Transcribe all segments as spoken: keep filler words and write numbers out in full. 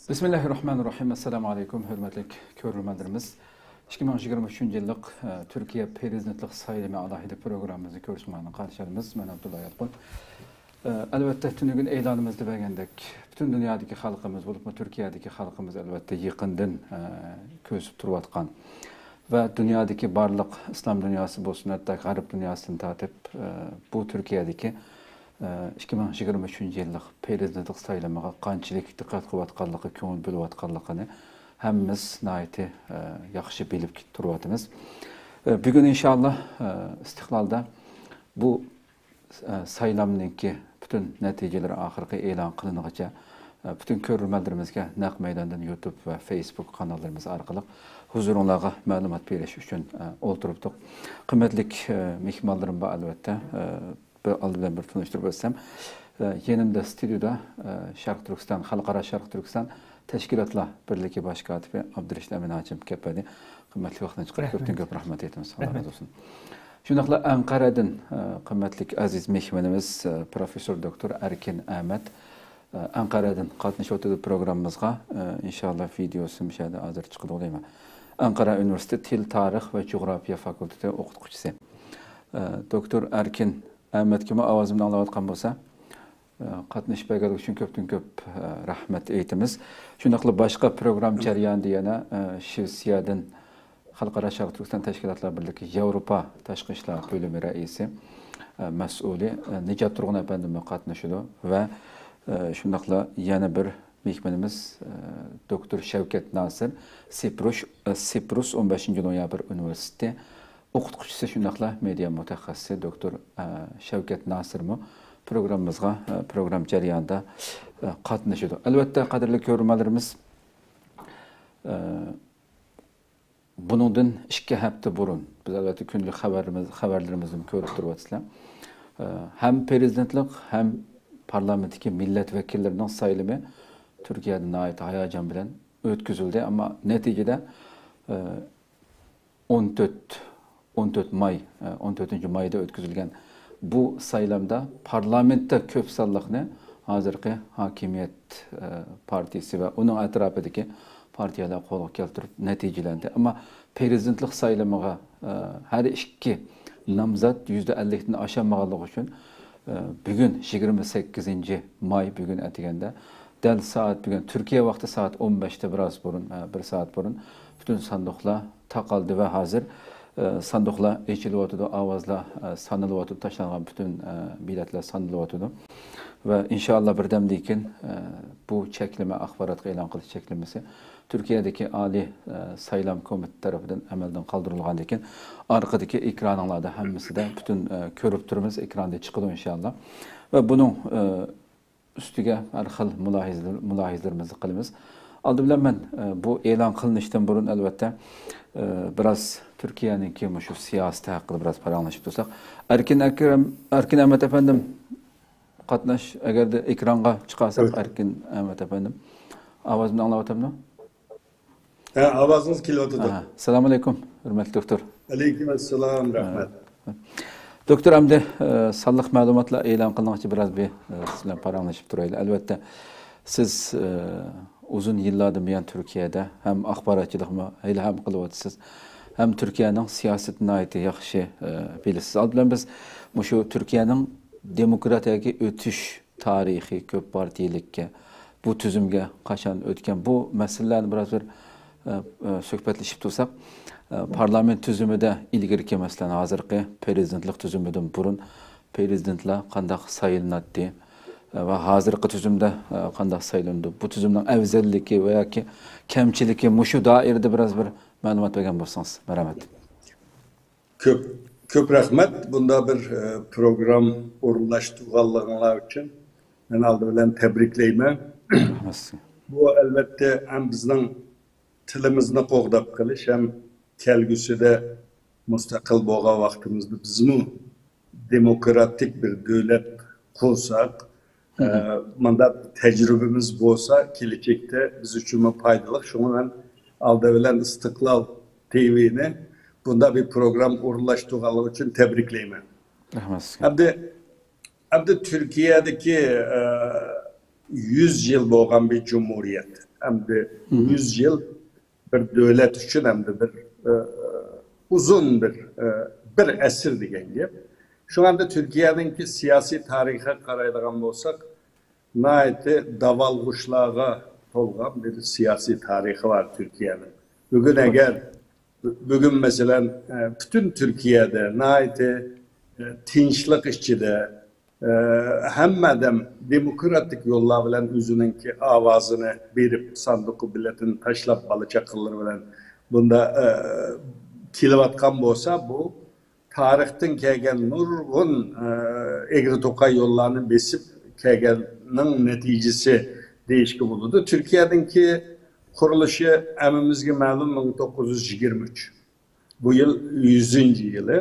بىسمىللاھىررەھمانىررەھىم. ئەسسالامۇ ئەلەيكۇم، ھۆرمەتلىك كۆرۈرمەنلىرىمىز. ئىككى مىڭ يىگىرمە ئۈچىنچى يىللىق، ئە، تۈركىيە پىرېزىدېنتلىق سايلىمى ئالاھىدە پروگراممىمىزنى كۆرۈشۈڭلارنى قارشى ئالىمىز. مەن ئابدۇللا ياتقۇن. ئە، ئەلۋەتتە، تۈنۈگۈن ئېلانىمىزدا بەرگەندەك، پۈتۈن دۇنيادىكى خەلقىمىز، بولۇپمۇ تۈركىيەدىكى خەلقىمىز، ئەلۋەتتە، يېقىندىن، ئە، كۆزىتىپ تۇرۇۋاتقان ۋە دۇنيادىكى بارلىق ئىسلام دۇنياسى بولسۇن، ھەتتا غەرب دۇنياسىدىن تارتىپ، ئە، بۇ تۈركىيەدىكى ئىككى مىڭ يىگىرمە ئۈچىنچى يىللىق پىرېزىدېنتلىق سايلىمىغا قانچىلىك دىققەت قىلىۋاتقانلىقى، كۆڭۈل بۆلۈۋاتقانلىقىنى ھەممىمىز ناھايىتى، ئە، ياخشى بىلىپ تۇرۇۋاتىمىز. ئە، بۈگۈن ئىنشاللا، ئە، ئىستىقلالدا بۇ، ئە، سايلامنىڭكى پۈتۈن نەتىجىلىرى ئاخىرقى ئېلان قىلىنغىچە، ئە، پۈتۈن كۆرۈرمەنلىرىمىزگە نەق مەيداندىن يۇتۇب ۋە فېيسبۇك قاناللىرىمىز ئارقىلىق ھۇزۇرۇڭلارغا مەلۇمات بېرىش ئۈچۈن، ئە، ئولتۇرۇپتۇق. قىممەتلىك، ئە، مېھمانلىرىم بار، ئەلۋەتتە. ئە، بىر ئالدى بىلەن بىر تونۇشتۇرۇپ ئۆتسەم، ئە، يېنىمدا ستۇدىيودا، ئە، شەرقىي تۈركىستان، خەلقئارا شەرقىي تۈركىستان تەشكىلاتلار بىرلىكى باش كاتىپى ئابدۇرېشىت ئەمىن ھاجىم كەپ بەردى. قىممەتلىك ۋاقتىنى چىقىرىپ، رەھمەت. كۆپتىن كۆپ رەھمەت ئېيتىمىز. ئاللا رەھمەت. رازى بولسۇن. شۇنداقلا ئەنقەرەدىن، ئە، قىممەتلىك ئەزىز مېھمىنىمىز، ئە، پروفېسسور دوكتور ئەركىن ئەمەت، ئە، ئەنقەرەدىن قاتنىشىۋاتىدۇ پروگراممىمىزغا. ئە، ئىنشاللا ۋىدېئوسى مۇشۇ يەردە ھازىر چىقىدىغۇ دەيمەن. ئەنقەرە ئۇنىۋېرسىتېتى تىل، تارىخ ۋە جۇغراپىيە فاكۇلتېتى ئوقۇتقۇچىسى. ئە، دوكتور ئەركىن ئەمەتكىمۇ ئاۋازىمنى ئاڭلاۋاتقان بولسا، ئە، قاتنىشىپ بەرگەنلىكى ئۈچۈن كۆپتىن كۆپ، ئە، رەھمەت ئېيتىمىز. شۇنداقلا باشقا پروگرامما جەريانىدا يەنە، ئە، شىۋېتسىيەدىن خەلقئارا شەرقىي تۈركىستان تەشكىلاتلار بىرلىكى ياۋروپا تاشقى ئىشلار بۆلۈمى رەئىسى، ئە، مەسئۇلى، ئە، نىجات تۇرغۇن ئەپەندىمۇ قاتنىشىدۇ ۋە، ئە، شۇنداقلا يەنە بىر مېھمىنىمىز، ئە، دوكتور شەۋكەت ناسىر، سىپرۇش-، ئە، سىپرۇس ئون بەشىنچى نويابىر ئۇنىۋېرسىتېتى ئوقۇتقۇچىسى، شۇنداقلا مېدىيا مۇتەخەسسىسى دوكتور، ئە، شەۋكەت ناسىرمۇ پروگراممىمىزغا، ئە، پروگرامما جەريانىدا، ئە، قاتنىشىدۇ. ئەلۋەتتە، قەدىرلىك كۆرۈرمەنلىرىمىز، ئە، بۇنىڭدىن ئىككى ھەپتە بۇرۇن، بىز ئەلۋەتتە كۈندىلىك خەۋەرىمىز، خەۋەرلىرىمىزدىن كۆرۈپ تۇرۇۋاتىسىلەر. ئە، ھەم پىرېزىدېنتلىق، ھەم پارلامېنتتىكى مىللەت ۋەكىللىرىنىڭ سايلىمى تۈركىيەدە ناھايىتى ھاياجان بىلەن ئۆتكۈزۈلدى. ئەمما نەتىجىدە، ئە، ئون تۆت، ئون تۆت ماي، ئە، ئون تۆتىنچى مايدا ئۆتكۈزۈلگەن بۇ سايلامدا پارلامېنتتا كۆپ سانلىقنى ھازىرقى ھاكىمىيەت، ئە، پارتىيىسى ۋە ئۇنىڭ ئەتراپىدىكى پارتىيەلەر قولغا كەلتۈرۈپ نەتىجىلەندى. ئەمما پىرېزىدېنتلىق سايلىمىغا، ئە، ھەر ئىككى نامزات يۈزدە ئەللىكتىن ئاشالمىغانلىقى ئۈچۈن، ئە، بۈگۈن يىگىرمە سەككىزىنچى ماي، بۈگۈن ئەتىگەندە دەل سائەت، بۈگۈن تۈركىيە ۋاقتى سائەت ئون بەشتە بىراز بۇرۇن، ئە، بىر سائەت بۇرۇن پۈتۈن ساندۇقلار تاقالدى ۋە ھازىر، ئە، ساندۇقلار ئېچىلىۋاتىدۇ، ئاۋازلار، ئە، سانىلىۋاتىدۇ، تاشلانغان پۈتۈن، ئە، بېلەتلەر سانىلىۋاتىدۇ. ۋە ئىنشائاللا بىردەمدىن كېيىن، ئە، بۇ چەكلىمە ئاخباراتقا ئېلان قىلىش چەكلىمىسى تۈركىيەدىكى ئالىي، ئە، سايلام كومىتېتى تەرىپىدىن ئەمەلدىن قالدۇرۇلغاندىن كېيىن، ئارقىدىكى ئېكرانىڭلاردا ھەممىسىدە پۈتۈن، ئە، كۆرۈپ تۇرىمىز، ئېكراندا چىقىدۇ ئىنشائاللا. ۋە بۇنىڭ، ئە، ئۈستىگە ھەر خىل مۇلاھىزە-، مۇلاھىزىلىرىمىزنى قىلىمىز. ئالدى بىلەن مەن، ئە، بۇ ئېلان قىلىنىشتىن بۇرۇن، ئەلۋەتتە، ئە، بىراز تۈركىيەنىڭكى مۇشۇ سىياسىتى ھەققىدە بىراز پاراڭلىشىپ تۇرساق. ئەركىن ئەكرەم، ئەركىن ئەمەت ئەپەندىم، قاتناش، ئەگەردە ئېكرانغا چىقارساق، ئەركىن ئەمەت ئەپەندىم. ئاۋازىمنى ئاڭلاۋاتامدۇ؟ ھە، ئاۋازىڭىز كېلىۋاتىدۇ. ئەسسالامۇ ئەلەيكۇم، ھۆرمەتلىك دوكتور. ئەلەيكۇم ئەسسالام، رەھمەت. دوكتور، ئەمدى، ئە، سانلىق مەلۇماتلار ئېلان قىلىنغىچە بىراز بىر، ئە، سىز بىلەن پاراڭلىشىپ تۇرايلى. ئەلۋەتتە، سىز، ئە، ئۇزۇن يىللاردىن بۇيان تۈركىيەدە ھەم ئاخباراتچىلىقمۇ ھېلىھەم قىلىۋاتىسىز، ھەم تۈركىيەنىڭ سىياسىتىنى ناھايىتى ياخشى، ئە، بىلىسىز. ئالدى بىلەن بىز مۇشۇ تۈركىيەنىڭ دېموكراتىيەگە ئۆتۈش تارىخى، كۆپ پارتىيىلىككە، بۇ تۈزۈمگە قاچان ئۆتكەن، بۇ مەسىلىلەرنى بىراز بىر، ئە، ئە، سۆھبەتلىشىپ تۇرساق، ئە، پارلامېنت تۈزۈمىدە ئىلگىرىكى، مەسىلەن، ھازىرقى پىرېزىدېنتلىق تۈزۈمىدىن بۇرۇن پىرېزىدېنتلار قانداق سايلىناتتى، ئە، ۋە ھازىرقى تۈزۈمدە، ئە، قانداق سايلىنىدۇ؟ بۇ تۈزۈمنىڭ ئەۋزەللىكى ۋە ياكى كەمچىلىكى مۇشۇ دائىرىدە بىراز بىر مەلۇمات بەرگەن بولسىڭىز، مەرھەمەت. كۆپ، كۆپ رەھمەت بۇنداق بىر، ئە، پروگرام ئورۇنلاشتۇرغانلىقىڭلار ئۈچۈن. مەن ئالدى بىلەن تەبرىكلەيمەن. رەھمەت سىزگە. بۇ ئەلۋەتتە ھەم بىزنىڭ تىلىمىزنى قوغداپ قېلىش، ھەم كەلگۈسىدە مۇستەقىل بولغان ۋاقتىمىزدا بىزمۇ دېموكراتىك بىر دۆلەت قۇرساق، ئە، مۇنداق تەجرىبىمىز بولسا، كېلەچەكتە بىز ئۈچۈنمۇ پايدىلىق. شۇڭا مەن ئالدى بىلەن ئىستىقلال تىۋىنى بۇنداق بىر پروگرام ئورۇنلاشتۇرغانلىقى ئۈچۈن تەبرىكلەيمەن. رەھمەت سىزگە. ئەمدى، ئەمدى تۈركىيەدىكى، ئە، يۈز يىل بولغان بىر جۇمھۇرىيەت. ئەمدى يۈز يىل بىر دۆلەت ئۈچۈن ئەمدى بىر، ئە، ئۇزۇن بىر، ئە، بىر ئەسىر دېگەن گەپ. شۇڭا ئەمدى تۈركىيەنىڭكى سىياسىي تارىخىغا قارايدىغان بولساق، ناھايىتى داۋالغۇشلارغا تولغان بىر سىياسىي تارىخى بار تۈركىيەنىڭ. بۈگۈن ئەگەر، بۈگۈن مەسىلەن، ئە، پۈتۈن تۈركىيەدە ناھايىتى، ئە، تىنچلىق ئىچىدە، ئە، ھەممە ئادەم دېموكراتىك يوللار بىلەن ئۆزىنىڭكى ئاۋازىنى بېرىپ، ساندۇققا بېلىتىنى تاشلاپ، بالا-چاقىلىرى بىلەن بۇندا، ئە، كېلىۋاتقان بولسا، بۇ تارىختىن كەلگەن نۇرغۇن، ئە، ئېگرى-توقاي يوللارنى بېسىپ كەلگەننىڭ نەتىجىسى دېيىشكە بولىدۇ. تۈركىيەنىڭكى قۇرۇلۇشى ھەممىمىزگە مەلۇم، مىڭ توققۇز يۈز يىگىرمە ئۈچ. بۇ يىل يۈزىنچى يىلى.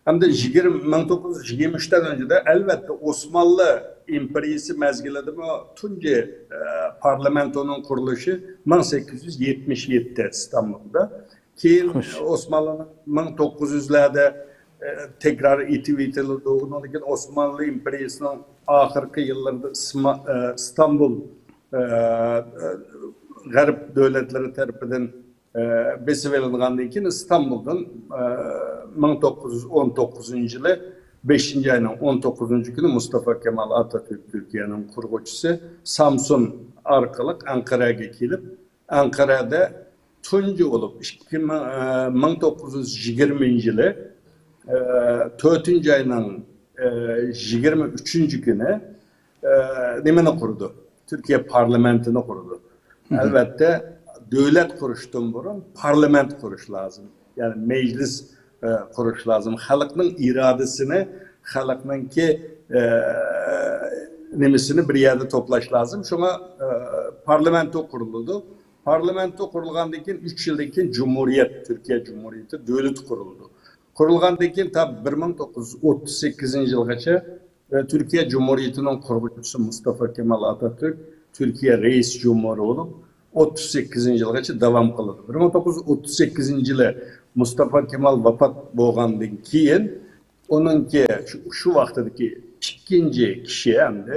ھەمدە يىگىرمە، مىڭ توققۇز يۈز يىگىرمە ئۈچتىن ئۆنجىدە، ئەلۋەتتە، ئوسمانلى ئىمپېرىيىسى مەزگىلىدىمۇ تۇنجى، ئە، پارلامېنتونىڭ قۇرۇلۇشى مىڭ سەككىز يۈز يەتمىش يەتتە ئىستانبۇلدا. كېيىن ئوسمانلىنىڭ مىڭ توققۇز يۈزلەردە، ئە، تەكرار ئېتىپ ئېيتىلىدۇ. ئۇنىڭدىن كېيىن ئوسمانلى ئىمپېرىيىسىنىڭ ئاخىرقى يىللىرىدا ئىسما-، ئە، ئىستانبۇل، ئە، ئە، غەرب دۆلەتلىرى تەرىپىدىن ئە، بېسىۋېلىنغاندىن كېيىن، ئىستانبۇلدىن، ئە، مىڭ توققۇز يۈز ئون توققۇزىنچى يىلى بەشىنچى ئاينىڭ ئون توققۇزىنچى كۈنى مۇستافا كېمال ئاتاتۈرك، تۈركىيەنىڭ قۇرغۇچىسى، سامسۇن ئارقىلىق ئەنقەرەگە كېلىپ، ئەنقەرەدە تۇنجى بولۇپ ئىككى مىڭ، ئە، مىڭ توققۇز يۈز يىگىرمىنچى يىلى، ئە، تۆتىنچى ئاينىڭ، ئە، يىگىرمە ئۈچىنچى كۈنى، ئە، نېمىنى قۇرىدۇ؟ تۈركىيە پارلامېنتىنى قۇرىدۇ. ئەلۋەتتە، دۆلەت قۇرۇشتىن بۇرۇن پارلامېنت قۇرۇش لازىم. يەنى مەجلىس، ئە، قۇرۇش لازىم. خەلقنىڭ ئىرادىسىنى، خەلقنىڭكى، ئە، نېمىسىنى بىر يەردە توپلاش لازىم. شۇڭا، ئە، پارلامېنتو قۇرۇلىدۇ. پارلامېنتو قۇرۇلغاندىن كېيىن، ئۈچ يىلدىن كېيىن جۇمھۇرىيەت، تۈركىيە جۇمھۇرىيىتى دۆلىتى قۇرۇلىدۇ. قۇرۇلغاندىن كېيىن تا بىر مىڭ توققۇز يۈز ئوتتۇز سەككىزىنچى يىلغىچە ئە، تۈركىيە جۇمھۇرىيىتىنىڭ قۇرغۇچىسى مۇستافا كېمال ئاتاتۈرك تۈركىيە رەئىس جۇمھۇرى بولۇپ، ئوتتۇز سەككىزىنچى يىلغىچە داۋام قىلىدۇ. بىر مىڭ توققۇز يۈز ئوتتۇز سەككىزىنچى يىلى مۇستافا كېمال ۋاپات بولغاندىن كېيىن، ئۇنىڭكى شۇ، شۇ ۋاقتىدىكى ئىككىنچى كىشى ئەمدى،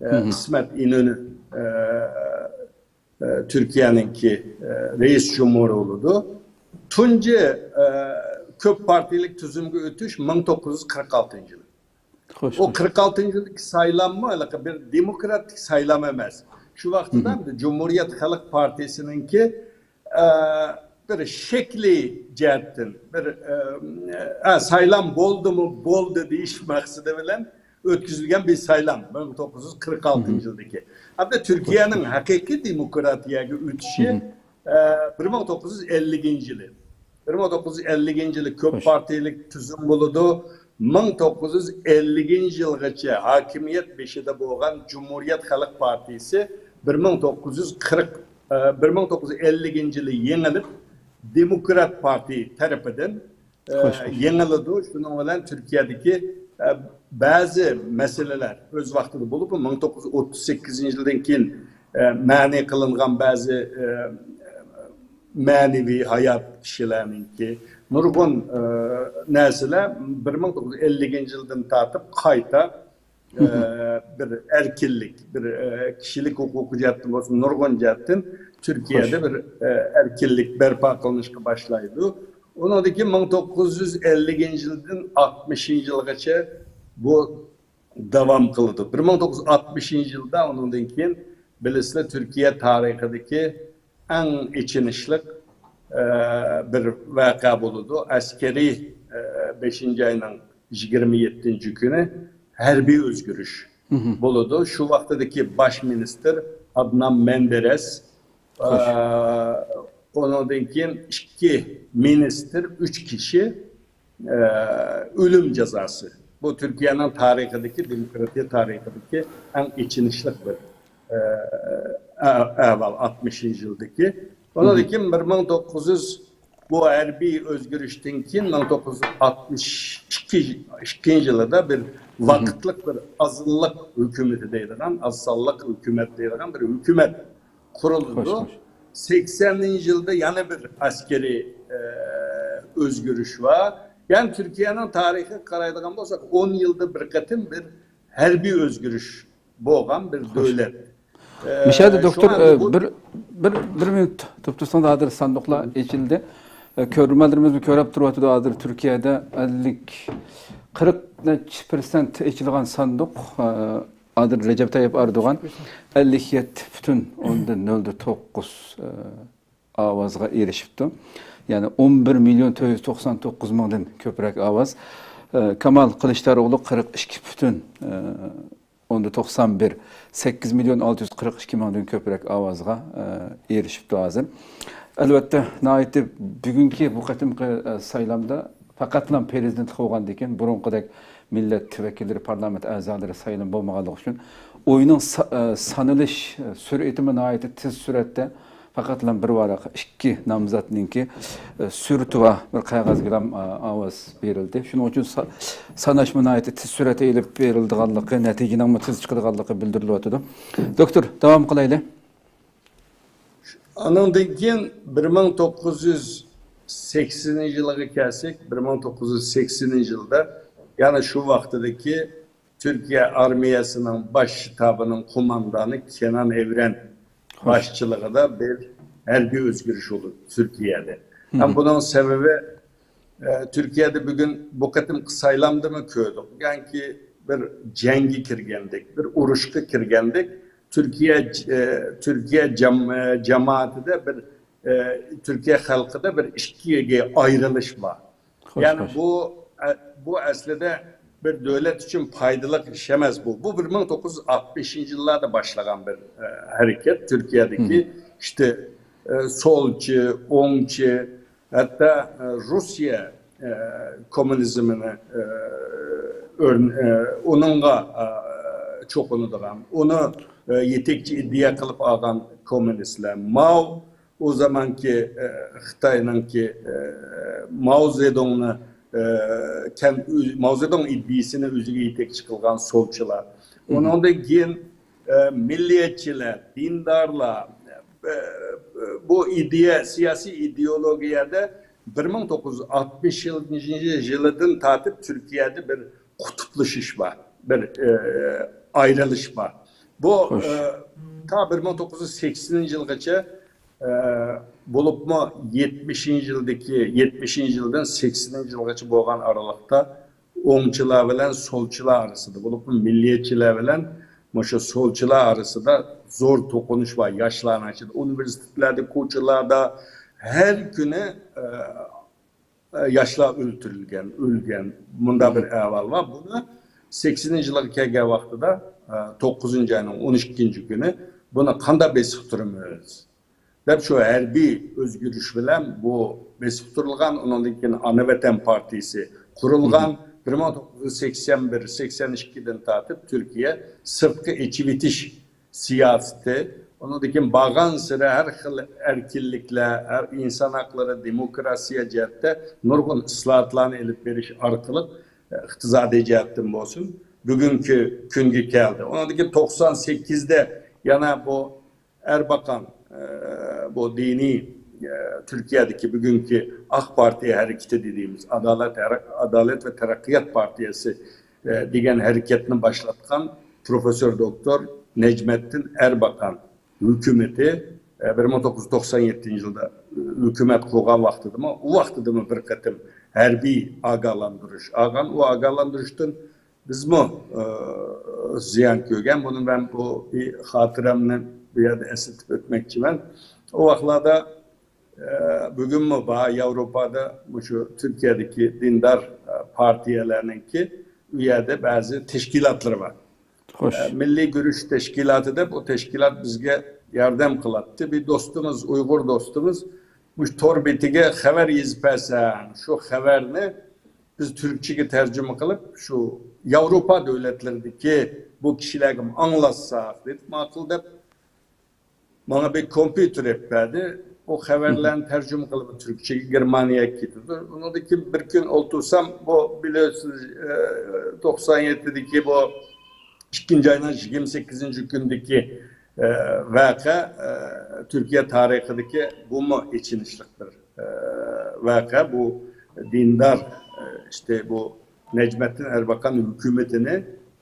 ئە، ئىسمەت ئىنۆنى، ئە، ئە، تۈركىيەنىڭكى، ئە، رەئىس جۇمھۇرى بولىدۇ. تۇنجى، ئە، كۆپ پارتىيىلىك تۈزۈمگە ئۆتۈش مىڭ توققۇز يۈز قىرىق ئالتىنچى يىل. ئۇ قىرىق ئالتىنچى يىلدىكى سايلاممۇ ھېلىقى بىر دېموكراتىك سايلام ئەمەس. شۇ ۋاقىتتا جۇمھۇرىيەت خەلق پارتىيىسىنىڭكى، ئە، بىر شەكلىي جەھەتتىن، بىر، ئە، ئە، سايلام بولدىمۇ، بولدى دېيىش مەقسىتى بىلەن ئۆتكۈزۈلگەن بىر سايلام، مىڭ توققۇز يۈز قىرىق ئالتىنچى يىلدىكى. ھەتتا تۈركىيەنىڭ ھەقىقىي دېموكراتىيەگە ئۆتۈشى، ئە، بىر مىڭ توققۇز يۈز ئەللىكىنچى يىلى. بىر مىڭ توققۇز يۈز ئەللىكىنچى يىلى كۆپ پارتىيىلىك تۈزۈم بولىدۇ. مىڭ توققۇز يۈز ئەللىكىنچى يىلغىچە ھاكىمىيەت بېشىدا بولغان جۇمھۇرىيەت خەلق پارتىيىسى بىر مىڭ توققۇز يۈز قىرىق، ئە، بىر مىڭ توققۇز يۈز ئەللىكىنچى يىلى يېڭىلىپ، دېموكرات پارتىيە تەرىپىدىن، ئە، يېڭىلىدۇ. شۇنىڭ بىلەن تۈركىيەدىكى، ئە، بەزى مەسىلىلەر ئۆز ۋاقتىدا بولۇپ، مىڭ توققۇز يۈز ئوتتۇز سەككىزىنچى يىلدىن كېيىن، ئە، مەنئى قىلىنغان بەزى، ئە، مەنىۋى ھايات كىشىلەرنىڭكى نۇرغۇن، ئە، نەرسىلەر بىر مىڭ توققۇز يۈز ئەللىكىنچى يىلدىن تارتىپ قايتا، ئە، بىر ئەركىنلىك، بىر، ئە، كىشىلىك ھوقۇقى جەھەتتىن بولسۇن، نۇرغۇن جەھەتتىن تۈركىيەدە بىر، ئە، ئەركىنلىك بەرپا قىلىنىشقا باشلايدۇ. ئۇنىڭدىن كېيىن مىڭ توققۇز يۈز ئەللىكىنچى يىلدىن ئاتمىشىنچى يىلغىچە بۇ داۋام قىلىدۇ. بىر مىڭ توققۇز يۈز ئاتمىشىنچى يىلدا ئۇنىڭدىن كېيىن، بىلىسىلەر، تۈركىيە تارىخىدىكى ئەڭ ئېچىنىشلىق، ئە، بىر ۋەقە بولىدۇ. ئەسكىرىي، ئە، بەشىنچى ئاينىڭ يىگىرمە يەتتىنچى كۈنى ھەربىي ئۆزگىرىش بولىدۇ. شۇ ۋاقتىدىكى باش مىنىستىر ئادنان مەندېرەس، ئە، ئۇنىڭدىن كېيىن ئىككى مىنىستىر، ئۈچ كىشى، ئە، ئۆلۈم جازاسى. بۇ تۈركىيەنىڭ تارىخىدىكى، دېموكراتىيە تارىخىدىكى ئەڭ ئېچىنىشلىق بىر، ئە، ئە-، ئەھۋال ئاتمىشىنچى يىلدىكى. ئۇنىڭدىن كېيىن بىر مىڭ توققۇز يۈز، بۇ ھەربىي ئۆزگىرىشتىن كېيىن مىڭ توققۇز يۈز ئاتمىش ئىككىنچى يىلىدا بىر ۋاقىتلىق بىر ئاز سانلىق ھۆكۈمىتى دەيدىغان، ئاز سانلىق ھۆكۈمەت دەيدىغان بىر ھۆكۈمەت قۇرۇلىدۇ. سەكسەنىنچى يىلدا يەنە بىر ئەسكىرىي، ئە، ئۆزگىرىش بار. يەنى تۈركىيەنىڭ تارىخىغا قارايدىغان بولساق، ئون يىلدا بىر قېتىم بىر ھەربىي ئۆزگىرىش بولغان بىر دۆلەت. ئە، مۇشۇ يەردە، دوكتور، شۇڭا ئە، بۇ بىر، بىر، بىر مىنۇت توختىسىڭىز، ھازىر ساندۇقلار ئېچىلدى. ئە، كۆرۈرمەنلىرىمىزمۇ كۆرۈپ تۇرۇۋاتىدۇ، ھازىر تۈركىيەدە ئەللىك، قىرىق نەچچە پىرسەنت ئېچىلغان ساندۇق. ئە، ھازىر رەجەپ تايىپ ئەردوغان ئەللىك يەتتە پۈتۈن ئوندىن نۆل توققۇز، ئە، ئاۋازغا ئېرىشىپتۇ. يەنى ئون بىر مىليون تۆت يۈز توقسان توققۇز مىڭدىن كۆپرەك ئاۋاز. ئە، كامال قىلىچداروغلۇ قىرىق ئىككى پۈتۈن، ئە، ئوندا توقسان بىر، سەككىز مىليون ئالتە يۈز قىرىق ئىككى مىڭدىن كۆپرەك ئاۋازغا، ئە، ئېرىشىپتۇ ھازىر. ئەلۋەتتە، ناھايىتى بۈگۈنكى بۇ قېتىمقى، ئە، سايلامدا پەقەتلا پىرېزىدېنتلىق بولغاندىن كېيىن، بۇرۇنقىدەك مىللەت ۋەكىللىرى، پارلامېنت ئەزالىرى سايلىمى بولمىغانلىقى ئۈچۈن، ئوينىڭ سا-، ئە، سانىلىش، ئە، سۈرئىتىمۇ ناھايىتى تېز سۈرئەتتە، پەقەتلا بىر ۋاراق، ئىككى نامزاتنىڭكى، ئە، سۈرىتى بار بىر قەغەزگىلا، ئە، ئاۋاز بېرىلدى. شۇنىڭ ئۈچۈن سا-، ساناشمۇ ناھايىتى تېز سۈرئەتتە ئېلىپ بېرىلىدىغانلىقى، نەتىجىنىڭمۇ تېز چىقىدىغانلىقى بىلدۈرۈلۈۋاتىدۇ. دوكتور، داۋام قىلايلى. ئانىڭدىن كېيىن بىر مىڭ توققۇز يۈز سەكسىنىنچى يىلغا كەلسەك، بىر مىڭ توققۇز يۈز سەكسىنىنچى يىلدا، يەنى شۇ ۋاقتىدىكى تۈركىيە ئارمىيەسىنىڭ باش شتابىنىڭ قوماندانى كېنان ئېۋرەن باشچىلىقىدا بىر ھەربىي ئۆزگىرىش بولدى تۈركىيەدە. ھەم بۇنىڭ سەۋەبى، ئە، تۈركىيەدە بۈگۈن بۇ قېتىمقى سايلامدىمۇ كۆردۇق. يەنى بىر جەڭگە كىرگەندەك، بىر ئۇرۇشقا كىرگەندەك، تۈركىيە، ئە، تۈركىيە جام-، ئە، جامائىتىدە بىر، ئە، تۈركىيە خەلقىدە بىر ئىككىگە ئايرىلىش بار. يەنى بۇ، ئە، بۇ ئەسلىدە بىر دۆلەت ئۈچۈن پايدىلىق ئىش ئەمەس بۇ. بۇ بىر مىڭ توققۇز يۈز ئاتمىشىنچى يىللاردا باشلىغان بىر، ئە، ھەرىكەت. تۈركىيەدىكى ئىشتە، ئە، سولچى، ئوڭچى، ھەتتا، ئە، روسىيە، ئە، كوممۇنىزمىنى، ئە، ئۆرن-، ئە، ئۇنىڭغا، ئە، چوقۇنىدىغان، ئۇنى، ئە، يېتەكچى ئىدىيە قىلىپ ئالغان كوممۇنىستلار، ماۋ، ئۇ زامانكى، ئە، خىتاينىڭكى، ئە، ماۋ زېدۇڭنى، ئە، كەن-، ئۆز-، ماۋ زېدۇڭ ئىدىيىسىنى ئۆزىگە يېتەكچى قىلغان سولچىلار. ئۇنىڭدىن كېيىن، ئە، مىللىيەتچىلەر، دىندارلار، ئە، بۇ ئىدىيە، سىياسىي ئىدېئولوگىيەدە بىر مىڭ توققۇز يۈز ئاتمىش يىلىدىن تارتىپ تۈركىيەدە بىر قۇتۇپلىشىش بار، بىر، ئە، ئايرىلىش بار. بۇ، ئە، تا بىر مىڭ توققۇز يۈز سەكسىنىنچى يىلغىچە، ئە، بولۇپمۇ يەتمىشىنچى يىلدىكى، يەتمىشىنچى يىلدىن سەكسىنىنچى يىلغىچە بولغان ئارىلىقتا ئوڭچىلار بىلەن سولچىلار ئارىسىدا، بولۇپمۇ مىللىيەتچىلەر بىلەن مۇشۇ سولچىلار ئارىسىدا زور توقۇنۇش بار. ياشلارنىڭ ئىچىدە، ئۇنىۋېرسىتېتلاردا، كوچىلاردا ھەر كۈنى، ئە، ياشلار ئۆلتۈرۈلگەن، ئۆلگەن، مۇنداق بىر ئەھۋال بار. بۇنى سەكسىنىنچى يىلغا كەلگەن ۋاقتىدا، ئە، توققۇزىنچى ئاينىڭ ئون ئىككىنچى كۈنى بۇنى قانداق بېسىقتۇرىمىز دەپ، شۇ ھەربىي ئۆزگىرىش بىلەن بۇ بېسىقتۇرۇلغان. ئۇنىڭدىن كېيىن ئانا ۋەتەن پارتىيىسى قۇرۇلغان. بىر مىڭ توققۇز يۈز سەكسەن بىر، سەكسەن ئىككىدىن تارتىپ تۈركىيە سىرتقا ئېچىۋېتىش سىياسىتى، ئۇنىڭدىن كېيىن بارغانسېرى ھەر خىل ئەركىنلىكلەر، ھەر ئىنسان ھەقلىرى، دېموكراتىيە جەھەتتە نۇرغۇن ئىسلاھاتلارنى ئېلىپ بېرىش ئارقىلىق، ئىقتىسادىي جەھەتتىن بولسۇن، بۈگۈنكى كۈنگە كەلدى. ئۇنىڭدىن كېيىن توقسان سەككىزدە يەنە بۇ ئەرباقان، ئە، بۇ دىنىي، ئە، تۈركىيەدىكى بۈگۈنكى ئاق پارتىيە ھەرىكىتى دېدىيمىز، ئادالەت ھەر-، ئادالەت ۋە تەرەققىيات پارتىيەسى، ئە، دېگەن ھەرىكەتنى باشلاتقان پروفېسسور دوكتور نەجمەتتىن ئەرباقان ھۆكۈمىتى، ئە، بىر مىڭ توققۇز يۈز توقسان يەتتىنچى يىلدا ھۆكۈمەت قۇرغان ۋاقتىدىمۇ، ئۇ ۋاقتىدىمۇ بىر قېتىم ھەربىي ئاگاھلاندۇرۇش ئالغان. ئۇ ئاگاھلاندۇرۇشتىن بىزمۇ، ئە، زىيان كۆرگەن. بۇنى مەن بۇ خاتىرەمنى بۇ يەردە ئەسلىتىپ ئۆتمەكچىمەن. ئۇ ۋاقىتلاردا، ئە، بۈگۈنمۇ بار ياۋروپادا مۇشۇ تۈركىيەدىكى دىندار، ئە، پارتىيەلەرنىڭكى ئۇ يەردە بەزى تەشكىلاتلىرى بار. ئە، مىللىي گۈرۈش تەشكىلاتى دەپ، ئۇ تەشكىلات بىزگە ياردەم قىلاتتى. بىر دوستىمىز، ئۇيغۇر دوستىمىز، مۇشۇ تور بېتىگە خەۋەر يېزىپ بەرسەڭ، شۇ خەۋەرنى بىز تۈركچىگە تەرجىمە قىلىپ، شۇ ياۋروپا دۆلەتلىرىدىكى بۇ كىشىلەرگىمۇ ئاڭلاتساق، دېدۇق، ماقۇل دەپ، ماڭا بىر كومپيۇتېر ئېلىپ بەردى. ئۇ خەۋەرلەرنى تەرجىمە قىلىپ تۈركچىگە گېرمانىيەگە كېتىدۇ. ئۇنىڭدىن كېيىن بىر كۈن ئولتۇرسام، بۇ بىلىسىز، ئە، توقسان يەتتىدىكى بۇ ئىككىنچى ئاينىڭ يىگىرمە سەككىزىنچى كۈنىدىكى، ئە، ۋەقە، ئە، تۈركىيە تارىخىدىكى بۇمۇ ئېچىنىشلىق بىر، ئە، ۋەقە. بۇ دىندار، ئە، ئىشتە بۇ نەجمەتتىن ئەرباقان ھۆكۈمىتىنى،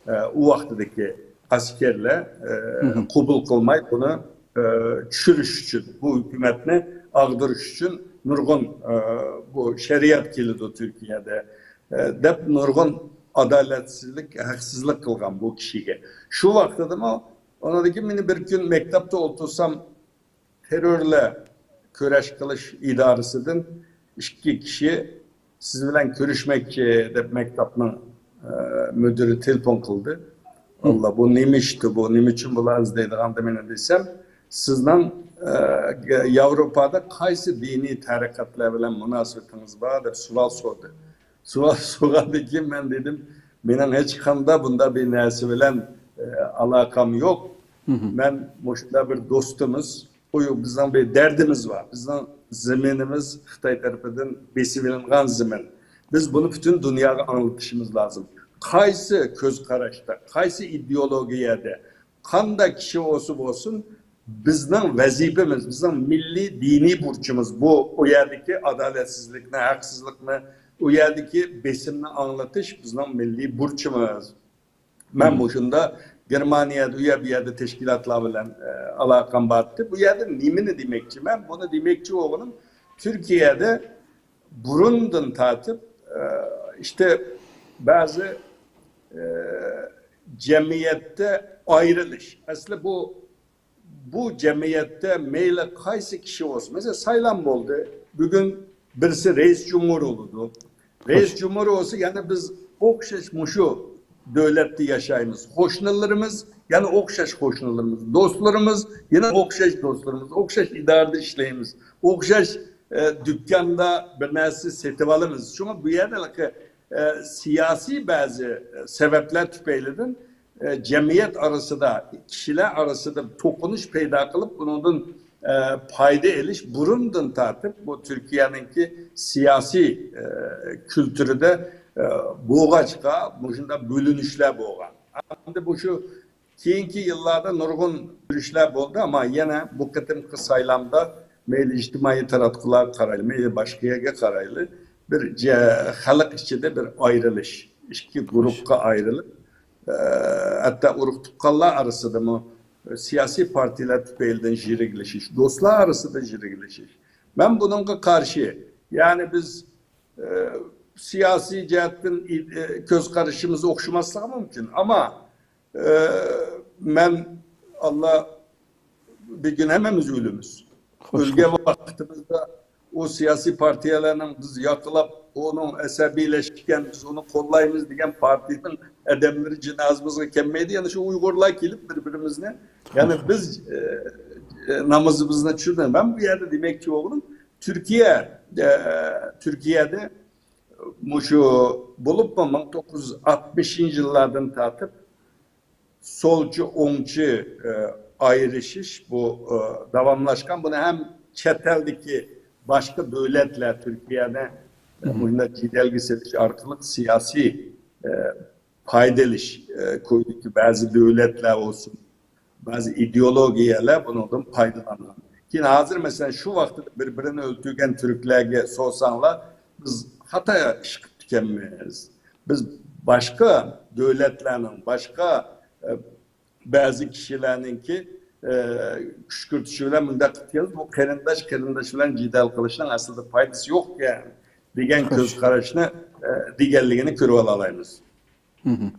ئە، ئۇ ۋاقتىدىكى ئەسكەرلەر، ئە، قوبۇل قىلماي، بۇنى ئە، چۈشۈرۈش ئۈچۈن، بۇ ھۆكۈمەتنى ئاغدۇرۇش ئۈچۈن نۇرغۇن، ئە، بۇ شەرىئەت كېلىدۇ تۈركىيەدە، ئە، دەپ نۇرغۇن ئادالەتسىزلىك، ھەقسىزلىك قىلغان بۇ كىشىگە. شۇ ۋاقتىدىمۇ، ئۇنىڭدىن كېيىن مېنى بىر كۈن مەكتەپتە ئولتۇرسام، تېررورلار كۈرەش قىلىش ئىدارىسىدىن ئىككى كىشى سىز بىلەن كۆرۈشمەكچى دەپ مەكتەپنىڭ، ئە، مۇدىرى تېلېفون قىلدى. ئاللا، بۇ نېمە ئىشتۇ، بۇ نېمە ئۈچۈن بۇلار ئىزدەيدىغاندۇ مېنى دېسەم، سىزنىڭ، ئە، ياۋروپادا قايسى دىنىي تەرىقەتلەر بىلەن مۇناسىۋىتىڭىز بار دەپ سوئال سورىدى. سوئال سورىغاندىن كېيىن مەن دېدىم، مېنىڭ ھېچقانداق بۇنداق بىر نەرسە بىلەن، ئە، ئالاقەم يوق. مەن مۇشۇنداق بىر دوستىمىز، ئۇ بىزنىڭ بىر دەردىمىز بار. بىزنىڭ زېمىنىمىز خىتاي تەرىپىدىن بېسىۋېلىنغان زېمىن. بىز بۇنى پۈتۈن دۇنياغا ئاڭلىتىشىمىز لازىم. قايسى كۆز قاراشتا، قايسى ئىدېئولوگىيەدە، قانداق كىشى بولسا بولسۇن، بىزنىڭ ۋەزىپىمىز، بىزنىڭ مىللىي دىنىي بۇرچىمىز بۇ. ئۇ يەردىكى ئادالەتسىزلىكنى، ھەقسىزلىقنى، ئۇ يەردىكى بېسىمنى ئاڭلىتىش بىزنىڭ مىللىي بۇرچىمىز. مەن مۇشۇنداق گېرمانىيەدە، ئۇ يەر، بۇ يەردە تەشكىلاتلار بىلەن، ئە، ئالاقەم بار ئىدى. بۇ يەردە نېمىنى دېمەكچىمەن؟ بۇنى دېمەكچى بولغىنىم، تۈركىيەدە بۇرۇندىن تارتىپ، ئە، ئىشتە بەزى، ئە، جەمئىيەتتە ئايرىلىش. ئەسلى بۇ بۇ جەمئىيەتتە مەيلى قايسى كىشى بولسۇن، مەسىلەن، سايلام بولدى. بۈگۈن بىرسى رەئىس جۇمھۇر بولىدۇ. رەئىس جۇمھۇر بولسا، يەنە بىز ئوخشاش مۇشۇ دۆلەتتە ياشايمىز. قوشنىلىرىمىز يەنە ئوخشاش قوشنىلىرىمىز. دوستلىرىمىز يەنە ئوخشاش دوستلىرىمىز. ئوخشاش ئىدارىدە ئىشلەيمىز. ئوخشاش، ئە، دۇكاندا بىر نەرسە سېتىۋالىمىز. شۇڭا بۇ يەردە، ئە، سىياسىي بەزى، ئە، سەۋەبلەر تۈپەيلىدىن ئە، جەمئىيەت ئارىسىدا، كىشىلەر ئارىسىدا توقۇنۇش پەيدا قىلىپ، بۇنىڭدىن، ئە، پايدا ئېلىش بۇرۇندىن تارتىپ بۇ تۈركىيەنىڭكى سىياسىي، ئە، كۈلتۈرىدە، ئە، بولغاچقا، مۇشۇنداق بۆلۈنۈشلەر بولغان. ئەمدى بۇ شۇ كېيىنكى يىللاردا نۇرغۇن بۆلۈنۈشلەر بولدى، ئەمما يەنە بۇ قېتىمقى سايلامدا مەيلى ئىجتىمائىي تاراتقۇلارغا قارايلى، مەيلى باشقا يەرگە قارايلى، بىر جە-، خەلق ئىچىدە بىر ئايرىلىش، ئىككى گۇرۇپقا ئايرىلىپ، ئە، ھەتتا ئۇرۇق تۇغقانلار ئارىسىدىمۇ سىياسىي پارتىيەلەر تۈپەيلىدىن يىرىكلىشىش، دوستلار ئارىسىدا يىرىكلىشىش. مەن بۇنىڭغا قارشى. يەنى بىز، ئە، سىياسىي جەھەتتىن ئى-، ئە، كۆز قارىشىمىز ئوخشىماسلىقى مۇمكىن. ئەمما، ئە، مەن، ئاللا، بىر كۈن ھەممىمىز ئۆلىمىز. ئۆلگەن ۋاقتىمىزدا ئۇ سىياسىي پارتىيەلەرنىڭ بىز ياقلاپ، ئۇنىڭ ئەسەبىيلەشكەن، بىز ئۇنى قوللايمىز دېگەن پارتىيەنىڭ ئادەملىرى جىنازىمىزغا كەلمەيدۇ. يەنە شۇ ئۇيغۇرلار كېلىپ بىر-بىرىمىزنى، يەنى بىز، ئە، نامىزىمىزنى چۈشۈردى. مەن بۇ يەردە دېمەكچى بولغىنىم، تۈركىيە، ئە، تۈركىيەدە مۇشۇ بولۇپمۇ مىڭ توققۇز يۈز ئاتمىشىنچى يىللاردىن تارتىپ سولچى، ئوڭچى، ئە، ئايرىشىش بۇ، ئە، داۋاملاشقان. بۇنى ھەم چەت ئەلدىكى باشقا دۆلەتلەر تۈركىيەنى، ئە، مۇشۇنداق جېدەلگە سېلىش ئارقىلىق سىياسىي، ئە، پايدا ئېلىش، ئە، كويىدىكى بەزى دۆلەتلەر بولسۇن، بەزى ئىدېئولوگىيەلەر بۇنىڭدىن پايدىلانغان. كېيىن ھازىر، مەسىلەن، شۇ ۋاقىتتا بىر-بىرىنى ئۆلتۈرگەن تۈركلەرگە سورىساڭلار، بىز خاتا ئىش قىپتىكەنمىز. بىز باشقا دۆلەتلەرنىڭ، باشقا، ئە، بەزى كىشىلەرنىڭكى، ئە، كۈشكۈرتۈشى بىلەن مۇنداق قىپتىكەنمىز، بۇ قېرىنداش قېرىنداش بىلەن جېدەل قىلىشنىڭ ئەسلىدە پايدىسى يوقكەن دېگەن كۆز قاراشنى، ئە، دېگەنلىكىنى كۆرۈۋالالايمىز. مھم.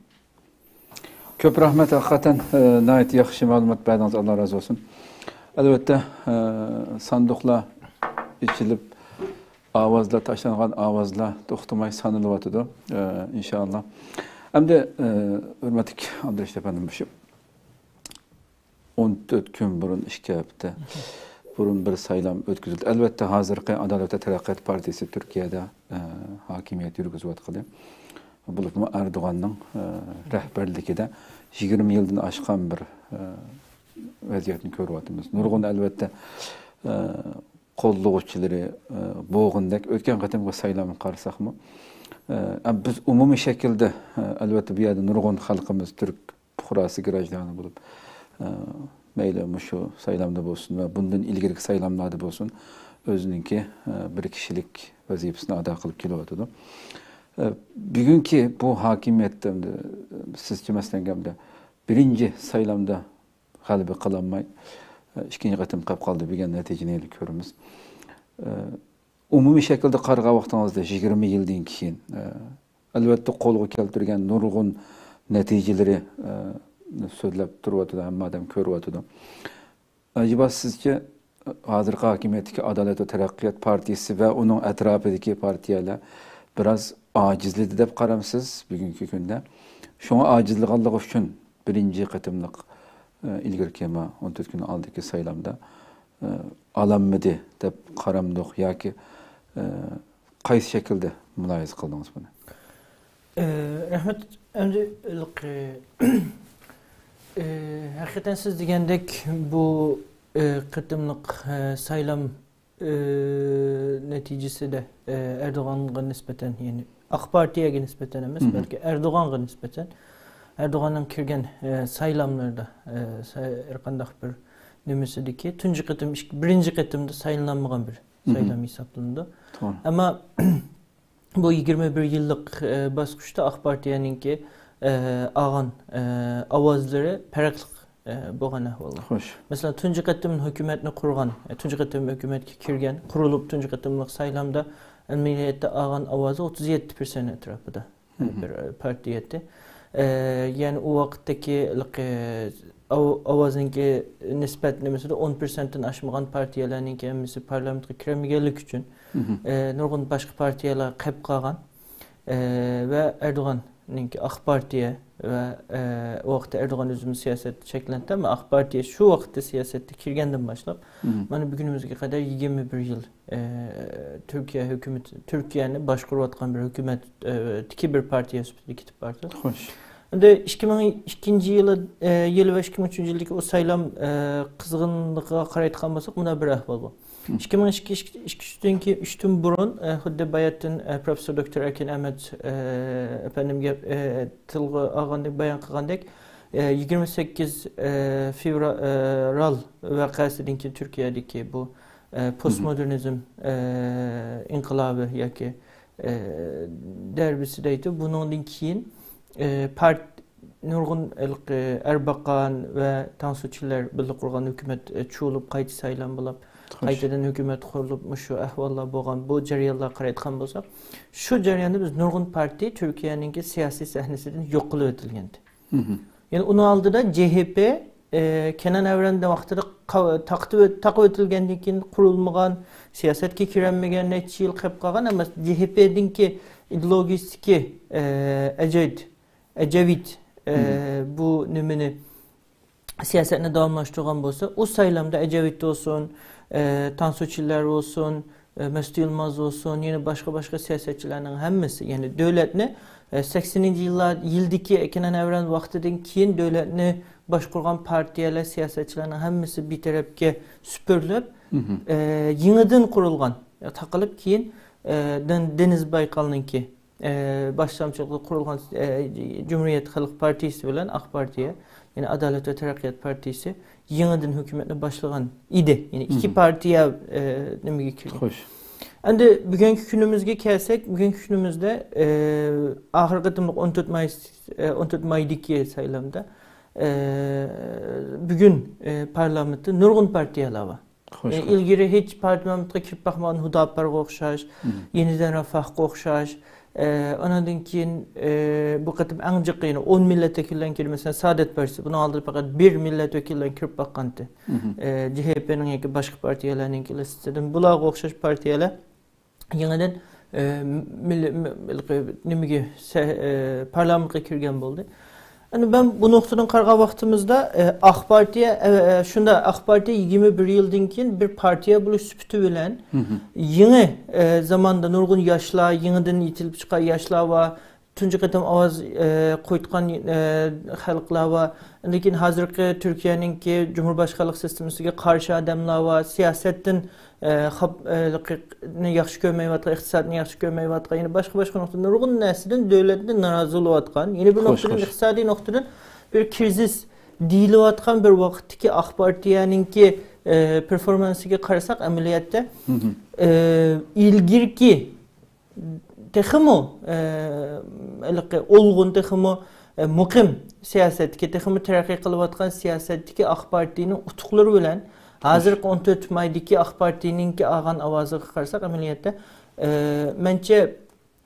كۆپ رەھمەت، ھەقىقەتەن، ئە، ناھايىتى ياخشى مەلۇمات بەردىڭىز، ئاللا رازى بولسۇن. ئەلۋەتتە، ئە، ساندۇقلار ئېچىلىپ، ئاۋازلار تاشلانغان، ئاۋازلار توختىماي سانىلىۋاتىدۇ، ئە، ئىنشائاللا. ئەمدى، ئە، ھۆرمەتلىك ئابدۇرېشىت ئەپەندىم، مۇشۇ ئون تۆت كۈن بۇرۇن، ئىككى ھەپتە بۇرۇن بىر سايلام ئۆتكۈزۈلدى. ئەلۋەتتە، ھازىرقى ئادالەت ۋە تەرەققىيات پارتىيىسى تۈركىيەدە، ئە، ھاكىمىيەت يۈرگۈزۈۋاتقىلى. بولۇپمۇ ئەردوغاننىڭ، ئە، رەھبەرلىكىدە يىگىرمە يىلدىن ئاشقان بىر، ئە، ۋەزىيەتنى كۆرۈۋاتىمىز. نۇرغۇن، ئەلۋەتتە، ئە، قوللىغۇچىلىرى، ئە، بولغىنىدەك. ئۆتكەن قېتىمقى سايلامغا قارىساقمۇ، ئە، بىز ئومۇمىي شەكىلدە، ئە، ئەلۋەتتە، بۇ يەردە نۇرغۇن خەلقىمىز تۈرك پۇقراسى، گراژدانى بولۇپ، ئە، مەيلى مۇشۇ سايلامدا بولسۇن ۋە بۇندىن ئىلگىرىكى سايلاملاردا بولسۇن، ئۆزىنىڭكى، ئە، بىر كىشىلىك ۋەزىپىسىنى ئادا قىلىپ كېلىۋاتىدۇ. ئە، بۈگۈنكى بۇ ھاكىمىيەتتە، ئەمدى، سىزچە، مەسىلەن، ئەمدى بىرىنچى سايلامدا غەلىبە قىلالماي، ئىككىنچى قېتىم قېلىپ قالدى دېگەن نەتىجىنى كۆرىمىز. ئە، ئومۇمىي شەكىلدە قارىغان ۋاقتىڭىزدا يىگىرمە يىلدىن كېيىن، ئە، ئەلۋەتتە قولغا كەلتۈرگەن نۇرغۇن نەتىجىلىرى، ئە، سۆزلەپ تۇرۇۋاتىدۇ، ھەممە ئادەم كۆرۈۋاتىدۇ. ئەجەبا سىزچە ھازىرقى ھاكىمىيەتتىكى ئادالەت ۋە تەرەققىيات پارتىيىسى ۋە ئۇنىڭ ئەتراپىدىكى پارتىيەلەر بىراز ئاجىزلىدى دەپ قارامسىز بۈگۈنكى كۈندە؟ شۇڭا ئاجىزلىغانلىقى ئۈچۈن بىرىنچى قېتىملىق، ئە، ئىلگىرىكى ما ئون تۆت كۈن ئالدىكى سايلامدا، ئە، ئالالمىدى دەپ قارامدۇق ياكى، ئە، قايسى شەكىلدە مۇلاھىزە قىلدىڭىز بۇنى؟ ئە، رەھمەت. ئەمدى، ئە، ئە، ھەقىقەتەن سىز دېگەندەك بۇ، ئە، قېتىملىق، ئە، سايلام، ئە، نەتىجىسىدە، ئە، ئەردوغانغا نىسبەتەن، يەنى ئاق پارتىيەگە نىسبەتەن ئەمەس، مم. بەلكى ئەردوغانغا نىسبەتەن، ئەردوغاننىڭ كىرگەن، ئە، سايلاملىرىدا، ئە، سا-، ھەر قانداق بىر نېمىسىدىكى تۇنجى قېتىم، ئىك-، بىرىنچى قېتىمدا سايلىنالمىغان بىر مم. سايلام ھېسابلىنىدۇ. توغرا. ئەمما بۇ يىگىرمە بىر يىللىق، ئە، باسقۇچتا ئاق پارتىيەنىڭكى، ئە، ئالغان، ئە، ئاۋازلىرى پەرقلىق، ئە، بولغان ئەھۋالدا. خوش. مەسىلەن، تۇنجى قېتىم ھۆكۈمەتنى قۇرغان، ئە، تۇنجى قېتىم ھۆكۈمەتكە كىرگەن، قۇرۇلۇپ تۇنجى قېتىملىق سايلامدا ئەمەلىيەتتە ئالغان ئاۋازى ئوتتۇز يەتتە پىرسەنت ئەتراپىدا. مم. بىر، ئە، پارتىيە ئىدى. ئە، يەنى ئۇ ۋاقىتتىكى، ئاۋ-، ئاۋازنىڭكى نىسبەت نېمىسىدە ئون پىرسەنتتىن ئاشمىغان پارتىيەلەرنىڭكى ھەممىسى پارلامېنتقا كىرەلمىگەنلىكى ئۈچۈن، مم. ئە، نۇرغۇن باشقا پارتىيەلەر قېلىپ قالغان. ئە، ۋە ئەردوغاننىڭكى ئاق پارتىيە ۋە، ئە، ئۇ ۋاقىتتا ئەردوغان ئۆزىمۇ سىياسەتتە چەكلەندى، ئەمما ئاق پارتىيە شۇ ۋاقىتتا سىياسەتتە كىرگەندىن باشلاپ، مم. مانا بۈگۈنىمىزگە قەدەر يىگىرمە بىر يىل، ئە، تۈركىيە ھۆكۈمىتى، تۈركىيەنى باشقۇرۇۋاتقان بىر ھۆكۈمەتتىكى بىر پارتىيە سۈپىتىدە كېتىپ باردى. خوش. ئەمدى ئىككى مىڭ ئىككىنچى يىلى، ئە، يىل ۋە ئىككى مىڭ ئۈچىنچى يىلدىكى ئۇ سايلام، ئە، قىزغىنلىقىغا قارايدىغان بولساق، مۇنداق بىر ئەھۋال بار. مم. ئىككى مىڭ ئىككى، ئىككى، ئىككى، ئۈچتىن كېيىن، ئۈچتىن بۇرۇن، ئە، خۇددى باياتىن، ئە، پروفېسسور دوكتور ئەركىن ئەمەت، ئە، ئەپەندىم گەپ، ئە، تىلغا ئالغاندەك، بايان قىلغاندەك، ئە، يىگىرمە سەككىز، ئە، فېۋرال ۋەقەسىدىن كېيىن تۈركىيەدىكى بۇ، ئە، مم. پوستمودېرنىزم، ئە، ئىنقىلابى ياكى، ئە، دەربىسى دەيدۇ. بۇنىڭدىن كېيىن، ئە، پارت-، نۇرغۇن ھېلىقى ئەرباقان ۋە تاڭسۇچىلار بىللە قۇرغان ھۆكۈمەت، ئە، چۇۋۇلۇپ، قايتا سايلام بولۇپ، خوش. قايتىدىن ھۆكۈمەت قۇرۇلۇپ، مۇشۇ ئەھۋاللار بولغان، بۇ جەريانلارغا قارايدىغان بولساق، شۇ جەرياندا بىز نۇرغۇن پارتىيە تۈركىيەنىڭكى سىياسىي سەھنىسىدىن يوق قىلىۋېتىلگەنىدى. مم. يەنى ئۇنىڭ ئالدىدا جې ھې پې، ئە، كېنان ئەۋرەن ۋاقتىدا قا-، تاقىتىۋ-، تاقىۋېتىلگەندىن كېيىن قۇرۇلمىغان، سىياسەتكە كىرەلمىگەن، نەچچە يىل قېلىپ قالغان، ئەمما جې ھې پېنىڭكى ئىدېئولوگىيىسىدىكى، ئە، ئەجەيت ئەجەۋىت، ئە، مم. بۇ نېمىنى، سىياسەتنى داۋاملاشتۇرغان بولسا، ئۇ سايلامدا ئەجەۋىت بولسۇن، ئە، تاڭسۇچىلار بولسۇن، ئە، مەسۇت يىلماز بولسۇن، يەنە باشقا-باشقا سىياسەتچىلەرنىڭ ھەممىسى، يەنى دۆلەتنى، ئە، سەكسىنىنچى يىللار، يىلدىكى كېنان ئەۋرەن ۋاقتىدىن كېيىن دۆلەتنى باشقۇرغان پارتىيەلەر، سىياسەتچىلەرنىڭ ھەممىسى بىر تەرەپكە سۈپۈرۈلۈپ، مم. ئە، يېڭىدىن قۇرۇلغان، تاقىلىپ كېيىن، ئە، دېن-، دېنىز بايقالنىڭكى ئە، باشلامچىلىقىدا قۇرۇلغان، ئە، جۇمھۇرىيەت خەلق پارتىيىسى بىلەن ئاق پارتىيە، يەنى ئادالەت ۋە تەرەققىيات پارتىيىسى يېڭىدىن ھۆكۈمەتنى باشلىغان ئىدى. يەنى ئىككى مم. پارتىيە، ئە، نېمىگە كىرگەن. خوش. ئەمدى بۈگۈنكى كۈنىمىزگە كەلسەك، بۈگۈنكى كۈنىمىزدە، ئە، ئاخىرقى قېتىملىق ئون تۆت ماي، ئە، ئون تۆت مايدىكى سايلامدا، ئە، بۈگۈن، ئە، پارلامېنتتا نۇرغۇن پارتىيەلەر بار. خوش، ئە، خوش. ئىلگىرى ھېچ پارلامېنتقا كىرىپ باقمىغان ھۇداپارغا ئوخشاش، مم. يېنىدىن رەفاھقا ئوخشاش، ئە، ئانىڭدىن كېيىن، ئە، بۇ قېتىم ئەڭ جىق، يەنى ئون مىللەت ۋەكىللەرنى كىردى. مەسىلەن، سائادەت پارتىيىسى، بۇنىڭ ئالدىدا پەقەت بىر مىللەت ۋەكىللەرنى كىرىپ باققانتى. مم. ئە، جې ھې پېنىڭ ياكى باشقا پارتىيەلەرنىڭكى لىستىسىدىن. بۇلارغا ئوخشاش پارتىيەلەر يېڭىدىن، ئە، مىللىي، مىللىي، نېمىگە، سە-، ئە، پارلامېنتقا كىرگەن بولدى. ئەمدى مەن بۇ نۇقتىدىن قارىغان ۋاقتىمىزدا، ئە، ئاق پارتىيە، ئە، ئە، شۇنداق، ئاق پارتىيە يىگىرمە بىر يىلدىن كېيىن بىر پارتىيە بولۇش سۈپىتى بىلەن مم. يېڭى، ئە، زاماندا نۇرغۇن ياشلار، يېڭىدىن يېتىلىپ چىققان ياشلار بار، تۇنجى قېتىم ئاۋاز، ئە، قويۇتقان، ئە، خەلقلەر بار. ئاندىن كېيىن ھازىرقى تۈركىيەنىڭكى جۇمھۇر باشقانلىق سىستېمىسىگە قارشى ئادەملەر بار، سىياسەتتىن ئە، خاپ-، ئە، ھېلىقىنى ياخشى كۆرمەيۋاتقان، ئىقتىسادنى ياخشى كۆرمەيۋاتقان، يەنە باشقا، باشقا نۇقتا، نۇرغۇن نەرسىدىن دۆلەتنى نارازى بولۇۋاتقان. يەنە بىر خوش، نۇقتىدىن، خوش. ئىقتىسادىي نۇقتىدىن بىر كىرىزىس دېيىلىۋاتقان بىر ۋاقىتتىكى ئاق پارتىيەنىڭكى، ئە، پېرفورمانسىغا قارىساق، ئەمەلىيەتتە، مم. ئە، ئىلگىرىكى تېخىمۇ، ئە، ھېلىقى ئولغۇن، تېخىمۇ، ئە، مۇقىم سىياسەتتىكى، تېخىمۇ تەرەققىي قىلىۋاتقان سىياسەتتىكى ئاق پارتىيىنىڭ ئۇتۇقلىرى بىلەن ھازىرقى ئون تۆت مايدىكى ئاق پارتىيىنىڭكى ئالغان ئاۋازىغا قارىساق، ئەمەلىيەتتە، ئە، مەنچە،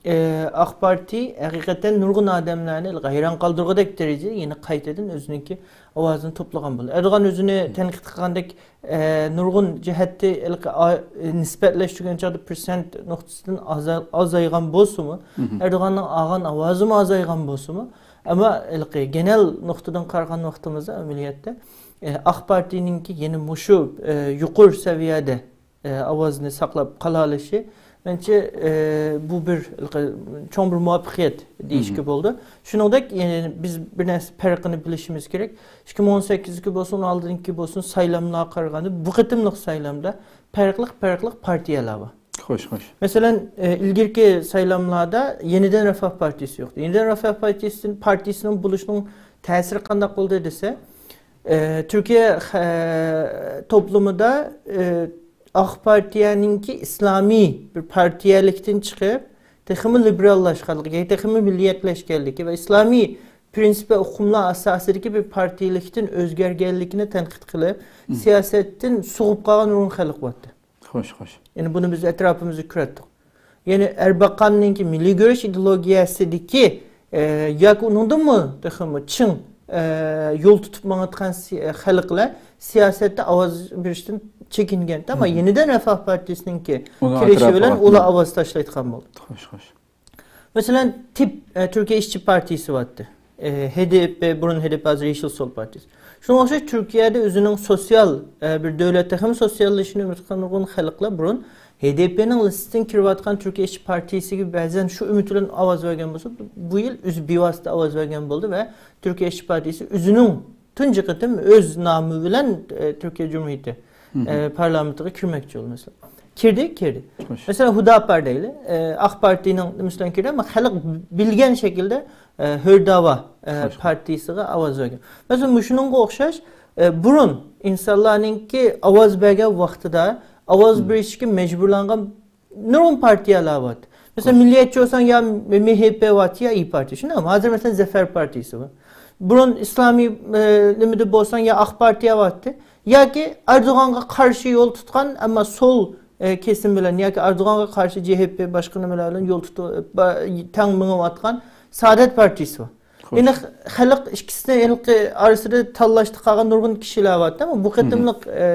ئە، ئاق پارتىي ھەقىقەتەن نۇرغۇن ئادەملەرنى ھەيران قالدۇرغۇدەك دەرىجىدە يەنە قايتىدىن ئۆزىنىڭكى ئاۋازىنى توپلىغان بولدى. ئەردوغان ئۆزىنى تەنقىد قىلغاندەك، ئە، نۇرغۇن جەھەتتە ھېلىقى ئا-، نىسبەتلەشتۈرگەن چاغدا پىرسەنت نۇقتىسىدىن ئازا-، ئازايغان بولسىمۇ، ئەردوغاننىڭ ئالغان ئاۋازىمۇ ئازايغان بولسىمۇ، ئەمما ھېلىقى گېنەل نۇقتىدىن قارىغان ۋاقتىمىزدا ئەمەلىيەتتە، ئە، ئاق پارتىيىنىڭكى يەنە مۇشۇ، ئە، يۇقىرى سەۋىيەدە، ئە، ئاۋازنى ساقلاپ قالالىشى، مەنچە، ئە، بۇ بىر ھېلىقى چوڭ بىر مۇۋەپپەقىيەت دېيىشكە بولىدۇ. شۇنىڭدەك، يەنە بىز بىر نەرسە پەرقىنى بىلىشىمىز كېرەك. ئىككى مىڭ ئون سەككىزدىكى بولسۇن، ئالدىنقى بولسۇن، سايلاملارغا قارىغاندا، بۇ قېتىملىق سايلامدا پەرقلىق، پەرقلىق پارتىيەلەر بار. خوش، خوش. مەسىلەن، ئە، ئىلگىرىكى سايلاملاردا يېنىدىن رەفاھ پارتىيىسى يوقتى. يېنىدىن رەفاھ پارتىيىسى، پارتىيىسىنىڭ بولۇشىنىڭ تەسىرى قانداق بولدى دېسە، ئە، تۈركىيە، ئە، توپلۇمىدا، ئە، ئاق پارتىيەنىڭكى ئىسلامىي بىر پارتىيەلىكتىن چىقىپ، تېخىمۇ لىبېراللاشقانلىقى، تېخىمۇ مىللىيەتلەشكەنلىكى ۋە ئىسلامىي پىرىنسىپ ۋە ئۇقۇملار ئاساسىدىكى بىر پارتىيەلىكتىن ئۆزگەرگەنلىكىنى تەنقىد قىلىپ، سىياسەتتىن سوغۇپ قالغان نۇرغۇن خەلق بارتى. خوش، خوش. يەنى بۇنى بىز ئەتراپىمىزدا كۆرەتتۇق. يەنى ئەرباقاننىڭكى مىللىي گۈرەش ئىدېئولوگىيەسىدىكى، ئە، ياكى ئۇنىڭدىنمۇ تېخىمۇ چىڭ، ئە، يول تۇتۇپ ماڭىدىغان سىي-، خەلقلەر سىياسەتتە ئاۋاز بېرىشتىن چېكىنگەن. ئەمما يېنىدىن رەفاھ پارتىيىسىنىڭكى كېلىشى بىلەن ئۇلار ئاۋاز تاشلايدىغان بولدى. خوش، خوش. مەسىلەن، تىپ، ئە، تۈركىيە ئىشچى پارتىيىسى بارتى. ئە، ھې دې پې، بۇرۇن ھې دې پې، ھازىر يېشىل سول پارتىيىسى. شۇنىڭغا ئوخشاش تۈركىيەدە ئۆزىنىڭ سوتسىيال، ئە، بىر دۆلەت، تېخىمۇ سوتسىياللىشىشىنى ئۈمىد قىلغان نۇرغۇن خەلقلەر بۇرۇن ھې دې پېنىڭ لىستىسىدىن كىرىۋاتقان تۈركىيە ئىشچى پارتىيىسىگە بەزەن شۇ ئۈمىد بىلەن ئاۋاز بەرگەن بولسا، بۇ يىل ئۆزى بىۋاسىتە ئاۋاز بەرگەن بولدى ۋە تۈركىيە ئىشچى پارتىيىسى ئۆزىنىڭ تۇنجى قېتىم ئۆز نامى بىلەن، ئە، تۈركىيە جۇمھۇرىيىتى، ئە، پارلامېنتىغا كىرمەكچى بولدى، مەسىلەن. كىردى، كىردى. خوش. مەسىلەن، ھۇداپار دەيلى، ئە، ئاق پارتىيىنىڭ نېمىسى بىلەن كىردى، ئەمما خەلق بىلگەن شەكىلدە، ئە، ھۆر داۋا، ئە، پارتىيىسىغا ئاۋاز بەرگەن. مەسىلەن، مۇشۇنىڭغا ئوخشاش، ئە، بۇرۇن ئىنسانلارنىڭكى ئاۋاز بەرگەن ۋاقتىدا ئاۋاز بېرىشكە مەجبۇرلانغان نۇرغۇن پارتىيەلەر بارتى. مەسىلەن، مىللىيەتچى بولساڭ يا مېھېپې بارتى، يا ئىيى پارتىيە. شۇنداقمۇ؟ ھازىر، مەسىلەن، زەفەر پارتىيىسى بار. بۇرۇن ئىسلامىي، ئە، نېمىدە بولساڭ يا ئاق پارتىيە بارتى، ياكى ئەردوغانغا قارشى يول تۇتقان، ئەمما سول، ئە، كېسىم بىلەن ياكى ئەردوغانغا قارشى جې ھې پې باشقا نېمىلەر بىلەن يول تۇتۇپ، با-، تەڭ مېڭىۋاتقان سائادەت پارتىيىسى بار. خوش. يەنە خەلق ئىككىسىنى ھېلىقى ئارىسىدا تاللاشتا قالغان نۇرغۇن كىشىلەر بارتى، ئەمما بۇ قېتىملىق، ئە،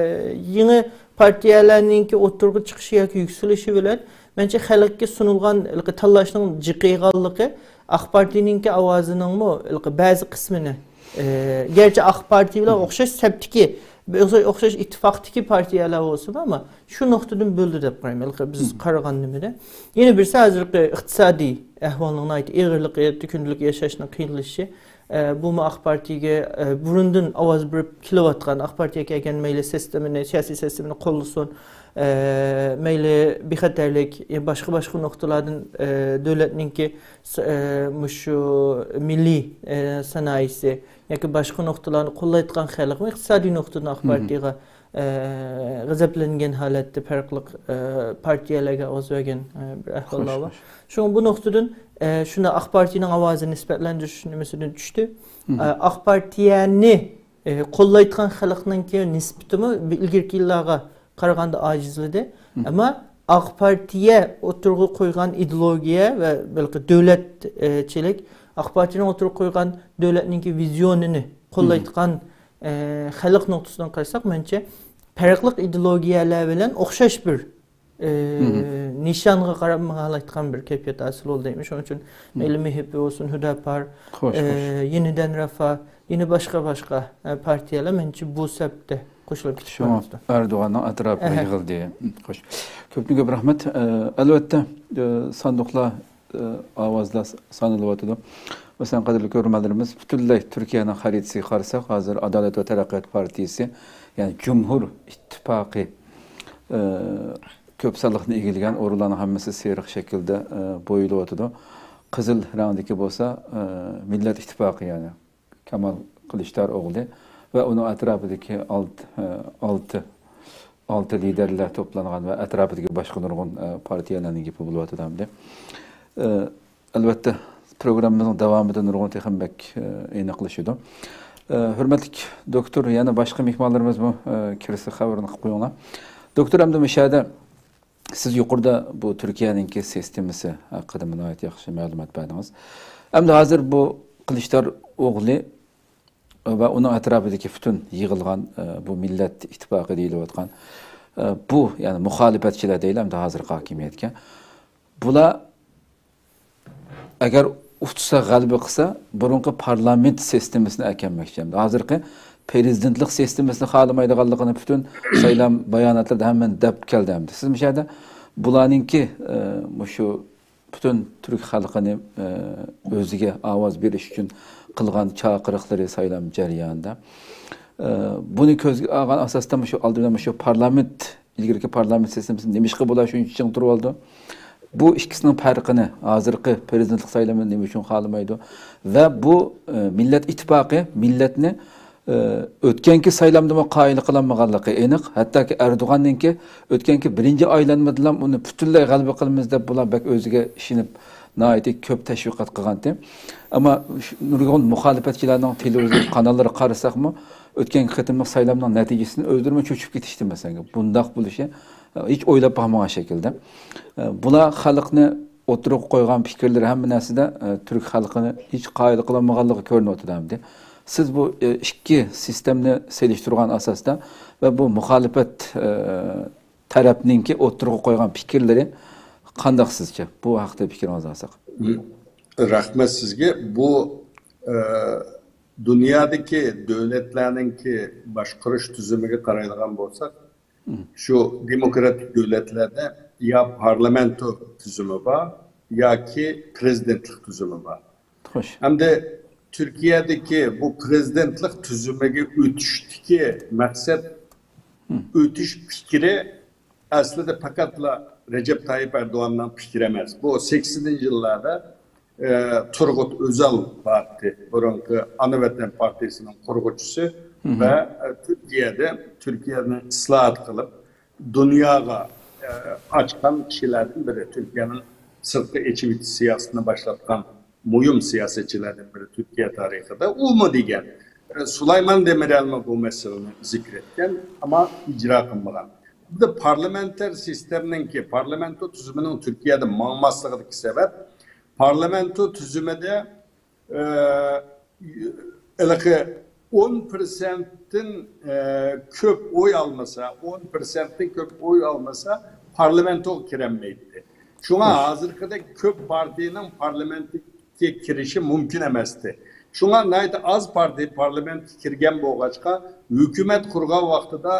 يېڭى پارتىيەلەرنىڭكى ئوتتۇرىغا چىقىشى ياكى يۈكسىلىشى بىلەن، مەنچە خەلقكە سۇنۇلغان ھېلىقى تاللاشنىڭ جىقىيغانلىقى ئاق پارتىيىنىڭكى ئاۋازىنىڭمۇ ھېلىقى بەزى قىسمىنى، ئە، گەرچە ئاق پارتىيە بىلەن ئوخشاش سەپتىكى، ئوخشاش ئىتتىپاقتىكى پارتىيەلەر بولسىمۇ، ئەمما شۇ نۇقتىدىن بۆلدى دەپ قارايمەن، ھېلىقى بىز قارىغان نېمىدە. يەنە بىرسى ھازىرقى ئىقتىسادىي ئەھۋالنىڭ ناھايىتى ئېغىرلىقى، كۈندىلىك ياشاشنىڭ قىيىنلىشىشى. ئە، بۇمۇ ئاق پارتىيەگە، ئە، بۇرۇندىن ئاۋاز بېرىپ كېلىۋاتقان، ئاق پارتىيە كەلگەن مەيلى سىستېمىنى، سىياسىي سىستېمىنى قوللىسۇن، ئە، مەيلى بىخەتەرلىك، يا باشقا، باشقا نۇقتىلاردىن، ئە، دۆلەتنىڭكى س-، ئە، مۇشۇ مىللىي، ئە، سانائىسى ياكى باشقا نۇقتىلارنى قوللايدىغان خەلقمۇ ئىقتىسادىي نۇقتىدىن ئاق پارتىيەگە، ئە، غەزەپلەنگەن ھالەتتە پەرقلىق، ئە، پارتىيەلەرگە ئاۋاز بەرگەن، ئە، بىر ئەھۋاللار بار. خوش. شۇڭا بۇ نۇقتىدىن، ئە، شۇنى ئاق پارتىيەنىڭ ئاۋازىنى نىسبەتلەندۈرۈش نېمىسىدىن چۈشتى. ئە، ئاق پارتىيەنى، ئە، قوللايدىغان خەلقنىڭكى نىسبىتىمۇ بۇ ئىلگىرىكى يىللارغا قارىغاندا ئاجىزلىدى. ئەمما ئاق پارتىيە ئوتتۇرىغا قويغان ئىدېئولوگىيە ۋە بەلكى دۆلەتچىلىك، ئاق پارتىيەنىڭ ئوتتۇرىغا قويغان دۆلەتنىڭكى ۋىزىيونىنى قوللايدىغان، ئە، خەلق نۇقتىسىدىن قارىساق، مەنچە پەرقلىق ئىدېئولوگىيەلەر بىلەن ئوخشاش بىر، ئە، نىشانغا قاراپ ماڭالايدىغان بىر كەيپىيات ھاسىل بولدى دەيمەن. شۇنىڭ ئۈچۈن مەيلى مېھىپ بولسۇن، ھۈدەپار، خوش، ئە، خوش. يېنىدىن رەفا، يەنە باشقا، باشقا، ئە، پارتىيەلەر مەنچە بۇ سەپتە قوشۇلۇپ كېتىپ شۇڭا بارماقتا. ئەردوغاننىڭ ئەتراپىغا ئەھە. يىغىلدى. خوش. كۆپتىن كۆپ رەھمەت. ئە، ئەلۋەتتە، ئە، ساندۇقلار، ئە، ئاۋازلار سانىلىۋاتىدۇ. مەسىلەن، قەدىرلىك كۆرۈرمەنلىرىمىز، پۈتۈنلەي تۈركىيەنىڭ خەرىتىسىگە قارىساق، ھازىر ئادالەت ۋە تەرەققىيات پارتىيىسى، يەنى جۇمھۇر ئىتتىپاقى، ئە، كۆپ سانلىقنى ئىگىلىگەن، ئورۇنلارنىڭ ھەممىسى سېرىق شەكىلدە، ئە، بويىلىۋاتىدۇ. قىزىل رەڭدىكى بولسا، ئە، مىللەت ئىتتىپاقى، يەنى كامال قىلىچدار ئوغلى ۋە ئۇنىڭ ئەتراپىدىكى ئالت-، ئالتە، ئالتە لىدەرلەر توپلانغان ۋە ئەتراپىدىكى باشقا نۇرغۇن، ئە، پارتىيەلەرنىڭ گېپى بولۇۋاتىدۇ ئەمدى. ئە، ئەلۋەتتە، پروگراممىمىزنىڭ داۋامىدا نۇرغۇن تېخىمۇ بەك، ئە، ئېنىقلىشىدۇ. ئە، ھۆرمەتلىك دوكتور، يەنە باشقا مېھمانلىرىمىزمۇ، ئە، كىرسە خەۋىرىنى قىلىپ قويۇڭلار. دوكتور، ئەمدى مۇشۇ يەردە سىز يۇقىرىدا بۇ تۈركىيەنىڭكى سىستېمىسى ھەققىدە ناھايىتى ياخشى مەلۇمات بەردىڭىز. ئەمدى ھازىر بۇ قىلىچدار ئوغلى ۋە ئۇنىڭ ئەتراپىدىكى پۈتۈن يىغىلغان، ئە، بۇ مىللەت ئىتتىپاقى دېيىلىۋاتقان، ئە، بۇ، يەنى مۇخالىپەتچىلەر دەيلى ئەمدى ھازىرقى ھاكىمىيەتكە. بۇلار ئەگەر ئۇتسا، غەلىبە قىلسا، بۇرۇنقى پارلامېنت سىستېمىسىنى ئەكەلمەكچى. ھازىرقى پىرېزىدېنتلىق سىستېمىسىنى خالىمايدىغانلىقىنى پۈتۈن سايلام باياناتلىرىدا ھەممىنى دەپ كەلدى ئەمدى. سىز مۇشۇ يەردە بۇلارنىڭكى، ئە، مۇشۇ پۈتۈن تۈرك خەلقىنى، ئە، ئۆزىگە ئاۋاز بېرىش ئۈچۈن قىلغان چاقىرىقلىرى سايلام جەريانىدا، ئە، بۇنى كۆزگە ئالغان ئاساستا مۇشۇ ئالدى بىلەن مۇشۇ پارلامېنت ئىلگىرىكى پارلامېنت سىستېمىسىنى نېمىشقا بۇلار شۇنچە چىڭ تۇرۇۋالىدۇ؟ بۇ ئىككىسىنىڭ پەرقىنى، ھازىرقى پىرېزىدېنتلىق سايلىمىنى نېمە ئۈچۈن خالىمايدۇ؟ ۋە بۇ، ئە، مىللەت ئىتتىپاقى مىللەتنى، ئە، ئۆتكەنكى سايلامدىمۇ قايىل قىلالمىغانلىقى ئېنىق. ھەتتاكى ئەردوغاننىڭكى ئۆتكەنكى بىرىنچى ئايلانمىدىلا ئۇنى پۈتۈنلەي غەلىبە قىلىمىز دەپ، بۇلار بەك ئۆزىگە ئىشىنىپ، ناھايىتى كۆپ تەشۋىقات قىلغانتى. ئەمما شۇ نۇرغۇن مۇخالىپەتچىلەرنىڭ تېلېۋىزور قاناللىرىغا قارىساقمۇ، ئۆتكەنكى قېتىملىق سايلامنىڭ نەتىجىسىنى ئۆزلىرىمۇ چۆچۈپ كېتىشتى، مەسىلەن. بۇنداق بولۇشى، ئە، ھېچ ئويلاپ باقمىغان شەكىلدە. ئە، بۇلار خەلقنى ئوتتۇرىغا قويغان پىكىرلىرى ھەممە نەرسىدە، ئە، تۈرك خەلقىنى ھېچ قايىل قىلالمىغانلىقى كۆرۈنۈۋاتىدۇ ئەمدى. سىز بۇ، ئە، ئىككى سىستېمىنى سېلىشتۇرغان ئاساستا ۋە بۇ مۇخالىپەت، ئە، تەرەپنىڭكى ئوتتۇرىغا قويغان پىكىرلىرى قانداق سىزچە؟ بۇ ھەقتە پىكرىڭىزنى ئالساق. رەھمەت سىزگە. بۇ، ئە، دۇنيادىكى دۆلەتلەرنىڭكى باشقۇرۇش تۈزۈمىگە قارايدىغان بولساق، شۇ دېموكراتىك دۆلەتلەردە يا پارلامېنتو تۈزۈمى بار، ياكى پىرېزىدېنتلىق تۈزۈمى بار. خوش. ئەمدى تۈركىيەدىكى بۇ پىرېزىدېنتلىق تۈزۈمىگە ئۆتۈشتىكى مەقسەت، ئۆتۈش پىكرى ئەسلىدە پەقەتلا رەجەپ تايىپ ئەردوغاننىڭ پىكرى ئەمەس. بۇ سەكسىنىنچى يىللاردا، ئە، تۇرغۇت ئۆزال بارتى، بۇرۇنقى ئانا ۋەتەن پارتىيىسىنىڭ قۇرغۇچىسى ۋە، ئە، تۈركىيەدە، تۈركىيەنى ئىسلاھات قىلىپ، دۇنياغا، ئە، ئاچقان كىشىلەردىن بىرى، تۈركىيەنىڭ سىرتقا ئېچىۋېتىش سىياسىتىنى باشلاتقان مۇھىم سىياسەتچىلەردىن بىرى تۈركىيە تارىخىدا. ئۇمۇ دېگەن، ئە، سۇلايمان دېمىرەلمۇ بۇ مەسىلىنى زىكىر ئەتكەن، ئەمما ئىجرا قىلمىغان. بۇ پارلامېنتار سىستېمىنىڭكى، پارلامېنتو تۈزۈمىنىڭ تۈركىيەدە ماڭماسلىقىدىكى سەۋەب، پارلامېنتو تۈزۈمىدە ئە، ھېلىقى ئون پىرسەنتتىن، ئە، كۆپ ئوي ئالمىسا، ئون پىرسەنتتىن كۆپ ئوي ئالمىسا، پارلامېنتوغا كىرەلمەيتتى. شۇڭا ھازىرقىدەك كۆپ پارتىيىنىڭ پارلامېنتكە كىرىشى مۇمكىن ئەمەستى. شۇڭا ناھايىتى ئاز پارتىيە پارلامېنتكە كىرگەن بولغاچقا، ھۆكۈمەت قۇرغان ۋاقتىدا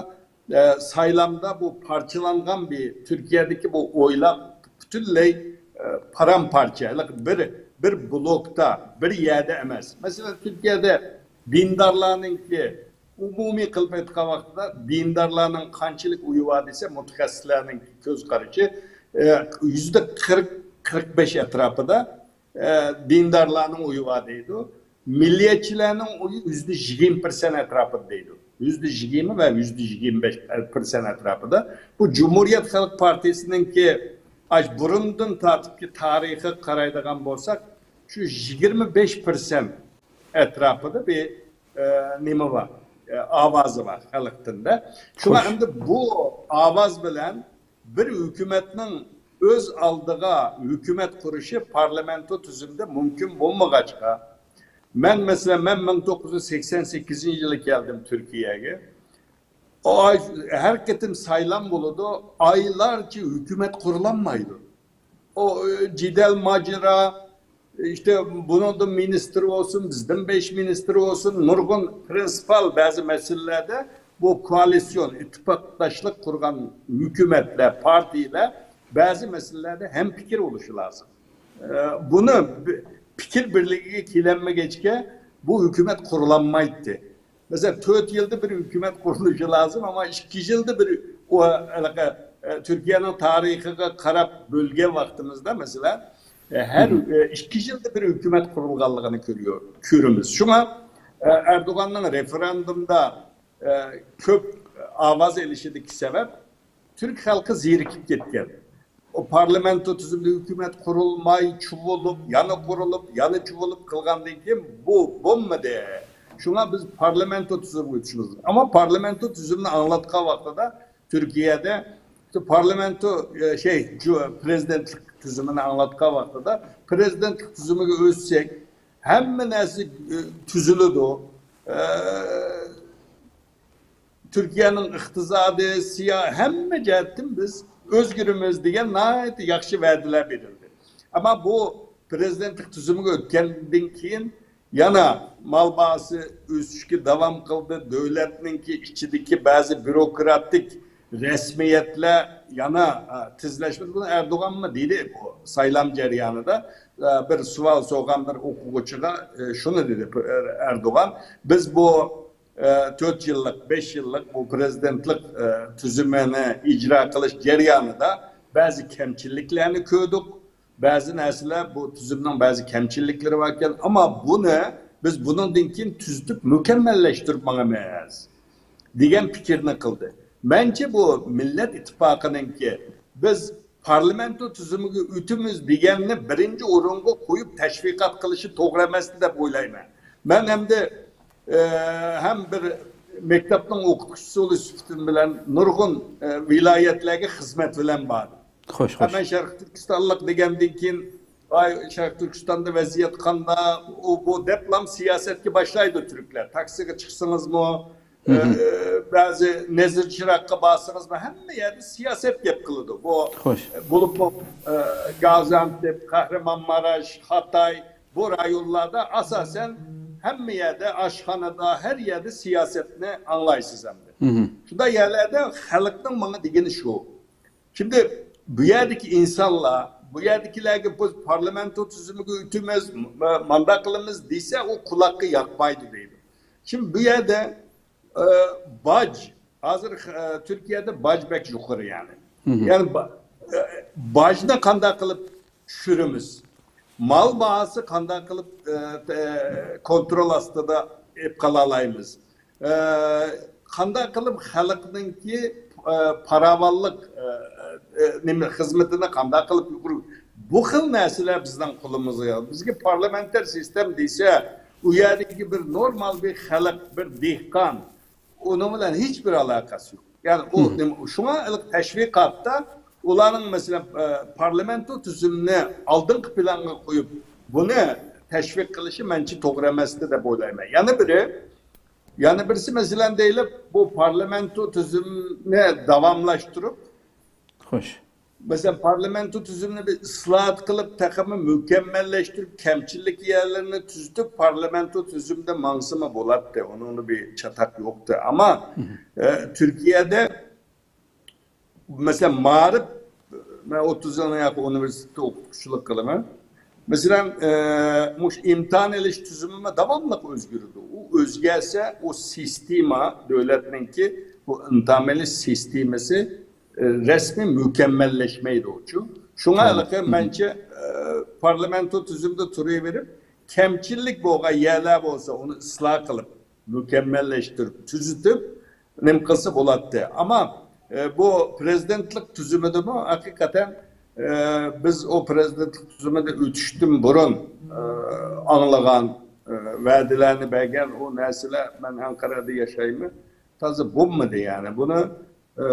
ئە، سايلامدا بۇ پارچىلانغان بىر تۈركىيەدىكى بۇ ئويلار پۈتۈنلەي، ئە، پارام-پارچە، بىر، بىر بلوكتا، بىر يەردە ئەمەس. مەسىلەن، تۈركىيەدە دىندارلارنىڭكى ئومۇمىي قىلىپ ئېيتقان ۋاقتىدا دىندارلارنىڭ قانچىلىك ئويى بار دېسە، مۇتەخەسسىسلەرنىڭ كۆز قارىشى، ئە، يۈزدە قىرىق، قىرىق بەش ئەتراپىدا ئە، دىندارلارنىڭ ئويى بار دەيدۇ. مىللىيەتچىلەرنىڭ ئويى يۈزدە يىگىرمە پىرسەنت ئەتراپىدا دەيدۇ. يۈزدە يىگىرمە ۋە يۈزدە يىگىرمە بەش پىرسەنت ئەتراپىدا. بۇ جۇمھۇرىيەت خەلق پارتىيىسىنىڭكى ئاش بۇرۇندىن تارتىپ تارىخىغا قارايدىغان بولساق، شۇ يىگىرمە بەش پىرسەنت ئەتراپىدا بىر، ئە، نېمە بار؟ ئە، ئاۋازى بار خەلقتىن-دە. شۇڭا ئەمدى بۇ ئاۋاز بىلەن بىر ھۆكۈمەتنىڭ ئۆز ئالدىغا ھۆكۈمەت قۇرۇشى پارلامېنتو تۈزۈمدە مۇمكىن بولمىغاچقا، مەن، مەسىلەن، مەن مىڭ توققۇز يۈز سەكسەن سەككىزىنچى يىلى كەلدىم تۈركىيەگە. ئاي، ھەر قېتىم سايلام بولىدۇ، ئايلارچە ھۆكۈمەت قۇرۇلالمايدۇ. ئۇ، ئە، جېدەل ماجىرا، ئىشتە بۇنىڭدىن مىنىستىر بولسۇن، بىزدىن بەش مىنىستىر بولسۇن، نۇرغۇن پرىنسىپال بەزى مەسىلىلەردە بۇ كوئالىسىيون، ئىتتىپاقداشلىق قۇرغان ھۆكۈمەتلەر، پارتىيىلەر بەزى مەسىلىلەردە ھەمپىكىر بولۇشى لازىم. ئە، بۇنى بى-، پىكىر بىرلىكىگە كېلەلمىگەچكە بۇ ھۆكۈمەت قۇرۇلالمايتتى. مەسىلەن، تۆت يىلدا بىر ھۆكۈمەت قۇرۇلۇشى لازىم، ئەمما ئىككى يىلدا بىر ئۇ، ھېلىقى، ئە، تۈركىيەنىڭ تارىخىغا قاراپ بۆلگەن ۋاقتىمىزدا، مەسىلەن، ئە، ھەر، ئە، ئىككى يىلدا بىر ھۆكۈمەت قۇرۇلغانلىقىنى كۆرۈيو-، كۆرىمىز. شۇڭا، ئە، ئەردوغاننىڭ رېفېرېندۇمدا، ئە، كۆپ ئاۋاز ئېلىشىدىكى سەۋەب تۈرك خەلقى زېرىكىپ كەتكەن. ئۇ پارلامېنتو تۈزۈمىدە ھۆكۈمەت قۇرۇلماي، چۇۋۇلۇپ، يەنە قۇرۇلۇپ، يەنە چۇۋۇلۇپ قىلغاندىن كېيىن بۇ بولمىدى. شۇڭا بىز پارلامېنتو تۈزۈمىگە ئۆتۈشىمىز لازىم. ئەمما پارلامېنتو تۈزۈمىنى ئاڭلاتقان ۋاقتىدا تۈركىيەدە پارلامېنتو، ئە، شەي، جۇ-، پىرېزىدېنتلىق تۈزۈمىنى ئاڭلاتقان ۋاقتىدا پىرېزىدېنتلىق تۈزۈمىگە ئۆتسەك، ھەممە نەرسە، ئە، تۈزۈلىدۇ. ئە، تۈركىيەنىڭ ئىقتىسادى، سىيا-، ھەممە جەھەتتىن بىز ئۆزگىرىمىز دېگەن ناھايىتى ياخشى ۋەدىلەر بېرىلدى. ئەمما بۇ پىرېزىدېنتلىق تۈزۈمىگە ئۆتكەندىن كېيىن يەنە مال باھاسى ئۆسۈشكە داۋام قىلدى. دۆلەتنىڭكى ئىچىدىكى بەزى بيۇروكراتىك رەسمىيەتلەر يەنە، ئە، تېزلەشمىدى. بۇنى ئەردوغانمۇ دېدى بۇ سايلام جەريانىدا. ئە، بىر سوئال سورىغان بىر ئوقۇغۇچىغا، ئە، شۇنى دېدى، ئە، ئەردوغان، بىز بۇ، ئە، تۆت يىللىق، بەش يىللىق بۇ پىرېزىدېنتلىق، ئە، تۈزۈمىنى ئىجرا قىلىش جەريانىدا بەزى كەمچىلىكلەرنى كۆردۇق. بەزى نەرسىلەر، بۇ تۈزۈمنىڭ بەزى كەمچىلىكلىرى باركەن، ئەمما بۇنى بىز بۇنىڭدىن كېيىن تۈزىتىپ، مۇكەممەللەشتۈرۈپ ماڭىمىز، دېگەن پىكىرنى قىلدى. مەنچە بۇ مىللەت ئىتتىپاقىنىڭكى، بىز پارلامېنتو تۈزۈمىگە ئۆتىمىز دېگەننى بىرىنچى ئورۇنغا قويۇپ تەشۋىقات قىلىشى توغرا ئەمەستى دەپ ئويلايمەن. مەن ئەمدى، ئە، ھەم بىر مەكتەپنىڭ ئوقۇتقۇچىسى بولۇش سۈپىتىم بىلەن نۇرغۇن، ئە، ۋىلايەتلەرگە خىزمەت بىلەن باردىم. خوش، ھە، خوش. مەن شەرقىي تۈركىستانلىق دېگەندىن كېيىن، ۋاي، شەرقىي تۈركىستاندا ۋەزىيەت قانداق، ئۇ، بۇ دەپلام سىياسەتكە باشلايدۇ تۈركلەر. تاكسىغا چىقسىڭىزمۇ، ئە، بەزى نەزىر چىراغقا بارسىڭىزمۇ، ھەممە يەردە سىياسەت گەپ قىلىدۇ. بۇ، خوش. بولۇپمۇ، ئە، گازىئانتېپ، قەھرىمانماراش، خاتاي، بۇ رايونلاردا ئاساسەن ھەممە يەردە، ئاشخانىدا، ھەر يەردە سىياسەتنى ئاڭلايسىز ئەمدى. شۇنداق يەرلەردە خەلقنىڭ ماڭا دېگىنى شۇ. شىمدى بۇ يەردىكى ئىنسانلار، بۇ يەردىكىلەرگە بىز پارلامېنتو تۈزۈمىگە ئۆتىمىز، م-، مانداق قىلىمىز دېسە، ئۇ قۇلاققا ياقمايدۇ دەيدۇ. شىمدى بۇ يەردە، ئە، باج، ھازىر، ئە، تۈركىيەدە باج بەك يۇقىرى يەنى. يەنى با-، ئە، باجنى قانداق قىلىپ چۈشۈرىمىز؟ مال باھاسى قانداق قىلىپ، ئە، ئە، كونترول ئاستىدا ئېلىپ قالالايمىز؟ ئە، قانداق قىلىپ خەلقنىڭكى، ئە، پاراۋانلىق، ئە، ئە، نېمە، خىزمىتىنى قانداق قىلىپ يۇقىرى، بۇ خىل نەرسىلەر بىزنىڭ قولىمىزدا يوق. بىزگە پارلامېنتار سىستېما دېسە، ئۇ يەردىكى بىر نورمال بىر خەلق، بىر دېھقان، ئۇنىڭ بىلەن ھېچ بىر ئالاقىسى يوق. يەنى ئۇ نېمە، شۇڭا ھېلىقى تەشۋىقاتتا ئۇلارنىڭ، مەسىلەن، ئە، پارلامېنتو تۈزۈمىنى ئالدىنقى پىلانغا قويۇپ، بۇنى تەشۋىق قىلىشى مەنچە توغرا ئەمەستى دەپ ئويلايمەن. يەنە بىرى، يەنە بىرسى، مەسىلەن، دەيلى، بۇ پارلامېنتو تۈزۈمىنى داۋاملاشتۇرۇپ، خوش. مەسىلەن، پارلامېنتو تۈزۈمىنى بىر ئىسلاھات قىلىپ، تېخىمۇ مۇكەممەللەشتۈرۈپ، كەمچىلىك يەرلىرىنى تۈزىتىپ، پارلامېنتو تۈزۈمىدە ماڭسىمۇ بولاتتى، ئۇنىڭدا بىر چاتاق يوقتى. ئەمما، ئە، تۈركىيەدە، مەسىلەن، مائارىپ، مەن ئوتتۇز يىلدىن ياقىن ئۇنىۋېرسىتېتتا ئوقۇتقۇچىلىق قىلىمەن. مەسىلەن، ئە، مۇشۇ ئىمتىھان ئېلىش تۈزۈمىمۇ داۋاملىق ئۆزگىرىدۇ. ئۇ ئۆزگەرسە، ئۇ سىستېما، دۆلەتنىڭكى بۇ ئىمتىھان ئېلىش سىستېمىسى، ئە، رەسمىي مۇكەممەللەشمەيدۇ. شۇ، شۇڭا ھېلىقى مەنچە، ئە، پارلامېنتو تۈزۈمىدە تۇرۇۋېرىپ، كەمچىلىك بولغان يەرلەر بولسا، ئۇنى ئىسلاھ قىلىپ، مۇكەممەللەشتۈرۈپ، تۈزىتىپ، نېمە قىلسا بولاتتى. ئەمما، ئە، بۇ پىرېزىدېنتلىق تۈزۈمىدىمۇ ھەقىقەتەن، ئە، بىز ئۇ پىرېزىدېنتلىق تۈزۈمىدە ئۆتۈشتىن بۇرۇن، ئە، ئاڭلىغان، ئە، ۋەدىلەرنى بەرگەن ئۇ نەرسىلەر، مەن ئەنقەرەدە ياشايمەن، تازا بولمىدى يەنى. بۇنى، ئە،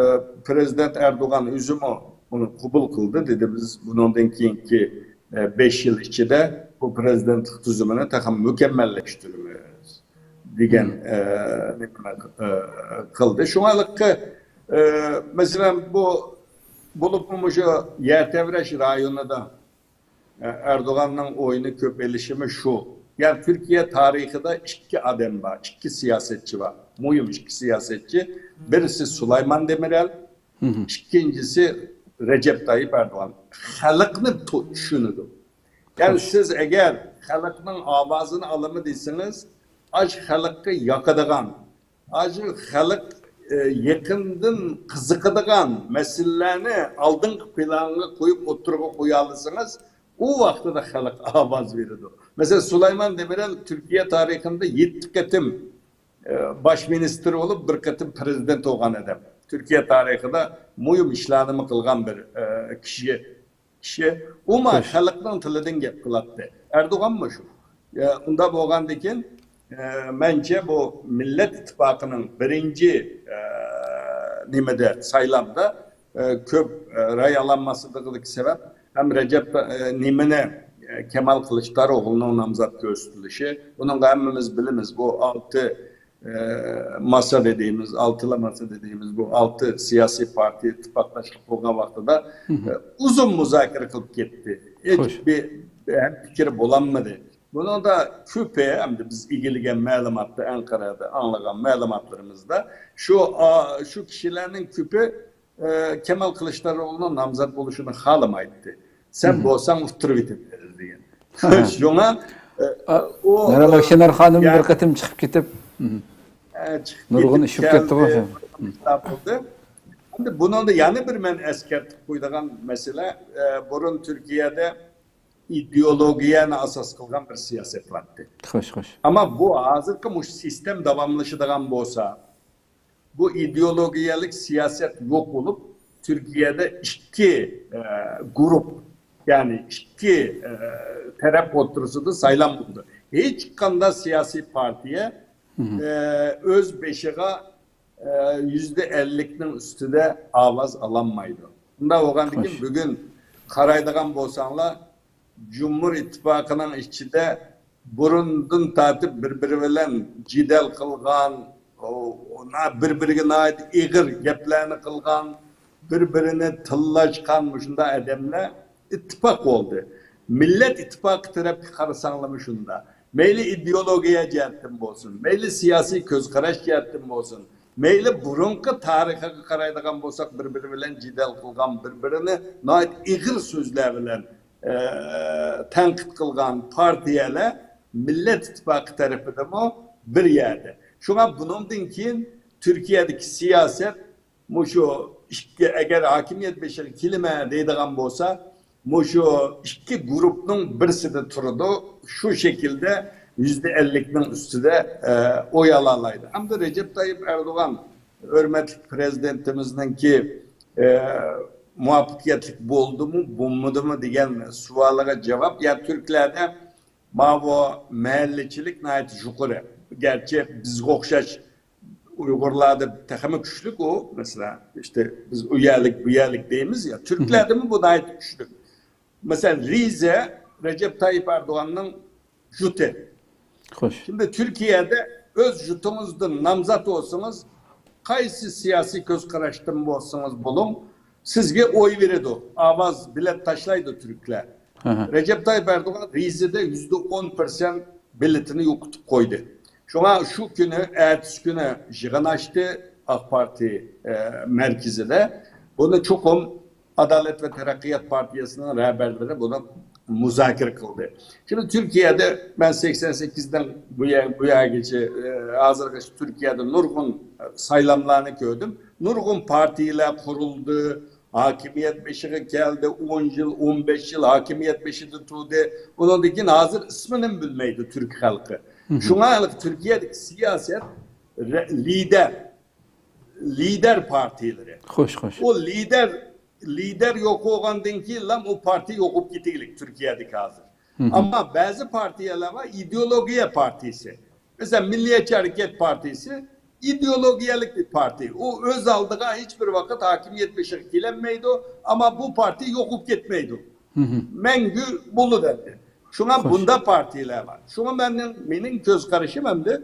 پىرېزىدېنت ئەردوغان ئۆزىمۇ بۇنى قوبۇل قىلدى، دېدى، بىز بۇنىڭدىن كېيىنكى، ئە، بەش يىل ئىچىدە بۇ پىرېزىدېنتلىق تۈزۈمىنى تېخىمۇ مۇكەممەللەشتۈرىمىز. دېگەن، ئە، نېمىنى، ئە، قىلدى. شۇڭا ھېلىقى، ئە، مەسىلەن، بۇ بولۇپمۇ مۇشۇ يەر تەۋرەش رايونىدا، ئە، ئەردوغاننىڭ ئويۇنى كۆپ ئېلىشىمۇ شۇ. يەنى تۈركىيە تارىخىدا ئىككى ئادەم بار، ئىككى سىياسەتچى بار. مۇھىم ئىككى سىياسەتچى. بىرسى سۇلايمان دېمىرەل، ئىككىنچىسى رەجەپ تايىپ ئەردوغان. خەلقنى تو-، چۈشىنىدۇ. يەنى سىز ئەگەر خەلقنىڭ ئاۋازىنى ئالىمەن دېسىڭىز، ئاشۇ خەلققە ياقىدىغان، ئاشۇ خەلق، ئە، يېقىندىن قىزىقىدىغان مەسىلىلەرنى ئالدىنقى پىلانغا قويۇپ ئوتتۇرىغا قويالىسىڭىز، ئۇ ۋاقتىدا خەلق ئاۋاز بېرىدۇ. مەسىلەن، سۇلايمان دېمىرەل تۈركىيە تارىخىدا يەتتە قېتىم، ئە، باش مىنىستىر بولۇپ، بىر قېتىم پىرېزىدېنت بولغان ئادەم. تۈركىيە تارىخىدا مۇھىم ئىشلارنىمۇ قىلغان بىر، ئە، كىشى. كىشى ئۇمۇ خەلقنىڭ تىلىدىن گەپ قىلاتتى. ئەردوغانمۇ شۇ. ئە، ئۇنداق بولغاندىكىن، ئە، مەنچە بۇ مىللەت ئىتتىپاقىنىڭ بىرىنچى، ئە، نېمىدە، سايلامدا، ئە، كۆپ، ئە، راي ئالالماسلىقىدىكى سەۋەب ھەم رەجەپ، ئە، نېمىنى، ئە، كامال قىلىچداروغلۇنىڭ نامزات كۆرسىتىلىشى. بۇنىڭغا ھەممىمىز بىلىمىز. بۇ ئالتە، ئە، ماسا دېدىيمىز، ئالتىلا ماسا دېدىيمىز، بۇ ئالتە سىياسىي پارتىيە ئىتتىپاقداشلىق بولغان ۋاقتىدا، ئە، ئۇزۇن مۇزاكىرە قىلىپ كەتتى. ھېچ بىر ھەم پىكىر بولالمىدى. بۇنىڭدا كۆپى، ئەمدى بىز ئىگىلىگەن مەلۇماتتا، ئەنقەرەدە ئاڭلىغان مەلۇماتلىرىمىزدا شۇ، ئا، شۇ كىشىلەرنىڭ كۆپى، ئە، كامال قىلىچداروغلۇنىڭ نامزات بولۇشىنى خالىمايتتى. سەن بولساڭ ئۇتتۇرۇۋېتىپ بېرىدۇ دېگەن. شۇڭا، ئە، ئۇ، مەرال ئاكشىنار خانىم بىر قېتىم چىقىپ كېتىپ، ئە، چىقىپ نۇرغۇن كېتىپ ئىش بولۇپ كەتتىغۇ. كەلدى، بولدى. ئەمدى بۇنىڭدا يەنە بىر مەن ئەسكەرتىپ قويىدىغان مەسىلە، ئە، بۇرۇن تۈركىيەدە ئىدېئولوگىيەنى ئاساس قىلغان بىر سىياسەت بارتتى. خوش، خوش. ئەمما بۇ ھازىرقى مۇشۇ سىستېم داۋاملىشىدىغان بولسا، بۇ ئىدېئولوگىيەلىك سىياسەت يوق بولۇپ، تۈركىيەدە ئىككى، ئە، گۇرۇپ، يەنى ئىككى، ئە، تەرەپ ئوتتۇرىسىدا سايلام بولدى. ھېچقانداق سىياسىي پارتىيە، ئە، ئۆز بېشىغا، ئە، يۈزدە ئەللىكنىڭ ئۈستىدە ئاۋاز ئالالمايدۇ. شۇنداق بولغاندىكىن، بۈگۈن قارايدىغان بولساڭلار، جۇمھۇر ئىتتىپاقىنىڭ ئىچىدە بۇرۇندىن تارتىپ بىر-بىرى بىلەن جېدەل قىلغان، ئو-، ئو-، نا-، بىر-بىرىگە ناھايىتى ئېغىر گەپلەرنى قىلغان، بىر-بىرىنى تىللاشقان مۇشۇنداق ئادەملەر ئىتتىپاق بولدى. مىللەت ئىتتىپاقى تەرەپكە قارىساڭلارمۇ شۇنداق. مەيلى ئىدېئولوگىيە جەھەتتىن بولسۇن، مەيلى سىياسىي كۆز قاراش جەھەتتىن بولسۇن، مەيلى بۇرۇنقى تارىخىغا قارايدىغان بولساق، بىر-بىرى بىلەن جېدەل قىلغان، بىر-بىرىنى ناھايىتى ئېغىر سۆزلەر بىلەن، ئە، تەنقىد قىلغان پارتىيەلەر مىللەت ئىتتىپاقى تەرىپىدىمۇ بىر يەردە. شۇڭا بۇنىڭدىن كېيىن تۈركىيەدىكى سىياسەت مۇشۇ ئىككى، ئەگەر ھاكىمىيەت بېشىغا كېلىمەن دەيدىغان بولسا، مۇشۇ ئىككى گۇرۇپنىڭ بىرسىدە تۇرىدۇ. شۇ شەكىلدە يۈزدە ئەللىكنىڭ ئۈستىدە، ئە، ئوي ئالالايدۇ. ئەمدى رەجەپ تايىپ ئەردوغان، ھۆرمەتلىك پىرېزىدېنتىمىزنىڭكى، ئە، مۇۋەپپەقىيەتلىك بولدىمۇ، بولمىدىمۇ دېگەن سوئالىغا جاۋاب، يا تۈركلەردە ماۋۇ مەھەللىچىلىك ناھايىتى يۇقىرى. گەرچە بىزگە ئوخشاش ئۇيغۇرلاردا تېخىمۇ كۈچلۈك ئۇ. مەسىلەن، ئىشتە بىز ئۇ يەرلىك، بۇ يەرلىك دەيمىز يا، تۈركلەردىمۇ بۇ ناھايىتى كۈچلۈك. مەسىلەن، رىزە رەجەپ تايىپ ئەردوغاننىڭ جۇتى. خوش. شۇنداق تۈركىيەدە ئۆز جۇتىڭىزدىن نامزات بولسىڭىز، قايسى سىياسىي كۆز قاراشتىن بولسىڭىز بولۇڭ، سىزگە ئوي بېرىدۇ، ئاۋاز، بېلەت تاشلايدۇ تۈركلەر. ئەھە. رەجەپ تايىپ ئەردوغان رىزىدە يۈزدە ئون پىرسەنت بېلىتىنى يوقىتىپ قويدى. شۇڭا شۇ كۈنى، ئەتىسى كۈنى يىغىن ئاچتى ئاق پارتىي، ئە، مەركىزىدە. بۇنى چوقۇم ئادالەت ۋە تەرەققىيات پارتىيەسىنىڭ رەھبەرلىرى بۇنى مۇزاكىرە قىلدى. شۇڭا تۈركىيەدە مەن سەكسەن سەككىزدىن بۇ يەر-، بۇ يەرگىچە، ئە، ھازىرغىچە تۈركىيەدە نۇرغۇن سايلاملارنى كۆردۈم. نۇرغۇن پارتىيەلەر قۇرۇلدى، ھاكىمىيەت بېشىغا كەلدى، ئون يىل، ئون بەش يىل ھاكىمىيەت بېشىدا تۇردى. ئۇنىڭدىن كېيىن ھازىر ئىسمىنىمۇ بىلمەيدۇ تۈرك خەلقى. شۇڭا ھېلىقى تۈركىيەدىكى سىياسەت رە-، لىدەر، لىدەر پارتىيەلىرى. خوش، خوش. ئۇ لىدەر، لىدەر يوق بولغاندىن كېيىنلا ئۇ پارتىيە يوقىلىپ كېتىگلىك تۈركىيەدىكى ھازىر. ئەمما بەزى پارتىيەلەر بار، ئىدېئولوگىيە پارتىيىسى. مەسىلەن، مىللىيەتچى ھەرىكەت پارتىيىسى ئىدېئولوگىيەلىك بىر پارتىيە. ئۇ ئۆز ئالدىغا ھېچ بىر ۋاقىت ھاكىمىيەت بېشىغا كېلەلمەيدۇ، ئەمما بۇ پارتىيە يوقىلىپ كەتمەيدۇ. مەڭگۈ بولىدۇ. شۇڭا بۇنداق پارتىيەلەر بار. شۇڭا مېنىڭ، مېنىڭ كۆز قارىشىم ئەمدى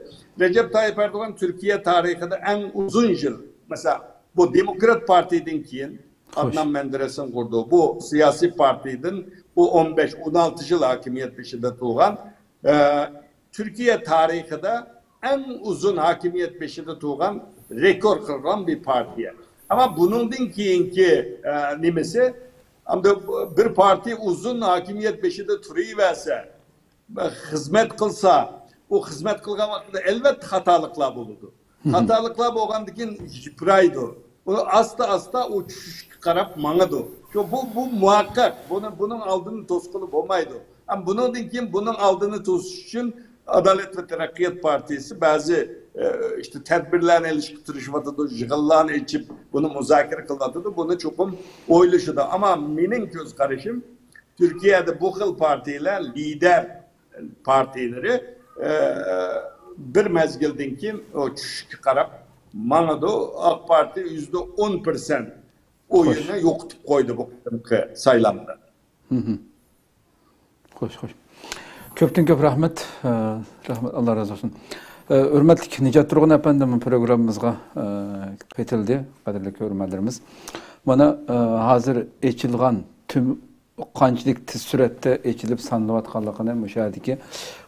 رەجەپ تايىپ ئەردوغان تۈركىيە تارىخىدا ئەڭ ئۇزۇن يىل، مەسىلەن، بۇ دېموكرات پارتىيىدىن كېيىن ئادنان مەندېرەسنى قۇردى. بۇ سىياسىي پارتىيىدىن ئۇ ئون بەش، ئون ئالتە يىل ھاكىمىيەت بېشىدا تۇرغان، ئە، تۈركىيە تارىخىدا ئەڭ ئۇزۇن ھاكىمىيەت بېشىدا تۇرغان، رېكورت قىلغان بىر پارتىيە. ئەمما بۇنىڭدىن كېيىنكى، ئە، نېمىسى، ئەمدى بىر پارتىيە ئۇزۇن ھاكىمىيەت بېشىدا تۇرۇۋەرسە، خىزمەت قىلسا، ئۇ خىزمەت قىلغان ۋاقتىدا ئەلۋەتتە خاتالىقلار بولىدۇ. خاتالىقلار بولغاندىن كېيىن يىپرايدۇ. ئۇ ئاستا-ئاستا ئۇ چۈشۈشكە قاراپ ماڭىدۇ. شۇ، بۇ، بۇ مۇھەققەق. بۇنى، بۇنىڭ ئالدىنى توسقىلى بولمايدۇ. ئەمما بۇنىڭدىن كېيىن بۇنىڭ ئالدىنى توسۇش ئۈچۈن ئادالەت ۋە تەرەققىيات پارتىيىسى بەزى، ئە، ئىشتە تەدبىرلەرنى ئېلىشقا تىرىشىۋاتىدۇ، يىغىنلارنى ئېچىپ، بۇنى مۇزاكىرە قىلىۋاتىدۇ. بۇنى چوقۇم ئويلىشىدۇ. ئەمما مېنىڭ كۆز قارىشىم، تۈركىيەدە بۇ خىل پارتىيەلەر لىدەر پارتىيەلىرى، ئە، بىر مەزگىلدىن كېيىن ئۇ چۈشۈشكە قاراپ ماڭىدۇ. ئاق پارتىيە يۈزدە ئون پىرسەنت ئويىنى يوقىتىپ قويدى بۇ قېتىمقى سايلامدا. خوش، خوش. كۆپتىن كۆپ رەھمەت. ئە، رەھمەت، ئاللا رازى بولسۇن. ئە، ھۆرمەتلىك نىجات تۇرغۇن ئەپەندىمۇ پروگراممىمىزغا، ئە، قېتىلدى، قەدىرلىك كۆرۈرمەنلىرىمىز. مانا، ئە، ھازىر ئېچىلغان تۈم قانچىلىك تېز سۈرئەتتە ئېچىلىپ سانىلىۋاتقانلىقىنى مۇشۇ يەردىكى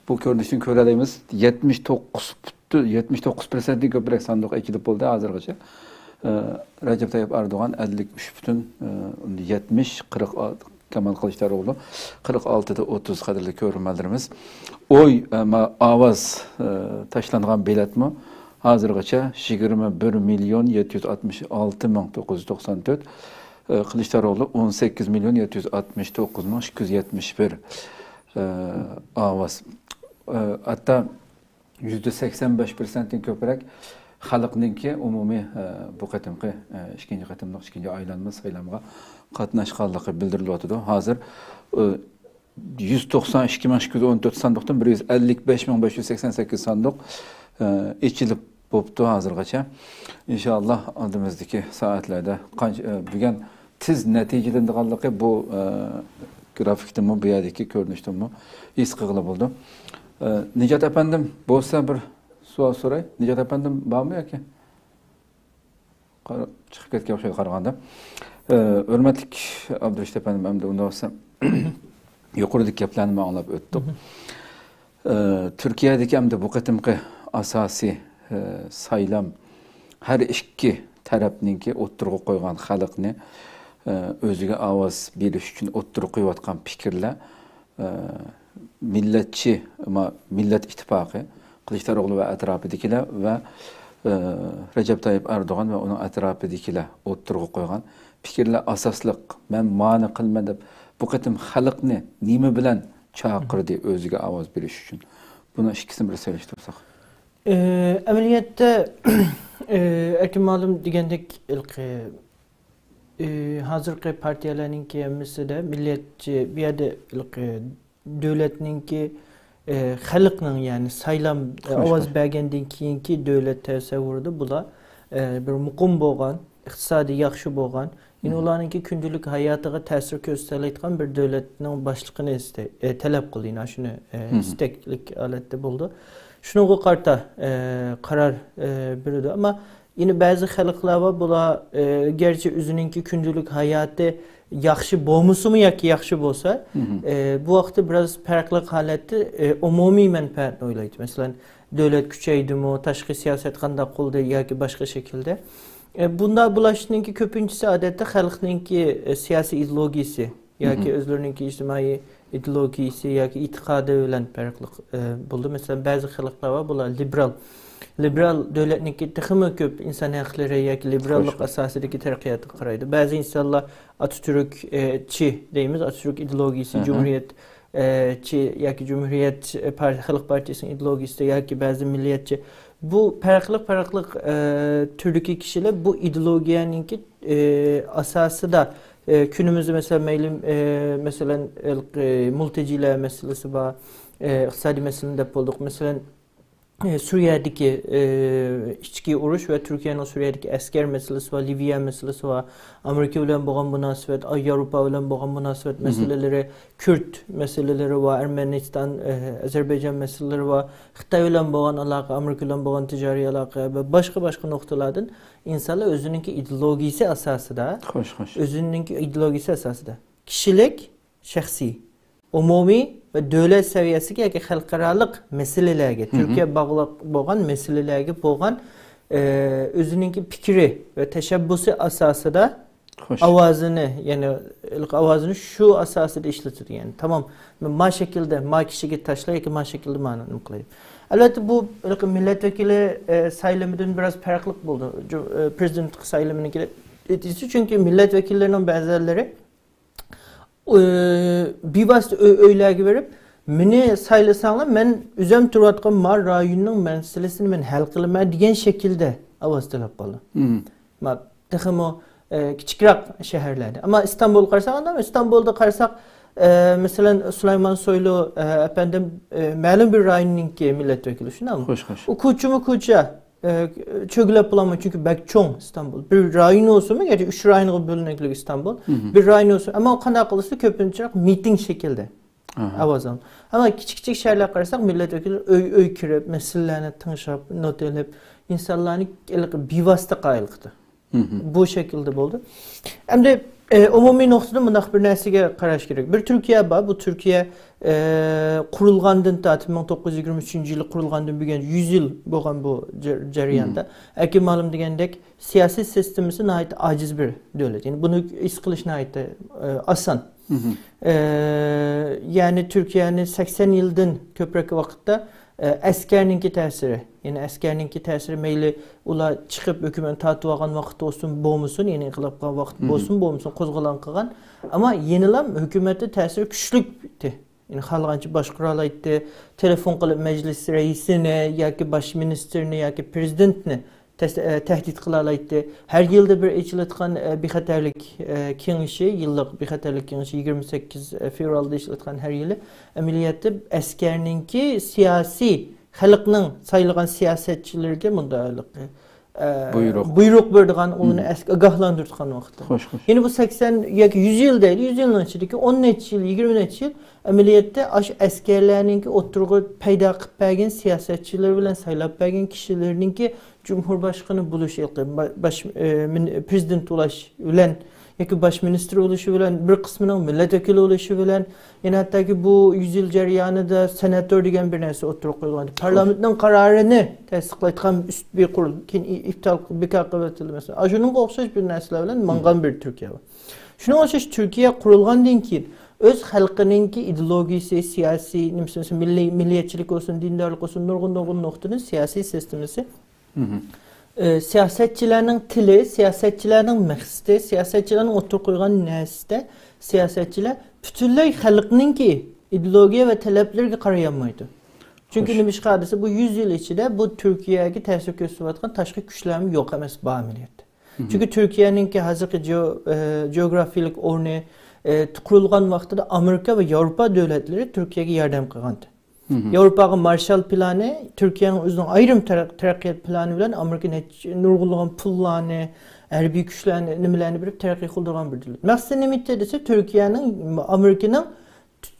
بۇ كۆرۈنۈشتىن كۆرەلەيمىز. يەتمىش توققۇز پۈتۈن، يەتمىش توققۇز پىرسەنتتىن كۆپرەك ساندۇق ئېچىلىپ بولدى ھازىرغىچە. ئە، رەجەپ تايىپ ئەردوغان ئەللىك ئۈچ پۈتۈن، ئە، يەتمىش، قىرىق، كامال قىلىچداروغلۇ قىرىق ئالتىدە ئوتتۇز، قەدىرلىك كۆرۈرمەنلىرىمىز. ئوي، ئە، ما-، ئاۋاز، ئە، تاشلانغان بېلەتمۇ ھازىرغىچە يىگىرمە بىر مىليون يەتتە يۈز ئاتمىش ئالتە مىڭ توققۇز يۈز توقسان تۆت، ئە، قىلىچداروغلۇ ئون سەككىز مىليون يەتتە يۈز ئاتمىش توققۇز مىڭ ئىككى يۈز يەتمىش بىر، ئە، ئاۋاز. ئە، ھەتتا يۈزدە سەكسەن بەش پىرسەنتتىن كۆپرەك خەلقنىڭكى ئومۇمىي، ئە، بۇ قېتىمقى، ئە، ئىككىنچى قېتىملىق، ئىككىنچى ئايلانما سايلامغا قاتناشقانلىقى بىلدۈرۈلۈۋاتىدۇ. ھازىر، ئە، يۈز توقسان ئىككى مىڭ ئىككى يۈز ئون تۆت ساندۇقتىن بىر يۈز ئەللىك بەش مىڭ بەش يۈز سەكسەن سەككىز ساندۇق، ئە، ئېچىلىپ بوپتۇ ھازىرغىچە. ئىنشائاللا، ئالدىمىزدىكى سائەتلەردە قانچە، ئە، بۈگۈن تېز نەتىجىلىنىدىغانلىقى بۇ، ئە، گرافىكتىنمۇ، بۇ يەردىكى كۆرۈنۈشتىنمۇ ھېس قىلغىلى بولىدۇ. ئە، نىجات ئەپەندىم، بولسا بىر سوئال سوراي. نىجات ئەپەندىم بارمۇ ياكى؟ قارا-، چىقىپ كەتكەن ئوخشايدۇ قارىغاندا. ئە، ھۆرمەتلىك ئابدۇرېشىت ئەپەندىم، ئەمدى ئۇنداق بولسا يۇقىرىدىكى گەپلەرنى ئاڭلاپ ئۆتتۇق. ئە، تۈركىيەدىكى ئەمدى بۇ قېتىمقى ئاساسىي، ئە، سايلام ھەر ئىككى تەرەپنىڭكى ئوتتۇرىغا قويغان خەلقنى، ئە، ئۆزىگە ئاۋاز بېرىش ئۈچۈن ئوتتۇرىغا قويۇۋاتقان پىكىرلەر، ئە، مىللەتچى، ما-، مىللەت ئىتتىپاقى، قىلىچداروغلۇ ۋە ئەتراپىدىكىلەر ۋە، ئە، رەجەپ تايىپ ئەردوغان ۋە ئۇنىڭ ئەتراپىدىكىلەر ئوتتۇرىغا قويغان پىكىرلەر ئاساسلىق، مەن مانى قىلىمەن دەپ بۇ قېتىم خەلقنى نېمە بىلەن چاقىردى ئۆزىگە ئاۋاز بېرىش ئۈچۈن؟ بۇنىڭ ئىككىسىنى بىر سېلىشتۇرساق. ئە، ئەمەلىيەتتە، ئە، ئەركىن مۇئەللىم دېگەندەك، ھېلىقى، ئە، ھازىرقى پارتىيەلەرنىڭكى ھەممىسىدە مىللەتچى، بۇ يەردە ھېلىقى دۆلەتنىڭكى، ئە، خەلقنىڭ، يەنى سايلام، ئاۋاز بەرگەندىن كېيىنكى دۆلەت تەسەۋۋۇرىدا بۇلار، ئە، بىر مۇقىم بولغان، ئىقتىسادى ياخشى بولغان، يەنى ئۇلارنىڭكى كۈندىلىك ھاياتىغا تەسىر كۆرسىتەلەيدىغان بىر دۆلەتنىڭ باشلىقىنى ئىستەي-، ئە، تەلەپ قىلدى. يەنى شۇنى، ئە، ئىستەكلىك ھالەتتە بولىدۇ. شۇنىڭغا قارىتا، ئە، قارار، ئە، بېرىدۇ. ئەمما يەنە بەزى خەلقلەر بار، بۇلار، ئە، گەرچە ئۆزىنىڭكى كۈندىلىك ھاياتى ياخشى بولمىسىمۇ ياكى ياخشى بولسا، ئە، بۇ ۋاقىتتا بىراز پەرقلىق ھالەتتە، ئە، ئومۇمىي مەنپەئەتنى ئويلايدۇ. مەسىلەن، دۆلەت كۈچەيدىمۇ، تاشقى سىياسەت قانداق قىلدى ياكى باشقا شەكىلدە. ئە، بۇنداق بولۇشنىڭكى كۆپىنچىسى ئادەتتە خەلقنىڭكى، ئە، سىياسىي ئىدېئولوگىيىسى ياكى ئۆزلىرىنىڭكى ئىجتىمائىي ئىدېئولوگىيىسى ياكى ئېتىقادى بىلەن پەرقلىق، ئە، بولىدۇ. مەسىلەن، بەزى خەلقلەر بار، بۇلار لىبېرال. لىبېرال دۆلەتنىڭكى تېخىمۇ كۆپ ئىنسان ھەقلىرى ياكى لىبېراللىق ئاساسىدىكى تەرەققىياتقا قارايدۇ. بەزى ئىنسانلار ئاتاتۈركچى دەيمىز، ئاتاتۈرك ئىدېئولوگىيىسى، جۇمھۇرىيەت، ئە، چى ياكى جۇمھۇرىيەت، ئە، پار-، خەلق پارتىيىسىنىڭ ئىدېئولوگىيىسىدە ياكى بەزى مىللىيەتچى. بۇ پەرقلىق، پەرقلىق، ئە، تۈردىكى كىشىلەر بۇ ئىدېئولوگىيەنىڭكى، ئە، ئاساسىدا، ئە، كۈنىمىزدە مەسىلەن، مەيلى، ئە، مەسىلەن، ئە، مۇلتىجىلەر مەسىلىسى بار، ئە، ئىقتىسادىي مەسىلىنى دەپ بولدۇق. مەسىلەن، ئە، سۈرىيەدىكى، ئە، ئىچكى ئۇرۇش ۋە تۈركىيەنىڭ سۈرىيەدىكى ئەسكەر مەسىلىسى بار، لىۋىيە مەسىلىسى بار، ئامېرىكا بىلەن بولغان مۇناسىۋەت، ياۋروپا بىلەن بولغان مۇناسىۋەت مەسىلىلىرى، كۈرد مەسىلىلىرى بار، ئەرمەنىستان، ئە، ئەزەربەيجان مەسىلىلىرى بار، خىتاي بىلەن بولغان ئالاقە، ئامېرىكا بىلەن بولغان تىجارىي ئالاقە ۋە باشقا، باشقا نۇقتىلاردىن ئىنسانلار ئۆزىنىڭكى ئىدېئولوگىيىسى ئاساسىدا، خوش، خوش. ئۆزىنىڭكى ئىدېئولوگىيىسى ئاساسىدا، كىشىلىك، شەخسىي، ئومۇمىي ۋە دۆلەت سەۋىيەسىگە ياكى خەلقئارالىق مەسىلىلەرگە، تۈركىيە باغلىق بولغان مەسىلىلەرگە بولغان، ئە، ئۆزىنىڭكى پىكرى ۋە تەشەببۇسى ئاساسىدا خوش. ئاۋازىنى، يەنى ئاۋازىنى شۇ ئاساسىدا ئىشلىتىدۇ. يەنى تامام، ما شەكىلدە، ما كىشىگە تاشلا ياكى ما شەكىلدە مانا نېمە قىلاي. ئەلۋەتتە، بۇ مىللەت ۋەكىلى، ئە، سايلىمىدىن بىراز پەرقلىق بولىدۇ. جۇ-، ئە، پرېزىدېنت سايلىمىنىڭكى نەتىجىسى، چۈنكى مىللەت ۋەكىللىرىنىڭ بەزىلىرى ئى، بىۋاسىتە ئۆي-، ئۆيلەرگە بېرىپ، مېنى سايلىساڭلار، مەن ئۆزۈم تۇرۇۋاتقان ما رايوننىڭ مەسىلىسىنى مەن ھەل قىلىمەن دېگەن شەكىلدە ئاۋاز تەلەپ قىلىدۇ. ما تېخىمۇ، ئى، كىچىكرەك شەھەرلەردە. ئەمما ئىستانبۇلغا قارىساق، ئانداق ئىستانبۇلدا قارىساق، ئە، مەسىلەن، سۇلايمان سويلۇ، ئە، ئەپەندىم، ئە، مەلۇم بىر رايوننىڭكى مىللەت ۋەكىلى، شۇنداقمۇ؟ خوش، خوش. ئۇ كوچىمۇ كوچا، ئە، چۆگىلەپ بولالمايدۇ، چۈنكى بەك چوڭ ئىستانبۇل. بىر رايون بولسىمۇ، گەرچە ئۈچ رايونغا بۆلۈنۈكلۈك ئىستانبۇل. مھم. بىر رايون بولسۇن، ئەمما ئۇ قانداق قىلسا كۆپىنچىراق مىتىڭ شەكلىدە ئاۋاز ئالىدۇ. ئەمما كىچىك كىچىك شەھەرلەرگە قارىساق، مىللەت ۋەكىللىرى ئۆي ئۆي كىرىپ، مەسىلىلەرنى تىڭشاپ، نوتا ئېلىپ، ئىنسانلارنى ھېلىقى بىۋاسىتە قايىل قىلدى. بۇ شەكىلدە بولدى. ئەمدى، ئە، ئومۇمىي نۇقتىدىن مۇنداق بىر نەرسىگە قاراش كېرەك. بىر تۈركىيە بار. بۇ تۈركىيە، ئە، قۇرۇلغاندىن تارتىپ، مىڭ توققۇز يۈز يىگىرمە ئۈچىنچى يىلى قۇرۇلغاندىن بۈگۈن يۈز يىل بولغان بۇ جە-، جەرياندا. ئەركىن مۇئەللىم دېگەندەك، سىياسىي سىستېمىسى ناھايىتى ئاجىز بىر دۆلەت. يەنى بۇنى ھېس قىلىش ناھايىتى، ئە، ئاسان. ئە، يەنى تۈركىيەنى سەكسەن يىلدىن كۆپرەك ۋاقىتتا، ئە، ئەسكەرنىڭكى تەسىرى، يەنى ئەسكەرنىڭكى تەسىرى مەيلى ئۇلار چىقىپ ھۆكۈمەتنى تارتىۋالغان ۋاقىت بولسۇن بولمىسۇن، يەنى ئىنقىلاب قىلغان ۋاقىت بولسۇن بولمىسۇن قوزغىلاڭ قىلغان، ئەمما يەنىلا ھۆكۈمەتتە تەسىرى كۈچلۈك ئىدى. يەنى خالىغانچە باشقۇرالايتتى، تېلېفون قىلىپ مەجلىس رەئىسىنى ياكى باش مىنىستىرنى ياكى پرېزىدېنتنى تەس-، ئە، تەھدىت قىلالايتتى. ھەر يىلدا بىر ئېچىلىدىغان، ئە، بىخەتەرلىك، ئە، كېڭىشى، يىللىق بىخەتەرلىك كېڭىشى يىگىرمە سەككىز فېۋرالدا ئېچىلىدىغان ھەر يىلى ئەمەلىيەتتە ئەسكەرنىڭكى سىياسىي، خەلقنىڭ سايلىغان سىياسەتچىلىرىگە مۇنداق، ئە، بۇيرۇق. بۇيرۇق بېرىدىغان، ئۇنى ئھىم. ئەس-، ئاگاھلاندۇرىدىغان ۋاقىتتا. خوش، خوش. يەنى بۇ سەكسەن ياكى يۈز يىل دەيلى، يۈز يىلنىڭ ئىچىدىكى ئون نەچچە يىل، يىگىرمە نەچچە يىل ئەمەلىيەتتە ئاشۇ ئەسكەرلەرنىڭكى ئوتتۇرىغا پەيدا قىلىپ بەرگەن سىياسەتچىلىرى بىلەن سايلاپ بەرگەن كىشىلىرىنىڭكى جۇمھۇرباشقىنى بولۇشى، با-، باش، ئە، مىن-، پرېزىدېنت بولۇش بىلەن ياكى باش مىنىستىر بولۇشى بىلەن، بىر قىسمىنىڭ مىللەت ۋەكىلى بولۇشى بىلەن، يەنە ھەتتاكى بۇ يۈز يىل جەريانىدا سېناتور دېگەن بىر نەرسە ئوتتۇرىغا قويۇلغان. پارلامېنتنىڭ قارارىنى تەستىقلايدىغان ئۈست بىر قۇرۇل، كېيىن ئى-، ئىپتال، بىكار قىلىۋېتىلدى مەسىلەن. ئاشۇنىڭغا ئوخشاش بىر نەرسىلەر بىلەن ماڭغان بىر تۈركىيە بار. شۇنىڭغا ئوخشاش تۈركىيە قۇرۇلغاندىن كېيىن ئۆز خەلقىنىڭكى ئىدېئولوگىيىسى، سىياسىي، نېمىسى، مىللىي، مىللىيەتچىلىك بولسۇن، دىندارلىق بولسۇن، نۇرغۇن، نۇرغۇن نۇقتىدىن سىياسىي سىستېمىسى ئى، سىياسەتچىلەرنىڭ تىلى، سىياسەتچىلەرنىڭ مەقسىتى، سىياسەتچىلەرنىڭ ئوتتۇرىغا قويغان نەرسىسىدە سىياسەتچىلەر پۈتۈنلەي خەلقنىڭكى ئىدېئولوگىيە ۋە تەلەپلىرىگە قارايالمايدۇ. چۈنكى خوش. نېمىشقا دېسە، بۇ يۈز يىل ئىچىدە بۇ تۈركىيەگە تەسىر كۆرسىتىۋاتقان تاشقى كۈچلەرمۇ يوق ئەمەس، بار ئەمەلىيەتتە. مھم. چۈنكى تۈركىيەنىڭكى ھازىرقى جېئو-، ئە، جېئوگرافىيەلىك ئورنى، ئە، قۇرۇلغان ۋاقتىدا ئامېرىكا ۋە ياۋروپا دۆلەتلىرى تۈركىيەگە ياردەم قىلغانىدى. مھم. ياۋروپاغا مارشال پىلانى، تۈركىيەنىڭ ئۆزىنىڭ ئايرىم تەرەق-، تەرەققىيات پىلانى بىلەن ئامېرىكا نەچچە، نۇرغۇنلىغان پۇللارنى، ھەربىي كۈچلەرنى، نېمىلەرنى بېرىپ تەرەققىي قىلدۇرغان بىر دۆلەت. مەقسىتى نېمە ئىدى دېسە، تۈركىيەنىڭ، ئامېرىكىنىڭ،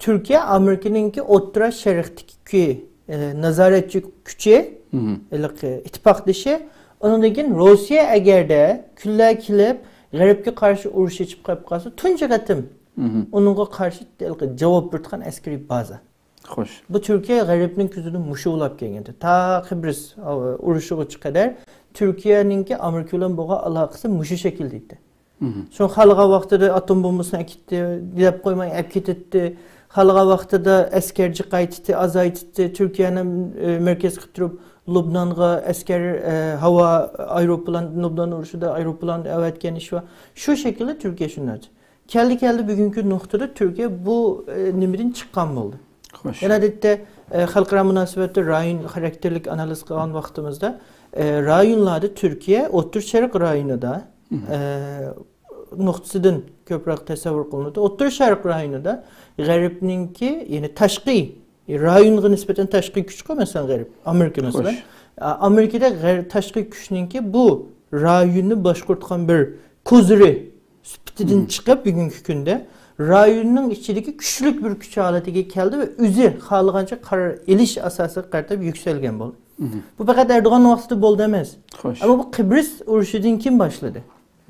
تۈركىيە ئامېرىكىنىڭكى ئوتتۇرا شەرقتىكى، ئە، نازارەتچى كۈچى، مھم. ھېلىقى ئىتتىپاقدىشى، ئۇنىڭدىن كېيىن روسىيە ئەگەردە كۈنلەر كېلىپ غەربكە قارشى ئۇرۇش ئېچىپ قېلىپ قالسا، تۇنجى قېتىم مھم. ئۇنىڭغا قارشى ھېلىقى جاۋاب بېرىدىغان ئەسكىرىي بازا. خوش. بۇ تۈركىيە غەربنىڭ كۆزىدە مۇشۇ بولاپ كەلگەنتى. تا قىبرىس ئۇرۇشىغىچە قەدەر تۈركىيەنىڭكى ئامېرىكا بىلەن بولغان ئالاقىسى مۇشۇ شەكىلدە ئىدى. مھم. شۇڭا خالىغان ۋاقتىدا ئاتوم بومبىسىنى ئەكىتتى، دەپ قويماي ئەپ كېتەتتى. خالىغان ۋاقتىدا ئەسكەر جىقايتتى، ئازايتتى. تۈركىيەنى، ئە، مەركەز قىلىپ تۇرۇپ، لۇبنانغا ئەسكەر، ئە، ھاۋا ئايروپىلان، لۇبنان ئۇرۇشىدا ئايروپىلان ئەۋەتكەن ئىش بار. شۇ شەكىلدە تۈركىيە شۇنداق. كەلدى، كەلدى، بۈگۈنكى نۇقتىدا تۈركىيە بۇ، ئە، نېمىدىن چىققان بولدى. خوش. يەنە ئادەتتە، ئە، خەلقئارا مۇناسىۋەتتە رايون خاراكتېرلىك ئانالىز قىلغان ۋاقتىمىزدا، ئە، رايونلاردا تۈركىيە ئوتتۇرا شەرق رايونىدا، مھم. ئە، نۇقتىسىدىن كۆپرەك تەسەۋۋۇر قىلىنىدۇ. ئوتتۇرا شەرق رايونىدا غەربنىڭكى، يەنى تاشقى، رايونغا نىسبەتەن تاشقى كۈچكۇ، مەسىلەن، غەرب، ئامېرىكا، مەسىلەن. خوش. ئا-، ئامېرىكىدا غەر-، تاشقى كۈچنىڭكى بۇ رايوننى باشقۇرىدىغان بىر كوزىرى سۈپىتىدىن مھم. چىقىپ، بۈگۈنكى كۈندە رايوننىڭ ئىچىدىكى كۈچلۈك بىر كۈچ ھالىتىگە كەلدى ۋە ئۆزى خالىغانچە قارار ئېلىش ئاساسىغا قارىتىپ يۈكسەلگەن بولدى. مھم. بۇ پەقەت ئەردوغاننىڭ ۋاقتىدا بولدى ئەمەس. خوش. ئەمما بۇ قىبرىس ئۇرۇشىدىن كېيىن باشلىدى.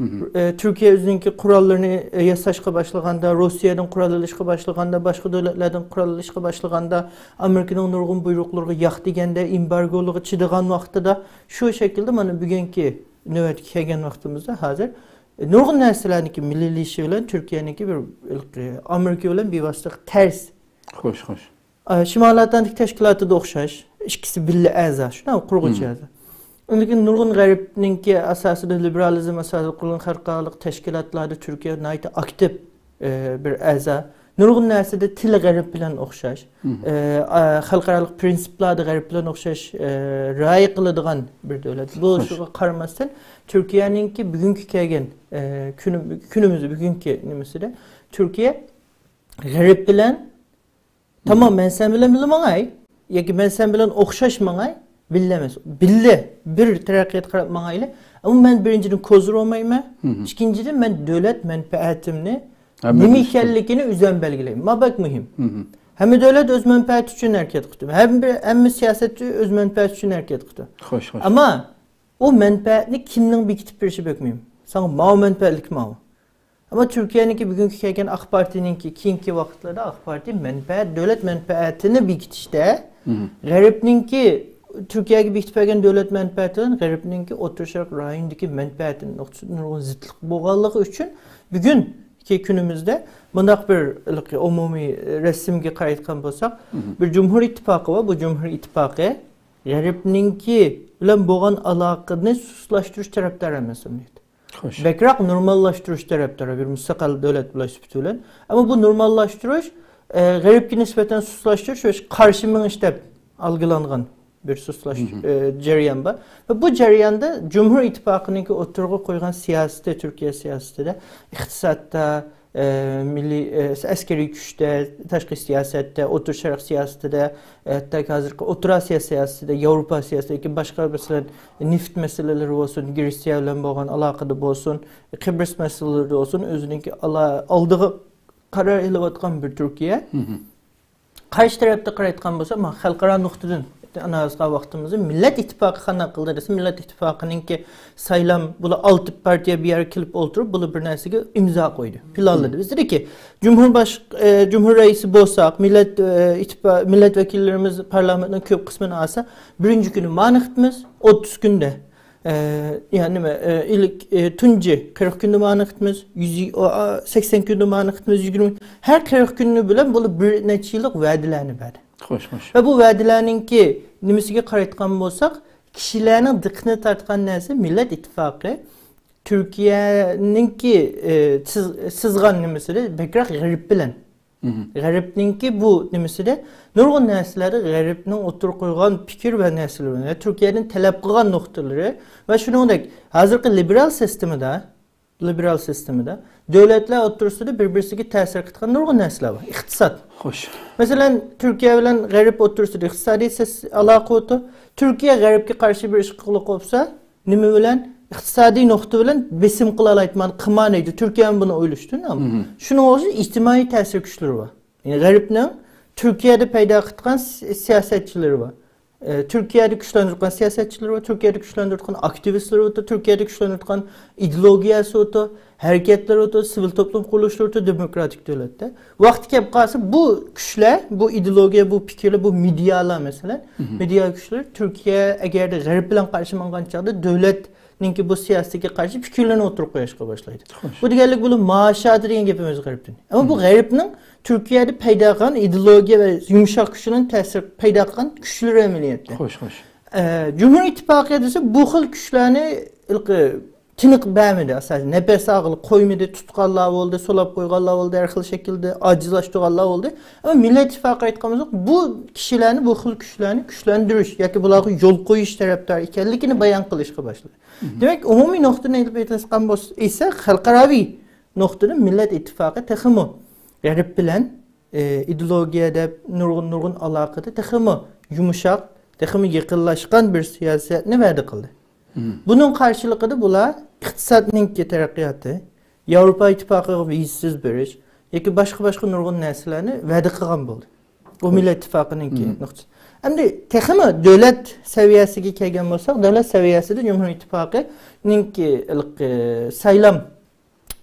مھم. ئە، تۈركىيە ئۆزىنىڭكى قوراللىرىنى، ئە، ياساشقا باشلىغاندا، روسىيەدىن قورال ئېلىشقا باشلىغاندا، باشقا دۆلەتلەردىن قورال ئېلىشقا باشلىغاندا، ئامېرىكىنىڭ نۇرغۇن بۇيرۇقلىرىغا ياق دېگەندە، ئېمبارگولىرىغا چىدىغان ۋاقتىدا، شۇ شەكىلدە مانا بۈگۈنكى نۆۋەتكە كەلگەن ۋاقتىمىزدا ھازىر، ئە، نۇرغۇن نەرسىلەرنىڭكى مىللىيلىشىشى بىلەن تۈركىيەنىڭكى بىر، ئە، ئامېرىكا بىلەن بىۋاسىتە تەرس. خوش، خوش. ئا، شىمالىي ئاتلانتىك تەشكىلاتىدا ئوخشاش، ئىككىسى بىللە ئەزا، شۇنداق قۇرغۇچى مم. ئەزا. ئۇنىڭدىن كېيىن نۇرغۇن غەربنىڭكى ئاساسىدا، لىبېرالىزم ئاساسىدا قۇرۇلغان خەلقئارالىق تەشكىلاتلاردا تۈركىيە ناھايىتى ئاكتىپ، ئە، بىر ئەزا. نۇرغۇن نەرسىدە تىلى غەرب بىلەن ئوخشاش. مم. ئە، ئا، خەلقئارالىق پرىنسىپلاردا غەرب بىلەن ئوخشاش، ئە، رىئايە قىلىدىغان بىر دۆلەت. بۇ خوش. شۇغا قارىماستىن، تۈركىيەنىڭكى بۈگۈنكى كەلگەن، ئە، كۈنى-، كۈنىمىزدە، بۈگۈنكى نېمىسىدە تۈركىيە غەرب بىلەن تامام، مەن سەن بىلەن بىللە ماڭاي ياكى مەن سەن بىلەن ئوخشاش ماڭاي، بىللە ئەمەس. بىللە بىر تەرەققىياتقا قاراپ ماڭايلى. ئەمما مەن بىرىنچىدىن كوزىر بولمايمەن. ئىككىنچىدىن، مەن دۆلەت مەنپەئەتىمنى نېمە ئىكەنلىكىنى ئۆزۈم بەلگىلەيمەن. مابەك مۇھىم. ھەممە دۆلەت ئۆز مەنپەئەتى ئۈچۈن ھەرىكەت قىلىدۇ. ھەممە، ھەممە سىياسەتچى ئۆز مەنپەئەتى ئۈچۈن ھەرىكەت قىلىدۇ. خوش، خوش. ئەمما ئۇ مەنپەئەتنى كىمنىڭ بېكىتىپ بېرىشى بەك مۇھىم. ساڭا ماۋۇ مەنپەئەتلىك ماۋۇ. ئەمما تۈركىيەنىڭكى بۈگۈنكى كەلگەن ئاق پارتىنىڭكى كېيىنكى ۋاقىتلاردا ئاق پارتىيە مەنپەئەت، دۆلەت مەنپەئەتىنى بېكىتىشتە غەربنىڭكى، تۈركىيەگە بېكىتىپ بەرگەن دۆلەت مەنپەئەتى بىلەن غەربنىڭكى ئوتتۇرا شەرق رايونىدىكى مەنپەئەتىنىڭ نۇقتىسىدىن نۇرغۇن زىتلىق بولغانلىقى ئۈچۈن بۈگۈنكى كۈنىمىزدە بۇنداق بىر ئومۇمىي رەسىمگە قارايدىغان بولساق، بىر جۇمھۇر ئىتتىپاقى بار. بۇ جۇمھۇر ئىتتىپاقى غەربنىڭكى بىلەن بولغان ئالاقىنى سۇسلاشتۇرۇش تەرەپدارى ئەمەس ئەمەلىيەتتە. خوش. بەكرەك نورماللاشتۇرۇش تەرەپدارى بىر مۇستەقىل دۆلەت بولۇش سۈپىتى بىلەن. ئەمما بۇ نورماللاشتۇرۇش، ئە، غەربكە نىسبەتەن سۇسلاشتۇرۇش ۋە قارشى مېڭىش دەپ ئالغىلانغان بىر سۇسلاش، ئە، جەريان بار. ۋە بۇ جەرياندا جۇمھۇر ئىتتىپاقىنىڭكى ئوتتۇرىغا قويغان سىياسىتى، تۈركىيە سىياسىتىدە، ئىقتىسادتا، ئە، مىللىي، ئە، ئەسكىرىي كۈچتە، تاشقى سىياسەتتە، ئوتتۇرا شەرق سىياسىتىدە، ھەتتاكى ھازىرقى ئوتتۇرا ئاسىيا سىياسىتىدە، ياۋروپا سىياسىتىدىكى باشقا، مەسىلەن، نېفىت مەسىلىلىرى بولسۇن، گرېتسىيە بىلەن بولغان ئالاقىدە بولسۇن، قىبرىس مەسىلىلىرى بولسۇن، ئۆزىنىڭكى ئالا-، ئالدىغا قارار ئېلىۋاتقان بىر تۈركىيە. قارشى تەرەپتە قارايدىغان بولسا، مانا خەلقئارا نۇقتىدىن ئانالىز قىلغان ۋاقتىمىزدا مىللەت ئىتتىپاقى قانداق قىلدى دېسە، مىللەت ئىتتىپاقىنىڭكى سايلام، بۇلار ئالتە پارتىيە بىر يەرگە كېلىپ ئولتۇرۇپ، بۇلار بىر نەرسىگە ئىمزا قويدى، پىلانلىدى. بىز دېدىكى، جۇمھۇر باش-، ئە، جۇمھۇر رەئىسى بولساق، مىللەت، ئە، ئىتتىپا-، مىللەت ۋەكىللىرىمىز پارلامېنتنىڭ كۆپ قىسمىنى ئالسا، بىرىنچى كۈنى مانى قىتىمىز، ئوتتۇز كۈندە، ئە، يا نېمە، ئە، ئىلك، ئە، تۇنجى قىرىق كۈندە مانى قىتىمىز، يۈز، ئا، سەكسەن كۈندە مانى قىتىمىز، يىگىرمە، ھەر قىرىق كۈنى بىلەن بۇلار بىر نەچچە يىللىق ۋەدىلەرنى بەردى. خوش، خوش. ۋە بۇ ۋەدىلەرنىڭكى نېمىسىگە قارايدىغان بولساق، كىشىلەرنىڭ دىققىتىنى تارتقان نەرسە مىللەت ئىتتىپاقى تۈركىيەنىڭكى، ئە، سىز-، سىزغان نېمىسىدە بەكرەك غەرب بىلەن. غەربنىڭكى بۇ نېمىسىدە نۇرغۇن نەرسىلەردە غەربنىڭ ئوتتۇرىغا قويغان پىكىر ۋە نەرسىلىرى، تۈركىيەدىن تەلەپ قىلغان نۇقتىلىرى ۋە شۇنىڭدەك ھازىرقى لىبېرال سىستېمىدا، لىبېرال سىستېمىدا دۆلەتلەر ئوتتۇرىسىدا بىر-بىرسىگە تەسىر قىلىدىغان نۇرغۇن نەرسىلەر بار. ئىقتىساد. خوش. مەسىلەن، تۈركىيە بىلەن غەرب ئوتتۇرىسىدا ئىقتىسادىي سىياس-، ئالاقە بولىدۇ. تۈركىيە غەربكە قارشى بىر ئىش قىلغۇلۇق بولسا، نېمە بىلەن؟ ئىقتىسادىي نۇقتا بىلەن بېسىم قىلالايدۇ، مانا، قىلمايدۇ. تۈركىيەمۇ بۇنى ئويلىشىدۇ. شۇنىڭ ئۈچۈن ئىجتىمائىي تەسىر كۈچلىرى بار. يەنى غەربنىڭ تۈركىيەدە پەيدا قىلغان سىياسەتچىلىرى بار. ئە، تۈركىيەدە كۈچلەندۈرگەن سىياسەتچىلىرى بار، تۈركىيەدە كۈچلەندۈرگەن ئاكتىۋىستلىرى بار، تۈركىيەدە كۈچلەندۈرگەن ئىدېئولوگىيەسى بار، ھەرىكەتلىرى بار، سىۋىل توپلۇم قۇرۇلۇشلىرى بار، دېموكراتىك دۆلەتتە. ۋاقتى كەپ قالسا، بۇ كۈچلەر، بۇ ئىدېئولوگىيە، بۇ پىكىرلەر، بۇ مېدىيالار، مەسىلەن، مېدىيا كۈچلىرى تۈركىيە ئەگەردە غەرب بىلەن قارشى ماڭغان چاغدا دۆلەتنىڭكى بۇ سىياسىتىگە قارشى پىكىرلىرىنى ئوتتۇرىغا قويۇشقا باشلايدۇ. خوش. بۇ دېگەنلىك بۇلار مۇئاشىرە دېگەن گېپىمىز غەربتىن. ئەمما بۇ غەربنىڭ تۈركىيەدە پەيدا قىلغان ئىدېئولوگىيە ۋە يۇمشاق كۈچىنىڭ تەسىر پەيدا قىلغان كۈچلىرى ئەمەلىيەتتە. خوش، خوش. ئە، جۇمھۇر ئىتتىپاقى دېسە، بۇ خىل كۈچلەرنى ھېلىقى تىنىق بەرمىدى ئاساسەن. نەپەس ئالغىلى قويمىدى، تۇتقانلار بولدى، سولاپ قويغانلار بولدى، ھەر خىل شەكىلدە ئاجىزلاشتۇرغانلار بولدى. ئەمما مىللەت ئىتتىپاقى ئېيتقان بولساق، بۇ كىشىلەرنى، بۇ خىل كۈچلەرنى كۈچلەندۈرۈش ياكى بۇلارغا يول قويۇش تەرەپدار ئىكەنلىكىنى بايان قىلىشقا باشلىدى. دېمەك، ئومۇمىي نۇقتىدىن ئېلىپ ئېيتىلغان بولسا، خەلقئاراۋى نۇقتىدىن مىللەت ئىتتىپاقى تېخىمۇ غەرب بىلەن، ئى، ئىدېئولوگىيە دەپ نۇرغۇن، نۇرغۇن ئالاقىدە تېخىمۇ يۇمشاق، تېخىمۇ يېقىنلاشقان بىر سىياسەتنى ۋەدە قىلدى. بۇنىڭ قارشىلىقىدا بۇلار ئىقتىسادنىڭكى تەرەققىياتى، ياۋروپا ئىتتىپاقىغا ۋىزىسىز بېرىش ياكى باشقا، باشقا نۇرغۇن نەرسىلەرنى ۋەدە قىلغان بولدى. بۇ مىللەت ئىتتىپاقىنىڭكى نۇقتىسى. ئەمدى تېخىمۇ دۆلەت سەۋىيەسىگە كەلگەن بولساق، دۆلەت سەۋىيەسىدە جۇمھۇر ئىتتىپاقىنىڭكى ھېلىقى سايلام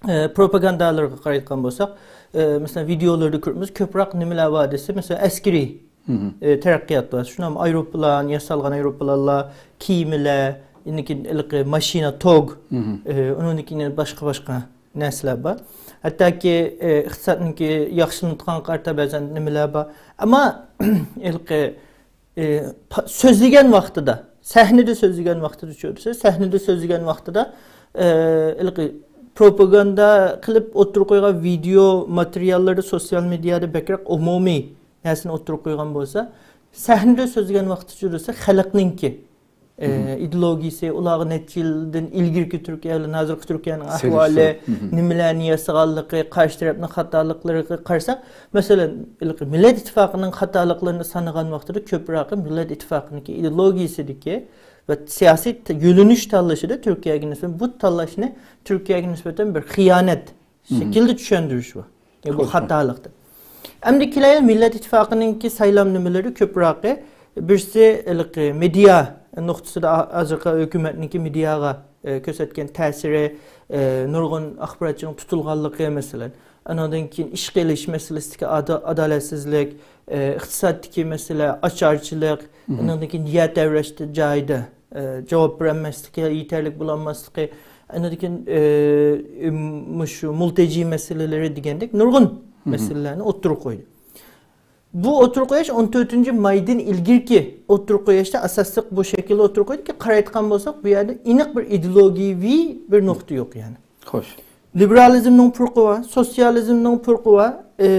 ئە، پروپاگاندالىرىغا قارايدىغان بولساق، ئە، مەسىلەن، ۋىدېئولىرىدا كۆرىمىز، كۆپرەك نېمىلەر بار دېسە، مەسىلەن، ئەسكىرىي، ئە، تەرەققىيات بار. شۇنداق ئايروپىلان، ياسالغان ئايروپىلانلار، كېمىلەر، ئاندىن كېيىن ھېلىقى ماشىنا، توگ، ئە، ئۇنىڭدىن كېيىن باشقا، باشقا نەرسىلەر بار. ھەتتاكى، ئە، ئىقتىسادنىڭكى ياخشىلىنىدىغانغا قارىتا بەزەن نېمىلەر بار. ئەمما ھېلىقى ئى، پا-، سۆزلىگەن ۋاقتىدا، سەھنىدە سۆزلىگەن ۋاقتىدا چۈشۈرسە، سەھنىدە سۆزلىگەن ۋاقتىدا، ئى، ھېلىقى پروپاگاندا قىلىپ ئوتتۇرىغا قويغان ۋىدېئو ماتېرىياللىرىدا، سوتسىيال مېدىيادا بەكرەك ئومۇمىي نەرسىنى ئوتتۇرىغا قويغان بولسا، سەھنىدە سۆزلىگەن ۋاقتىدا چۈشۈرسە، خەلقنىڭكى ئىدېئولوگىيىسى، ئۇلارغا نەچچە يىلدىن ئىلگىرىكى تۈركىيە بىلەن ھازىرقى تۈركىيەنىڭ ئەھۋالى، نېمىلەرنى ياسىغانلىقى، قارشى تەرەپنىڭ خاتالىقلىرىغا قارىساق، مەسىلەن، مىللەت ئىتتىپاقىنىڭ خاتالىقلىرىنى سانىغان ۋاقتىدا كۆپرەك مىللەت ئىتتىپاقىنىڭكى ئىدېئولوگىيىسىدىكى ۋە سىياسىي ت-، يۆنىلىش تاللىشىدا تۈركىيەگە نىسبەتەن، بۇ تاللاشنى تۈركىيەگە نىسبەتەن بىر خىيانەت شەكلىدە چۈشەندۈرۈش بار. يا، بۇ خاتالىق دەپ. ئەمدى كېلەيلى مىللەت ئىتتىپاقىنىڭكى سايلام نېمىلىرى كۆپرەك، بىرسى ھېلىقى مېدىيا نۇقتىسىدا، ھازىرقى ھۆكۈمەتنىڭكى مېدىياغا، ئە، كۆرسەتكەن تەسىرى، ئە، نۇرغۇن ئاخباراتچىنىڭ تۇتۇلغانلىقى مەسىلەن. ئانىڭدىن كېيىن ئىشقا ئېلىش مەسىلىسىدىكى ئادا-، ئادالەتسىزلىك، ئە، ئىقتىسادتىكى مەسىلە، ئاچارچىلىق، ئانىڭدىن كېيىن يەر تەۋرەش جايىدا، ئە، جاۋاب بېرەلمەسلىكى، يېتەرلىك بولالماسلىقى، ئاندىن كېيىن، ئە، مۇشۇ مۇلتەجى مەسىلىلىرى دېگەندەك نۇرغۇن مەسىلىلەرنى ئوتتۇرىغا قويدى. بۇ ئوتتۇرىغا قويۇش ئون تۆتىنچى مايدىن ئىلگىرىكى ئوتتۇرىغا قويۇشتا ئاساسلىق بۇ شەكىلدە ئوتتۇرىغا قويدىكى، قارايدىغان بولساق، بۇ يەردە ئېنىق بىر ئىدېئولوگىيەۋى بىر نۇقتا يوق، يەنى. خوش. لىبېرالىزمنىڭ پۇرىقى بار، سوتسىيالىزمنىڭ پۇرىقى بار، ئى،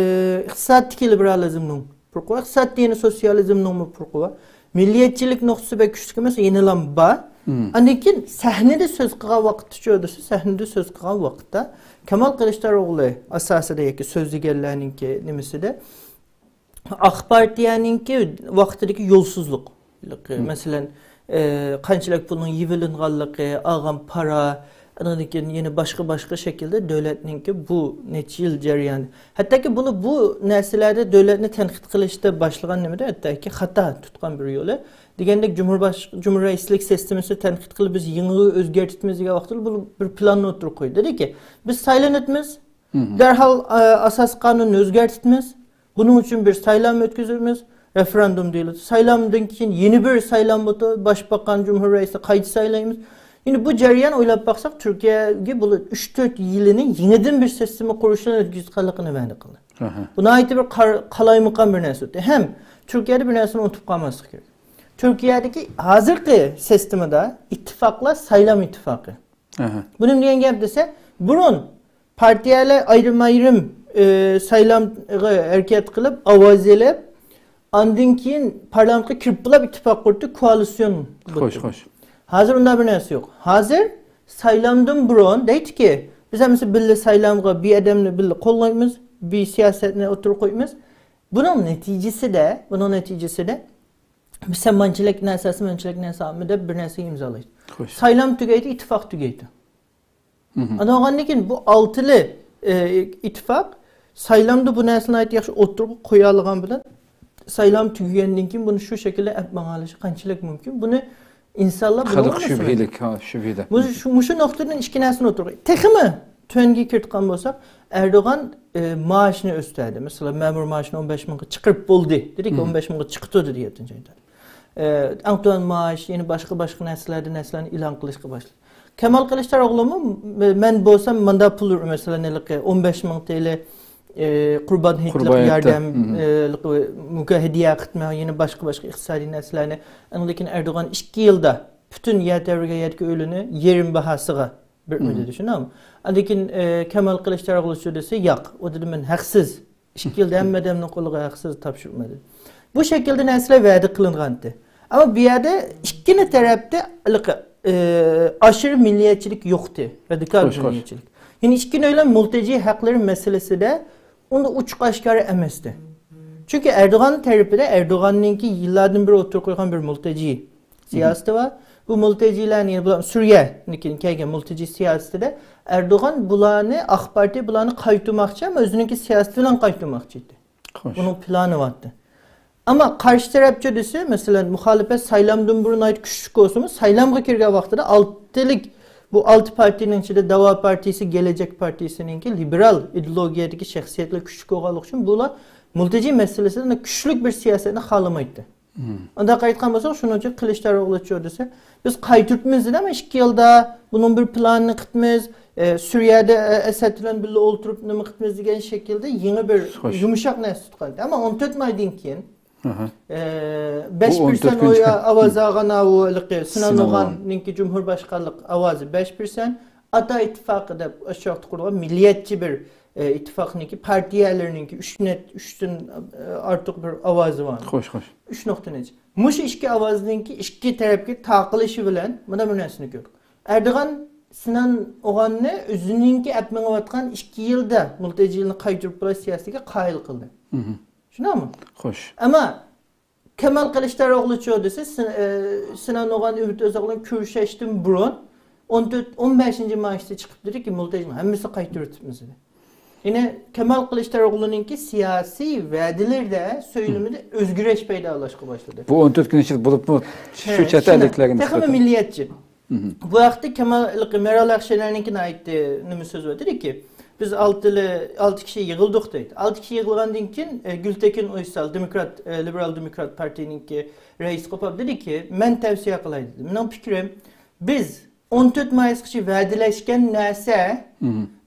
ئىقتىسادتىكى لىبېرالىزمنىڭ پۇرىقى بار، ئىقتىسادتا يەنە سوتسىيالىزمنىڭمۇ پۇرىقى بار. مىللىيەتچىلىك نۇقتىسى بەك كۈچلۈك ئەمەس، يەنىلا بار. ئاندىن كېيىن سەھنىدە سۆز قىلغان ۋاقىتتىچۇ دېسە، سەھنىدە سۆز قىلغان ۋاقىتتا كامال قىلىچداروغلى ئاساسىدا ياكى سۆزلىگەنلەرنىڭكى نېمىسىدە، ئاق پارتىيەنىڭكى ۋاقتىدىكى يولسىزلىق. مەسىلەن، ئە، قانچىلىك پۇلنىڭ يىغىلىنغانلىقى، ئالغان پارا، ئاندىن كېيىن يەنە باشقا، باشقا شەكىلدە دۆلەتنىڭكى بۇ نەچچە يىل جەريانى. ھەتتاكى بۇنى، بۇ نەرسىلەردە دۆلەتنى تەنقىد قىلىشتا باشلىغان نېمىدە، ھەتتاكى خاتا تۇتقان بىر يولى. دېگەندەك، جۇمھۇر باش-، جۇمھۇر رەئىسلىك سىستېمىسىنى تەنقىد قىلىپ، بىز يېڭىغا ئۆزگەرتىمىز دېگەن ۋاقتىدا بۇ بىر پىلاننى ئوتتۇرىغا قويدى. دېدىكى، بىز سايلىنىۋاتىمىز، دەرھال، ئە، ئاساسىي قانۇننى ئۆزگەرتىمىز. بۇنىڭ ئۈچۈن بىر سايلام ئۆتكۈزىمىز، رېفېراندۇم دېيىلىدۇ. سايلامدىن كېيىن يەنە بىر سايلام بولىدۇ، باشباقان، جۇمھۇر رەئىسى قايتا سايلايمىز. يەنى بۇ جەريان ئويلاپ باقساق، تۈركىيەگە بۇ ئۈچ تۆت يىلىنى يېڭىدىن بىر سىستېما قۇرۇشنى ئۆتكۈزۈۋاتقانلىقىنى ۋەدە قىلدى. بۇ ناھايىتى بىر قار-، قالايمىقان بىر نەرسە ئۆتتى. ھەم تۈركىيەدە بىر نەرسىنى ئۇنتۇپ قالماسلىق كېرەك. تۈركىيەدىكى ھازىرقى سىستېمىدا ئىتتىپاقلار سايلام ئىتتىپاقى. بۇ نېمە دېگەن گەپ دېسە، بۇرۇن پارتىيەلەر ئايرىم-ئايرىم، ئى، سايلامغا ھەرىكەت قىلىپ، ئاۋاز ئېلىپ، ئاندىن كېيىن پارلامېنتقا كىرىپ بولۇپ ئىتتىپاق قۇرۇپتۇ، كوئالىسىيون قۇرۇپتۇ. خوش، خوش. ھازىر ئۇنداق بىر نەرسە يوق. ھازىر سايلامدىن بۇرۇن دەيدىكى، بىز ھەممىسى بىللە سايلامغا بىر ئادەمنى بىللە قوللايمىز، بىر سىياسەتنى ئوتتۇرىغا قويىمىز. بۇنىڭ نەتىجىسىدە، بۇنىڭ نەتىجىسىدە سەن مانچىلىك نەرسە ئالسا، مانچىلىك نەرسە ئالما دەپ بىر نەرسىگە ئىمزالايدۇ. خوش. سايلام تۈگەيدۇ، ئىتتىپاق تۈگەيدۇ. ئاندىن كېيىن بۇ ئالتىلى، ئى، ئىتتىپاق سايلامدا بۇ نەرسىنى ناھايىتى ياخشى ئوتتۇرىغا قويالىغان بىلەن، سايلام تۈگىگەندىن كېيىن بۇنى شۇ شەكىلدە ئەپ ماڭالىشى قانچىلىك مۇمكىن؟ بۇنى ئىنسانلار بىلىۋالمىسىمۇ؟ قىلىق شۈبھىلىك، ھا، شۈبھىدە. مۇشۇ، شۇ، مۇشۇ نۇقتىدىن ئىككى نەرسىنى ئوتتۇرىغا. تېخىمۇ تۆۋەنگە كىرىدىغان بولساق، ئەردوغان، ئى، مائاشنى ئۆستۈردى. مەسىلەن، مەمۇر مائاشىنى ئون بەش مىڭغا چىقىرىپ بولدى. دېدىكى، ئون بەش مىڭغا چىقىتۇ دېدى يەتتىنچى ئايدا. ئى، ئەڭ تۆۋەن مائاش، يەنە باشقا، باشقا نەرسىلەردە نەرسىلەرنى ئېلان قىلىشقا باشلىدى. كامال قىلىچداروغلۇمۇ، مەن بولسام مۇنداق پۇل، مەسىلەن، ھېلىقى ئون بەش مىڭ تىيىن، ئى، قۇربان ھېيتلىق ياردەم، ئى، مۇكا ھەدىيە قىتمە، يەنە باشقا، باشقا ئىقتىسادىي نەرسىلەرنى. ئاندىن كېيىن ئەردوغان ئىككى يىلدا پۈتۈن يەر تەۋرىگەن يەردىكى ئۆيلىنى يېرىم باھاسىغا بىر ئۆي دېدى، شۇنداقمۇ؟ ئاندىن كېيىن، ئى، كامال قىلىچداروغلۇ شۇ دېسە، ياق. ئۇ دېدى، مەن ھەقسىز ئىككى يىلدا ھەممە ئادەمنىڭ قولىغا ھەقسىز تاپشۇرۇپمەن دېدى. بۇ شەكىلدە نەرسىلەر ۋەدە قىلىنغانتى. ئەمما بۇ يەردە ئىككىلا تەرەپتە ھېلىقى، ئى، ئاشىرى مىللىيەتچىلىك يوقتى، رادىكال مىللىيەتچىلىك. يەنى ئىككى نۆۋەت مۇلتەجى ھەقلىرى مەسىلىسىدە ئۇنداق ئوچۇق ئاشكارا ئەمەستى. چۈنكى ئەردوغان تەرىپىدە، ئەردوغاننىڭكى يىللاردىن بېرى ئوتتۇرىغا قويغان بىر مۇلتەجى سىياسىتى بار. بۇ مۇلتەجىلەرنى، يەنى بۇلار سۈرىيەدىن كېيىن كەلگەن مۇلتەجى سىياسىتىدە ئەردوغان بۇلارنى، ئاق پارتىيە بۇلارنى قايتۇرماقچى، ئەمما ئۆزىنىڭكى سىياسىتى بىلەن قايتۇرماقچى ئىدى. خوش. بۇنىڭ پىلانى بارتى. ئەمما قارشى تەرەپچە دېسە، مەسىلەن، مۇخالىپەت سايلامدىن بۇرۇن ناھايىتى كۈچلۈك بولسىمۇ، سايلامغا كىرگەن ۋاقتىدا ئالتىلىك، بۇ ئالتە پارتىيىنىڭ ئىچىدە داۋا پارتىيىسى، گېلەچەك پارتىيىسىنىڭكى لىبېرال ئىدېئولوگىيەدىكى شەخسىيەتلەر كۈچلۈك بولغانلىقى ئۈچۈن، بۇلار مۇلتەجى مەسىلىسىدە كۈچلۈك بىر سىياسەتنى خالىمايتتى. ئۇنداق ئېيتقان بولساق، شۇنىڭ ئۈچۈن قىلىچداروغلۇچۇ دېسە، بىز قايتۇرتىمىز دېدى، ئەمما ئىككى يىلدا بۇنىڭ بىر پىلانىنى قىتمىز، ئە، سۈرىيەدە، ئە، ئەسەد بىلەن بىللە ئولتۇرۇپ نېمە قىتمىز دېگەن شەكىلدە يېڭى بىر يۇمشاق نەرسە تۇتقان. ئەمما ئون تۆت مايدىن كېيىن، ئە، بەش پىرسەنت ئاۋاز ئالغان ئاۋۇ ھېلىقى سىنان ئوغاننىڭكى جۇمھۇر باشقانلىق ئاۋازى بەش پىرسەنت، ئاتا ئىتتىپاقى دەپ ئاشۇ ۋاقىتتا قۇرۇلغان مىللىيەتچى بىر ئىتتىپاقنىڭكى پارتىيەلىرىنىڭكى ئۈچ نەت-، ئۈچتىن ئارتۇق بىر ئاۋازى بار. خوش، خوش. ئۈچ نۇقتىنى ئېيتساق. مۇشۇ ئىككى ئاۋازنىڭكى ئىككى تەرەپكە تاقىلىشى بىلەن مۇنداق بىر نەرسىنى كۆردۇق. ئەردوغان سىنان ئوغاننى ئۆزىنىڭكى ئەپ مېڭىۋاتقان ئىككى يىلدا مۇلتەجىلەرنى قايتۇرۇپ بولۇش سىياسىتىگە قايىل قىلدى. شۇنداقمۇ؟ خوش. ئەمما كامال قىلىچداروغلۇچۇ دېسە، سىن-، ئە، سىنان ئوغان ئۈمىد ئۆزداق بىلەن كۆرۈشۈشتىن بۇرۇن ئون تۆت، ئون بەشىنچى مايىستا چىقىپ دېدىكى، مۇلتەجىلەرنىڭ ھەممىسىنى قايتۇرۇۋېتىپمىز دېدى. يەنى كامال قىلىچداروغلۇنىڭكى سىياسىي ۋەدىلىرىدە، سۆيلىمىدە ئۆزگىرىش پەيدا بولۇشقا باشلىدى. بۇ ئون تۆت كۈن ئىچىدە بولۇپمۇ شۇ ھە، چەت شۇنداق. ئەللىكلەرگە تېخىمۇ نىسبەتەن. مىللىيەتچى. بۇ ھەقتە كامال، مېرال ئاخشىنەرنىڭكى ناھايىتى نېمە سۆزى بار دېدىكى، بىز ئالتىلى-، ئالتە كىشى يىغىلدۇق دەيدۇ. ئالتە كىشى يىغىلغاندىن كېيىن، ئە، گۈلتېكىن ئۇيسال، دېموكرات، ئە، لىبېرال دېموكرات پارتىيىنىڭكى رەئىسى قوپۇپ دېدىكى، مەن تەۋسىيە قىلاي دېدى. مېنىڭ پىكرىم، بىز ئون تۆت مايىسقىچە ۋەدىلەشكەن نەرسە،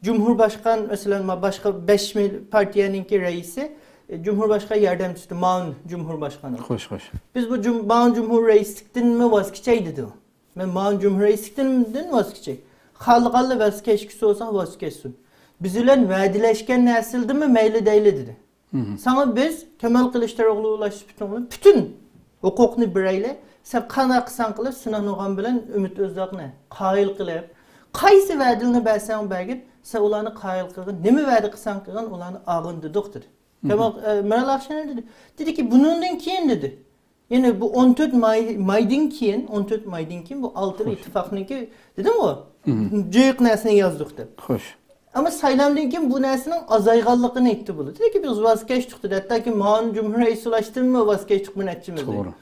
جۇمھۇر باشقان، مەسىلەن، ما-، باشقا بەش مىل-، پارتىيەنىڭكى رەئىسى، ئە، جۇمھۇر باشقان ياردەمچىسى، ماۋۇن جۇمھۇر باشقانى. خوش، خوش. بىز بۇ جۇم-، ماۋۇن جۇمھۇر رەئىسلىكتىنمۇ ۋاز كېچەي دېدى ئۇ. مەن ماۋۇن جۇمھۇر رەئىسلىكتىن ۋاز كېچەي. خالىغانلا ۋاز كەچكۈسى بولسا ۋاز كەچسۇن. بىز بىلەن ۋەدىلەشكەن نەرسىلىدىنمۇ مەيلى دەيلى دېدى. ساڭا بىز كامال قىلىچداروغلۇ بىلەن پۈتۈن ھوقۇقنى بېرەيلى. سەن قانداق قىلساڭ قىلىپ، سىنان ئوغان بىلەن ئۈمىد ئۆزداقنى قايىل قىلىپ، قايسى ۋەدىلىنى بەرسەڭ بەرگىن، سەن ئۇلارنى قايىل قىلغىن. نېمە ۋەدە قىلساڭ قىلغىن، ئۇلارنى ئالغىن دېدۇق دېدى. كامال، ئە، مېرال ئاخشىنەر دېدى. دېدىكى، بۇنىڭدىن كېيىن دېدى. يەنى بۇ ئون تۆت ماي، مايدىن كېيىن، ئون تۆت مايدىن كېيىن بۇ ئالتىلى خوش. ئىتتىپاقنىڭكى، دېدىمغۇ، جىق نەرسىنى يازدۇق دەپ. خوش. ئەمما سايلامدىن كېيىن بۇ نەرسىنىڭ ئازايغانلىقىنى ئېيتتى بۇلار. دېدىكى، بىز ۋاز كەچتۇق دېدى. ھەتتاكى ماۋۇن جۇمھۇر رەئىسى بولۇشتىنمۇ ۋاز كەچتۇق بۇ نەچچىمىز دەيدۇ. توغرا.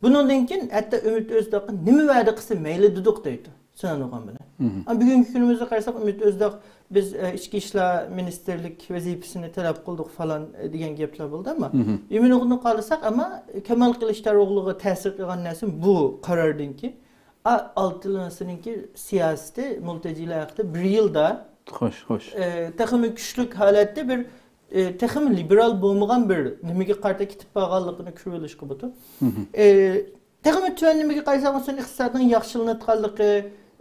بۇنىڭدىن كېيىن ھەتتا ئۈمىد ئۆزداققا نېمە ۋەدە قىلسا مەيلى دېدۇق دەيدۇ سىنان ئوغان بىلەن. ئەمما بۈگۈنكى كۈنىمىزگە قارىساق، ئۈمىد ئۆزداق، بىز، ئە، ئىچكى ئىشلار مىنىستىرلىك ۋەزىپىسىنى تەلەپ قىلدۇق فالان، ئە، دېگەن گەپلەر بولدى. ئەمما ئۈمىد ئوغۇننى قارىساق، ئەمما كامال قىلىچداروغلۇغا تەسىر قىلغان نەرسە بۇ قارار دېدىكى، ئا، ئالتىلىنىڭكى سىياسىتى مۇلتەجىلەر ھەققىدە بىر يىلدا، خوش، خوش. ئە، تېخىمۇ كۈچلۈك ھالەتتە بىر، ئە، تېخىمۇ لىبېرال بولمىغان بىر نېمىگە قارىتا كېتىپ بارغانلىقىنى كۆرۈۋېلىشقا بولىدۇ. ئە، تېخىمۇ تۆۋەن نېمىگە قارىساق، مەسىلەن، ئىقتىسادنىڭ ياخشىلىنىۋاتقانلىقى،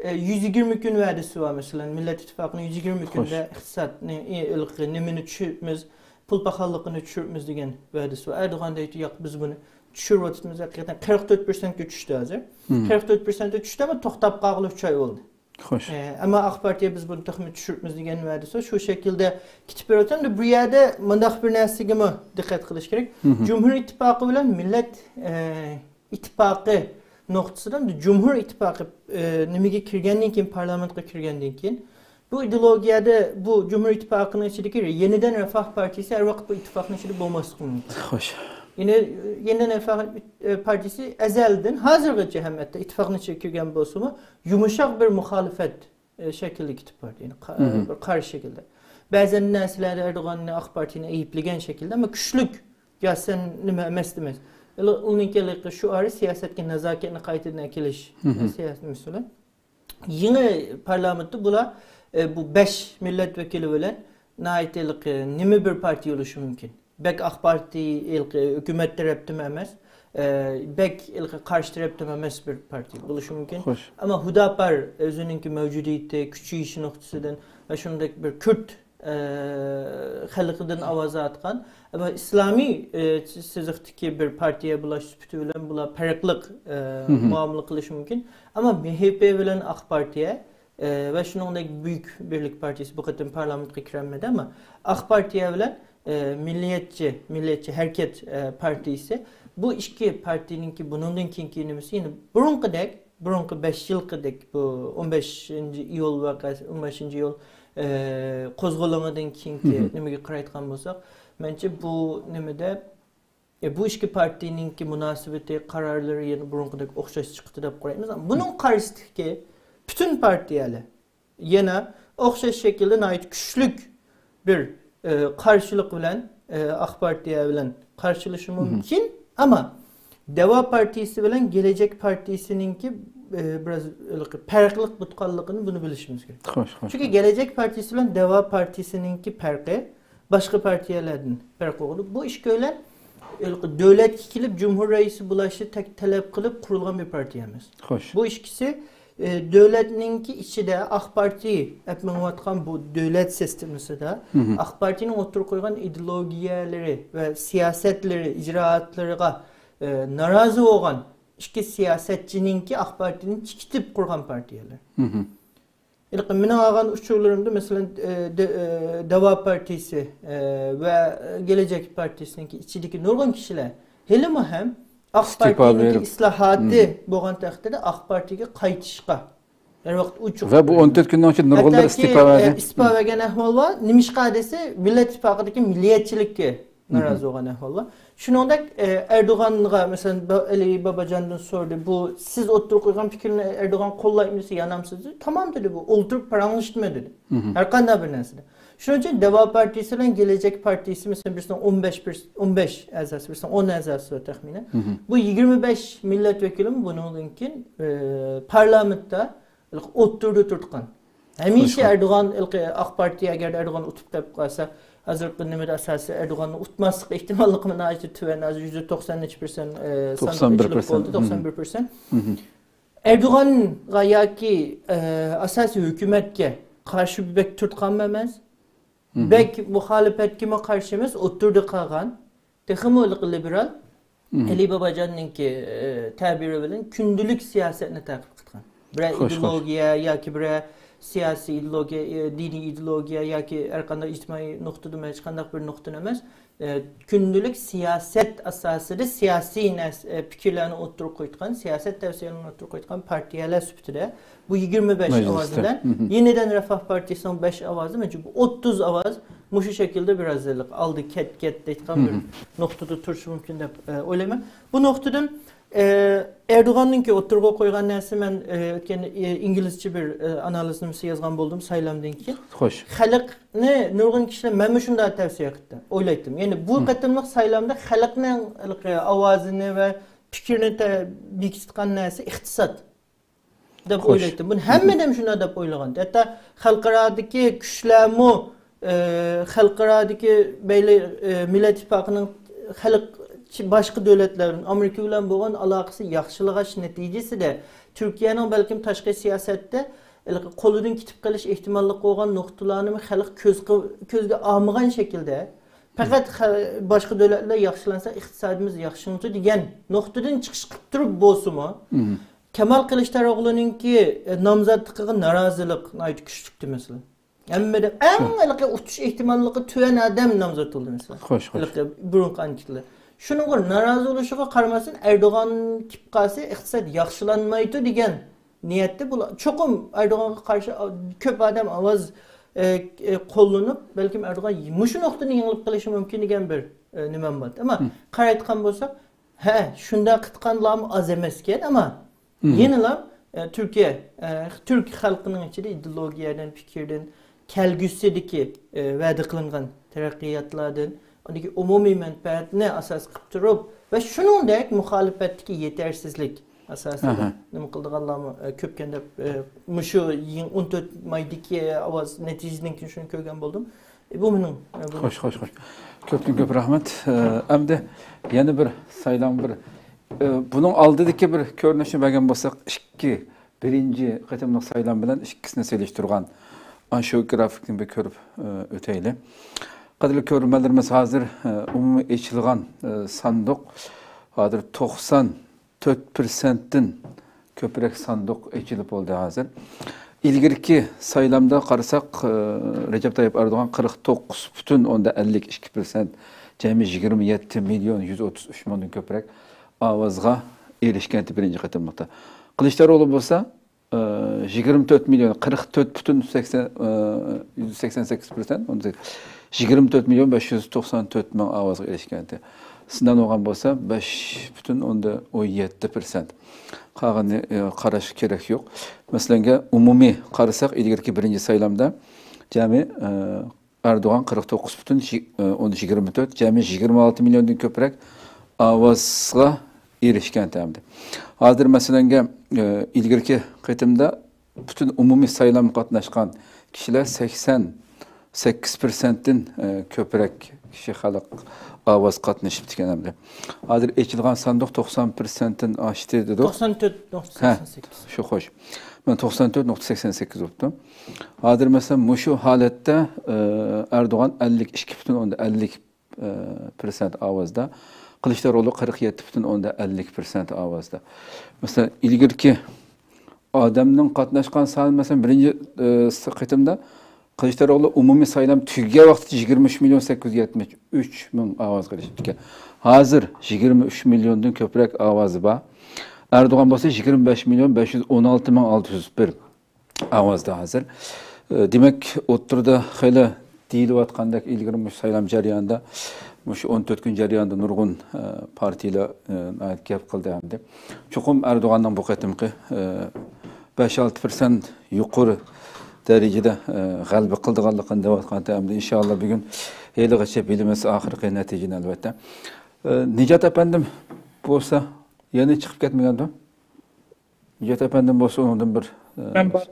ئە، يۈز يىگىرمە كۈن ۋەدىسى بار، مەسىلەن، مىللەت ئىتتىپاقىنىڭ يۈز يىگىرمە خوش. كۈندە ئىقتىسادنى، ئە، ھېلىقى نېمىنى چۈشۈرۈپمىز، پۇل پاخاللىقىنى چۈشۈرۈپمىز دېگەن ۋەدىسى بار. ئەردوغان دەيدۇ، ياق، بىز بۇنى چۈشۈرۈۋاتىمىز، ھەقىقەتەن قىرىق تۆت پىرسەنتكە چۈشتى ھازىر. قىرىق تۆت پىرسەنتكە چۈشتى، ئەمما توختاپ قالغىلى ئۈچ ئاي بولدى. خوش. ئە، ئەمما ئاق پارتىيە بىز بۇنى تېخىمۇ چۈشۈرۈپمىز دېگەن ۋەدىسى شۇ شەكىلدە كېتىپ بېرىۋاتىدۇ. ئەمدى بۇ يەردە مۇنداق بىر نەرسىگىمۇ دىققەت قىلىش كېرەك. جۇمھۇر ئىتتىپاقى بىلەن مىللەت، ئە، ئىتتىپاقى نۇقتىسىدىن جۇمھۇر ئىتتىپاقى، ئە، نېمىگە كىرگەندىن كېيىن، پارلامېنتقا كىرگەندىن كېيىن، بۇ ئىدېئولوگىيەدە بۇ جۇمھۇر ئىتتىپاقىنىڭ ئىچىدىكى يېنىدىن رەفاھ پارتىيىسى ھەر ۋاقىت بۇ ئىتتىپاقنىڭ ئىچىدە بولماسلىقى مۇمكىن. خوش. يەنى يېنىدىن رەفاھ، ئە، پارتىيىسى ئەزەلدىن ھازىرغىچە ھەم ھەتتا ئىتتىپاقنىڭ ئىچىگە كىرگەن بولسىمۇ، يۇمشاق بىر مۇخالىپەت، ئە، شەكلىدە كېتىپ باردى. يەنى قا-، بىر قارشى شەكىلدە. بەزەن نەرسىلەردە ئەردوغاننى، ئاق پارتىيىنى ئەيىبلىگەن شەكىلدە، ئەمما كۈچلۈك، يا سەن نېمە ئەمەس دېمەس. ئۇنىڭكى شوئارى سىياسەتكە نازاكەتنى قايتىدىن ئەكېلىش. سىياسەت مەسىلە. يېڭى پارلامېنتتا بۇلار، ئە، بۇ بەش مىللەت ۋەكىلى بىلەن ناھايىتى ھېلىقى نېمە بىر پارتىيە بولۇشى مۇمكىن. بەك ئاق پارتىيە ھېلىقى ھۆكۈمەت تەرەپتىمۇ ئەمەس، ئە، بەك ھېلىقى قارشى تەرەپتىمۇ ئەمەس بىر پارتىيە بولۇشى مۇمكىن. خوش. ئەمما ھۈداپار ئۆزىنىڭكى مەۋجۇدىيىتى، كۈچىيىشى نۇقتىسىدىن ۋە شۇنداق بىر كۈرد، ئە، خەلقىدىن ئاۋاز ئاۋاتقان، ئەمما ئىسلامىي، ئە، سىزىقتىكى بىر پارتىيە بولۇش سۈپىتى بىلەن بۇلار پەرقلىق، ئە، مۇئامىلە قىلىشى مۇمكىن. ئەمما مېھېپې بىلەن ئاق پارتىيە ئە، ۋە شۇنىڭدەك بۈيۈك بىرلىك پارتىيىسى بۇ قېتىم پارلامېنتقا كىرەلمىدى، ئەمما ئاق پارتىيە بىلەن، ئە، مىللىيەتچى، مىللىيەتچى ھەرىكەت، ئە، پارتىيىسى، بۇ ئىككى پارتىيىنىڭكى بۇنىڭدىن كېيىنكى نېمىسى يەنە بۇرۇنقىدەك، بۇرۇنقى بەش يىلقىدەك، بۇ ئون بەشىنچى ئىيۇل ۋەقەسى، ئون بەشىنچى ئىيۇل، ئە، قوزغىلىڭىدىن كېيىنكى نېمىگە قارايدىغان بولساق، مەنچە بۇ نېمىدە ئە، بۇ ئىككى پارتىيىنىڭكى مۇناسىۋىتى، قارارلىرى يەنە بۇرۇنقىدەك ئوخشاش چىقتى دەپ قارايمىز. بۇنىڭ قارشىسىدىكى پۈتۈن پارتىيەلەر يەنە ئوخشاش شەكىلدە ناھايىتى كۈچلۈك بىر، ئە، قارشىلىق بىلەن، ئە، ئاق پارتىيە بىلەن قارشىلىشى مۇمكىن. ئەمما دەۋا پارتىيىسى بىلەن گېلەچەك پارتىيىسىنىڭكى، ئە، بىراز ھېلىقى پەرقلىق بولغانلىقىنى بۇنى بىلىشىمىز كېرەك. خوش، خوش. چۈنكى گېلەچەك پارتىيىسى بىلەن دەۋا پارتىيىسىنىڭكى پەرقى باشقا پارتىيەلەردىن پەرق قىلغۇدۇق. بۇ ئىككىيلەن دۆلەتكە كېلىپ جۇمھۇر رەئىسى بولۇشنى تەك-، تەلەپ قىلىپ قۇرۇلغان بىر پارتىيە ئەمەس. خوش. بۇ ئىككىسى ئى، دۆلەتنىڭكى ئىچىدە ئاق پارتىي ئەپ مېڭىۋاتقان بۇ دۆلەت سىستېمىسىدا ئاق پارتىينىڭ ئوتتۇرىغا قويغان ئىدېئولوگىيەلىرى ۋە سىياسەتلىرى، ئىجرائاتلىرىغا، ئى، نارازى بولغان ئىككى سىياسەتچىنىڭكى ئاق پارتىيىنى چىقىتىپ قۇرغان پارتىيەلەر. ھېلىقى مېنىڭ ئالغان ئۇچۇرلىرىمدا، مەسىلەن، ئى، دە-، ئى، داۋا پارتىيىسى، ئى، ۋە گېلەچەك پارتىيىسىنىڭكى ئىچىدىكى نۇرغۇن كىشىلەر ھېلىمۇ ھەم ئاق ئىستېپا پارتىيىنىڭكى بېرىپ. ئىسلاھاتى بولغان تەقدىردە ئاق پارتىيىگە قايتىشقا ھەر ۋاقىت ئوچۇق. ۋە بۇ ئون تۆت كۈننىڭ ئىچىدە نۇرغۇنلىرى ھەتتاكى، ئىستېپا ئە، بەردى. ئىستېپا بەرگەن ئەھۋال بار. نېمىشقا دېسە، مىللەت ئىتتىپاقىدىكى مىللىيەتچىلىككە نارازى بولغان ئەھۋال بار. شۇنىڭدەك، ئە، ئەردوغانغا، مەسىلەن، با-، ئەلى باباجاندىن سورىدى، بۇ سىز ئوتتۇرىغا قويغان پىكىرنى ئەردوغان قوللايمۇ دېسە، يانامسىز دېدى. تامام دېدى، بۇ ئولتۇرۇپ پاراڭلىشىتمە دېدى. ھەر قانداق بىر نەرسىدە. شۇنىڭ ئۈچۈن داۋا پارتىيىسى بىلەن گېلەچەك پارتىيىسى، مەسىلەن، بىرسىنىڭ ئون بەش، ئون بەش ئەزاسى، بىرسىنىڭ ئون ئەزاسى بار تەخمىنەن. بۇ يىگىرمە بەش مىللەت ۋەكىلىمۇ بۇنىڭدىن كېيىن، ئە، پارلامېنتتا ئوتتۇرىدا تۇرۇتقان. ھەمىشە خوش، خوش. ئەردوغان، ئاق پارتىيە ئەگەر ئەردوغان ئۇتۇپ قېلىپ قالسا، ھازىرقى نېمىدە ئاساسىي ئەردوغاننى ئۇتماسلىق ئېھتىماللىقى ناھايىتى تۆۋەن، ھازىر يۈزدە توقسان نەچچە پىرسەنت، ئە، ساندۇق توقسان بىر پىرسەنت. ئېچىلىپ بولدى، توقسان بىر پىرسەنت. ئەردوغانغا ياكى، ئە، ئاساسىي ھۆكۈمەتكە قارشى بەك تۇرتقانمۇ ئەمەس. بەك مۇخالىپەتكىمۇ قارشى ئەمەس، ئوتتۇرىدا قالغان. تېخىمۇ لىبېرال، ئەلى باباجاننىڭكى، ئە، تەبىرى بىلەن كۈندىلىك سىياسەتنى تەقىب قىلغان. بىرەر خوش، خوش. ئىدېئولوگىيە ياكى بىرەر سىياسىي ئىدېئولوگىيە، ئە، دىنىي ئىدېئولوگىيە ياكى ھەر قانداق ئىجتىمائىي نۇقتىدىن، ھېچ قانداق بىر نۇقتىدىن ئەمەس. ئە، كۈندىلىك سىياسەت ئاساسىدا سىياسىي نەرس-، ئە، پىكىرلەرنى ئوتتۇرىغا قويۇۋاتقان، سىياسەت تەۋسىيەلىرىنى ئوتتۇرىغا قويۇۋاتقان پارتىيەلەر سۈپىتىدە بۇ يىگىرمە بەش مەجلىستە. ئاۋازى بىلەن يېنىدىن رەفاھ پارتىيىسىنىڭ بەش ئاۋازى، مەنچە بۇ ئوتتۇز ئاۋاز مۇشۇ شەكىلدە بىر ئازلىق ئالدى كەت-، كەت دەيدىغان بىر نۇقتىدا تۇرۇشى مۇمكىن دەپ، ئە، ئويلايمەن. بۇ نۇقتىدىن، ئە، ئەردوغاننىڭكى ئوتتۇرىغا قويغان نەرسە، مەن، ئە، ئۆتكەن، ئە، ئىنگلىزچە بىر، ئە، ئانالىز نېمىسى يازغان بولدۇم سايلامدىن كېيىن. خوش. خەلقنى نۇرغۇن كىشىلەر، مەنمۇ شۇنداق تەۋسىيە قىلدىم، ئويلايتتىم. يەنى بۇ قېتىملىق سايلامدا خەلقنىڭ ئاۋازىنى ۋە پىكرىنى تە-، بېكىتىدىغان نەرسە ئىقتىساد دەپ خوش. ئويلايتتىم. بۇنى ھەممە ئادەم شۇنداق دەپ ئويلىغان. ھەتتا خەلقئارادىكى كۈچلەرمۇ، ئە، خەلقئارادىكى بەيلى، ئە، مىللەت ئىتتىپاقىنىڭ خەلق، باشقا دۆلەتلەر بىلەن، ئامېرىكا بىلەن بولغان ئالاقىسى ياخشىلىغاچ نەتىجىسىدە، تۈركىيەنىڭ بەلكىم تاشقى سىياسەتتە ھېلىقى قولىدىن كېتىپ قېلىش ئېھتىماللىقى بولغان نۇقتىلارنىمۇ خەلق كۆز قى-، كۆزگە ئالمىغان شەكىلدە، پەقەت خە-، باشقا دۆلەتلەر ياخشىلانسا، ئىقتىسادىمىز ياخشىلىنىدۇ دېگەن نۇقتىدىن چىقىش قىلىپ تۇرۇپ بولسىمۇ، كامال قىلىچداروغلۇنىڭكى، ئە، نامزاتلىقىغا نارازىلىق ناھايىتى كۈچلۈكتى، مەسىلەن. ھەممىدىن ئەڭ ھېلىقى ئۇتۇش ئېھتىماللىقى تۆۋەن ئادەم نامزات بولدى، مەسىلەن. خوش، خوش. ھېلىقى بۇرۇنقى ئانكېتىلار. شۇنىڭغا نارازى بولۇشىغا قارىماستىن، ئەردوغان كېلىپ قالسا، ئىقتىساد ياخشىلانمايدۇ دېگەن نىيەتتە بۇلار. چوقۇم ئەردوغانغا قارشى ئا-، كۆپ ئادەم ئاۋاز، ئە، ئە، قوللىنىپ، بەلكىم ئەردوغان مۇشۇ نۇقتىنى يېڭىلىپ قېلىشى مۇمكىن دېگەن بىر، ئە، نېمەم بار. ئەمما قارايدىغان بولساق، ھە، شۇنداق قىلىدىغانلارمۇ ئاز ئەمەسكەن، ئەمما يەنىلا، ئە، تۈركىيە، ئە، تۈرك خەلقىنىڭ ئىچىدە ئىدېئولوگىيەدىن، پىكىردىن، كەلگۈسىدىكى، ئە، ۋەدە قىلىنغان تەرەققىياتلاردىن، ئاندىكى ئومۇمىي مەنپەئەتنى ئاساس قىلىپ تۇرۇپ ۋە شۇنىڭدەك مۇخالىپەتتىكى يېتەرسىزلىك ئاساسىدا نېمە قىلىدىغانلارمۇ، ئە، كۆپكەن دەپ، ئە، مۇشۇ يېڭى ئون تۆت مايدىكى ئاۋاز نەتىجىسىدىن كېيىن شۇنى كۆرگەن بولدۇم. ئە، بۇ مېنىڭ، ئە، بۇ خوش، خوش، خوش. كۆپتىن كۆپ رەھمەت. ئە، ئەمدى يەنە بىر سايلام، بىر، ئە، بۇنىڭ ئالدىدىكى بىر كۆرۈنۈشنى بەرگەن بولساق، ئىككى، بىرىنچى قېتىملىق سايلام بىلەن ئىككىسىنى سېلىشتۇرغان ئاشۇ گرافىكنى بىر كۆرۈپ، ئە، ئۆتەيلى. قەدىرلىك كۆرۈرمەنلىرىمىز، ھازىر، ئە، ئومۇمىي ئېچىلغان، ئە، ساندۇق ھازىر توقسان تۆت پىرسەنتتىن كۆپرەك ساندۇق ئېچىلىپ بولدى ھازىر. ئىلگىرىكى سايلامدا قارىساق، ئە، رەجەپ تايىپ ئەردوغان قىرىق توققۇز پۈتۈن ئوندىن ئەللىك ئىككى پىرسەنت، جەمئىي يىگىرمە يەتتە مىليون يۈز ئوتتۇز ئۈچ مىڭدىن كۆپرەك ئاۋازغا ئېرىشكەنتى بىرىنچى قېتىملىقتا. قىلىچداروغلۇ بولسا، ئى، يىگىرمە تۆت مىليون، قىرىق تۆت پۈتۈن سەكسەن، ئى، يۈز سەكسەن سەككىز پىرسەنت، يىگىرمە تۆت مىليون بەش يۈز توقسان تۆت مىڭ ئاۋازغا ئېرىشكەنتى. سىنان بولغان بولسا، بەش پۈتۈن ئوندىن ئون يەتتە پىرسەنت. قالغىنىنى، ئى، قاراش كېرەك يوق. مەسىلەنگە، ئومۇمىي قارىساق، ئىلگىرىكى بىرىنچى سايلامدا جەمئىي، ئى، ئەردوغان قىرىق توققۇز پۈتۈن يىگىرمە تۆت، جەمئىي يىگىرمە ئالتە مىليوندىن كۆپرەك ئاۋازغا ئېرىشكەنتى ئەمدى. ھازىر مەسىلەنگە، ئى، ئىلگىرىكى قېتىمدا پۈتۈن ئومۇمىي سايلامغا قاتناشقان كىشىلەر سەكسەن سەككىز پىرسەنتتىن، ئى، كۆپرەك كىشى خەلق ئاۋاز قاتنىشىپتىكەن ئەمدى. ھازىر ئېچىلغان ساندۇق توقسان پىرسەنتتىن ئاشتى دېدۇق. توقسان تۆت نۇقتا سەكسەن سەككىز. ھە، شۇ خوش. مانا توقسان تۆت نۇقتا سەكسەن سەككىز بوپتۇ. ھازىر مەسىلەن، مۇشۇ ھالەتتە، ئە، ئەردوغان ئەللىك ئىككى پۈتۈن ئوندىن ئەللىك، ئە، پىرسەنت ئاۋازدا، قىلىچداروغلۇ قىرىق يەتتە پۈتۈن ئوندىن ئەللىك پىرسەنت ئاۋازدا. مەسىلەن، ئىلگىرىكى ئادەمنىڭ قاتناشقان سانى، مەسىلەن، بىرىنچى، ئە، قېتىمدا قىلىچداروغلۇ ئومۇمىي سايلام تۈگىگەن ۋاقتىدا يىگىرمە ئۈچ مىليون سەككىز يۈز يەتمىش ئۈچ مىڭ ئاۋازغا ئېرىشىپتىكەن. ھازىر يىگىرمە ئۈچ مىليوندىن كۆپرەك ئاۋازى بار. ئەردوغان بولسا يىگىرمە بەش مىليون بەش يۈز ئون ئالتە مىڭ ئالتە يۈز بىر ئاۋازدا ھازىر. ئە، دېمەك، ئوتتۇرىدا خېلى دېيىلىۋاتقاندەك، ئىلگىرى مۇشۇ سايلام جەريانىدا، مۇشۇ ئون تۆت كۈن جەريانىدا نۇرغۇن، ئە، پارتىيەلەر، ئە، ناھايىتى گەپ قىلدى ھەمدە چوقۇم ئەردوغاننىڭ بۇ قېتىمقى، ئە، بەش ئالتە پىرسەنت يۇقىرى دەرىجىدە، ئە، غەلىبە قىلىدىغانلىقىنى دەۋاتقانتى ھەمدە ئىنشاللا بۈگۈن ھېلىغىچە بىلىمىز ئاخىرقى نەتىجىنى ئەلۋەتتە. ئە، نىجات ئەپەندىم بولسا يەنە چىقىپ كەتمىگەندۇ؟ نىجات ئەپەندىم بولسا ئۇنىڭدىن بىر، ئە، مەن بار.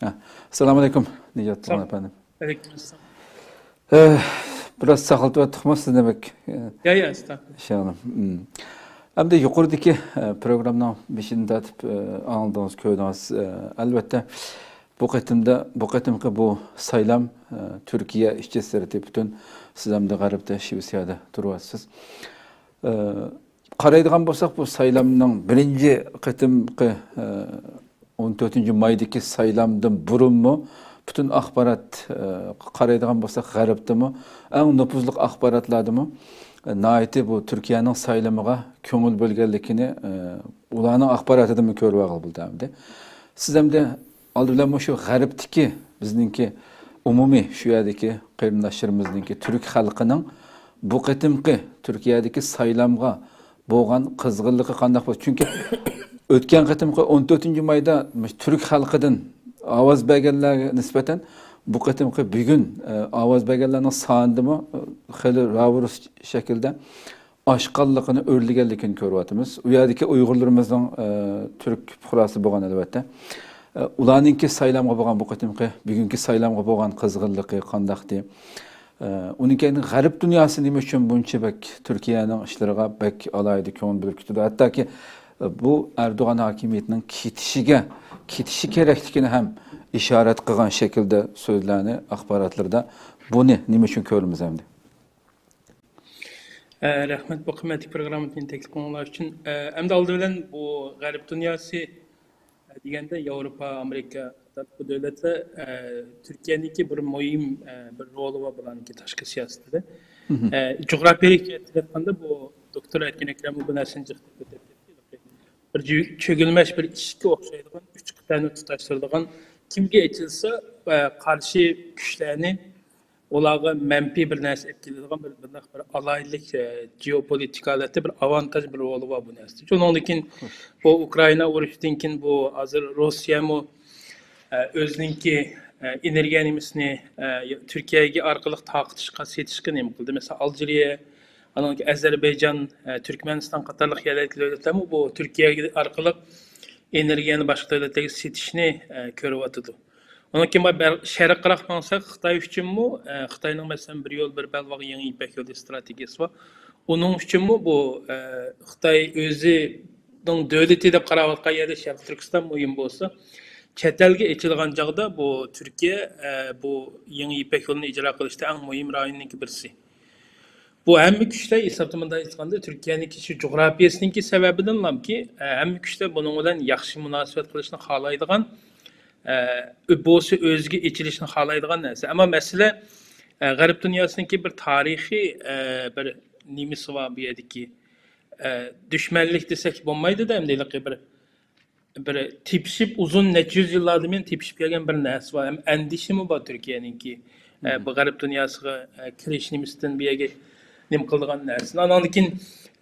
ھە. ئەسسالامۇ ئەلەيكۇم، نىجات ساغ ئەپەندىم. ئەلەيكۇم ئەسسالام. ئە، بىراز ساقلىتىۋەتتۇقمۇ سىزنى بەك؟ ئە، يا، يا، ئەستەغپۇرۇللا. ئىنشاللا. مم. ئەمدى يۇقىرىدىكى، ئە، پروگراممىنىڭ بېشىدىن تارتىپ، ئە، ئاڭلىدىڭىز، كۆردىڭىز. ئە، ئەلۋەتتە، بۇ قېتىمدا، بۇ قېتىمقى بۇ سايلام، ئە، تۈركىيە ئىچى سىرتى پۈتۈن، سىز ئەمدى غەربتە، شىۋېتسىيەدە تۇرۇۋاتىسىز. ئە، قارايدىغان بولساق، بۇ سايلامنىڭ بىرىنچى قېتىمقى، ئە، ئون تۆتىنچى مايدىكى سايلامدىن بۇرۇنمۇ پۈتۈن ئاخبارات، ئە، قارايدىغان بولساق، غەربتىمۇ، ئەڭ نوپۇزلۇق ئاخباراتلاردىمۇ، ئە، ناھايىتى بۇ تۈركىيەنىڭ سايلىمىغا كۆڭۈل بۆلگەنلىكىنى، ئە، ئۇلارنىڭ ئاخباراتىدىنمۇ كۆرۈۋالغىلى بولىدۇ ئەمدى. سىز ئەمدى ئالدى بىلەن مۇشۇ غەربتىكى بىزنىڭكى ئومۇمىي شۇ يەردىكى قېرىنداشلىرىمىزنىڭكى، تۈرك خەلقىنىڭ بۇ قېتىمقى تۈركىيەدىكى سايلامغا بولغان قىزغىنلىقى قانداق بولدى؟ چۈنكى ئۆتكەن قېتىمقى ئون تۆتىنچى مايدا مۇشۇ تۈرك خەلقىدىن ئاۋاز بەرگەنلەرگە نىسبەتەن بۇ قېتىمقى بۈگۈن، ئە، ئاۋاز بەرگەنلەرنىڭ سانىدىمۇ، ئە، خېلى راۋۇرۇس شەكىلدە ئاشقانلىقىنى، ئۆرلىگەنلىكىنى كۆرۈۋاتىمىز. ئۇ يەردىكى ئۇيغۇرلىرىمىزنىڭ، ئە، تۈرك پۇقراسى بولغان، ئەلۋەتتە. ئە، ئۇلارنىڭكى سايلامغا بولغان، بۇ قېتىمقى، بۈگۈنكى سايلامغا بولغان قىزغىنلىقى قانداقتى؟ ئە، ئۇنىڭ كەينىدىن غەرب دۇنياسى نېمە ئۈچۈن بۇنچە بەك تۈركىيەنىڭ ئىشلىرىغا بەك ئالاھىدە كۆڭۈل بۆلۈپ كېتىدۇ؟ ھەتتاكى، ئە، بۇ ئەردوغان ھاكىمىيىتىنىڭ كېتىشىگە، كېتىشى كېرەكلىكىنى ھەم ئىشارەت قىلغان شەكىلدە سۆزلەرنى ئاخباراتلىرىدا، بۇنى نېمە ئۈچۈن كۆرىمىز ئەمدى؟ ئە، رەھمەت، بۇ قىممەتلىك پروگراممىنى تەكلىپ قىلغانلار ئۈچۈن. ئە، ئەمدى ئالدى بىلەن بۇ غەرب دۇنياسى، ئە، دېگەندە ياۋروپا، ئامېرىكا قاتارلىق بۇ دۆلەتلەر، ئە، تۈركىيەنىڭكى بىر مۇھىم، ئە، بىر رولى بار بۇلارنىڭكى تاشقى سىياسىتىدە. مهم. ئە، جۇغراپىيەلىك جەھەتتىن ئېيتقاندا، بۇ دوكتور ئەركىن ئەكرەم بۇ نەرسىنى جىق دەپ ئۆتۈپ كەتتى. بىر جۈ-، چۆگۈلمەش بىر ئىشىككە ئوخشايدىغان ئۈچ قىتئەنى تۇتاشتۇرىدىغان، كىمگە ئېچىلسا، ئە، قارشى كۈچلەرنى ئۇلارغا مەنپىي بىر نەرسە ئېلىپ كېلىدىغان بىر، بۇنداق بىر ئالاھىدىلىك، ئە، جېئوپولىتىكا ھالەتتە بىر ئاۋانتاژ بىر رولى بار بۇ نەرسىدە. شۇنىڭدىن كېيىن بۇ ئۇكرائىنا ئۇرۇشىدىن كېيىن بۇ ھازىر روسىيەمۇ، ئە، ئۆزىنىڭكى، ئە، ئېنېرگىيە نېمىسىنى، ئە، تۈركىيەگە ئارقىلىق تارقىتىشقا، سېتىشقا نېمە قىلدى؟ مەسىلەن، ئالجىرىيە، ئانىڭدىن كېيىن ئەزەربەيجان، ئە، تۈركمەنىستان قاتارلىق يەرلىك دۆلەتلەرمۇ بۇ تۈركىيەگە ئارقىلىق ئېنېرگىيەنى باشقا دۆلەتلەرگە سېتىشنى، ئە، كۆرۈۋاتىدۇ. ئۇنىڭدىن كېيىن بۇ بەل-، شەرققىراق ماڭساق، خىتاي ئۈچۈنمۇ، ئە، خىتاينىڭ، مەسىلەن، بىر يول، بىر بەلباغ يېڭى يىپەك يولى ئىستراتېگىيەسى بار. ئۇنىڭ ئۈچۈنمۇ بۇ، ئە، خىتاي ئۆزىنىڭ دۆلىتى دەپ قاراۋاتقان يەردە شەرقىي تۈركىستان مۇھىم بولسا، چەت ئەلگە ئېچىلغان چاغدا بۇ تۈركىيە، ئە، بۇ يېڭى يىپەك يولىنى ئىجرا قىلىشتا ئەڭ مۇھىم رايوننىڭكى بىرسى. بۇ ھەممە كۈچلەر ھېسابتا مۇنداق ئېيتقاندا، تۈركىيەنىڭكى شۇ جۇغراپىيەسىنىڭكى سەۋەبىدىنلامكى، ئە، ھەممە كۈچلەر بۇنىڭ بىلەن ياخشى مۇناسىۋەت قىلىشنى خالايدىغان، ئە، بولسا ئۆزىگە ئېچىلىشنى خالايدىغان نەرسە. ئەمما مەسىلە، ئە، غەرب دۇنياسىنىڭكى بىر تارىخىي، ئە، بىر نېمىسى بار بۇ يەردىكى، ئە، دۈشمەنلىك دېسەك بولمايدۇ-دە، ئەمدى ھېلىقى بىر بىر تېپىشىپ، ئۇزۇن نەچچە يۈز يىللاردىن بۇيان تېپىشىپ كەلگەن بىر نەرسە بار. ھەم ئەندىشىمۇ بار تۈركىيەنىڭكى، ئە، مم. بۇ غەرب دۇنياسىغا، ئە، كىرىش نېمىسىدىن بۇ يەرگە نېمە قىلىدىغان نەرسىنى. ئانىڭدىن كېيىن،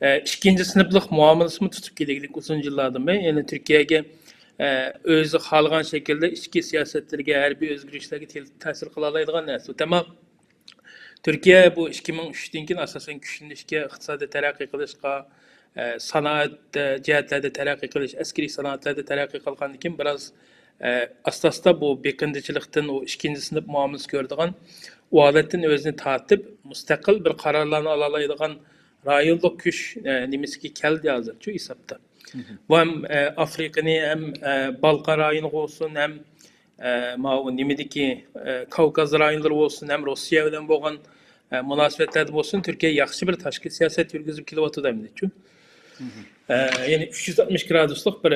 ئە، ئىككىنچى سىنىپلىق مۇئامىلىسىمۇ تۇتۇپ كېلىگلىك ئۇزۇن يىللاردىن بۇيان. يەنى تۈركىيەگە، ئە، ئۆزى خالىغان شەكىلدە ئىچكى سىياسەتلىرىگە، ھەربىي ئۆزگىرىشلەرگە تەل-، تەسىر قىلالايدىغان نەرسە. تامام تۈركىيە بۇ ئىككى مىڭ ئۈچتىن كېيىن ئاساسەن كۈچلىنىشكە، ئىقتىسادىي تەرەققىي قىلىشقا، ئە، سانائەت، ئە، جەھەتلەردە تەرەققىي قىلىش، ئەسكىرىي سانائەتلەردە تەرەققىي قىلغاندىن كېيىن بىراز، ئە، ئاستا-ئاستا بۇ بېقىندىچىلىقتىن، ئۇ ئىككىنچى سىنىپ مۇئامىلىسى كۆرىدىغان، ئۇ ھالەتتىن ئۆزىنى تارتىپ، مۇستەقىل بىر قارارلارنى ئالالايدىغان رايونلۇق كۈچ، ئە، نېمىسىگە كەلدى ھازىر شۇ ھېسابتا. بۇ ھەم ئافرىقىنى، ھەم بالقان رايونىغا بولسۇن، ھەم ماۋۇ نېمىدىكى، كاۋكاز رايونلىرى بولسۇن، ھەم روسىيە بىلەن بولغان مۇناسىۋەتلەردە بولسۇن، تۈركىيە ياخشى بىر تاشقى سىياسەت يۈرگۈزۈپ كېلىۋاتىدۇ ئەمدىچۇ. يەنى ئۈچ يۈز ئاتمىش گرادۇسلۇق بىر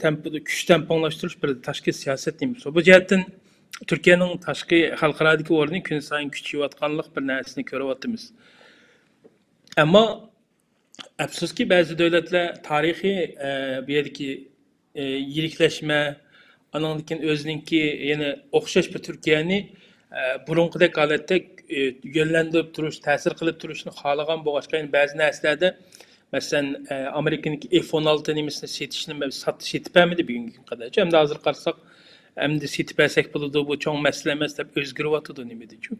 تەمپۇ، كۈچ تەمپۇڭلاشتۇرۇش بىر تاشقى سىياسەت نېمىسى. بۇ جەھەتتىن تۈركىيەنىڭ تاشقى، خەلقئارادىكى ئورنى كۈنسايىن كۈچىيىۋاتقانلىق بىر نەرسىنى كۆرۈۋاتىمىز. ئەمما ئەپسۇسكى، بەزى دۆلەتلەر تارىخىي، ئە، بۇ يەردىكى، ئە، يىرىكلەشمە، ئانىڭدىن كېيىن ئۆزىنىڭكى يەنە ئوخشاش بىر تۈركىيەنى، ئە، بۇرۇنقىدەك ھالەتتە، ئە، يۆنلەندۈرۈپ تۇرۇش، تەسىر قىلىپ تۇرۇشنى خالىغان بولغاچقا، يەنە بەزى نەرسىلەردە، مەسىلەن، ئە، ئامېرىكىنىڭكى ئېف ئون ئالتە نېمىسىنى سېتىشنى سات-، سېتىپ بەرمىدى بۈگۈنگە قەدەرچە. ئەمدى ھازىر قارىساق، ئەمدى سېتىپ بەرسەك بولىدۇ، بۇ چوڭ مەسىلە ئەمەس دەپ ئۆزگىرىۋاتىدۇ نېمىدىچۇ.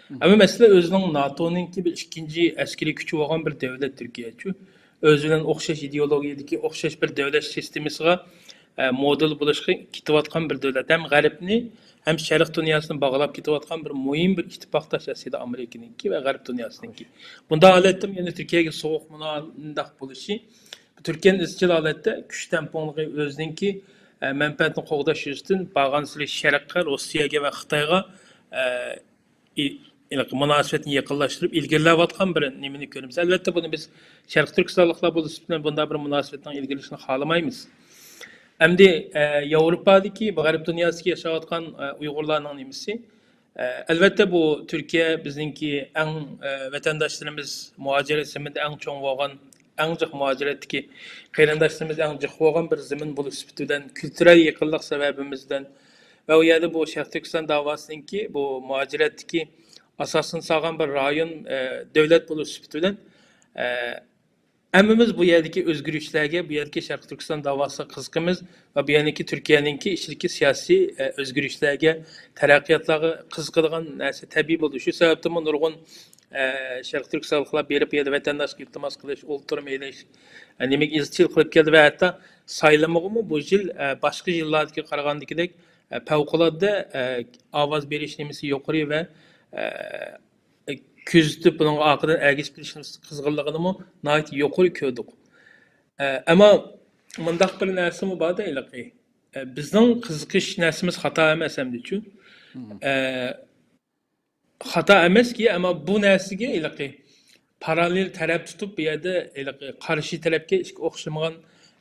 ئەمما مەسىلە ئۆزىنىڭ ناتونىڭكى بىر ئىككىنچى ئەسكىرىي كۈچى بولغان بىر دۆلەت تۈركىيەچۇ. ئۆزى بىلەن ئوخشاش ئىدېئولوگىيەدىكى ئوخشاش بىر دۆلەت سىستېمىسىغا، ئە، مودېل بولۇشقا كېتىۋاتقان بىر دۆلەت. ھەم غەربنى، ھەم شەرق دۇنياسىنى باغلاپ كېتىۋاتقان بىر مۇھىم بىر ئىتتىپاقداش ئەسلىدە ئامېرىكىنىڭكى ۋە غەرب دۇنياسىنىڭكى. بۇنداق ھالەتتىمۇ يەنە تۈركىيەگە سوغۇق مۇنداق بولۇشى، تۈركىيەنىڭ ئىزچىل ھالەتتە كۈچ تەڭپۇڭلۇقى، ئۆزىنىڭكى، ئە، مەنپەئەتىنى قوغداش يۈزىسىدىن بارغانسېرى شەرققە، روسىيەگە ۋە خىتايغا، ئە، ئى-، ھېلىقى مۇناسىۋەتنى يېقىنلاشتۇرۇپ ئىلگىرىلەۋاتقان بىر نېمىنى كۆرىمىز. ئەلۋەتتە، بۇنى بىز شەرقىي تۈركىستانلىقلار بولۇش سۈپىتى بىلەن بۇنداق بىر مۇناسىۋەتنىڭ ئىلگىرىلىشىنى خالىمايمىز. ئەمدى، ئە، ياۋروپادىكى، غەرب دۇنياسىدىكى ياشاۋاتقان، ئە، ئۇيغۇرلارنىڭ نېمىسى؟ ئە، ئەلۋەتتە، بۇ تۈركىيە بىزنىڭكى ئەڭ، ئە، ۋەتەنداشلىرىمىز مۇھاجىرەت زېمىنىدە ئەڭ چوڭ بولغان، ئەڭ جىق مۇھاجىرەتتىكى قېرىنداشلىرىمىز ئەڭ جىق بولغان بىر زېمىن بولۇش سۈپىتى بىلەن، كۈلتۈرەل يېقىنلىق سەۋەبىمىز بىلەن ۋە ئۇ يەردە بۇ شەرقىي تۈركىستان داۋاسىنىڭكى بۇ مۇھاجىرەتتىكى ئاساسىنى سالغان بىر رايون، ئە، دۆلەت بولۇش سۈپىتى بىلەن، ئە، ھەممىمىز بۇ يەردىكى ئۆزگىرىشلەرگە، بۇ يەردىكى شەرقىي تۈركىستان داۋاسىغا قىزىقىمىز ۋە بۇ يەردىكى تۈركىيەنىڭكى ئىچىدىكى سىياسىي، ئە، ئۆزگىرىشلەرگە، تەرەققىياتلارغا قىزىقىدىغان نەرسە تەبىئىي بولىدۇ. شۇ سەۋەبتىنمۇ نۇرغۇن، ئە، شەرقىي تۈركىستانلىقلار بېرىپ، بۇ يەردە ۋەتەنداشلىق ئىلتىماس قىلىش، ئولتۇرما ئېلىش، ئە، نېمىگە ئىزچىل قىلىپ كەلدى ۋە ھەتتا سايلىمىغىمۇ بۇ يىل، ئە، باشقا يىللاردىكىگە قارىغاندىكىدەك، ئە، پەۋقۇلئاددە، ئە، ئاۋاز بېرىش نېمىسى يۇقىرى ۋە، ئە، كۆزىتىپ، بۇنىڭغا ئارقىدىن ئەگىشىپ كېلىش قىزغىنلىقىنىمۇ ناھايىتى يۇقىرى كۆردۇق. ئە، ئەمما مۇنداق بىر نەرسىمۇ بار-دە، ھېلىقى. ئە، بىزنىڭ قىزىقىش نەرسىمىز خاتا ئەمەس ئەمدىچۇ. ئە، خاتا ئەمەسكى، ئەمما بۇ نەرسىگە ھېلىقى پاراللېل تەرەپ تۇتۇپ، بۇ يەردە ھېلىقى قارشى تەرەپكە ئىككى ئوخشىمىغان،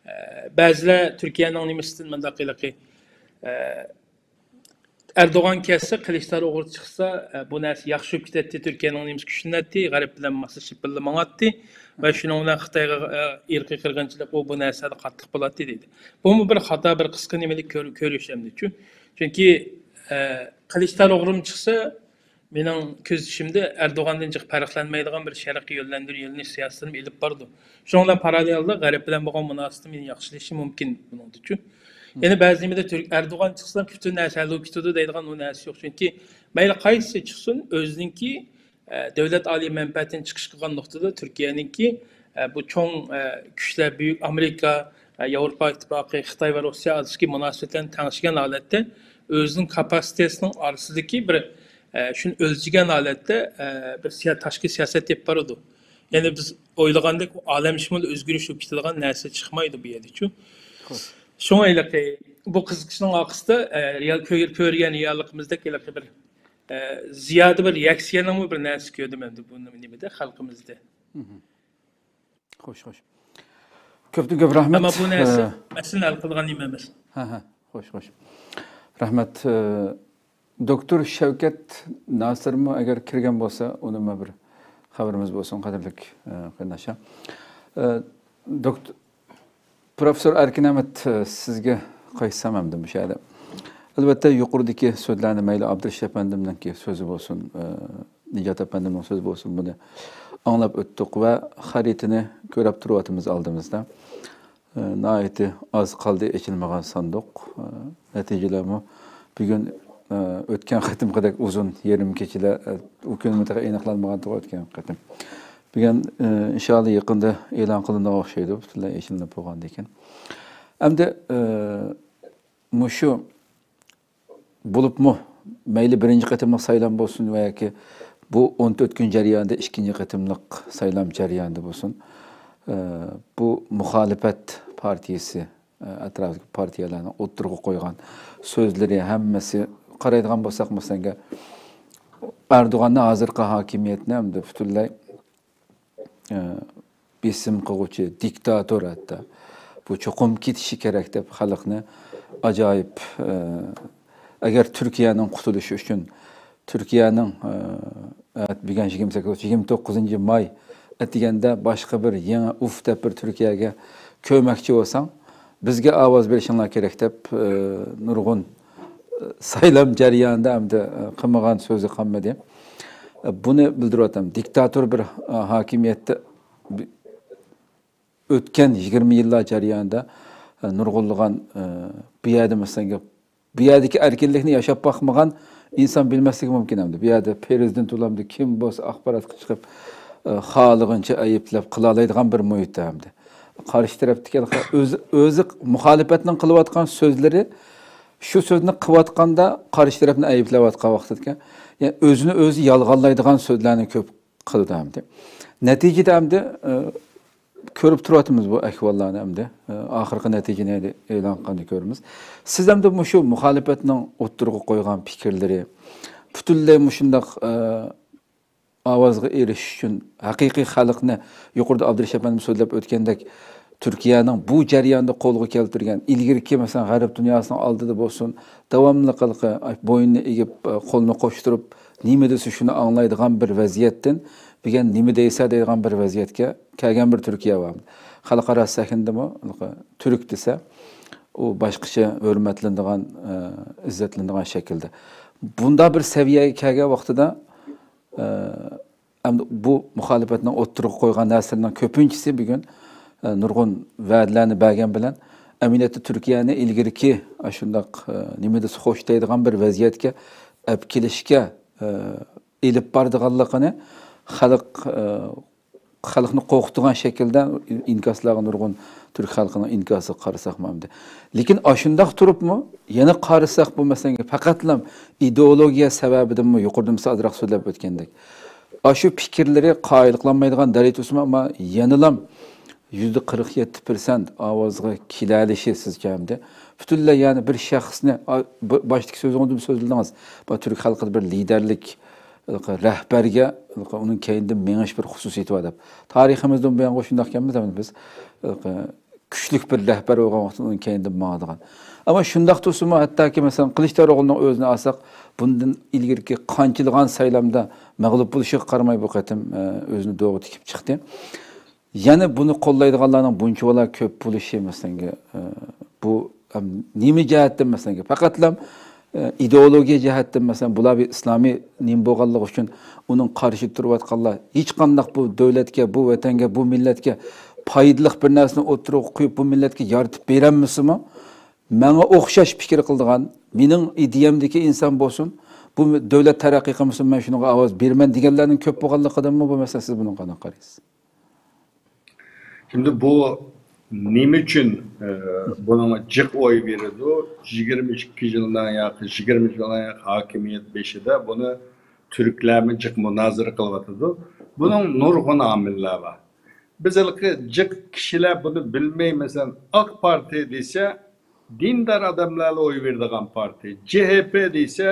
ئە، بەزىلەر تۈركىيەنىڭ نېمىسىدىن مۇنداق ھېلىقى، ئە، ئەردوغان كەتسە، قىلىچدار ئوغرى چىقسا، ئە، بۇ نەرسە ياخشى بولۇپ كېتەتتى، تۈركىيەنىڭ نېمىسى كۈچلىنەتتى، غەرب بىلەن ماسلىشىپ بىللە ماڭاتتى ۋە شۇنىڭ بىلەن خىتايغا، ئە، ئىرقىي قىرغىنچىلىق، ئۇ بۇ نەرسىلەردە قاتتىق بولاتتى دېدى. بۇمۇ بىر خاتا، بىر قىسقا نېمىلىك كۆر-، كۆرۈش ئەمدىچۇ. چۈنكى، ئە، قىلىچدار ئوغرىمۇ چىقسا، مېنىڭ كۆزىتىشىمدە ئەردوغاندىن جىق پەرقلەنمەيدىغان بىر شەرققە يۆنلەندۈر-، يۆنىلىش سىياسىتىنى ئېلىپ بارىدۇ. شۇنىڭ بىلەن پاراللېل ھالدا غەرب بىلەن بولغان مۇناسىۋىتىمۇ يەنە ياخشىلىشى مۇمكىن بۇنىڭدىچۇ. يەنە بەزى نېمىدە تۈرك ئەردوغان چىقسا پۈتۈن نەرسە ھەل بولۇپ كېتىدۇ دەيدىغان ئۇ نەرسە يوق. چۈنكى مەيلى قايسى چىقسۇن، ئۆزىنىڭكى، ئە، دۆلەت ئالىي مەنپەئەتىنى چىقىش قىلغان نۇقتىدا تۈركىيەنىڭكى، ئە، بۇ چوڭ، ئە، كۈچلەر، بۈيۈك ئامېرىكا، ئە، ياۋروپا ئىتتىپاقى، خىتاي ۋە روسىيە ئارىسىدىكى مۇناسىۋەتلەرنى تەڭشىگەن ھالەتتە، ئۆزىنىڭ كاپاسىتېسىنىڭ ئارىسىدىكى بىر، ئە، شۇنى ئۆلچىگەن ھالەتتە، ئە، بىر سىيا-، تاشقى سىياسەت ئېلىپ بارىدۇ. يەنى بىز ئويلىغاندەك ئالەمشۇمۇل ئۆزگىرىش بولۇپ كېتىدىغان نەرسە چىقمايدۇ بۇ يەردىچۇ. شۇڭا ھېلىقى بۇ قىزىقىشنىڭ ئارقىسىدا، ئە، رېئال كۆر-، كۆرگەن رېئاللىقىمىزدەك ھېلىقى بىر، ئە، زىيادە بىر رېئاكسىيەنىڭمۇ بىر نەرسە كۆردۈم ئەمدى بۇ نېمىدە، خەلقىمىزدە. خوش، خوش. كۆپتىن كۆپ رەھمەت. ئەمما بۇ نەرسە ئە، مەسىلىنى ھەل قىلىدىغان نېمە ئەمەس. ھە، ھە. خوش، خوش. رەھمەت. ئە، دوكتور شەۋكەت ناسىرمۇ ئەگەر كىرگەن بولسا، ئۇنىمۇ بىر خەۋىرىمىز بولسۇن، قەدىرلىك، ئە، قېرىنداشلار. ئە، دوكت-، پروفېسسور ئەركىن ئەمەت، ئە، سىزگە قايتسام ئەمدى مۇشۇ يەردە. ئەلۋەتتە، يۇقىرىدىكى سۆزلەرنى مەيلى ئابدۇرېشىت ئەپەندىمنىڭكى سۆزى بولسۇن، ئە، نىجات ئەپەندىمنىڭ سۆزى بولسۇن، بۇنى ئاڭلاپ ئۆتتۇق ۋە خەرىتىنى كۆرۈپ تۇرۇۋاتىمىز ئالدىمىزدا. ئە، ناھايىتى ئاز قالدى ئېچىلمىغان ساندۇق. ئە، نەتىجىلەرمۇ بۈگۈن، ئە، ئۆتكەن قېتىمقىدەك ئۇزۇن يېرىم كېچىلەر، ئە، ئۇ كۈنمۇ تېخى ئېنىقلانمىغانتۇغۇ ئۆتكەن قېتىم. بۈگۈن، ئە، ئىنشائاللا يېقىندا ئېلان قىلىنىدىغان ئوخشايدۇ، پۈتۈنلەي ئېچىلىنىپ بولغاندىن كېيىن. ئەمدى، ئە، مۇشۇ بولۇپمۇ مەيلى بىرىنچى قېتىملىق سايلام بولسۇن ۋە ياكى بۇ ئون تۆت كۈن جەريانىدا ئىككىنچى قېتىملىق سايلام جەريانىدا بولسۇن، ئە، بۇ مۇخالىپەت پارتىيىسى، ئەتراپىدىكى پارتىيەلەرنىڭ ئوتتۇرىغا قويغان سۆزلىرى ھەممىسى، قارايدىغان بولساق، مەسىلەن، ئەردوغاننىڭ ھازىرقى ھاكىمىيەتنى ھەمدە پۈتۈنلەي، ئە، بېسىم قىلغۇچى، دىكتاتور ھەتتا. بۇ چوقۇم كېتىشى كېرەك دەپ خەلقنى ئاجايىپ، ئە، ئەگەر تۈركىيەنىڭ قۇتۇلۇشى ئۈچۈن تۈركىيەنىڭ، ئە، ئەت-، بۈگۈن يىگىرمە سەككىز، يىگىرمە توققۇزىنچى ماي، ئەتىگەندە باشقا بىر يېڭى ئۇف دەپ بىر تۈركىيەگە كۆمەكچى بولساڭ، بىزگە ئاۋاز بېرىشىڭلار كېرەك دەپ، ئە، نۇرغۇن، ئە، سايلام جەريانىدا ھەمدە، ئە، قىلمىغان سۆزى قالمىدى. ئە، بۇنى بىلدۈرۈۋاتىمەن. دىكتاتور بىر، ئە، ھاكىمىيەتتە بى-، ئۆتكەن يىگىرمە يىللار جەريانىدا، ئە، نۇرغۇنلىغان، ئە، بۇ يەردە، مەسىلەن، بۇ يەردىكى ئەركىنلىكنى ياشاپ باقمىغان ئىنسان بىلمەسلىكى مۇمكىن ئەمدى. بۇ يەردە پرېزىدېنت بولامدۇ، كىم بولسا ئاخباراتقا چىقىپ، ئە، خالىغىنچە ئەيىبلەپ قىلالايدىغان بىر مۇھىتتا ئەمدى. قارشى تەرەپتىكى ئۆزى، ئۆزى مۇخالىپەتنىڭ قىلىۋاتقان سۆزلىرى، شۇ سۆزنى قىلىۋاتقاندا قارشى تەرەپنى ئەيىبلەۋاتقان ۋاقتىدىكى، يەنى ئۆزىنى ئۆزى يالغانلايدىغان سۆزلەرنى كۆپ قىلدى ئەمدى. نەتىجىدە ئەمدى، ئە، كۆرۈپ تۇرۇۋاتىمىز بۇ ئەھۋاللارنى ئەمدى. ئە، ئاخىرقى نەتىجىنى ئېلان قىلغاندا كۆرىمىز. سىز ئەمدى مۇشۇ مۇخالىپەتنىڭ ئوتتۇرىغا قويغان پىكىرلىرى پۈتۈنلەي مۇشۇنداق، ئە، ئاۋازغا ئېرىشىش ئۈچۈن ھەقىقىي خەلقنى، يۇقىرىدا ئابدۇرېشىت ئەپەندىم سۆزلەپ ئۆتكەندەك، تۈركىيەنىڭ بۇ جەرياندا قولغا كەلتۈرگەن، ئىلگىرىكى، مەسىلەن، غەرب دۇنياسىنىڭ ئالدىدا بولسۇن، داۋاملىق ھېلىقى بوينىنى ئېگىپ، قولىنى قوشتۇرۇپ، نېمە دېسە شۇنى ئاڭلايدىغان بىر ۋەزىيەتتىن، بۈگۈن نېمە دەيسە دەيدىغان بىر ۋەزىيەتكە كەلگەن بىر تۈركىيە بار. خەلقئارا سەھنىدىمۇ تۈرك دېسە، ئۇ باشقىچە ھۆرمەتلىنىدىغان، ئە، ئىززەتلىنىدىغان شەكىلدە. بۇنداق بىر سەۋىيەگە كەلگەن ۋاقتىدا، ئە، ئەمدى بۇ مۇخالىپەتنىڭ ئوتتۇرىغا قويغان نەرسىلىرىنىڭ كۆپىنچىسى بۈگۈن، ئە، نۇرغۇن ۋەدىلەرنى بەرگەن بىلەن، ئەمەلىيەتتە تۈركىيەنى ئىلگىرىكى ئاشۇنداق، ئە، نېمە دېسە خوش دەيدىغان بىر ۋەزىيەتكە ئەپ كېلىشكە، ئە، ئېلىپ بارىدىغانلىقىنى خەلق، ئە، خەلقنى قورقۇتىدىغان شەكىلدە ئىنكاسلارغا، نۇرغۇن تۈرك خەلقىنىڭ ئىنكاسىغا قارىساقمۇ ئەمدى. لېكىن ئاشۇنداق تۇرۇپمۇ، يەنە قارىساق، بۇ مەسىلىگە پەقەتلا ئىدېئولوگىيە سەۋەبىدىنمۇ، يۇقىرىدا مىسال ئازراق سۆزلەپ ئۆتكەندەك، ئاشۇ پىكىرلىرى قايىل قىلالمايدىغان دەرىجىدە تۇرسىمۇ، ئەمما يەنىلا يۈزدە قىرىق يەتتە پىرسەنت ئاۋازغا كېلەلىشى سىزچە ئەمدى پۈتۈنلەي، يەنى بىر شەخسنى، ئا، ب-، باشتىكى سۆزىڭىزدىمۇ سۆزلىدىڭىز، بۇ تۈرك خەلقىدە بىر لىدەرلىك، رەھبەرگە، ئۇنىڭ كەينىدىن مېڭىش بىر خۇسۇسىيىتى بار دەپ. تارىخىمىزدىن بۇيانغى شۇنداق ئىكەنمىز، بىز، ئە، كۈچلۈك بىر رەھبەر بولغان ۋاقىتتا ئۇنىڭ كەينىدىن ماڭىدىغان. ئەمما شۇنداق تۇرسىمۇ، ھەتتاكى، مەسىلەن، قىلىچدارئوغلىنىڭ ئۆزىنى ئالساق، بۇندىن ئىلگىرىكى قانچىلىغان سايلامدا مەغلۇپ بولۇشىغا قارىماي، بۇ قېتىم، ئە، ئۆزىنى دوغا تىكىپ چىقتى. يەنە بۇنى قوللايدىغانلارنىڭ بۇنچىۋالا كۆپ بولۇشى، مەسىلەن، ئە، بۇ، ئەم، نېمە جەھەتتىن، مەسىلەن، پەقەتلا، ئە، ئىدېئولوگىيە جەھەتتىن، مەسىلەن، بۇلار بىر ئىسلامىي نېمە بولغانلىقى ئۈچۈن ئۇنىڭ قارشى تۇرۇۋاتقانلار، ھېچقانداق بۇ دۆلەتكە، بۇ ۋەتەنگە، بۇ مىللەتكە پايدىلىق بىر نەرسىنى ئوتتۇرىغا قويۇپ، بۇ مىللەتكە يارىتىپ بېرەلمىسىمۇ، ماڭا ئوخشاش پىكىر قىلىدىغان، مېنىڭ ئىدىيەمدىكى ئىنسان بولسۇن، بۇ دۆلەت تەرەققىي قىلمىسۇن، مەن شۇنىڭغا ئاۋاز بېرىمەن دېگەنلەرنىڭ كۆپ بولغانلىقىدىنمۇ بۇ مەسىلە؟ سىز بۇنىڭغا قانداق قارايسىز؟ ئەمدى بۇ نېمە ئۈچۈن، ئە، بۇنىڭغا جىق ئوي بېرىدۇ؟ يىگىرمە ئىككى يىلدىن ياقى، يىگىرمە يىلدىن ياقى ھاكىمىيەت بېشىدا بۇنى تۈركلەرمۇ جىق مۇنازىرە قىلىۋاتىدۇ. بۇنىڭ نۇرغۇن ئامىللار بار. بىز ھېلىقى جىق كىشىلەر بۇنى بىلمەي، مەسىلەن، ئاق پارتىيە دېسە، دىندار ئادەملەرلا ئوي بېرىدىغان پارتىيە. جې ھې پې دېسە،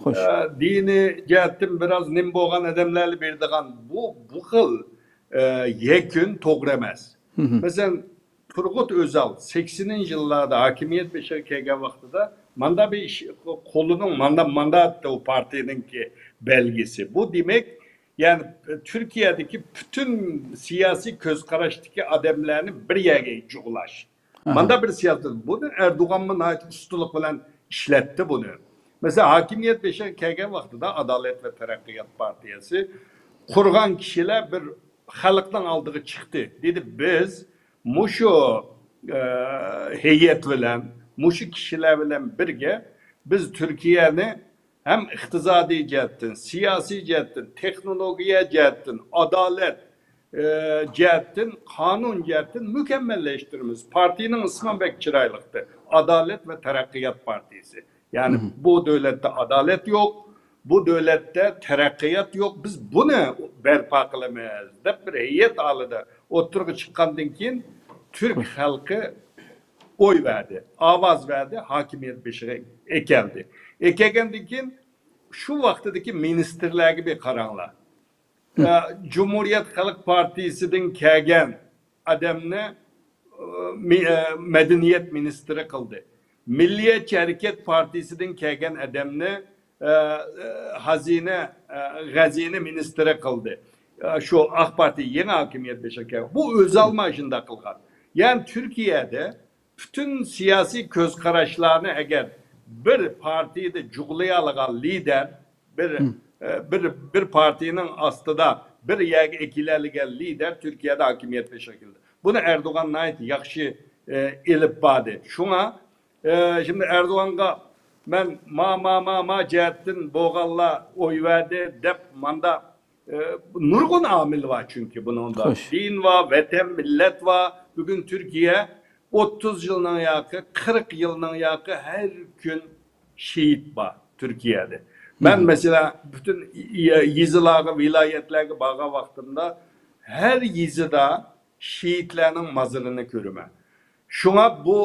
خوش. ئە، دىنىي جەھەتتىن بىراز نېمە بولغان ئادەملەرلا بېرىدىغان. بۇ، بۇ خىل، ئە، يەكۈن توغرا ئەمەس. مەسىلەن، تۇرغۇت ئۆزال سەكسىنىنچى يىللاردا ھاكىمىيەت بېشىغا كەلگەن ۋاقتىدا ماندا بىر ئىش، قولىنىڭ ماندا، ماندا ئەتتى ئۇ پارتىيىنىڭكى بەلگىسى. بۇ دېمەك، يەنى تۈركىيەدىكى پۈتۈن سىياسىي كۆز قاراشتىكى ئادەملەرنى بىر يەرگە جۇغلاش. ماندا بىر سىياسەت. بۇنى ئەردوغانمۇ ناھايىتى ئۇستىلىق بىلەن ئىشلەتتى بۇنى. مەسىلەن، ھاكىمىيەت بېشىغا كەلگەن ۋاقتىدا ئادالەت ۋە تەرەققىيات پارتىيەسى قۇرغان كىشىلەر بىر خەلقنىڭ ئالدىغا چىقتى. دېدى، بىز مۇشۇ، ئە، ھەيئەت بىلەن، مۇشۇ كىشىلەر بىلەن بىرگە بىز تۈركىيەنى ھەم ئىقتىسادىي جەھەتتىن، سىياسىي جەھەتتىن، تېخنولوگىيە جەھەتتىن، ئادالەت، ئە، جەھەتتىن، قانۇن جەھەتتىن مۇكەممەللەشتۈرىمىز. پارتىيىنىڭ ئىسمى بەك چىرايلىقتى. ئادالەت ۋە تەرەققىيات پارتىيىسى. يەنى بۇ دۆلەتتە ئادالەت يوق، بۇ دۆلەتتە تەرەققىيات يوق، بىز بۇنى بەرپا قىلىمىز دەپ بىر ھەيئەت ھالىدا ئوتتۇرىغا چىققاندىن كېيىن تۈرك خەلقى ئوي بەردى، ئاۋاز بەردى، ھاكىمىيەت بېشىغا ئەكەلدى. ئەكەلگەندىن كېيىن شۇ ۋاقتىدىكى مىنىستىرلەرگە بىر قاراڭلار. ئە، جۇمھۇرىيەت خەلق پارتىيىسىدىن كەلگەن ئادەمنى، ئە، مەدەنىيەت مىنىستىرى قىلدى. مىللىيەتچى ھەرىكەت پارتىيىسىدىن كەلگەن ئادەمنى، ئە، ئە، خەزىنە، ئە، خەزىنە مىنىستىرى قىلدى. ئە، شۇ ئاق پارتىيە يېڭى ھاكىمىيەت بېشىغا كەلگەن. بۇ ئۆزى ئالماي شۇنداق قىلغان. يەنى تۈركىيەدە پۈتۈن سىياسىي كۆز قاراشلارنى ئەگەر بىر پارتىيىدە جۇغلىيالىغان لىدەر، بىر، ئە، بىر، بىر پارتىيىنىڭ ئاستىدا بىر يەرگە ئەكېلەلىگەن لىدەر تۈركىيەدە ھاكىمىيەت بېشىغا كەلدى. بۇنى ئەردوغان ناھايىتى ياخشى، ئە، ئېلىپ باردى. شۇڭا، ئە، شىمدى ئەردوغانغا مەن ما، ما، ما، ما جەھەتتىن بولغانلار ئوي بەردى دەپ ماندا، ئە، نۇرغۇن ئامىل بار چۈنكى بۇنىڭدا. خوش. دىن بار، ۋەتەن، مىللەت بار. بۈگۈن تۈركىيە ئوتتۇز يىلنىڭ ياقى، قىرىق يىلنىڭ ياقى ھەر كۈن شېھىت بار تۈركىيەدە. مەن مەسىلەن پۈتۈن يېزىلارغا، ۋىلايەتلەرگە بارغان ۋاقتىمدا ھەر يېزىدا شېھىتلەرنىڭ مازىرىنى كۆرىمەن. شۇڭا بۇ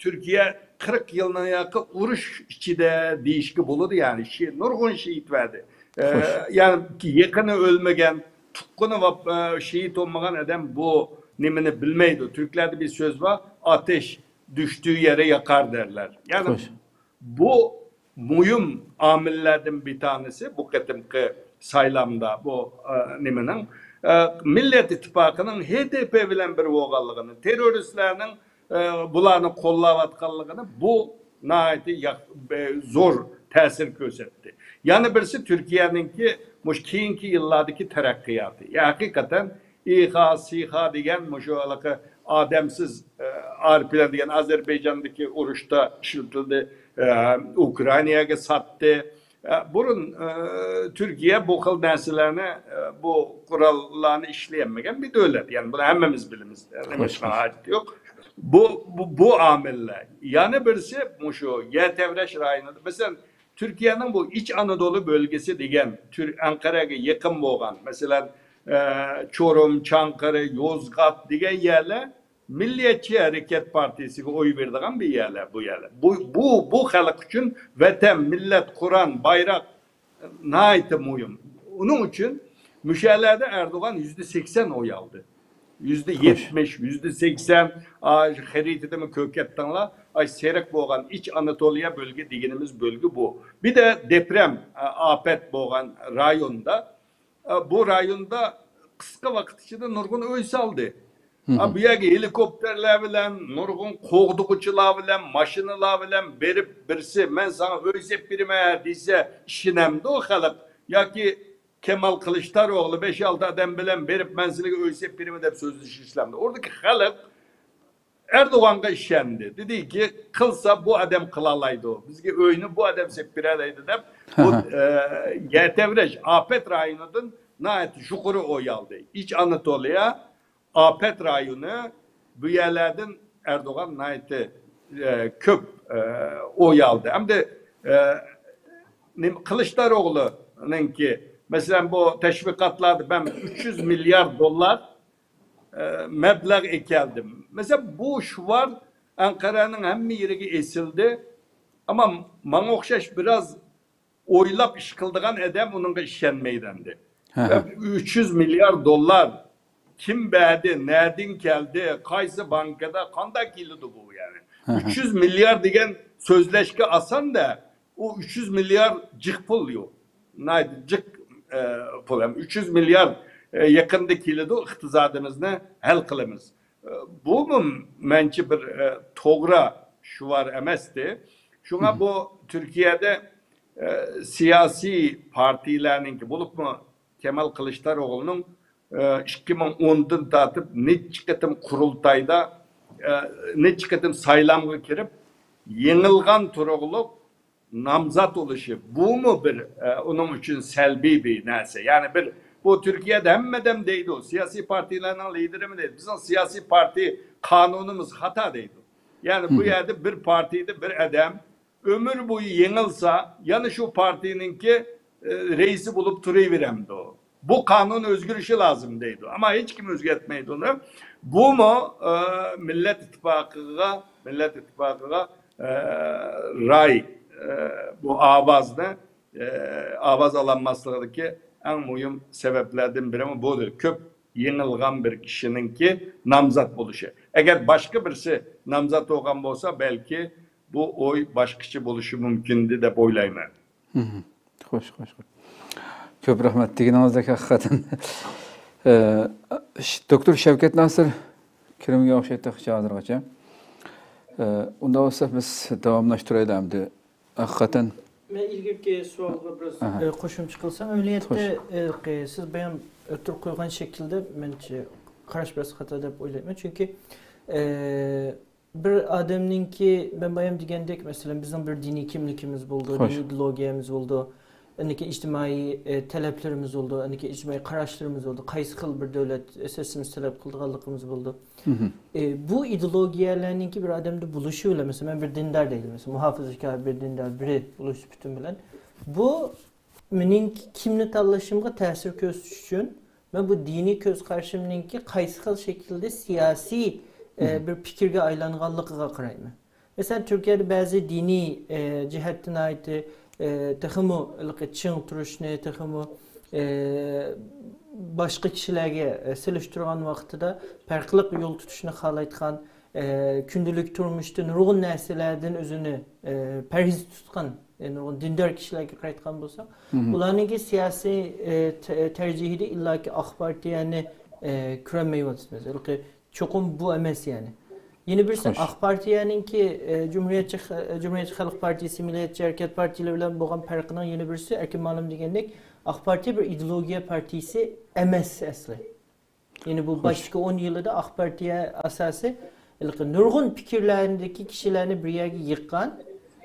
تۈركىيە قىرىق يىلنىڭ ياقى ئۇرۇش ئىچىدە دېيىشكە بولىدۇ، يەنى شې-، نۇرغۇن شېھىت بەردى. ئە، يەنى يېقىنى ئۆلمىگەن، تۇغقىنى ۋاپ-، ئە، شېھىت بولمىغان ئادەم بۇ نېمىنى بىلمەيدۇ. تۈركلەردە بىر سۆز بار، «ئاتەش دۈشتۈگى يەرى ياقار» دەرلەر. يەنى بۇ مۇھىم ئامىللەردىن بىر تانىسى بۇ قېتىمقى سايلامدا بۇ، ئە، نېمىنىڭ، ئە، مىللەت ئىتتىپاقىنىڭ ھې دې پې بىلەن بىر بولغانلىقىنى، تېررورىستلارنىڭ، ئە، بۇلارنى قوللاۋاتقانلىقىنى بۇ ناھايىتى ياق-، بە-، زور تەسىر كۆرسەتتى. يەنە بىرسى تۈركىيەنىڭكى مۇشۇ كېيىنكى يىللاردىكى تەرەققىياتى. يا، ھەقىقەتەن ئىخا، سىخا دېگەن مۇشۇ ھېلىقى ئادەمسىز، ئە، ئارپىلەر دېگەن ئازەربەيجاندىكى ئۇرۇشتا ئىشلىتىلدى، ئە، ئۇكرائىناگە ساتتى. ئە، بۇرۇن، ئە، تۈركىيە بۇ خىل نەرسىلەرنى، ئە، بۇ قوراللارنى ئىشلىيەلمىگەن بىر دۆلەت. يەنى بۇنى ھەممىمىز بىلىمىز. يەنى ھېچقانداق ھاجىتى يوق. بۇ، بۇ، بۇ ئامىللەر. يەنە بىرسى مۇشۇ يەر تەۋرەش رايونىدا. مەسىلەن، تۈركىيەنىڭ بۇ ئىچ ئانادولۇ بۆلگىسى دېگەن تۈر-، ئەنقەرەگە يېقىن بولغان، مەسىلەن، ئە، چورۇم، چاڭقىرى، يوزغات دېگەن يەرلەر مىللىيەتچى ھەرىكەت پارتىيىسىگە ئوي بېرىدىغان بىر يەرلەر بۇ يەرلەر. بۇ، بۇ، بۇ خەلق ئۈچۈن ۋەتەن، مىللەت، قۇرئان، بايراق ناھايىتى مۇھىم. ئۇنىڭ ئۈچۈن مۇشۇ يەرلەردە ئەردوغان يۈزدە سەكسەن ئوي ئالدى. يۈزدە يەتمىش، يۈزدە سەكسەن، ئا، شۇ خەرىتىدىمۇ كۆرۈپ كەتتىڭلار. ئاي، سېرىق بولغان ئىچ ئاناتولىيە بۆلگە دېگىنىمىز بۆلگە بۇ. بىر دە دېپرەم، ئا، ئاپەت بولغان رايوندا، ئا، بۇ رايوندا قىسقا ۋاقىت ئىچىدە نۇرغۇن ئۆي سالدى. ئا، بۇ يەرگە ھېلىكوپتېرلار بىلەن، نۇرغۇن قوغدىغۇچىلار بىلەن، ماشىنىلار بىلەن بېرىپ، بىرسى، «مەن ساڭا ئۆي سېلىپ بېرىمەن» دېسە، ئىشىنەمدۇ خەلق؟ ياكى كېمال قىلىچداروغلى بەش-ئالتە ئادەم بىلەن بېرىپ، «مەن سىلىگە ئۆي سېلىپ بېرىمەن» دەپ سۆزلىشىشلەمدۇ. ئوردىكى خەلق ئەردوغانغا ئىشەندى. دېدىكى، «قىلسا بۇ ئادەم قىلالايدۇ. بىزگە ئۆينى بۇ ئادەم سېلىپ بېرەلەيدۇ» دەپ، بۇ، ئە، يەر تەۋرەش ئاپەت رايونىدىن ناھايىتى يۇقىرى ئوي ئالدى. ئىچ ئاناتولىيە ئاپەت رايونى، بۇ يەرلەردىن ئەردوغان ناھايىتى، ئە، كۆپ، ئە، ئوي ئالدى. ئەمدى، ئە، نېمە، قىلىچداروغلۇنىڭكى، مەسىلەن، بۇ تەشۋىقاتلاردا مەن ئۈچ يۈز مىليارد دوللار، ئە، مەبلەغ ئەكەلدىم. مەسىلەن، بۇ شوئار ئەنقەرەنىڭ ھەممە يېرىگە ئېسىلدى. ئەمما ماڭا ئوخشاش بىراز ئويلاپ ئىش قىلىدىغان ئادەم ئۇنىڭغا ئىشەنمەيدۇ ئەمدى. ئۈچ يۈز مىليارد دوللار كىم بەردى، نەدىن كەلدى، قايسى بانكىدا، قانداق كېلىدۇ بۇ يەنى؟ ئۈچ يۈز مىليارد دېگەن سۆزلەشكە ئاسان-دە، ئۇ ئۈچ يۈز مىليارد جىق پۇل يوق. ناھايىتى جىق، ئە، پۇل. ھەم ئۈچ يۈز مىليارد، ئە، يېقىندا كېلىدۇ، ئىقتىسادىمىزنى ھەل قىلىمىز. ئە، بۇمۇ مەنچە بىر، ئە، توغرا شوئار ئەمەستى. شۇڭا بۇ تۈركىيەدە، ئە، سىياسىي پارتىيىلەرنىڭكى، بولۇپمۇ كېمال قىلىچداروغلۇنىڭ، ئە، ئىككى مىڭ ئوندىن تارتىپ نەچچە قېتىم قۇرۇلتايدا، ئە، نەچچە قېتىم سايلامغا كىرىپ، يېڭىلغان تۇرۇقلۇق نامزات بولۇشى، بۇمۇ بىر، ئە، ئۇنىڭ ئۈچۈن سەلبىي بىر نەرسە. يەنى بىر، بۇ تۈركىيەدە ھەممە ئادەم دەيدۇ، سىياسىي پارتىيىلەرنىڭ لىدېرىمۇ دەيدۇ، بىزنىڭ سىياسىي پارتىيە قانۇنىمىز خاتا دەيدۇ. يەنى بۇ يەردە بىر پارتىيىدە بىر ئادەم ئۆمۈر بويى يېڭىلسا، يەنە شۇ پارتىيىنىڭكى، ئە، رەئىسى بولۇپ تۇرۇۋېرەمدۇ؟ بۇ قانۇن ئۆزگىرىشى لازىم دەيدۇ. ئەمما ھېچكىم ئۆزگەرتمەيدۇ ئۇنى. بۇمۇ، ئە، مىللەت ئىتتىپاقىغا، مىللەت ئىتتىپاقىغا، ئە، راي، ئە، بۇ ئاۋازنى، ئە، ئاۋاز ئالالماسلىقىدىكى ئەڭ مۇھىم سەۋەبلەردىن بىرىمۇ بۇ. كۆپ يېڭىلغان بىر كىشىنىڭكى نامزات بولۇشى. ئەگەر باشقا بىرسى نامزات بولغان بولسا، بەلكى بۇ ئوي باشقىچە بولۇشى مۇمكىن ئىدى دەپ ئويلايمەن. خوش، خوش، خوش. كۆپ رەھمەت. دېگىنىڭىزدەك ھەقىقەتەن. ئە، ش-، دوكتور شەۋكەت ناسىر كىرمىگەن ئوخشايدۇ تېخىچە ھازىرغىچە. ئە، ئۇنداق بولسا بىز داۋاملاشتۇرايلى ئەمدى. ھەقىقەتەن. مەن ئىلگىرىكى سوئالغا بىراز ئە، قوشۇمچە قىلسام، ئەمەلىيەتتە، ئە، سىز بايام ئوتتۇرىغا قويغان شەكىلدە مەنچە قاراش بىراز خاتا دەپ ئويلايمەن. چۈنكى، ئە، بىر ئادەمنىڭكى، مەن بايام دېگەندەك، مەسىلەن، بىزنىڭ بىر دىنىي كىملىكىمىز بولىدۇ، دىنىي ئىدېئولوگىيەمىز بولىدۇ، ئاندىن كېيىن ئىجتىمائىي، ئە، تەلەپلىرىمىز بولىدۇ، ئاندىن كېيىن ئىجتىمائىي قاراشلىرىمىز بولىدۇ، قايسى خىل بىر دۆلەت سىستېمىسى تەلەپ قىلىدىغانلىقىمىز بولىدۇ. ئە، بۇ ئىدېئولوگىيەلەرنىڭكى بىر ئادەمدە بولۇشى بىلەن، مەسىلەن، مەن بىر دىندار دەيلى، مەسىلەن، مۇھاپىزەتكار بىر دىندار بىرى بولۇش سۈپىتىم بىلەن، بۇ مېنىڭ كىمنى تاللىشىمغا تەسىر كۆرسىتىش ئۈچۈن، مەن بۇ دىنىي كۆز قارىشىمنىڭكى قايسى خىل شەكىلدە سىياسىي، ئە، بىر پىكىرگە ئايلانغانلىقىغا قارايمەن. مەسىلەن، تۈركىيەدە بەزى دىنىي، ئە، جەھەتتە ناھايىتى، ئە، تېخىمۇ ھېلىقى چىڭ تۇرۇشنى، تېخىمۇ، ئە، باشقا كىشىلەرگە، ئە، سېلىشتۇرغان ۋاقتىدا پەرقلىق يول تۇتۇشنى خالايدىغان، ئە، كۈندىلىك تۇرمۇشتا نۇرغۇن نەرسىلەردىن ئۆزىنى، ئە، پەرھىز تۇتقان، ئە، نۇرغۇن دىندار كىشىلەرگە قارايدىغان بولساق، ئۇلارنىڭكى سىياسىي، ئە، تە-، تەرجىھىدە ئىللاكى ئاق پارتىيەنى، ئە، كۆرەلمەيۋاتىمىز. ھېلىقى چوقۇم بۇ ئەمەس، يەنى. يەنە بىرسى، ئاق پارتىيەنىڭكى، ئە، جۇمھۇرىيەتچى خە-، جۇمھۇرىيەتچى خەلق پارتىيىسى، مىللەتچى ھەرىكەت پارتىيىلىرى بىلەن بولغان پەرقىنىڭ يەنە بىرسى، ئەركىن مۇئەللىم دېگەندەك، ئاق پارتىيە بىر ئىدېئولوگىيە پارتىيىسى ئەمەس ئەسلى. يەنى بۇ باشتىكى ئون يىلىدا ئاق پارتىيە ئاساسى ھېلىقى نۇرغۇن پىكىرلەردىكى كىشىلەرنى بىر يەرگە يىغقان،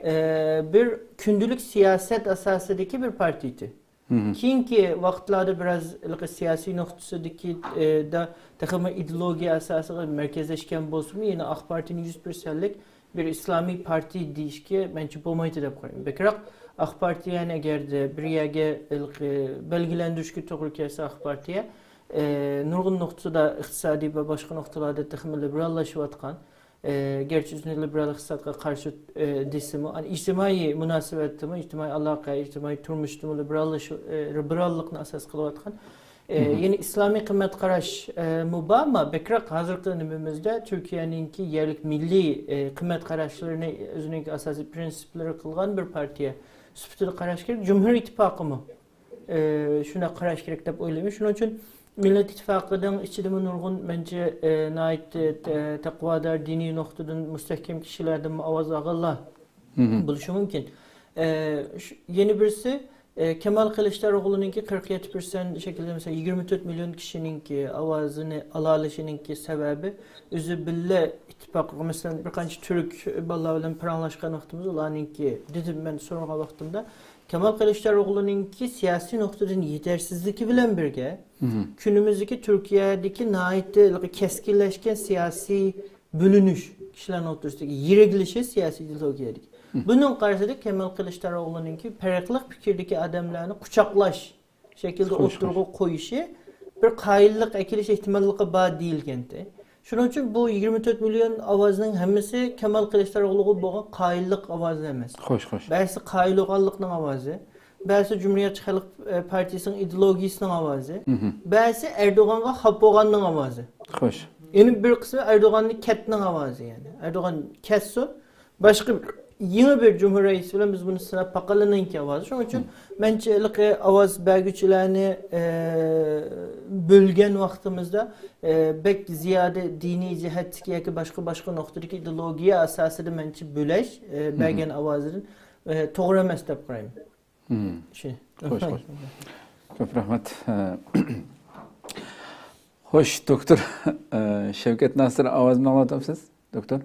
ئە، بىر كۈندىلىك سىياسەت ئاساسىدىكى بىر پارتىيە ئىدى. كېيىنكى ۋاقىتلاردا بىراز ھېلىقى سىياسىي نۇقتىسىدىكى، ئە، دا-، تېخىمۇ ئىدېئولوگىيە ئاساسىغا مەركەزلەشكەن بولسىمۇ، يەنە ئاق پارتىيەنى يۈز پىرسەنتلىك بىر ئىسلامىي پارتىيە دېيىشكە مەنچە بولمايدۇ دەپ قارايمەن. بەكرەك ئاق پارتىيەنى ئەگەردە بىر يەرگە ھېلىقى بەلگىلەندۈرۈشكە توغرا كەلسە، ئاق پارتىيە، ئە، نۇرغۇن نۇقتىدا، ئىقتىسادىي ۋە باشقا نۇقتىلاردا تېخىمۇ لىبېراللاشىۋاتقان، ئە، گەرچە ئۆزىنى لىبېرال ئىقتىسادقا قارشى، ئە، دېسىمۇ، ئەنە، ئىجتىمائىي مۇناسىۋەتتىمۇ، ئىجتىمائىي ئالاقە، ئىجتىمائىي تۇرمۇشتىمۇ لىبېراللىشىش، ئە، لىبېراللىقنى ئاساس قىلىۋاتقان. ئە، يەنى ئىسلامىي قىممەت قاراش، ئە، مۇ بار، ئەمما بەكرەك ھازىرقى نېمىمىزدە تۈركىيەنىڭكى يەرلىك مىللىي، ئە، قىممەت قاراشلىرىنى ئۆزىنىڭ ئاساسىي پرىنسىپلىرى قىلغان بىر پارتىيە سۈپىتىدە قاراش كېرەك. جۇمھۇر ئىتتىپاقىمۇ ئى، شۇنداق قاراش كېرەك دەپ ئويلايمەن. شۇنىڭ ئۈچۈن مىللەت ئىتتىپاقىنىڭ ئىچىدىمۇ نۇرغۇن، مەنچە، ئى، ناھايىتى تە-، تەقۋادار، دىنىي نۇقتىدىن مۇستەھكەم كىشىلەردىنمۇ ئاۋاز ئالغانلار بولۇشى مۇمكىن. ئى، شۇ-، يەنە بىرسى، ئى، كامال قىلىچداروغلۇنىڭكى قىرىق يەتتە پىرسەنت شەكىلدە، مەسىلەن، يىگىرمە تۆت مىليون كىشىنىڭكى ئاۋازىنى ئالالىشىنىڭكى سەۋەبى، ئۆزى بىللە ئىتتىپاق، مەسىلەن، بىر قانچە تۈرك بالىلار بىلەن پاراڭلاشقان ۋاقتىمىزدا، ئۇلارنىڭكى، دېدىم مەن سورىغان ۋاقتىمدا، كامال قىلىچداروغلۇنىڭكى سىياسىي نۇقتىدىن يېتەرسىزلىكى بىلەن بىرگە، كۈنىمىزدىكى تۈركىيەدىكى ناھايىتى كەسكىنلەشكەن سىياسىي بۆلۈنۈش، كىشىلەرنىڭ ئوتتۇرىسىدىكى يىرىكلىشىش سىياسىي ئىدېئولوگىيەدىكى. بۇنىڭغا قارىسىدىك، كامال قىلىچداروغلۇنىڭكى پەرقلىق پىكىردىكى ئادەملەرنى قۇچاقلاش شەكىلدە ئوتتۇرىغا قويۇشى بىر قايىللىق ئەكېلىش ئېھتىماللىقى بار دېيىلگەنتى. شۇنىڭ ئۈچۈن بۇ يىگىرمە تۆت مىليون ئاۋازنىڭ ھەممىسى كامال قىلىچداروغلۇغا بولغان قايىللىق ئاۋازى ئەمەس. خوش، خوش. بەزىسى قايىل بولغانلىقنىڭ ئاۋازى، بەزىسى جۇمھۇرىيەتچى خەلق، ئە، پارتىيىسىنىڭ ئىدېئولوگىيىسىنىڭ ئاۋازى، بەزىسى ئەردوغانغا خاپا بولغاننىڭ ئاۋازى. خوش. يەنە بىر قىسمى ئەردوغاننى كەتنىڭ ئاۋازى، يەنى ئەردوغان كەتسۇن، باشقا بىر يېڭى بىر جۇمھۇر رەئىسى بىلەن بىز بۇنى سىناپ باقايلىنىڭكى ئاۋازى. شۇنىڭ ئۈچۈن مەنچە ھېلىقى ئاۋاز بەرگۈچىلەرنى، ئە، بۆلگەن ۋاقتىمىزدا، ئە، بەك زىيادە دىنىي جەھەتتىكى ياكى باشقا، باشقا نۇقتىدىكى ئىدېئولوگىيە ئاساسىدا مەنچە بۆلەش، ئە، بەرگەن ئاۋازىدىن، ئە، توغرا ئەمەس دەپ قارايمەن. شۇ. خوش، خوش. كۆپ رەھمەت. ئە، خوش، دوكتور، ئە، شەۋكەت ناسىر ئاۋازىمنى ئاڭلاۋاتامسىز، دوكتور؟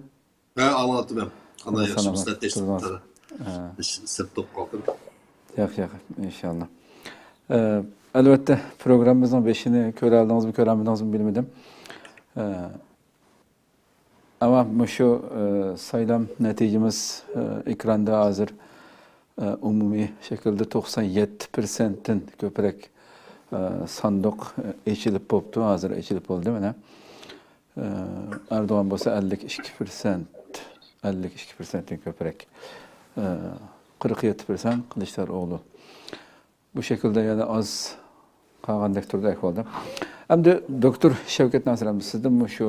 ھە، ئاڭلاۋاتىمەن. قانداق، ياخشىمۇسىلەر؟ تىنچلىقمۇ؟ سەپ توپ قالدىم. ياق، ياق، ئىنشاللا. ئە، ئەلۋەتتە، پروگراممىمىزنىڭ بېشىنى كۆرەلدىڭىزمۇ، كۆرەلمىدىڭىزمۇ بىلمىدىم. ئە، ئەمما مۇشۇ، ئە، سايلام نەتىجىمىز، ئە، ئېكراندا ھازىر، ئە، ئومۇمىي شەكىلدە توقسان يەتتە پىرسەنتتىن كۆپرەك ئە، ساندۇق ئېچىلىپ بوپتۇ، ھازىر ئېچىلىپ بولدى مانا. ئە، ئەردوغان بولسا ئەللىك ئىككى پىرسەنت، ئەللىك ئىككى پىرسەنتتىن كۆپرەك، ئە، قىرىق يەتتە پىرسەنت قىلىچدار ئوغلى. بۇ شەكىلدە يەنە ئاز قالغاندەك تۇرىدۇ ئەھۋالدا. ئەمدى دوكتور شەۋكەت ناسىر، ئەمدى سىزدىنمۇ شۇ،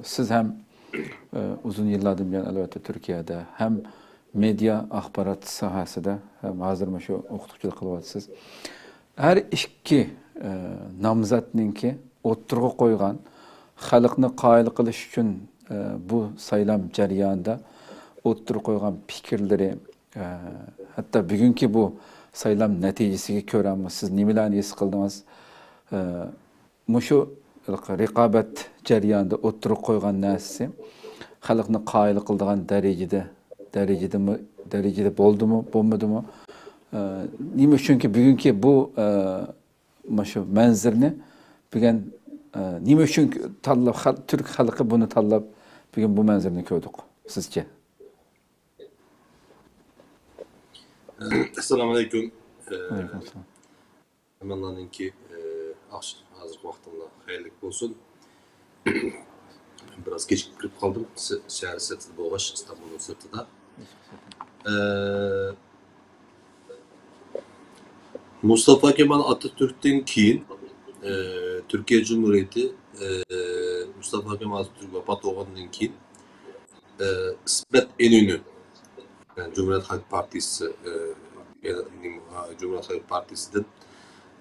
سىز ھەم، ئە، ئۇزۇن يىللاردىن بۇيان، ئەلۋەتتە، تۈركىيەدە ھەم مېدىيا ئاخبارات ساھەسىدە ھەم ھازىرمۇ شۇ ئوقۇتقۇچىلىق قىلىۋاتىسىز. ھەر ئىككى، ئە، نامزاتنىڭكى ئوتتۇرىغا قويغان، خەلقنى قايىل قىلىش ئۈچۈن، ئە، بۇ سايلام جەريانىدا ئوتتۇرىغا قويغان پىكىرلىرى، ئە، ھەتتا بۈگۈنكى بۇ سايلام نەتىجىسىگە كۆرە سىز نېمىلەرنى ھېس قىلدىڭىز؟ ئە، مۇشۇ رىقابەت جەريانىدا ئوتتۇرىغا قويغان نەرسىسى خەلقنى قايىل قىلىدىغان دەرىجىدە، دەرىجىدىمۇ، دەرىجىدە بولدىمۇ، بولمىدىمۇ؟ ئە، نېمە ئۈچۈنكى بۈگۈنكى بۇ، ئە، مۇشۇ مەنزىرىنى بۈگۈن، ئە، نېمە ئۈچۈن تاللاپ، خەل-، تۈرك خەلقى بۇنى تاللاپ، بۈگۈن بۇ مەنزىرىنى كۆردۇق، سىزچە؟ ئەسسالامۇ ئەلەيكۇم. ئە، ھەممىڭلارنىڭكى، ئە، ئاخش-، ھازىرقى ۋاقتىڭلار خەيرلىك بولسۇن. بىراز كېچىكىپ كىرىپ قالدىم. س-، شەھەر سىرتىدا بولغاچ، ئىستانبۇلنىڭ سىرتىدا. ئە، مۇستافا كېمال ئاتاتۈركتىن كېيىن، ئە، تۈركىيە جۇمھۇرىيىتى، ئە، مۇستافا كېمال ئاتاتۈرك ۋاپات بولغاندىن كېيىن، ئە، ئىسمەت ئىنۆنۈ، يەنى جۇمھۇرىيەت خەلق پارتىيىسى، ئە، يەنى، جۇمھۇرىيەت خەلق پارتىيىسىدىن،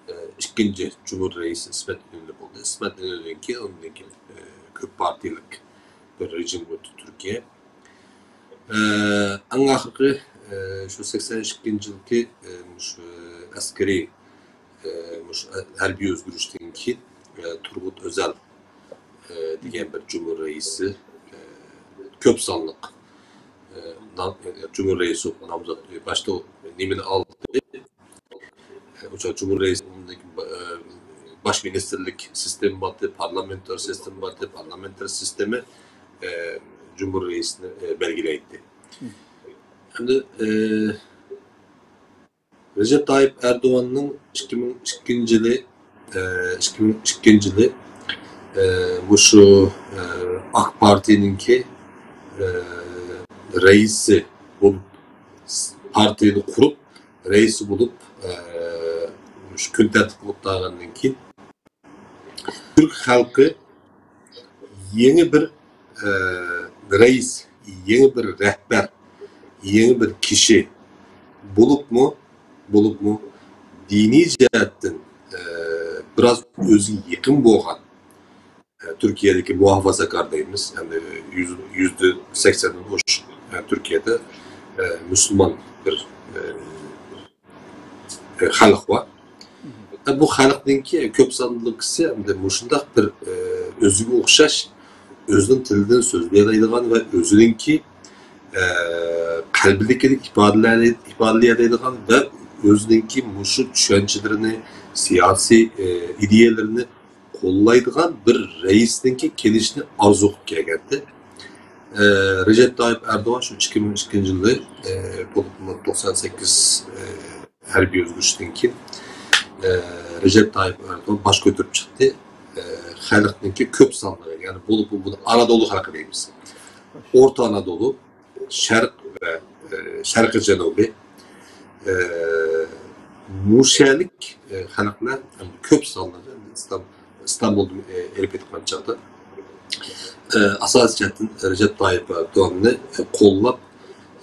ئە، ئىككىنچى جۇمھۇر رەئىسى ئىسمەت ئىنۆنۈ بولدى. ئىسمەت ئىنۆنۈدىن كېيىن، ئۇنىڭدىن كېيىن، ئە، كۆپ پارتىيەلىك بىر رېجىم ئۆتتى تۈركىيە. ئە، ئەڭ ئاخىرقى، ئە، شۇ سەكسەن ئىككىنچى يىلقى، ئە، مۇشۇ ئەسكىرىي، ئە، مۇشۇ ھەربىي ئۆزگىرىشتىن كېيىن، ئە، تۇرغۇت ئۆزەل، ئە، دېگەن بىر جۇمھۇر رەئىسى، ئە، كۆپ سانلىق، ئە، نام-، ئە، جۇمھۇر رەئىسى نامزات، باشتا نېمىنى ئالدى؟ ئۇ چاغ جۇمھۇر رەئىسى، ئۇنىڭدىن كېيىن، ئە، باش مىنىستىرلىك سىستېما بارتى، پارلامېنتار سىستېما بارتى، پارلامېنتار سىستېما، ئە، جۇمھۇر رەئىسىنى، ئە، بەلگىلەيتتى. ئەمدى، ئە، رەجەپ تايىپ ئەردوغاننىڭ ئىككى مىڭ ئىككىنچى يىلى، ئە، ئىككى مىڭ ئىككىنچى يىلى، ئە، مۇشۇ، ئە، ئاك پارتىيىنىڭكى، ئە، رەئىسى بولۇپ، پارتىيىنى قۇرۇپ، رەئىسى بولۇپ، ئە، مۇشۇ كۈن تەرتىپكە ئولتۇرغاندىن كېيىن، تۈرك خەلقى يېڭى بىر، ئە، رەئىس، يېڭى بىر رەھبەر، يېڭى بىر كىشى بولۇپمۇ، بولۇپمۇ دىنىي جەھەتتىن، ئە، بىراز ئۆزىگە يېقىن بولغان، ئە، تۈركىيەدىكى مۇھاپىزەتكار دەيمىز، يەنى يۈز، يۈزدە سەكسەندىن ئوشۇق، ئە، تۈركىيەدە، ئە، مۇسۇلمان بىر، ئە، خەلق بار. بۇ خەلقنىڭكى كۆپ سانلىقىسى ئەمدى مۇشۇنداق بىر، ئۆزىگە ئوخشاش، ئۆزىنىڭ تىلىدىن سۆزلىيەلەيدىغان ۋە ئۆزىنىڭكى، قەلبىدىكىنى ئىپادىلەي-، ئىپادىلىيەلەيدىغان ۋە ئۆزىنىڭكى مۇشۇ چۈشەنچىلىرىنى، سىياسىي، ئىدىيەلىرىنى قوللايدىغان بىر رەئىسنىڭكى كېلىشىنى ئارزۇ قىلىپ كەلگەنتى. ئە، رەجەپ تايىپ ئەردوغان شۇ ئىككى مىڭ ئىككىنچى يىلى، ئە، بولۇپمۇ توقسان سەككىز، ئە، ھەربىي ئۆزگىرىشتىن كېيىن، ئە، رەجەپ تايىپ ئەردوغان باش كۆتۈرۈپ چىقتى. ئە، خەلقنىڭكى كۆپ سانلىقى، يەنى بولۇپمۇ بۇنى ئانادولۇ خەلقى دەيمىز. ئورتا ئانادولۇ، شەرق ۋە، ئە، شەرقىي جەنۇبى، ئە، مۇشۇ يەرلىك، ئە، خەلقلەر كۆپ سانلىقى ئىستان-، ئىستانبۇلدىن، ئە، ئېلىپ كېتىلگەن چاغدا، ئە، ئاساسىي جەھەتتىن رەجەپ تايىپ ئەردوغاننى، ئە، قوللاپ،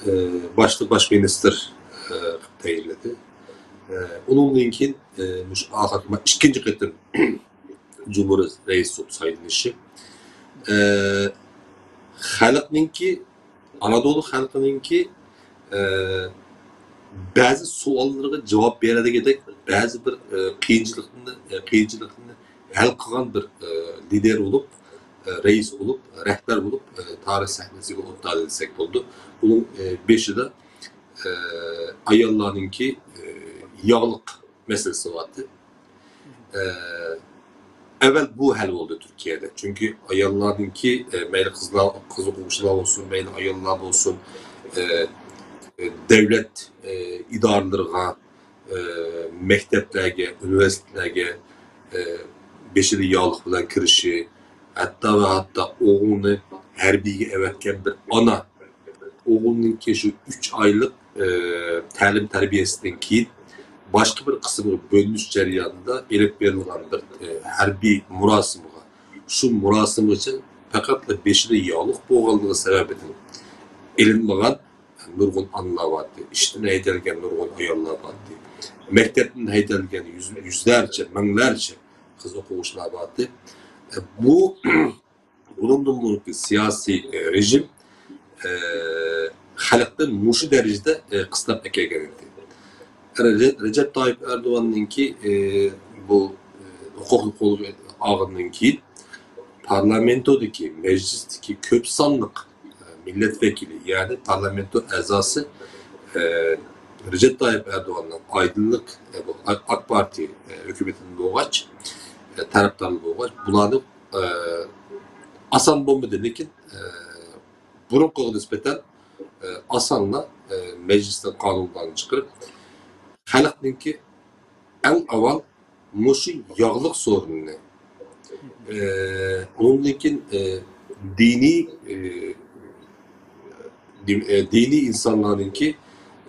ئە، باشتا باش مىنىستىر، ئە، قىلىپ تەيىنلىدى. ئە، ئۇنىڭدىن كېيىن، ئە، مۇشۇ ئاخىرقى ئىككىنچى قېتىم جۇمھۇر رەئىس بولۇپ سايلىنىشى، ئە، خەلقنىڭكى، ئانادولۇ خەلقىنىڭكى، ئە، بەزى سوئاللىرىغا جاۋاب بېرەلىگۈدەك بەزى بىر، ئە، قىيىنچىلىقنى، ئە، قىيىنچىلىقنى ھەل قىلغان بىر، ئە، لىدېر بولۇپ، ئە، رەئىس بولۇپ، رەھبەر بولۇپ، ئە، تارىخ سەھنىسىگە ئولتۇردى دېسەك بولىدۇ. ئۇنىڭ، ئە، بېشىدا، ئە، ئاياللارنىڭكى، ئە، ياغلىق مەسىلىسى بارتى. ئە، ئەۋۋەل بۇ ھەل بولدى تۈركىيەدە. چۈنكى ئاياللارنىڭكى، ئە، مەيلى قىزلار، قىز ئوقۇغۇچىلار بولسۇن، مەيلى ئاياللار بولسۇن، ئە، ئە، دۆلەت، ئە، ئىدارىلىرىغا، ئە، مەكتەپلەرگە، ئۇنىۋېرسىتېتلەرگە، بېشىدا ياغلىق بىلەن كىرىشى، ھەتتا ۋە ھەتتا ئوغلىنى ھەربىيگە ئەۋەتكەن بىر ئانا، ئوغلىنىڭكى شۇ ئۈچ ئايلىق، ئە، تەلىم تەربىيەسىدىن كېيىن باشقا بىر قىسىمغا بۆلۈنۈش جەريانىدا ئېلىپ بېرىلغان بىر، ئە، ھەربىي مۇراسىمغا، شۇ مۇراسىمغىچە پەقەتلا بېشىدا ياغلىق بولغانلىقى سەۋەبىدىن ئېلىنمىغان نۇرغۇن ئانىلار بارتى. ئىشتىن ھەيدەلگەن نۇرغۇن ئاياللار بارتى. مەكتەپتىن ھەيدەلگەن يۈز، يۈزلەرچە، مىڭلارچە قىز ئوقۇغۇچىلار بارتى. ئە، بۇ بۇنىڭدىن بۇرۇنقى سىياسىي، ئە، رېژىم، ئە، خەلقنى مۇشۇ دەرىجىدە، ئە، قىستاپ ئەكەلگەن ئىدى. رەجەپ، رەجەپ تايىپ ئەردوغاننىڭكى، ئە، بۇ، ئە، ھوقۇقنى قولغا ئالغاندىن كېيىن پارلامېنتودىكى، مەجلىستىكى كۆپ سانلىق، ئە، مىللەت ۋەكىلى، يەنى پارلامېنتو ئەزاسى، ئە، رەجەپ تايىپ ئەردوغاننىڭ ئايدىڭلىق، ئە، بۇ ئاك پارتىيە، ئە، ھۆكۈمىتىدىن بولغاچ، ئە، تەرەپدارلىرى بولغاچ، بۇلارنى ئاسان بولمىدى، لېكىن بۇرۇنقىغا نىسبەتەن ئاسانلا مەجلىستىن قانۇنلارنى چىقىرىپ، خەلقنىڭكى ئەڭ ئاۋۋال مۇشۇ ياغلىق سورۇنىنى، ئۇنىڭدىن كېيىن دىنىي دىم-، ئە، دىنىي ئىنسانلارنىڭكى،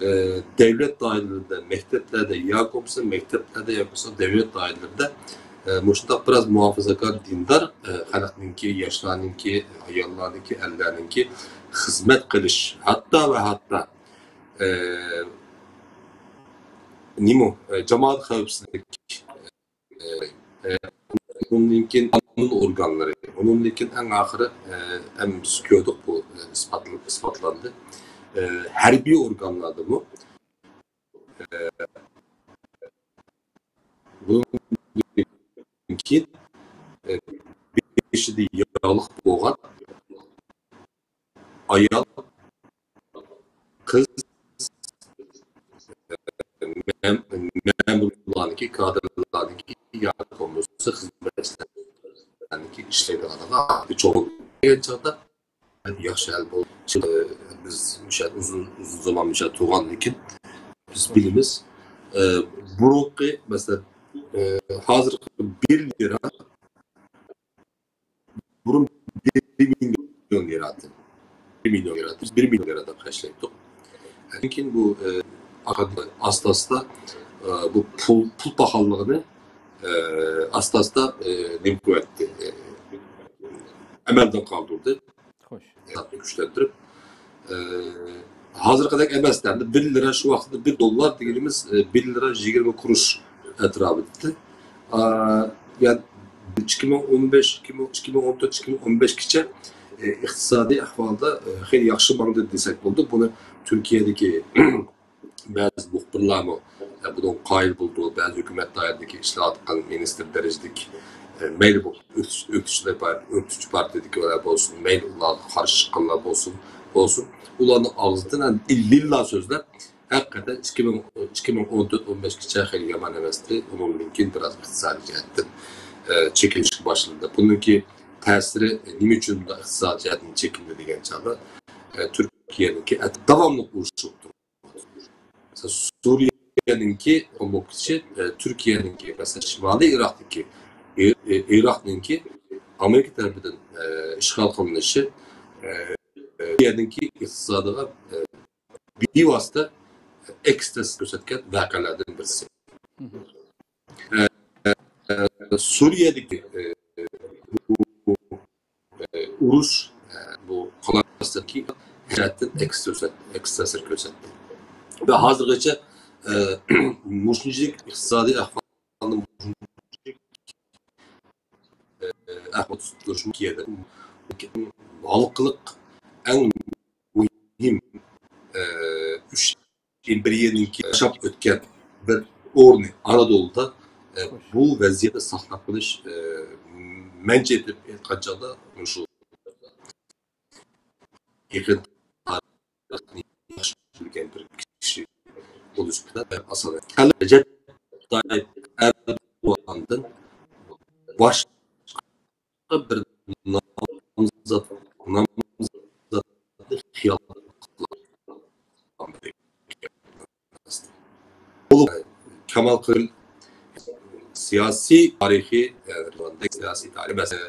ئە، دەۋلەت دائىرىلىرىدە، مەكتەپلەردە ياكى بولمىسا مەكتەپلەردە ياكى بولمىسا دەۋلەت دائىرىلىرىدە، ئە، مۇشۇنداق بىراز مۇھاپىزەتكار دىندار، ئە، خەلقنىڭكى، ياشلارنىڭكى، ئاياللارنىڭكى، ئەرلەرنىڭكى خىزمەت قىلىش، ھەتتا ۋە ھەتتا، ئە، نېمە، ئە، جامائەت خەۋپسىزلىك، ئۇنىڭدىن كېيىن قانۇن ئورگانلىرى، ئۇنىڭدىن كېيىن ئەڭ ئاخىرى، ئەمما بىز كۆردۇق، بۇ ئىسپاتل-، ئىسپاتلاندى. ھەربىي ئورگانلاردىمۇ، بۇنىڭدىن كېيىن، بېشىدا ياغلىق بولغان ئايال، قىز، مەم-، مەمۇرلارنىڭكى، كادىرلارنىڭكى ياكى بولمىسا خىزمەتچىلەرنىڭكى ئىشلەيدىغانلىقى چوڭ دېگەن چاغدا ياخشى ھەل بولدى. بىز مۇشۇ يەردە ئۇزۇن، ئۇزۇن زامان مۇشۇ يەردە تۇرغاندىن كېيىن بىز بىلىمىز. ئە، بۇرۇنقى، مەسىلەن، ئە، ھازىرقى بىر لىرا بۇرۇن بىر مىليون لىرا ئىدى. بىر مىليون لىرا ئىدى. بىز بىر مىليون لىرا دەپ خەجلەيتتۇق. لېكىن بۇ، ئە، ئاستا-ئاستا، ئە، بۇ پۇل، پۇل پاخاللىقىنى، ئە، ئاستا-ئاستا، ئە، نېمە قىلىۋەتتى، ئە، ئەمەلدىن قالدۇردى. خوش. ھېسابنى كۈچلەندۈرۈپ، ئە، ھازىرقىدەك ئەمەس، ئەمدى بىر لىرا شۇ ۋاقىتتا بىر دوللار دېگىنىمىز، ئە، بىر لىرا يىگىرمە قۇرۇش ئەتراپىدا. ئا، يەنى ئىككى مىڭ ئون بەش، ئىككى مىڭ، ئىككى مىڭ ئون تۆت، ئىككى مىڭ ئون بەشكىچە، ئە، ئىقتىسادىي ئەھۋالدا، ئە، خېلى ياخشى ماڭدى دېسەك بولىدۇ. بۇنى تۈركىيەدىكى بەزى مۇخبىرلارمۇ، ئە، بۇنىڭغا قايىل بولىدۇ. بەزى ھۆكۈمەت دائىرىدىكى ئىشلەۋاتقان مىنىستىر دەرىجىلىك، ئە، مەيلى بۇ ئۆكتە-، ئۆكتىچىلەر بار، ئۆكتىچى پارتىيەدىكىلەر بولسۇن، مەيلى ئۇلارغا قارشى چىققانلار بولسۇن، بولسۇن. ئۇلارنىڭ ئاغزىدىن ھەم لىللا سۆزلەپ، ھەقىقەتەن ئىككى مىڭ، ئىككى مىڭ ئون تۆت ئون بەشكىچە خېلى يامان ئەمەستى. ئۇنىڭدىن كېيىن بىراز ئىقتىسادىي جەھەتتىن، ئە، چېكىنىشكە باشلىدى. بۇنىڭكى تەسىرى نېمە ئۈچۈن بۇنداق ئىقتىسادىي جەھەتتىن چېكىندى دېگەن چاغدا، ئە، تۈركىيەنىڭكى داۋاملىق ئۇرۇش بولۇپ تۇرۇپتۇ. مەسىلەن، سۈرىيەنىڭكى بولمىغۇچى، ئە، تۈركىيەنىڭكى، مەسىلەن، شىمالىي ئىراقتىكى، ئى-، ئى-، ئىراقنىڭكى ئامېرىكا تەرىپىدىن، ئە، ئىشغال قىلىنىشى، ئە، سۈرىيەنىڭكى ئىقتىسادىغا، ئە، بىۋاسىتە ئەكس تەسىر كۆرسەتكەن ۋەقەلەردىن بىرسى. ئە، ئە، سۈرىيەدىكى، ئە، بۇ ئۇرۇش، بۇ قالاستىكى جەھەتتىن ئەكس كۆرسەت-، ئەكس تەسىر كۆرسەتتى. ۋە ھازىرغىچە، ئە، مۇشۇنچىلىك ئىقتىسادىي ئەھۋالنى، ئەھۋال تۇتۇش كېيىدە ھالقىلىق ئەڭ مۇھىم، ئە، ئۈچ ئىمپېرىيەنىڭكى ياشاپ ئۆتكەن بىر ئورنى ئانادولدا، ئە، بۇ ۋەزىيەتنى ساقلاپ قېلىش، ئە، مەنچە ئېيتىپ ئېيتقان چاغدا مۇشۇ يېقىن تارىخنى ياخشى بىلگەن بىر كىشى بولۇش بىلەن ئاسان. رەجەپ تايىپ ئەردوغاندىن باشقا بىر نامزات، نامزاتنى خىيال قىلالمىدى. بولۇپ، كامال قىل-، سىياسىي تارىخى، ئە، سىياسىي تارىخ ئەمەس، ئە،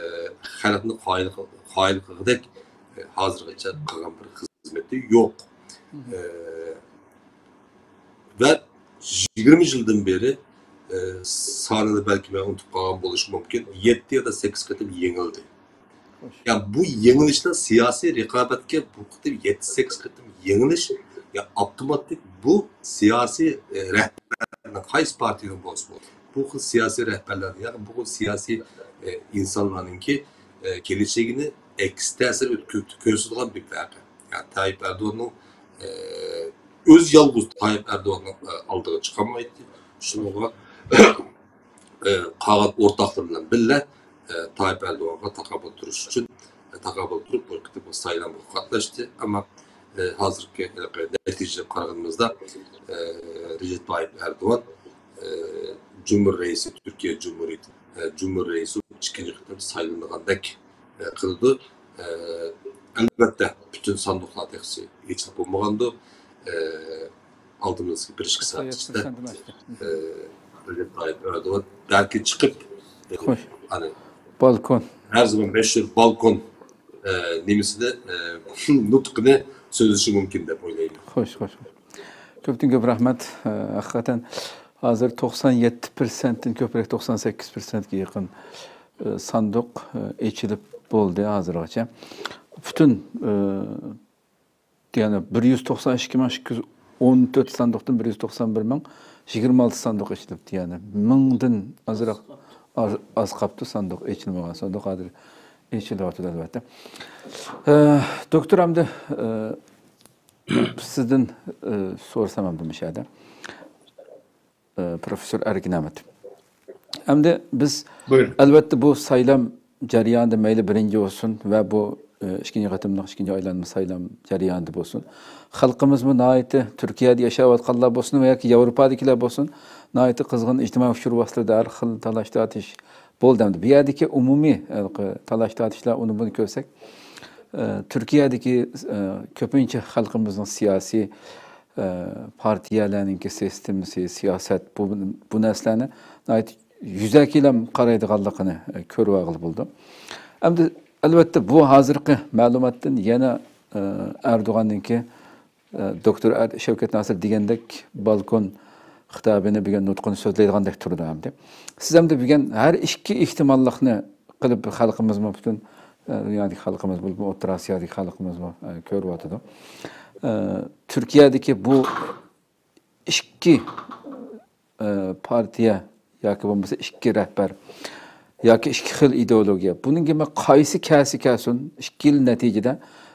خەلقنى قايىل قىل-، قايىل قىلغۇدەك، ئە، ھازىرغىچە قىلغان بىر خىزمىتى يوق. ئە، ۋە يىگىرمە يىلدىن بېرى، ئە، سانىنى بەلكىم مەن ئۇنتۇپ قالغان بولۇشۇم مۇمكىن، يەتتە يا سەككىز قېتىم يېڭىلدى. يا بۇ يېڭىلىشلار سىياسىي رىقابەتكە بۇ قېتىم يەتتە سەككىز قېتىم يېڭىلىش، يا ئاپتوماتىك بۇ سىياسىي، ئە، رەھبەرنىڭ قايسى پارتىيەنىڭ بولسا بولدى. بۇ خىل سىياسىي رەھبەرلەرنىڭ، يا بۇ خىل سىياسىي، ئە، ئىنسانلارنىڭكى، ئە، كېلىچىكىنى ئەكس تەسىر كۆ-، كۆرسىتىدىغان بىر ۋەقە. يا تايىپ ئەردوغاننىڭ، ئە، ئۆزى يالغۇز تايىپ ئەردوغاننىڭ، ئە، ئالدىغا چىقالمايتتى. شۇنىڭغا ئە، قالغان ئورتاقلىرى بىلەن بىللە، ئە، تايىپ ئەردوغانغا تاقابىل تۇرۇش ئۈچۈن، ئە، تاقابىل تۇرۇپ، بۇ قېتىمقى سايلامغا قاتناشتى. ئەمما، ئە، ھازىرقى ھېلىقى نەتىجىگە قارىغىنىمىزدا، ئە، رەجەپ تايىپ ئەردوغان، ئە، جۇمھۇر رەئىسى، تۈركىيە جۇمھۇرىيىتى، ئە، جۇمھۇر رەئىسى ئىككىنچى قېتىم سايلىنىدىغاندەك، ئە، قىلىدۇ. ئە، ئەلۋەتتە، پۈتۈن ساندۇقلار تېخىچە ئېچىلىپ بولمىغاندۇ. ئە، ئالدىمىزدىكى بىر ئىككى سائەت ئىچىدە، ئە، رەجەپ تايىپ ئەردوغان بەلكى چىقىپ، خوش. ئەنە، بالكون. ھەر زامان مەشھۇر بالكون، ئە، نېمىسىدە، ئە، نۇتقىنى سۆزلىشى مۇمكىن دەپ ئويلايمەن. خوش، خوش، خوش. كۆپتىن كۆپ رەھمەت. ئە، ھەقىقەتەن ھازىر توقسان يەتتە پىرسەنتتىن كۆپرەك، توقسان سەككىز پىرسەنتكە يېقىن، ئە، ساندۇق، ئە، ئېچىلىپ بولدى ھازىرغىچە. پۈتۈن، ئە، دېگەندە، بىر يۈز توقسان ئىككى مىڭ ئىككى يۈز ئون تۆت ساندۇقتىن بىر يۈز توقسان بىر مىڭ يىگىرمە ئالتە ساندۇق ئېچىلىپتۇ. يەنى مىڭدىن ئازراق ئاز، ئاز قاپتۇ ساندۇق، ئېچىلمىغان ساندۇق ھازىر ئېچىلىۋاتىدۇ، ئەلۋەتتە. ئە، دوكتور، ئەمدى، ئە، سىزدىن، ئە، سورىسام ئەمدى مۇشۇ يەردە. ئە، پروفېسسور ئەركىن ئەمەت. ئەمدى بىز، بۇيرۇڭ. ئەلۋەتتە، بۇ سايلام جەريانىدا مەيلى بىرىنچى بولسۇن ۋە بۇ، ئە، ئىككىنچى قېتىملىق، ئىككىنچى ئايلانما سايلام جەريانىدا بولسۇن، خەلقىمىزمۇ ناھايىتى، تۈركىيەدە ياشاۋاتقانلار بولسۇن ۋە ياكى ياۋروپادىكىلەر بولسۇن، ناھايىتى قىزغىن ئىجتىمائىي ئۇچۇر ۋاسىتىلىرىدا ھەر خىل تالاش-تارتىش بولدى. ئەمدى بۇ يەردىكى ئومۇمىي، ھېلىقى تالاش-تارتىشلار، ئۇنى بۇنى كۆرسەك، ئە، تۈركىيەدىكى، ئە، كۆپىنچە خەلقىمىزنىڭ سىياسىي، ئە، پارتىيەلەرنىڭكى سىستېمىسى، سىياسەت، بۇ، بۇ نەرسىلەرنى ناھايىتى يۈزەكىلا قارايدىغانلىقىنى، ئە، كۆرۈۋالغىلى بولىدۇ. ئەمدى، ئەلۋەتتە، بۇ ھازىرقى مەلۇماتتىن يەنە، ئە، ئەردوغاننىڭكى، ئە، دوكتور ئەر-، شەۋكەت ناسىر دېگەندەك بالكون خىتابىنى، بۈگۈن نۇتقىنى سۆزلەيدىغاندەك تۇرىدۇ ئەمدى. سىز ئەمدى بۈگۈن ھەر ئىككى ئېھتىماللىقنى قىلىپ، خەلقىمىزمۇ پۈتۈن، ئە، دۇنيادىكى خەلقىمىز، بولۇپمۇ ئوتتۇرا ئاسىيادىكى خەلقىمىزمۇ، ئە، كۆرۈۋاتىدۇ. ئە، تۈركىيەدىكى بۇ ئىككى، ئە، پارتىيە ياكى بولمىسا ئىككى رەھبەر ياكى ئىككى خىل ئىدېئولوگىيە. بۇنىڭ كىمى قايسى كەلسە كەلسۇن، ئىككى يىل نەتىجىدە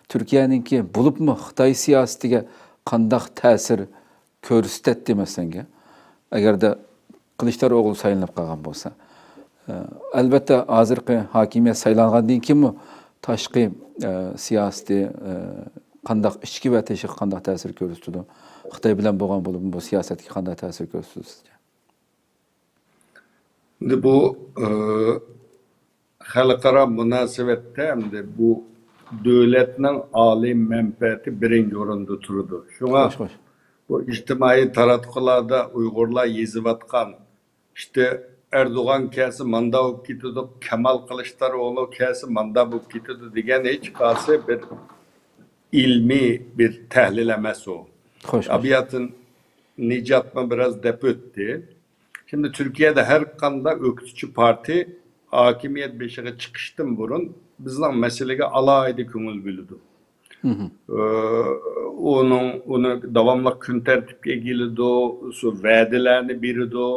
تۈركىيەنىڭكى، بولۇپمۇ خىتاي سىياسىتىگە قانداق تەسىر كۆرسىتەتتى، مەسىلەنگە، ئەگەردە قىلىچدار ئوغلى سايلىنىپ قالغان بولسا. ئە، ئەلۋەتتە، ھازىرقى ھاكىمىيەت سايلانغاندىن كېيىنمۇ تاشقى، ئە، سىياسىتى، ئە، قانداق، ئىچكى ۋە تېشىغا قانداق تەسىر كۆرسىتىدۇ؟ خىتاي بىلەن بولغان بولۇپمۇ بۇ سىياسەتكە قانداق تەسىر كۆرسىتىدۇ سىزچە؟ ئەمدى بۇ، ئە، خەلقئارا مۇناسىۋەتتە ئەمدى بۇ دۆلەتنىڭ ئالىي مەنپەئەتى بىرىنچى ئورۇندا تۇرىدۇ. شۇڭا خوش، خوش. بۇ ئىجتىمائىي تاراتقۇلاردا ئۇيغۇرلار يېزىۋاتقان، ئىشتە، ئەردوغان كەلسە ماندا بولۇپ كېتىدۇ، كامال قىلىچداروغلۇ كەلسە ماندا بولۇپ كېتىدۇ دېگەن ھېچقايسى بىر ئىلمىي بىر تەھلىل ئەمەس ئۇ. خوش، خوش. تەبىئەتتىن نىجاتمۇ بىراز دەپ ئۆتتى. شۇنداق تۈركىيەدە ھەر قانداق ئۆكتىچى پارتىي ھاكىمىيەت بېشىغا چىقىشتىن بۇرۇن بىزنىڭ مەسىلىگە ئالاھىدە كۆڭۈل بۆلىدۇ. مھم. ئۇنىڭ، ئۇنى داۋاملىق كۈن تەرتىپكە ئىگىلىدۇ، شۇ ۋەدىلەرنى بېرىدۇ.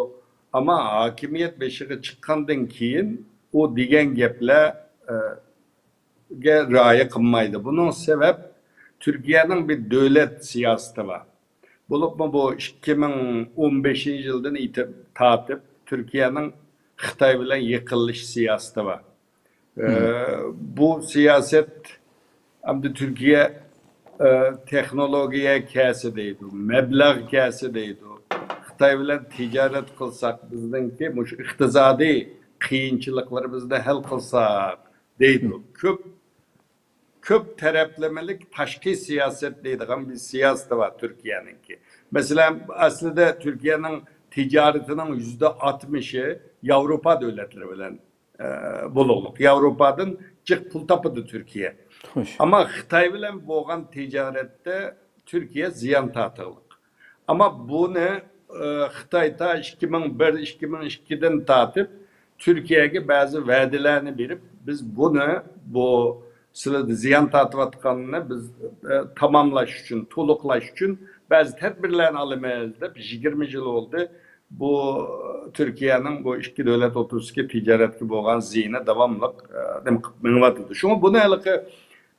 ئەمما ھاكىمىيەت بېشىغا چىققاندىن كېيىن ئۇ دېگەن گەپلەر، ئە، گە رىئايە قىلمايدۇ. بۇنىڭ سەۋەب تۈركىيەنىڭ بىر دۆلەت سىياسىتى بار. بولۇپمۇ بۇ ئىككى مىڭ ئون بەشىنچى يىلدىن ئېيتىپ، تارتىپ تۈركىيەنىڭ خىتاي بىلەن يېقىنلىشىش سىياسىتى بار. ئە، مم. بۇ سىياسەت ئەمدى تۈركىيە، ئە، تېخنولوگىيە كەلسە دەيدۇ، مەبلەغ كەلسە دەيدۇ. خىتاي بىلەن تىجارەت قىلساق، بىزنىڭكى مۇشۇ ئىقتىسادىي قىيىنچىلىقلىرىمىزنى ھەل قىلساق دەيدۇ. مم. كۆپ كۆپ تەرەپلىمىلىك تاشقى سىياسەت دەيدىغان بىر سىياسىتى بار تۈركىيەنىڭكى. مەسىلەن، ئەسلىدە تۈركىيەنىڭ تىجارىتىنىڭ يۈزدە ئاتمىشى ياۋروپا دۆلەتلىرى بىلەن، ئە، بولۇقلۇق. ياۋروپادىن جىق پۇل تاپىدۇ تۈركىيە. خوش. ئەمما خىتاي بىلەن بولغان تىجارەتتە تۈركىيە زىيان تارتىدۇ. ئەمما بۇنى، ئە، خىتاي تا ئىككى مىڭ بىر، ئىككى مىڭ ئىككىدىن تارتىپ تۈركىيەگە بەزى ۋەدىلەرنى بېرىپ، بىز بۇنى، بۇ سىلەردە زىيان تارتىۋاتقاننى بىز، ئە، تاماملاش ئۈچۈن، تولۇقلاش ئۈچۈن بەزى تەدبىرلەرنى ئالىمىز دەپ يىگىرمە يىل بولدى. بۇ تۈركىيەنىڭ بۇ ئىككى دۆلەت ئوتتۇرىسىدىكى تىجارەتكە بولغان زىيىنى داۋاملىق، ئە، نېمە قىلىپ مېڭىۋاتىدۇ. شۇڭا بۇنى ھېلىقى،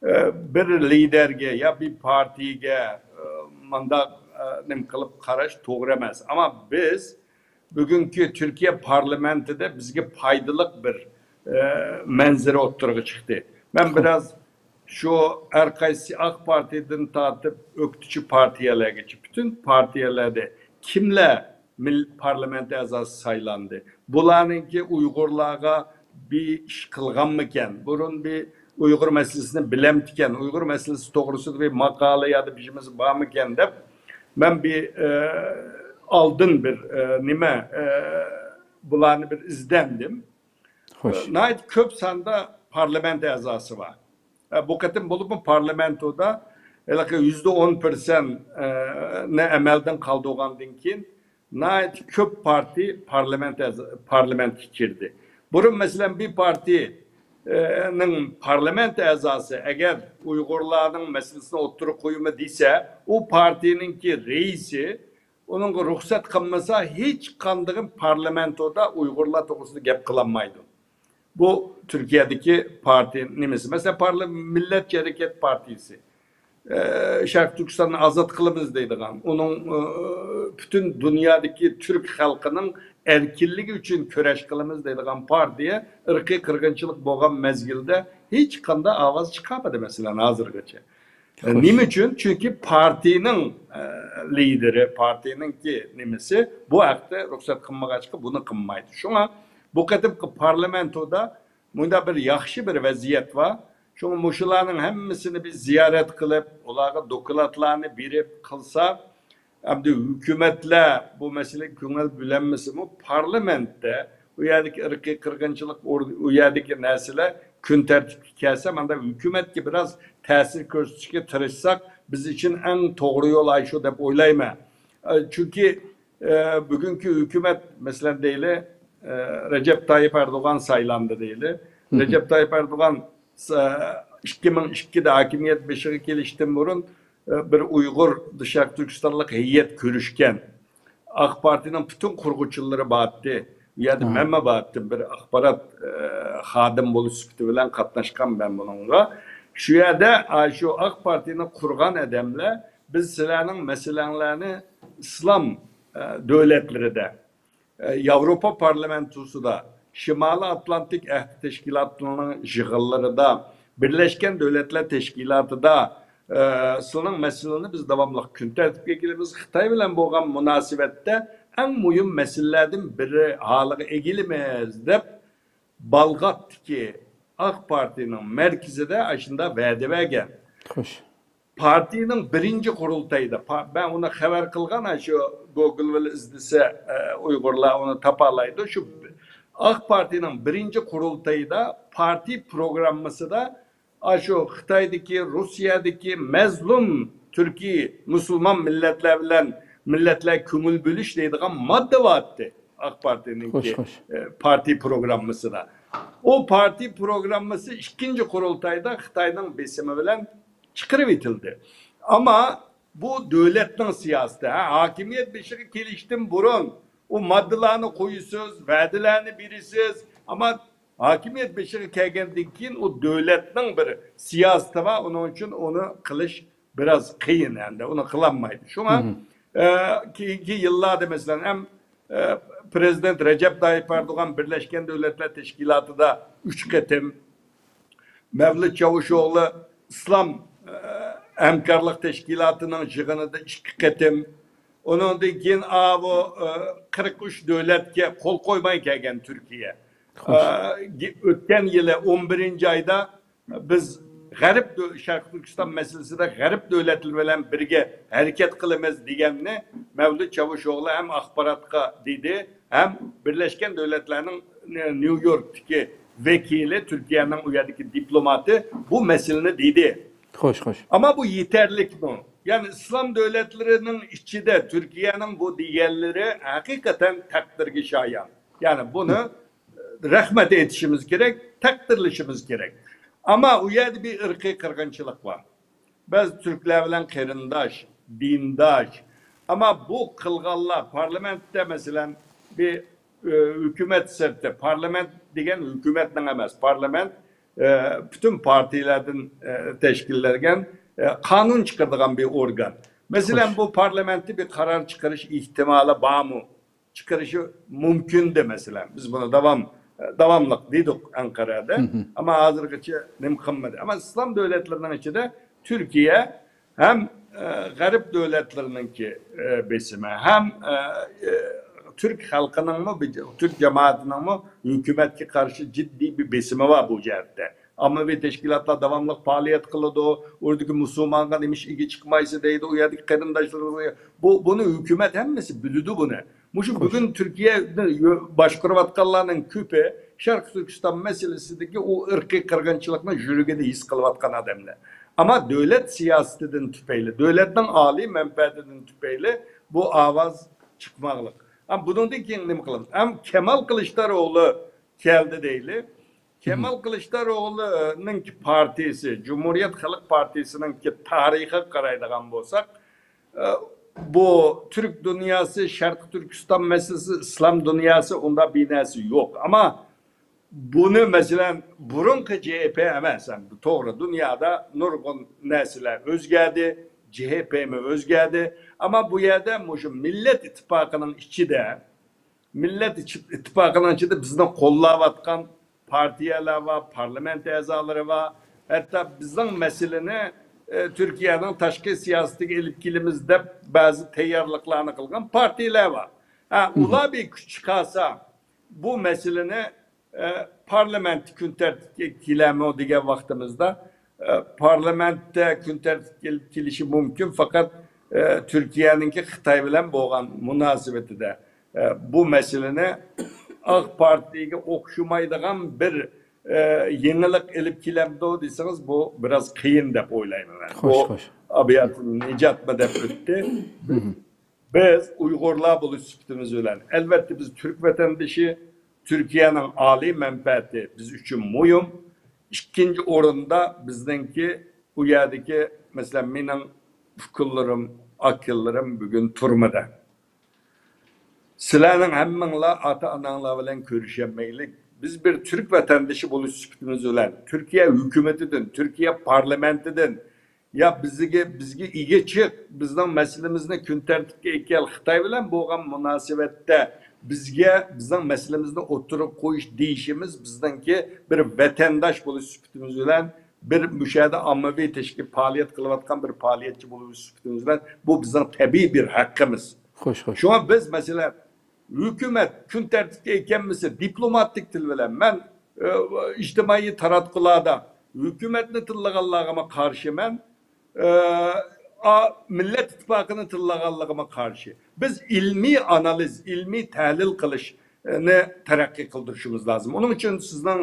ئە، بىر لىدەرگە يا بىر پارتىيەگە، ئە، مانداق، ئە، نېمە قىلىپ قاراش توغرا ئەمەس. ئەمما بىز بۈگۈنكى تۈركىيە پارلامېنتىدا بىزگە پايدىلىق بىر، ئە، مەنزىرە ئوتتۇرىغا چىقتى. مەن بىراز شۇ ھەر قايسى ئاق پارتىيەدىن تارتىپ ئۆكتىچى پارتىيەلەرگىچە پۈتۈن پارتىيەلەردە كىملەر مىل-، پارلامېنت ئەزاسى سايلاندى؟ بۇلارنىڭكى ئۇيغۇرلارغا بىر ئىش قىلغانمىكەن؟ بۇرۇن بىر ئۇيغۇر مەسىلىسىنى بىلەمتىكەن؟ ئۇيغۇر مەسىلىسى توغرىسىدا بىر ماقالە يا بىر بىرىمىز بارمىكەن دەپ مەن بىر، ئە، ئالدىن بىر، ئە، نېمە، ئە، بۇلارنى بىر ئىزدەندىم. خوش. ناھايىتى كۆپ ساندا پارلامېنت ئەزاسى بار. ئە، بۇ قېتىم بولۇپمۇ پارلامېنتودا ھېلىقى يۈزدە ئون پىرسەنت، ئە، نى ئەمەلدىن قالدۇرغاندىن كېيىن ناھايىتى كۆپ پارتىي پارلامېنت ئەزا-، پارلامېنتكە كىردى. بۇرۇن، مەسىلەن، بىر پارتىي، ئە، نىڭ پارلامېنت ئەزاسى ئەگەر ئۇيغۇرلارنىڭ مەسىلىسىنى ئوتتۇرىغا قويىمەن دېسە، ئۇ پارتىيىنىڭكى رەئىسى ئۇنىڭغا رۇخسەت قىلمىسا، ھېچقاندىقى پارلامېنتودا ئۇيغۇرلار توغرىسىدا گەپ قىلالمايدۇ. بۇ تۈركىيەدىكى پارتىي نېمىسى. مەسىلەن، پارلا-، مىللەتچى ھەرىكەت پارتىيىسى، ئە، شەرقىي تۈركىستاننى ئازاد قىلىمىز دەيدىغان، ئۇنىڭ، ئە، پۈتۈن دۇنيادىكى تۈرك خەلقىنىڭ ئەركىنلىكى ئۈچۈن كۈرەش قىلىمىز دەيدىغان پارتىيە ئىرقىي قىرغىنچىلىق بولغان مەزگىلدە ھېچقانداق ئاۋاز چىقارمىدى، مەسىلەن، ھازىرغىچە. خوش. نېمە ئۈچۈن؟ چۈنكى پارتىيىنىڭ، ئە، لىدىرى، پارتىيىنىڭكى نېمىسى بۇ ھەقتە رۇخسەت قىلمىغاچقا بۇنى قىلمايدۇ. شۇڭا بۇ قېتىمقى پارلامېنتودا مۇنداق بىر ياخشى بىر ۋەزىيەت بار. شۇڭا مۇشۇلارنىڭ ھەممىسىنى بىز زىيارەت قىلىپ، ئۇلارغا دوكلاتلارنى بېرىپ قىلساق، ئەمدى ھۆكۈمەتلەر بۇ مەسىلىگە كۆڭۈل بۆلەلمىسىمۇ، پارلامېنتتە ئۇ يەردىكى ئىرقىي قىرغىنچىلىق، ئۇ يەردىكى نەرسىلەر كۈن تەرتىپكە كەلسە، ماندا ھۆكۈمەتكە بىراز تەسىر كۆرسىتىشكە تىرىشساق، بىز ئۈچۈن ئەڭ توغرا يول ئاشۇ دەپ ئويلايمەن. ئە، چۈنكى، ئە، بۈگۈنكى ھۆكۈمەت، مەسىلەن، دەيلى، ئە، رەجەپ تايىپ ئەردوغان سايلاندى دەيلى. رەجەپ تايىپ ئەردوغان، ئە، ئىككى مىڭ ئىككىدە ھاكىمىيەت بېشىغا كېلىشتىن بۇرۇن، بىر ئۇيغۇر شەرقىي تۈركىستانلىق ھەيئەت كۆرۈشكەن. ئاق پارتىنىڭ پۈتۈن قۇرغۇچىلىرى بارتتى. ئۇ يەردە مەنمۇ بارتتىم. بىر ئاخبارات، ئە، خادىم بولۇش سۈپىتى بىلەن قاتناشقان مەن بۇنىڭغا. شۇ يەردە، ئا، شۇ ئاق پارتىنى قۇرغان ئادەملەر، بىز سىلەرنىڭ مەسىلەڭلارنى ئىسلام، ئە، دۆلەتلىرىدە، ياۋروپا پارلامېنتوسىدا، شىمالىي ئاتلانتىك ئەھدى تەشكىلاتىنىڭ يىغىنلىرىدا، بىرلەشكەن دۆلەتلەر تەشكىلاتىدا، ئە، سىلىنىڭ مەسىلىنى بىز داۋاملىق كۈن تەرتىپكە ئەكېلىمىز. خىتاي بىلەن بولغان مۇناسىۋەتتە ئەڭ مۇھىم مەسىلىلەردىن بىرى ھالىغا ئىگىلىمىز دەپ، بالغاتتىكى ئاق پارتىنىڭ مەركىزىدە ئاشۇنداق ۋەدە بەرگەن. خوش. پارتىيىنىڭ بىرىنچى قۇرۇلتىيىدا، پا-، مەن ئۇنى خەۋەر قىلغان، شۇ گوگل بىلەن ئىزدىسە، ئە، ئۇيغۇرلار ئۇنى تاپالايدۇ. شۇ ئاق پارتىيىنىڭ بىرىنچى قۇرۇلتىيىدا پارتىي پروگراممىسىدا ئاشۇ خىتايدىكى، روسىيەدىكى مەزلۇم تۈركىي مۇسۇلمان مىللەتلەر بىلەن مىللەتلەر كۆڭۈل بۆلۈش دەيدىغان ماددا بارتتى. ئاق پارتىيىنىڭكى، خوش، خوش. ئە، پارتىي پروگراممىسىدا. ئۇ پارتىي پروگراممىسى ئىككىنچى قۇرۇلتايدا خىتاينىڭ بېسىمى بىلەن چىقىرىۋېتىلدى. ئەمما بۇ دۆلەتنىڭ سىياسىتى. ھە، ھاكىمىيەت بېشىغا كېلىشتىن بۇرۇن ئۇ ماددىلارنى قويىسىز، ۋەدىلەرنى بېرىسىز، ئەمما ھاكىمىيەت بېشىغا كەلگەندىن كېيىن ئۇ دۆلەتنىڭ بىر سىياسىتى بار، ئۇنىڭ ئۈچۈن ئۇنى قىلىش بىراز قىيىن، ئەمدى ئۇنى قىلالمايدۇ. شۇڭا، ئە، كېيىنكى يىللاردا، مەسىلەن، ھەم، ئە، پىرېزىدېنت رەجەپ تايىپ ئەردوغان بىرلەشكەن دۆلەتلەر تەشكىلاتىدا ئۈچ قېتىم، مەۋلۇت چاۋۇشئوغلى ئىسلام، ئە، ھەمكارلىق تەشكىلاتىنىڭ يىغىنىدا ئىككى قېتىم، ئۇنىڭدىن كېيىن، ئاۋۇ، ئە، قىرىق ئۈچ دۆلەتكە قول قويماي كەلگەن تۈركىيە. خوش. ئە، گې-، ئۆتكەن يىلى ئون بىرىنچى ئايدا بىز غەرب دۆ-، شەرقىي تۈركىستان مەسىلىسىدە غەرب دۆلەتلىرى بىلەن بىرگە ھەرىكەت قىلىمىز دېگەننى مەۋلۇت چاۋۇشئوغلى ھەم ئاخباراتقا دېدى، ھەم بىرلەشكەن دۆلەتلەرنىڭ نيۇ يوركتىكى ۋەكىلى، تۈركىيەنىڭ ئۇ يەردىكى دىپلوماتى بۇ مەسىلىنى دېدى. خوش، خوش. ئەمما بۇ يېتەرلىكمۇ؟ يەنى ئىسلام دۆلەتلىرىنىڭ ئىچىدە تۈركىيەنىڭ بۇ دېگەنلىرى ھەقىقەتەن تەقدىرگە شايان. يەنى بۇنى رەھمەت ئېيتىشىمىز كېرەك، تەقدىرلىشىمىز كېرەك. ئەمما ئۇ يەردە بىر ئىرقىي قىرغىنچىلىق بار. بەزى تۈركلەر بىلەن قېرىنداش، دىنداش. ئەمما بۇ قىلغانلار پارلامېنتتا، مەسىلەن، بىر، ئۆ، ھۆكۈمەت سىرتى، پارلامېنت دېگەن ھۆكۈمەتنىڭ ئەمەس، پارلامېنت، ئۆ، پۈتۈن پارتىيەلەردىن، ئۆ، تەشكىللەنگەن، ئۆ، قانۇن چىقىرىدىغان بىر ئورگان. مەسىلەن، خوش. بۇ پارلامېنتتا بىر قارار چىقىرىش ئېھتىمالى بارمۇ؟ چىقىرىشى مۇمكىندى، مەسىلەن. بىز بۇنى داۋام، داۋاملىق دېدۇق ئەنقەرەدە. ئەمما ھازىرغىچە نېمە قىلمىدى. ئەمما ئىسلام دۆلەتلىرىنىڭ ئىچىدە تۈركىيە ھەم، ئە، غەرب دۆلەتلىرىنىڭكى، ئە، بېسىمى، ھەم، ئە، ئە، تۈرك خەلقىنىڭمۇ، تۈرك جامائىتىنىڭمۇ ھۆكۈمەتكە قارشى جىددىي بىر بېسىمى بار بۇ جەھەتتە. ئاممىۋى تەشكىلاتلار داۋاملىق پائالىيەت قىلىدۇ. ئۇردىكى مۇسۇلمانغا نېمىش ئىگە چىقمايسىز دەيدۇ، ئۇ يەردىكى قېرىنداشلىرىمىزغا. بۇ، بۇنى ھۆكۈمەت ھەممىسى بىلىدۇ بۇنى. مۇشۇ بۈگۈن تۈركىيەنى يۆ-، باشقۇرۇۋاتقانلارنىڭ كۆپى شەرقىي تۈركىستان مەسىلىسىدىكى ئۇ ئىرقىي قىرغىنچىلىقنى يۈرىكىدە ھېس قىلىۋاتقان ئادەملەر. ئەمما دۆلەت سىياسىتىدىن تۈپەيلى، دۆلەتنىڭ ئالىي مەنپەئەتىدىن تۈپەيلى بۇ ئاۋاز چىقماقلىق. ئەمما بۇنىڭدىن كېيىن نېمە قىلىمىز؟ ئەمما كېمال قىلىچداروغلى كەلدى دەيلى. كېمال قىلىچداروغلۇنىڭكى پارتىيىسى، جۇمھۇرىيەت خەلق پارتىيىسىنىڭكى تارىخىغا قارايدىغان بولساق، ئە، بۇ تۈرك دۇنياسى، شەرقىي تۈركىستان مەسىلىسى، ئىسلام دۇنياسى، ئۇنداق بىر نەرسە يوق. ئەمما بۇنى، مەسىلەن، بۇرۇنقى جې ھې پې ئەمەس، ئەمدى توغرا، دۇنيادا نۇرغۇن نەرسىلەر ئۆزگەردى، جې ھې پېمۇ ئۆزگەردى. ئەمما بۇ يەردە مۇشۇ مىللەت ئىتتىپاقىنىڭ ئىچىدە، مىللەت ئىچ-، ئىتتىپاقىنىڭ ئىچىدە بىزنى قوللاۋاتقان پارتىيەلەر بار، پارلامېنت ئەزالىرى بار. ھەتتا بىزنىڭ مەسىلىنى، ئە، تۈركىيەنىڭ تاشقى سىياسىتىگە ئېلىپ كېلىمىز دەپ بەزى تەييارلىقلارنى قىلغان پارتىيەلەر بار. ھە، ئۇلار بىر كۈچ چىقارسا، بۇ مەسىلىنى، ئە، پارلامېنتتا كۈن تەرتىپكە كېلەرمۇ دېگەن ۋاقتىمىزدا، ئە، پارلامېنتتا كۈن تەرتىپكە كېلىپ كېلىشى مۇمكىن، پەقەت، ئە، تۈركىيەنىڭكى خىتاي بىلەن بولغان مۇناسىۋىتىدە، ئە، بۇ مەسىلىنى ئاق پارتىيەگە ئوخشىمايدىغان بىر، ئە، يېڭىلىق ئېلىپ كېلەمدۇ دېسىڭىز، بۇ بىراز قىيىن دەپ ئويلايمەن مەن. بۇ خوش، خوش. ئابىياتىن نىجاتمۇ دەپ ئۆتتى. بىز ئۇيغۇرلار بولۇش سۈپىتىمىز بىلەن، ئەلۋەتتە، بىز تۈرك ۋەتەندىشى، تۈركىيەنىڭ ئالىي مەنپەئەتى بىز ئۈچۈن مۇھىم. ئىككىنچى ئورۇندا بىزنىڭكى ئۇ يەردىكى، مەسىلەن، مېنىڭ ئۇكىلىرىم، ئاكىلىرىم بۈگۈن تۈرمىدە. سىلەرنىڭ ھەممىڭلار ئاتا-ئاناڭلار بىلەن كۆرۈشەلمەيلىك. بىز بىر تۈرك ۋەتەندىشى بولۇش سۈپىتىمىز بىلەن تۈركىيە ھۆكۈمىتىدىن، تۈركىيە پارلامېنتىدىن، يا بىزگە، بىزگە ئىگە چىق، بىزنىڭ مەسىلىمىزنى كۈن تەرتىپكە ئەكەل، خىتاي بىلەن بولغان مۇناسىۋەتتە بىزگە بىزنىڭ مەسىلىمىزنى ئوتتۇرىغا قويۇش دېيىشىمىز بىزنىڭكى بىر ۋەتەنداش بولۇش سۈپىتىمىز بىلەن، بىر مۇشۇ يەردە ئاممىۋى تەشكىل پائالىيەت قىلىۋاتقان بىر پائالىيەتچى بولۇش سۈپىتىمىز بىلەن، بۇ بىزنىڭ تەبىئىي بىر ھەققىمىز. خوش، خوش. شۇڭا بىز، مەسىلەن، ھۆكۈمەت كۈن تەرتىپكە ئەكەلمىسە، دىپلوماتىك تىل بىلەن مەن، ئە، ئىجتىمائىي تاراتقۇلاردا ھۆكۈمەتنى تىللىغانلارغىمۇ قارشىمەن، ئە، ئا-، مىللەت ئىتتىپاقىنى تىللىغانلىقىمۇ قارشى. بىز ئىلمىي ئانالىز، ئىلمىي تەھلىل قىلىشنى تەرەققىي قىلدۇرۇشىمىز لازىم. ئۇنىڭ ئۈچۈن سىزنىڭ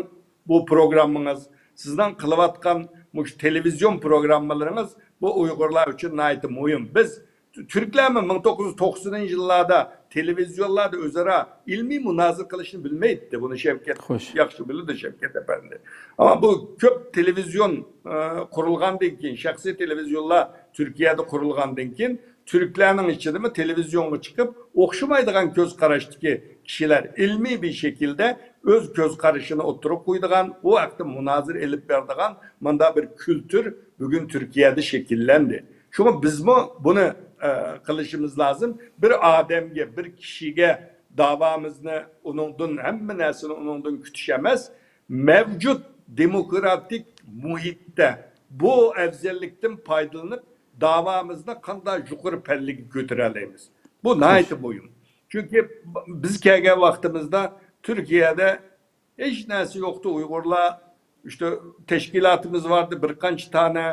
بۇ پروگراممىڭىز، سىزنىڭ قىلىۋاتقان مۇشۇ تېلېۋىزىيون پروگراممىلىرىڭىز بۇ ئۇيغۇرلار ئۈچۈن ناھايىتى مۇھىم. بىز تۈركلەرمۇ مىڭ توققۇز يۈز توقسىنىنچى يىللاردا تېلېۋىزىيونلاردا ئۆزئارا ئىلمىي مۇنازىرە قىلىشنى بىلمەيتتى. بۇنى شەۋكەت خوش. ياخشى بىلىدۇ، شەۋكەت ئەپەندى. ئەمما بۇ كۆپ تېلېۋىزىيون، ئە، قۇرۇلغاندىن كېيىن، شەخسىي تېلېۋىزىيونلار تۈركىيەدە قۇرۇلغاندىن كېيىن، تۈركلەرنىڭ ئىچىدىمۇ تېلېۋىزىيونغا چىقىپ، ئوخشىمايدىغان كۆز قاراشتىكى كىشىلەر ئىلمىي بىر شەكىلدە ئۆز كۆز قارىشىنى ئوتتۇرىغا قويىدىغان، ئۇ ھەقتە مۇنازىرە ئېلىپ بېرىدىغان مۇنداق بىر كۈلتۈر بۈگۈن تۈركىيەدە شەكىللەندى. شۇڭا بىزمۇ بۇنى، ئە، قىلىشىمىز لازىم. بىر ئادەمگە، بىر كىشىگە داۋامىزنى ئۇنىڭدىن، ھەممە نەرسىنى ئۇنىڭدىن كۈتۈش ئەمەس، مەۋجۇت دېموكراتىك مۇھىتتا بۇ ئەۋزەللىكتىن پايدىلىنىپ، داۋامىزنى قانداق يۇقىرى پەللىگە كۆتۈرەلەيمىز؟ بۇ ناھايىتى مۇھىم. چۈنكى بىز كەلگەن ۋاقتىمىزدا تۈركىيەدە ھېچ نەرسە يوقتى. ئۇيغۇرلار ئىشتە تەشكىلاتىمىز باردى، بىر قانچە تانە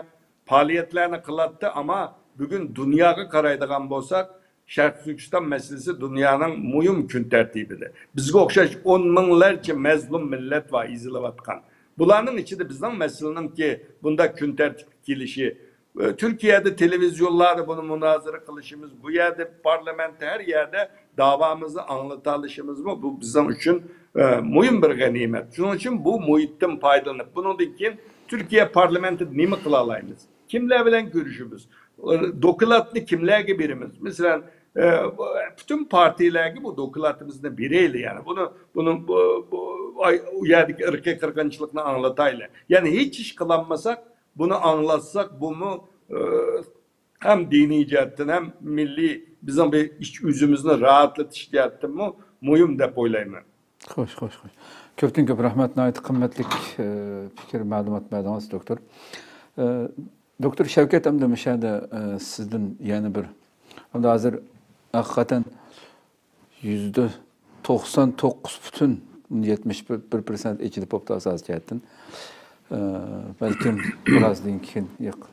پائالىيەتلەرنى قىلاتتى، ئەمما بۈگۈن دۇنياغا قارايدىغان بولساق، شەرقىي تۈركىستان مەسىلىسى دۇنيانىڭ مۇھىم كۈن تەرتىپىدە. بىزگە ئوخشاش ئون مىڭلارچە مەزلۇم مىللەت بار ئېزىلىۋاتقان. بۇلارنىڭ ئىچىدە بىزنىڭ مەسىلىنىڭكى بۇنداق كۈن تەرتىپكە كېلىشى، ئە، تۈركىيەدە تېلېۋىزىيونلاردا بۇنى مۇنازىرە قىلىشىمىز، بۇ يەردە پارلامېنتتا ھەر يەردە داۋامىزنى ئاڭلىتالىشىمىزمۇ، بۇ بىزنىڭ ئۈچۈن، ئە، مۇھىم بىر غەنىيمەت. شۇنىڭ ئۈچۈن بۇ مۇھىتتىن پايدىلىنىپ، بۇنىڭدىن كېيىن تۈركىيە پارلامېنتىدا نېمە قىلالايمىز؟ كىملەر بىلەن كۆرۈشىمىز؟ دوكلاتنى كىملەرگە بېرىمىز؟ مەسىلەن، ئە، پۈتۈن پارتىيەلەرگە بۇ دوكلاتىمىزنى بېرەيلى. يەنى بۇنى، بۇنى، بۇ، بۇ، ئاي، ئۇ يەردىكى ئىرقىي قىرغىنچىلىقنى ئاڭلىتايلى. يەنى ھېچ ئىش قىلالمىساق، بۇنى ئاڭلاتساق، بۇمۇ، ئە، ھەم دىنىي جەھەتتىن، ھەم مىللىي بىزنىڭ بىر ئىچ ئۆزىمىزنى راھەتلىتىش جەھەتتىنمۇ مۇھىم دەپ ئويلايمەن. خوش، خوش، خوش. كۆپتىن كۆپ رەھمەت، ناھايىتى قىممەتلىك، ئە، پىكىر، مەلۇمات بەردىڭىز، دوكتور. ئە، دوكتور شەۋكەت، ئەمدى مۇشۇ يەردە، ئە، سىزدىن يەنە بىر، ئەمدى ھازىر ھەقىقەتەن يۈزدە توقسان توققۇز پۈتۈن يەتمىش بىر پىرسەنت ئېچىلىپ بوپتۇ ئاساسىي جەھەتتىن. ئە، بەلكىم بىرازدىن كېيىن، يېق-،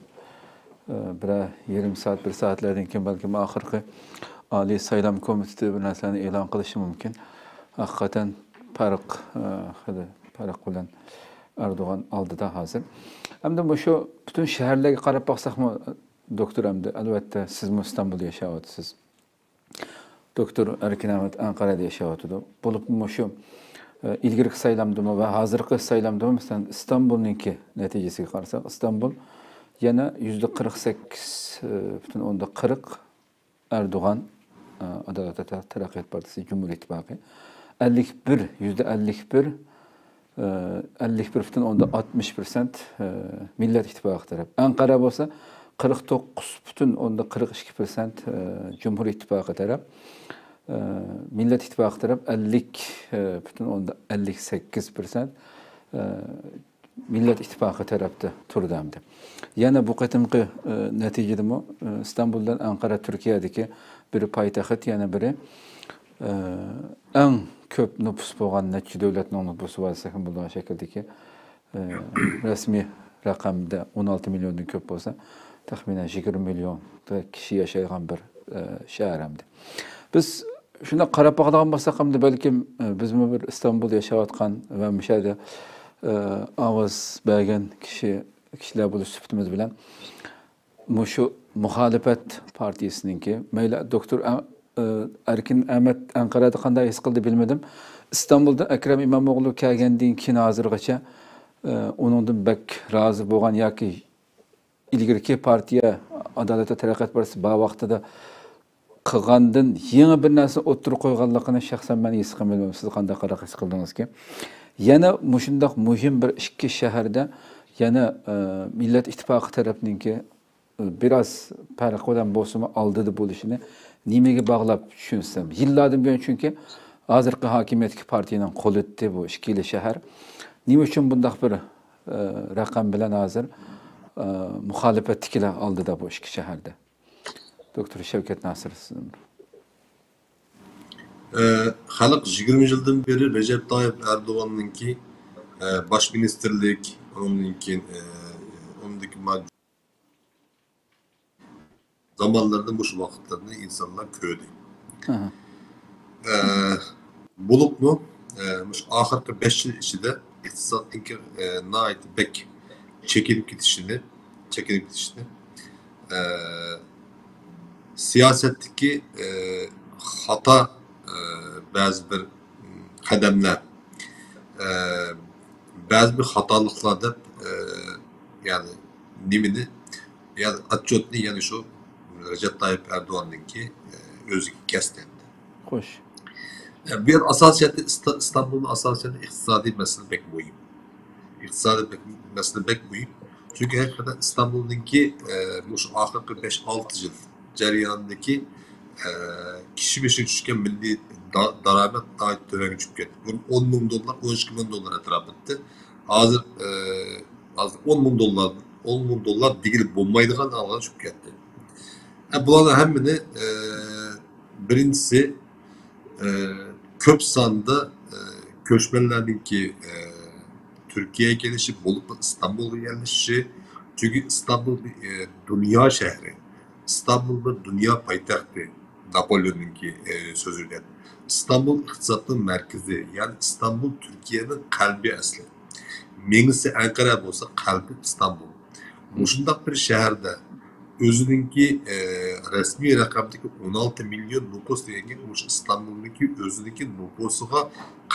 ئە، بىرەر يېرىم سائەت، بىر سائەتلەردىن كېيىن بەلكىم ئاخىرقى ئالىي سايلام كومىتېتى بىر نەرسىلەرنى ئېلان قىلىشى مۇمكىن. ھەقىقەتەن پەرق، ئە، خېلى پەرق بىلەن ئەردوغان ئالدىدا ھازىر. ئەمدى مۇشۇ پۈتۈن شەھەرلەرگە قاراپ باقساقمۇ، دوكتور، ئەمدى ئەلۋەتتە سىزمۇ ئىستانبۇلدا ياشاۋاتىسىز. دوكتور ئەركىن ئەمەت ئەنقەرەدە ياشاۋاتىدۇ. بولۇپمۇ مۇشۇ، ئە، ئىلگىرىكى سايلامدىمۇ ۋە ھازىرقى سايلامدىمۇ، مەسىلەن، ئىستانبۇلنىڭكى نەتىجىسىگە قارىساق، ئىستانبۇل يەنە يۈزدە قىرىق سەككىز پۈتۈن ئوندىن قىرىق ئەردوغان، ئە، ئادالەت ۋە تەرەققىيات پارتىيىسى، جۇمھۇر ئىتتىپاقى، ئەللىك بىر، يۈزدە ئەللىك بىر، ئەللىك بىر پۈتۈن ئوندىن ئاتمىش پىرسەنت، ئە، مىللەت ئىتتىپاقى تەرەپ. ئەنقەرە بولسا قىرىق توققۇز پۈتۈن ئوندىن قىرىق ئىككى پىرسەنت، ئە، جۇمھۇر ئىتتىپاقى تەرەپ. ئە، مىللەت ئىتتىپاقى تەرەپ ئەللىك، ئە، پۈتۈن ئوندىن ئەللىك سەككىز پىرسەنت، ئە، مىللەت ئىتتىپاقى تەرەپتە تۇرىدۇ ئەمدى. يەنە بۇ قېتىمقى، ئە، نەتىجىدىمۇ، ئە، ئىستانبۇل بىلەن ئەنقەرە تۈركىيەدىكى بىرى پايتەخت، يەنە بىرى، ئە، ئەڭ كۆپ نوپۇس بولغان نەچچە دۆلەتنىڭ نوپۇسى بار دېسەك بولىدىغان شەكىلدىكى، ئە، رەسمىي رەقەمدە ئون ئالتە مىليوندىن كۆپ بولسا، تەخمىنەن يىگىرمە مىليون كىشى ياشايدىغان بىر، ئە، شەھەر ئەمدى. بىز شۇنداق قاراپ باقىدىغان بولساق، ئەمدى بەلكىم، ئە، بىزمۇ بىر ئىستانبۇلدا ياشاۋاتقان ۋە مۇشۇ يەردە، ئە، ئاۋاز بەرگەن كىشى، كىشىلەر بولۇش سۈپىتىمىز بىلەن مۇشۇ مۇخالىپەت پارتىيىسىنىڭكى، مەيلى دوكتور ئە-، ئە-، ئەركىن ئەمەت ئەنقەرەدە قانداق ھېس قىلدى بىلمىدىم. ئىستانبۇلدا ئەكرەم ئىمامئوغلۇ كەلگەندىن كېيىن ھازىرغىچە، ئە، ئۇنىڭدىن بەك رازى بولغان ياكى ئىلگىرىكى پارتىيە، ئادالەت ۋە تەرەققىيات پارتىيىسى بار ۋاقتىدا قىلغاندىن يېڭى بىر نەرسە ئوتتۇرىغا قويغانلىقىنى شەخسەن مەن ھېس قىلمىدىم. سىز قانداق قاراپ ھېس قىلدىڭىزكى؟ يەنە مۇشۇنداق مۇھىم بىر ئىككى شەھەردە يەنە، ئە، مىللەت ئىتتىپاقى تەرەپنىڭكى بىراز پەرق بىلەن بولسىمۇ ئالدىدا بولۇشىنى نېمىگە باغلاپ چۈشىنىسەم؟ يىللاردىن بۇيان، چۈنكى ھازىرقى ھاكىمىيەتتىكى پارتىيەنىڭ قولىدىتى بۇ ئىككىلا شەھەر. نېمە ئۈچۈن بۇنداق بىر، ئە، رەقەم بىلەن ھازىر، ئە، مۇخالىپەتتىكىلەر ئالدىدا بۇ ئىككى شەھەردە؟ دوكتور شەۋكەت ناسىر، سىزنى. ئە، خەلق يىگىرمە يىلدىن بېرى رەجەپ تايىپ ئەردوغاننىڭكى، ئە، باش مىنىستىرلىك، ئۇنىڭدىن كېيىن، ئە، ئۇنىڭدىكى ما-، زامانلىرىدا مۇشۇ ۋاقىتلارنى ئىنسانلار كۆردى. ئە، بولۇپمۇ، ئە، مۇشۇ ئاخىرقى بەش يىل ئىچىدە ئىقتىسادنىڭكى، ئە، ناھايىتى بەك چېكىنىپ كېتىشىنى، چېكىنىپ كېتىشىنى، ئە، سىياسەتتىكى، ئە، خاتا، ئە، بەزى بىر، م، قەدەملەر، ئە، بەزى بىر خاتالىقلار دەپ، ئە، يەنى نېمىنى، يەنى ئاتچوتنى يەنى شۇ رەجەپ تايىپ ئەردوغاننىڭكى، ئە، ئۆزىگە كەستى ئەمدى. خوش. ئە، بۇ يەر ئاساسىيەتتە ئىستا-، ئىستانبۇلنىڭ ئاساسىيەتتە ئىقتىسادىي مەسىلە بەك مۇھىم. ئىقتىسادىي بەك، مەسىلە بەك مۇھىم. چۈنكى ھەقىقەتەن ئىستانبۇلنىڭكى، ئە، مۇشۇ ئاخىرقى بەش، ئالتە يىل جەريانىدىكى، ئە، كىشى بېشىغا چۈشكەن مىللىي دا-، دارامەت ناھايىتى تۆۋەنگە چۈشۈپ كەتتى. بۇرۇن ئون مىڭ دوللار، ئون ئىككى مىڭ دوللار ئەتراپىدا. ھازىر، ئە، ھازىر ئون مىڭ دوللار، ئون مىڭ دوللار دېگىلى بولمايدىغان ھالغا چۈشۈپ كەتتى. ئە، بۇلارنىڭ ھەممىنى، ئە، بىرىنچىسى، ئە، كۆپ ساندا، ئە، كۆچمەنلەرنىڭكى، ئە، تۈركىيەگە كېلىشى، بولۇپمۇ ئىستانبۇلغا يەرلىشىشى. چۈنكى ئىستانبۇل بىر، ئە، دۇنيا شەھىرى. ئىستانبۇل بىر دۇنيا پايتەختى. ناپولېئوننىڭكى، ئە، سۆزى بىلەن. ئىستانبۇل ئىقتىسادنىڭ مەركىزى، يەنى ئىستانبۇل تۈركىيەنىڭ قەلبى ئەسلى. مېڭىسى ئەنقەرە بولسا، قەلبى ئىستانبۇل. مۇشۇنداق بىر شەھەردە ئۆزىنىڭكى، ئە، رەسمىي رەقەمدىكى ئون ئالتە مىليون نوپۇس دېگەن گەپ، مۇشۇ ئىستانبۇلنىڭكى ئۆزىنىڭكى نوپۇسىغا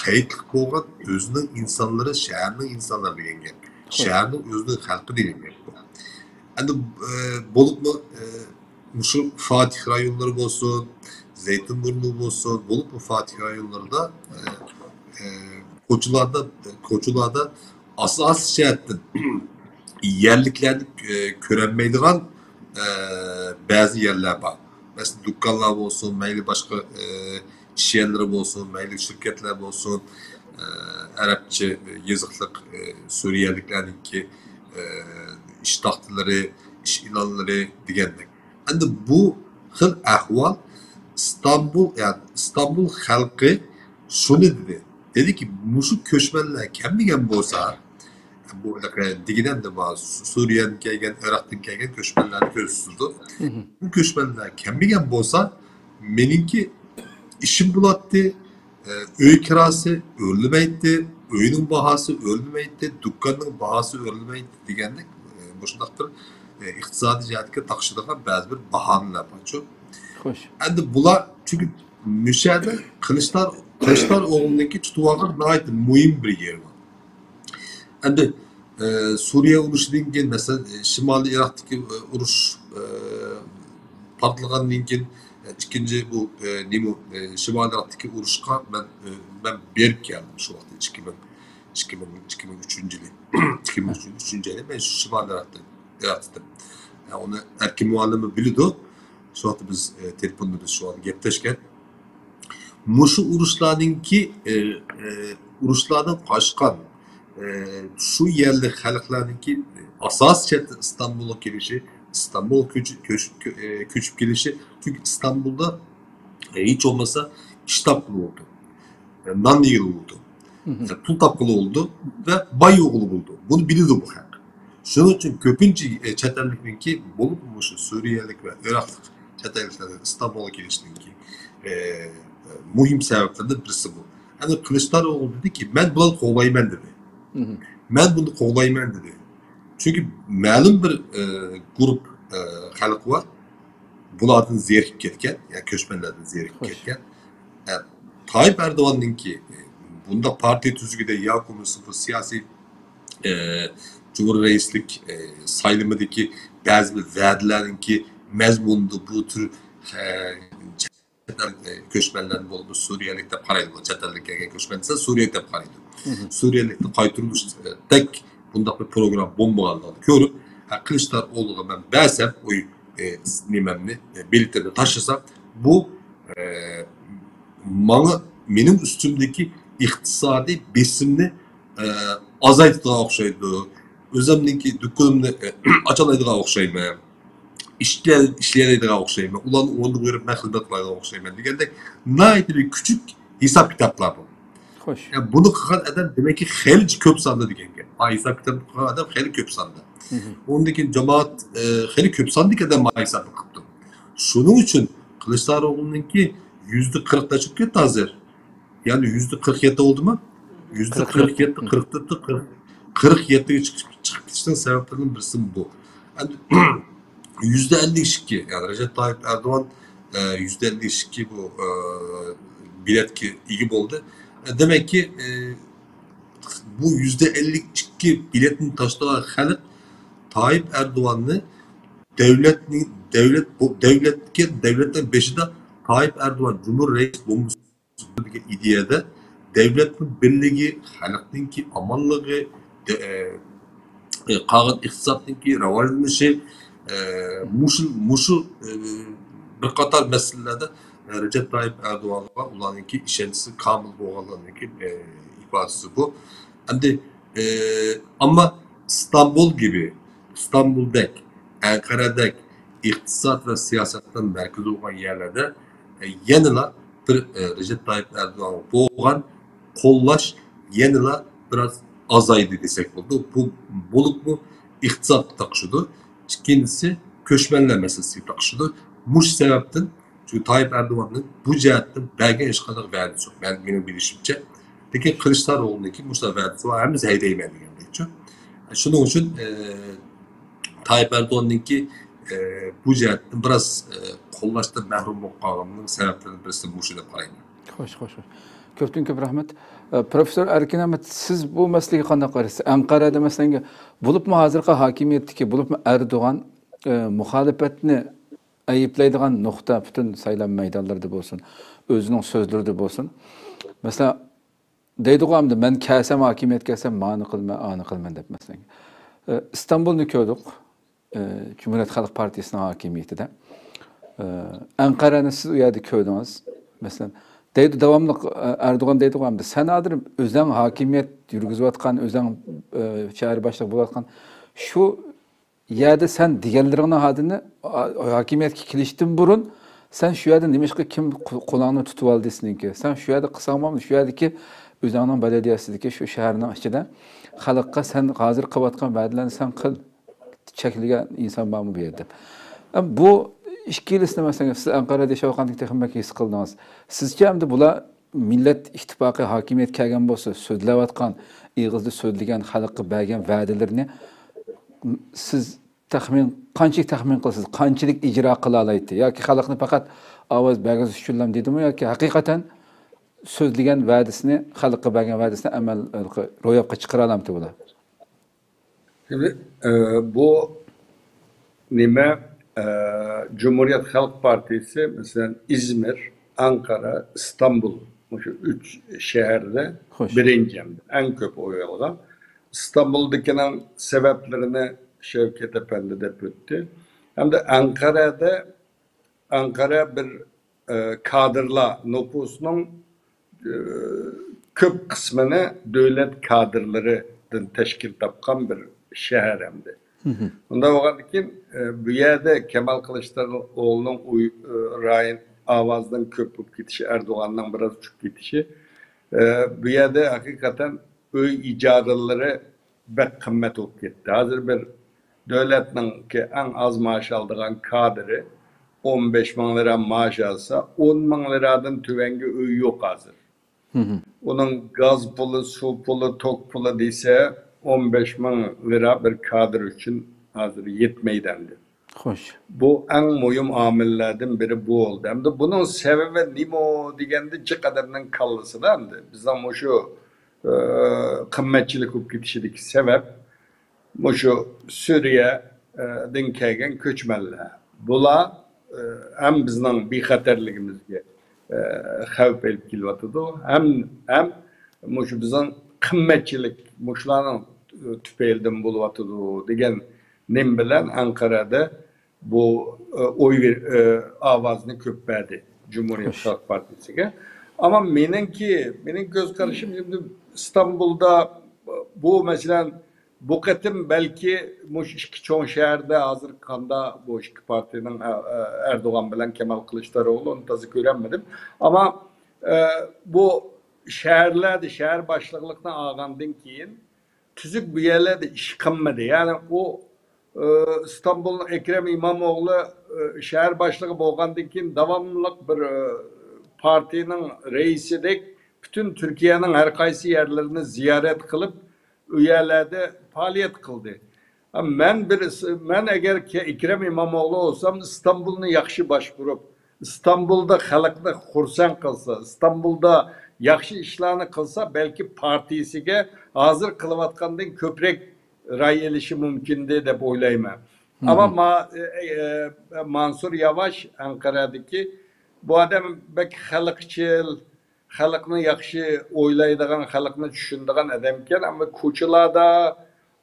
قەيتلىك بولغان ئۆزىنىڭ ئىنسانلىرى، شەھەرنىڭ ئىنسانلىرى دېگەن گەپ. شەھەرنىڭ ئۆزىنىڭ خەلقى دېگەن گەپ بۇ. ئەمدى، ئە، بولۇپمۇ، ئە، مۇشۇ فاتىھ رايونلىرى بولسۇن، زەيتۇنبۇرنۇ بولسۇن، بولۇپمۇ فاتىھ رايونلىرىدا، ئە، ئە، كوچىلاردا، كوچىلاردا ئاساسىي جەھەتتىن يەرلىكلەرنى، ئە، كۆرەلمەيدىغان، ئە، بەزى يەرلەر بار. مەسىلەن، دۇكانلار بولسۇن، مەيلى باشقا، ئە، ئىش يەرلىرى بولسۇن، مەيلى شىركەتلەر بولسۇن، ئە، ئەرەبچە يېزىقلىق، ئە، سۈرىيەلىكلەرنىڭكى، ئە، ئىش تاختىلىرى، ئىش ئېلانلىرى دېگەندەك. ئەمدى بۇ خىل ئەھۋال ئىستانبۇل، يەنى ئىستانبۇل خەلقى شۇنى دېدى. دېدىكى، مۇشۇ كۆچمەنلەر كەلمىگەن بولسا، بۇ دېگىنىمدە، سۈرىيەدىن كەلگەن، ئىراقتىن كەلگەن كۆچمەنلەرنى كۆرۈسىزدۇ. بۇ كۆچمەنلەر كەلمىگەن بولسا، مېنىڭكى ئىشىم بولاتتى، ئۆي كىراسى ئۆرلىمەيتتى، ئۆينىڭ باھاسى ئۆرلىمەيتتى، دۇكاننىڭ باھاسى ئۆرلىمەيتتى دېگەندەك، مۇشۇنداق بىر ئىقتىسادىي جەھەتكە تاقىشىدىغان بەزى بىر باھانىلەر بارچۇ. ئەمدى بۇلار، چۈنكى مۇشۇ يەردە قىلىچدار، قىلىچدار ئوغلىنىڭكى تۇتۇۋالغان ناھايىتى مۇھىم بىر يېرى بار. ئەمدى، ئە، سۈرىيە ئۇرۇشىدىن كېيىن، مەسىلەن، ئە، شىمالىي ئىراقتىكى، ئە، ئۇرۇش، ئە، پارتلىغاندىن كېيىن، ئە، ئىككىنچى بۇ، ئە، نېمە، ئە، شىمالىي ئىراقتىكى ئۇرۇشقا مەن، ئە، مەن بېرىپ كەلدىم شۇ ۋاقىتتا، ئىككى مىڭ، ئىككى مىڭ، ئىككى مىڭ ئۈچىنچى يىلى. ئىككى مىڭ ئۈچىنچى يىلى مەن شىمالىي ئىراقتا، ئىراقتا ئىدىم. ئە، ئۇنى ئەركىن مۇئەللىممۇ بىلىدۇ. شۇ ۋاقىتتا بىز، ئە، تېلېفوندا بىز شۇ ۋاقىتتا گەپلەشكەن. مۇشۇ ئۇرۇشلارنىڭكى، ئە، ئە، ئۇرۇشلاردىن قاچقان، ئە، شۇ يەرلىك خەلقلەرنىڭكى ئاساسىي جەھەتتە ئىستانبۇلغا كېلىشى، ئىستانبۇلغا كۆچۈپ، كۆچۈپ، ئە، كۆچۈپ كېلىشى، چۈنكى ئىستانبۇلدا، ئە، ھېچ بولمىسا ئىش تاپقىلى بولىدۇ، ئە، نان يېگىلى بولىدۇ، ئە، پۇل تاپقىلى بولىدۇ ۋە باي بولغىلى بولىدۇ. بۇنى بىلىدۇ بۇ خەلق. شۇنىڭ ئۈچۈن كۆپىنچە، ئە، چەت ئەللىكنىڭكى، بولۇپمۇ مۇشۇ سۈرىيەلىك ۋە ئىراقلىق چەت ئەللىكلەرنىڭ ئىستانبۇلغا كېلىشىنىڭكى، ئە، مۇھىم سەۋەبلىرىدىن بىرسى بۇ. ئەمدى قىلىچدار ئوغلى دېدىكى، مەن بۇلارنى قوغلايمەن دېدى. مەن بۇنى قوغلايمەن دېدى. چۈنكى مەلۇم بىر، ئە، گۇرۇپ، ئە، خەلق بار. بۇلاردىن زېرىكىپ كەتكەن، يا كۆچمەنلەردىن زېرىكىپ كەتكەن. ئە، تايىپ ئەردوغاننىڭكى، ئە، بۇنداق پارتىيە تۈزۈكىدە ياكى بولمىسا بۇ سىياسىي، ئە، جۇمھۇر رەئىسلىك، ئە، سايلىمىدىكى بەزى بىر ۋەدىلەرنىڭكى مەزمۇنىدا بۇ تۈر، ئە، چەت ئەل، ئە، كۆچمەنلەرنى بولۇپمۇ سۈرىيەلىك دەپ قارايدۇ. چەت ئەلدىن كەلگەن كۆچمەن دېسە سۈرىيەلىك دەپ قارايدۇ. سۈرىيەلىكنى قايتۇرۇشتەك بۇنداق بىر پروگرامما بولمىغانلىقىنى كۆرۈپ، ھە، قىلىچدار ئوغلىغا مەن بەرسەم، ئوي، ئە، نېمەمنى، ئە، بېلىتىمنى تاشلىسام، بۇ، ئە، ماڭا، مېنىڭ ئۈستۈمدىكى ئىقتىسادىي بېسىمنى، ئە، ئازايتىدىغان ئوخشايدۇ. ئۆزۈمنىڭكى دۇكىنىمنى، ئە، ئاچالايدىغان ئوخشايمەن. ئىشلەي-، ئىشلىيەلەيدىغان ئوخشايمەن. ئۇلارنىڭ ئورنىغا بېرىپ مەن خىزمەت قىلالايدىغان ئوخشايمەن دېگەندەك ناھايىتى بىر كۈچۈك ھېساب-كىتابلار بۇ. خوش. يا، بۇنى قىلغان ئادەم دېمەككى خېلى كۆپ ساندا دېگەن گەپ. ئا، ھېساب-كىتاب قىلغان ئادەم خېلى كۆپ ساندا. ئۇندىن كېيىن جامائەت، ئە، خېلى كۆپ ساندىكى ئادەم ھېسابنى قىپتۇ. شۇنىڭ ئۈچۈن قىلىچدار ئوغلىنىڭكى يۈزدە قىرىق نەچچە بولۇپ كەتتى ھازىر؟ يەنى يۈزدە قىرىق يەتتە بولدىمۇ؟ يۈزدە قىرىق يەتتە، قىرىق تۆت، قىرىق، قىرىق يەتتىگە چىقىپ، چىقىپ كېتىشنىڭ سەۋەبلىرىدىن بىرسى بۇ. ئەمدى يۈزدە ئەللىك ئىككى، يەنى رەجەپ تايىپ ئەردوغان، ئە، يۈزدە ئەللىك ئىككى بۇ، ئە، بېلەتكە ئىگە بولدى. ئە، دېمەككى، ئە، بۇ يۈزدە ئەللىك ئىككى بېلەتنى تاشلىغان خەلق تايىپ ئەردوغاننى دۆلەتنى، دۆلەت، دۆلەتكە، دۆلەتنىڭ بېشىدا تايىپ ئەردوغان جۇمھۇر رەئىس بولمىسا دېگەن ئىدىيەدە دۆلەتنىڭ بىرلىكى، خەلقنىڭكى ئامانلىقى، دە-، ئە، ئە، قالغان ئىقتىسادنىڭكى راۋاجلىنىشى، ئە، مۇشۇ، مۇشۇ، ئە، بىر قاتار مەسىلىلەردە، ئە، رەجەپ تايىپ ئەردوغانغا ئۇلارنىڭكى ئىشەنچىسى كامىل بولغانلىقىنىڭكى، ئە، ئىپادىسى بۇ. ئەمدى، ئە، ئەمما ئىستانبۇل گىبى، ئىستانبۇلدەك، ئەنقەرەدەك ئىقتىساد ۋە سىياسەتنىڭ مەركىزى بولغان يەرلەردە، ئە، يەنىلا بىر، ئە، رەجەپ تايىپ ئەردوغانغا بولغان قوللاش يەنىلا بىراز ئازايدى دېسەك بولىدۇ. بۇ بولۇپمۇ ئىقتىسادقا تاقىشىدۇ. ئىككىنچىسى، كۆچمەنلەر مەسىلىسىگە تاقىشىدۇ. مۇشۇ سەۋەبتىن چۈنكى تايىپ ئەردوغاننىڭ بۇ جەھەتتىن بەرگەن ھېچقانداق ۋەدىسى يوق. مەن، مېنىڭ بىلىشىمچە. لېكىن قىلىچداروغلۇنىڭكى مۇشۇنداق ۋەدىسى بار، ھەممىسى ھەيدەيمەن دېگەندەكچۇ. شۇنىڭ ئۈچۈن، ئە، تايىپ ئەردوغاننىڭكى، ئە، بۇ جەھەتتىن بىراز، ئە، قوللاشتىن مەھرۇم بولۇپ قالغىنىنىڭ سەۋەبلىرىنىڭ بىرسى مۇشۇ دەپ قارايمەن. خوش، خوش، خوش. كۆپتىن كۆپ رەھمەت. ئە، پروفېسسور ئەركىن ئەمەت، سىز بۇ مەسىلىگە قانداق قارايسىز؟ ئەنقەرەدە، مەسىلەن، بولۇپمۇ ھازىرقى ھاكىمىيەتتىكى، بولۇپمۇ ئەردوغان، ئە، مۇخالىپەتنى ئەيىبلەيدىغان نۇقتا، پۈتۈن سايلام مەيدانلىرىدا بولسۇن، ئۆزىنىڭ سۆزلىرىدە بولسۇن. مەسىلەن، دەيدىغۇ ئەمدى، مەن كەلسەم، ھاكىمىيەتكە كەلسەم، مانى قىلىمەن، ئانى قىلىمەن دەپ، مەسىلەن. ئە، ئىستانبۇلنى كۆردۇق. ئە، جۇمھۇرىيەت خەلق پارتىيىسىنىڭ ھاكىمىيىتىدە. ئە، ئەنقەرەنى سىز ئۇ يەردە كۆردىڭىز. مەسىلەن، دەيدۇ داۋاملىق، ئە، ئەردوغان دەيدىغۇ ئەمدى، سەن ھازىر ئۆزەڭ ھاكىمىيەت يۈرگۈزۈۋاتقان، ئۆزەڭ، ئە، شەھەر باشلىقى بولۇۋاتقان شۇ يەردە سەن دېگەنلىرىڭنى ھازىرنى، ئا، ھاكىمىيەتكە كېلىشتىن بۇرۇن سەن شۇ يەردە نېمىشقا كىم قو-، قولۇڭنى تۇتۇۋالدى سېنىڭكى؟ سەن شۇ يەردە قىلساڭمۇ، شۇ يەردىكى ئۆزۈڭنىڭ بەلەدىيەسىدىكى شۇ شەھەرنىڭ ئىچىدە خەلققە سەن ھازىر قىلىۋاتقان ۋەدىلەرنى سەن قىل. چەكلىگەن ئىنسان بارمۇ بۇ يەردە؟ ئەم، بۇ ئىككىلىسىنى، مەسىلەن، سىز ئەنقەرەدە ياشاۋاتقاندىكى تېخى بەك ھېس قىلدىڭىز. سىزچە ئەمدى بۇلار مىللەت ئىتتىپاقى ھاكىمىيەت كەلگەن بولسا، سۆزلەۋاتقان، ئېغىزدا سۆزلىگەن، خەلققە بەرگەن ۋەدىلىرىنى سىز تەخمىن، قانچىلىك تەخمىن قىلىسىز؟ قانچىلىك ئىجرا قىلالايتتى؟ ياكى خەلقنى پەقەت ئاۋاز بەرگۈزۈش ئۈچۈنلا دېدىمۇ؟ ياكى ھەقىقەتەن سۆزلىگەن ۋەدىسىنى، خەلققە بەرگەن ۋەدىسىنى ئەمەل، روياپقا چىقىرالامتى بۇلار؟ شىمدى، ئە، بۇ نېمە، ئە، جۇمھۇرىيەت خەلق پارتىيىسى، مەسىلەن، ئىزمىر، ئەنقەرە، ئىستانبۇل، مۇشۇ ئۈچ شەھەردە خوش. بىرىنچى، ھەم ئەڭ كۆپ ئوي ئالغان. ئىستانبۇلدىكىنىڭ سەۋەبلىرىنى شەۋكەت ئەپەندى دەپ ئۆتتى. ھەمدە ئەنقەرەدە، ئەنقەرە بىر، ئە، كادىرلار نوپۇسنىڭ، ئە، كۆپ قىسمىنى دۆلەت كادىرلىرىدىن تەشكىل تاپقان بىر شەھەر ئەمدى. مۇنداق بولغاندىن كېيىن، ئە، بۇ يەردە كامال قىلىچداروغلۇنىڭ ئۇي-، ئە، رايون ئاۋازىنىڭ كۆپ بولۇپ كېتىشى، ئەردوغاننىڭ بىراز چۈشۈپ كېتىشى، ئە، بۇ يەردە ھەقىقەتەن ئۆي ئىجارىلىرى بەك قىممەت بولۇپ كەتتى. ھازىر بىر دۆلەتنىڭكى ئەڭ ئاز مائاش ئالىدىغان كادىرى ئون بەش مىڭ لىرا مائاش ئالسا، ئون مىڭ لىرادىن تۆۋەنگە ئۆي يوق ھازىر. ئۇنىڭ گاز پۇلى، سۇ پۇلى، توك پۇلى دېسە، ئون بەش مىڭ لىرا بىر كادىر ئۈچۈن ھازىر يەتمەيدۇ ئەمدى. خوش. بۇ ئەڭ مۇھىم ئامىللەردىن بىرى بولدى. ئەمدى بۇنىڭ سەۋەبى نېمە دېگەندە، جىق ئادەمنىڭ كاللىسىدا ئەمدى بىزنىڭ مۇشۇ، ئە، قىممەتچىلىك بولۇپ كېتىشىدىكى سەۋەب مۇشۇ سۈرىيەدىن كەلگەن كۆچمەنلەر. بۇلار، ئە، ھەم بىزنىڭ بىخەتەرلىكىمىزگە، ئە، خەۋپ ئېلىپ كېلىۋاتىدۇ، ھەم، ھەم مۇشۇ بىزنىڭ قىممەتچىلىك مۇشۇلارنىڭ تۈپەيلىدىن بولۇۋاتىدۇ دېگەن نېمە بىلەن ئەنقەرەدە بۇ، ئە، ئوي بېر-، ئە، ئاۋازنى كۆپ بەردى جۇمھۇرىيەت خوش. خەلق پارتىيىسىگە. ئەمما مېنىڭكى، مېنىڭ كۆز قارىشىم، ئەمدى ئىستانبۇلدا بۇ، مەسىلەن، بۇ قېتىم بەلكى مۇشۇ ئىككى چوڭ شەھەردە ھازىر قاندا بۇ ئىككى پارتىيىنىڭ، ئە، ئە، ئەردوغان بىلەن كامال قىلىچداروغلۇنى تازا كۆرەلمىدىم. ئەمما، ئە، بۇ شەھەرلەردە شەھەر باشلىقلىقنى ئالغاندىن كېيىن تۈزۈك بۇ يەرلەردە ئىش قىلمىدى. يەنى ئۇ، ئى، ئىستانبۇلنىڭ ئەكرەم ئىمامئوغلى، ئى، شەھەر باشلىقى بولغاندىن كېيىن داۋاملىق بىر، ئى، پارتىيىنىڭ رەئىسىدەك پۈتۈن تۈركىيەنىڭ ھەر قايسى يەرلىرىنى زىيارەت قىلىپ، ئۇ يەرلەردە پائالىيەت قىلدى. ھە، مەن بىر، مەن ئەگەر كە-، ئەكرەم ئىمامئوغلى بولسام، ئىستانبۇلنى ياخشى باشقۇرۇپ، ئىستانبۇلدا خەلقنى خۇرسەن قىلسا، ئىستانبۇلدا ياخشى ئىشلارنى قىلسا، بەلكى پارتىيىسىگە ھازىر قىلىۋاتقاندىن كۆپرەك راي ئېلىشى مۇمكىندى دەپ ئويلايمەن. ئەمما ما-، ئە، ئە، مانسۇر ياۋاش ئەنقەرەدىكى بۇ ئادەم بەك خەلقچىل، خەلقنى ياخشى ئويلايدىغان، خەلقنى چۈشىنىدىغان ئادەمكەن. ئەمما كوچىلاردا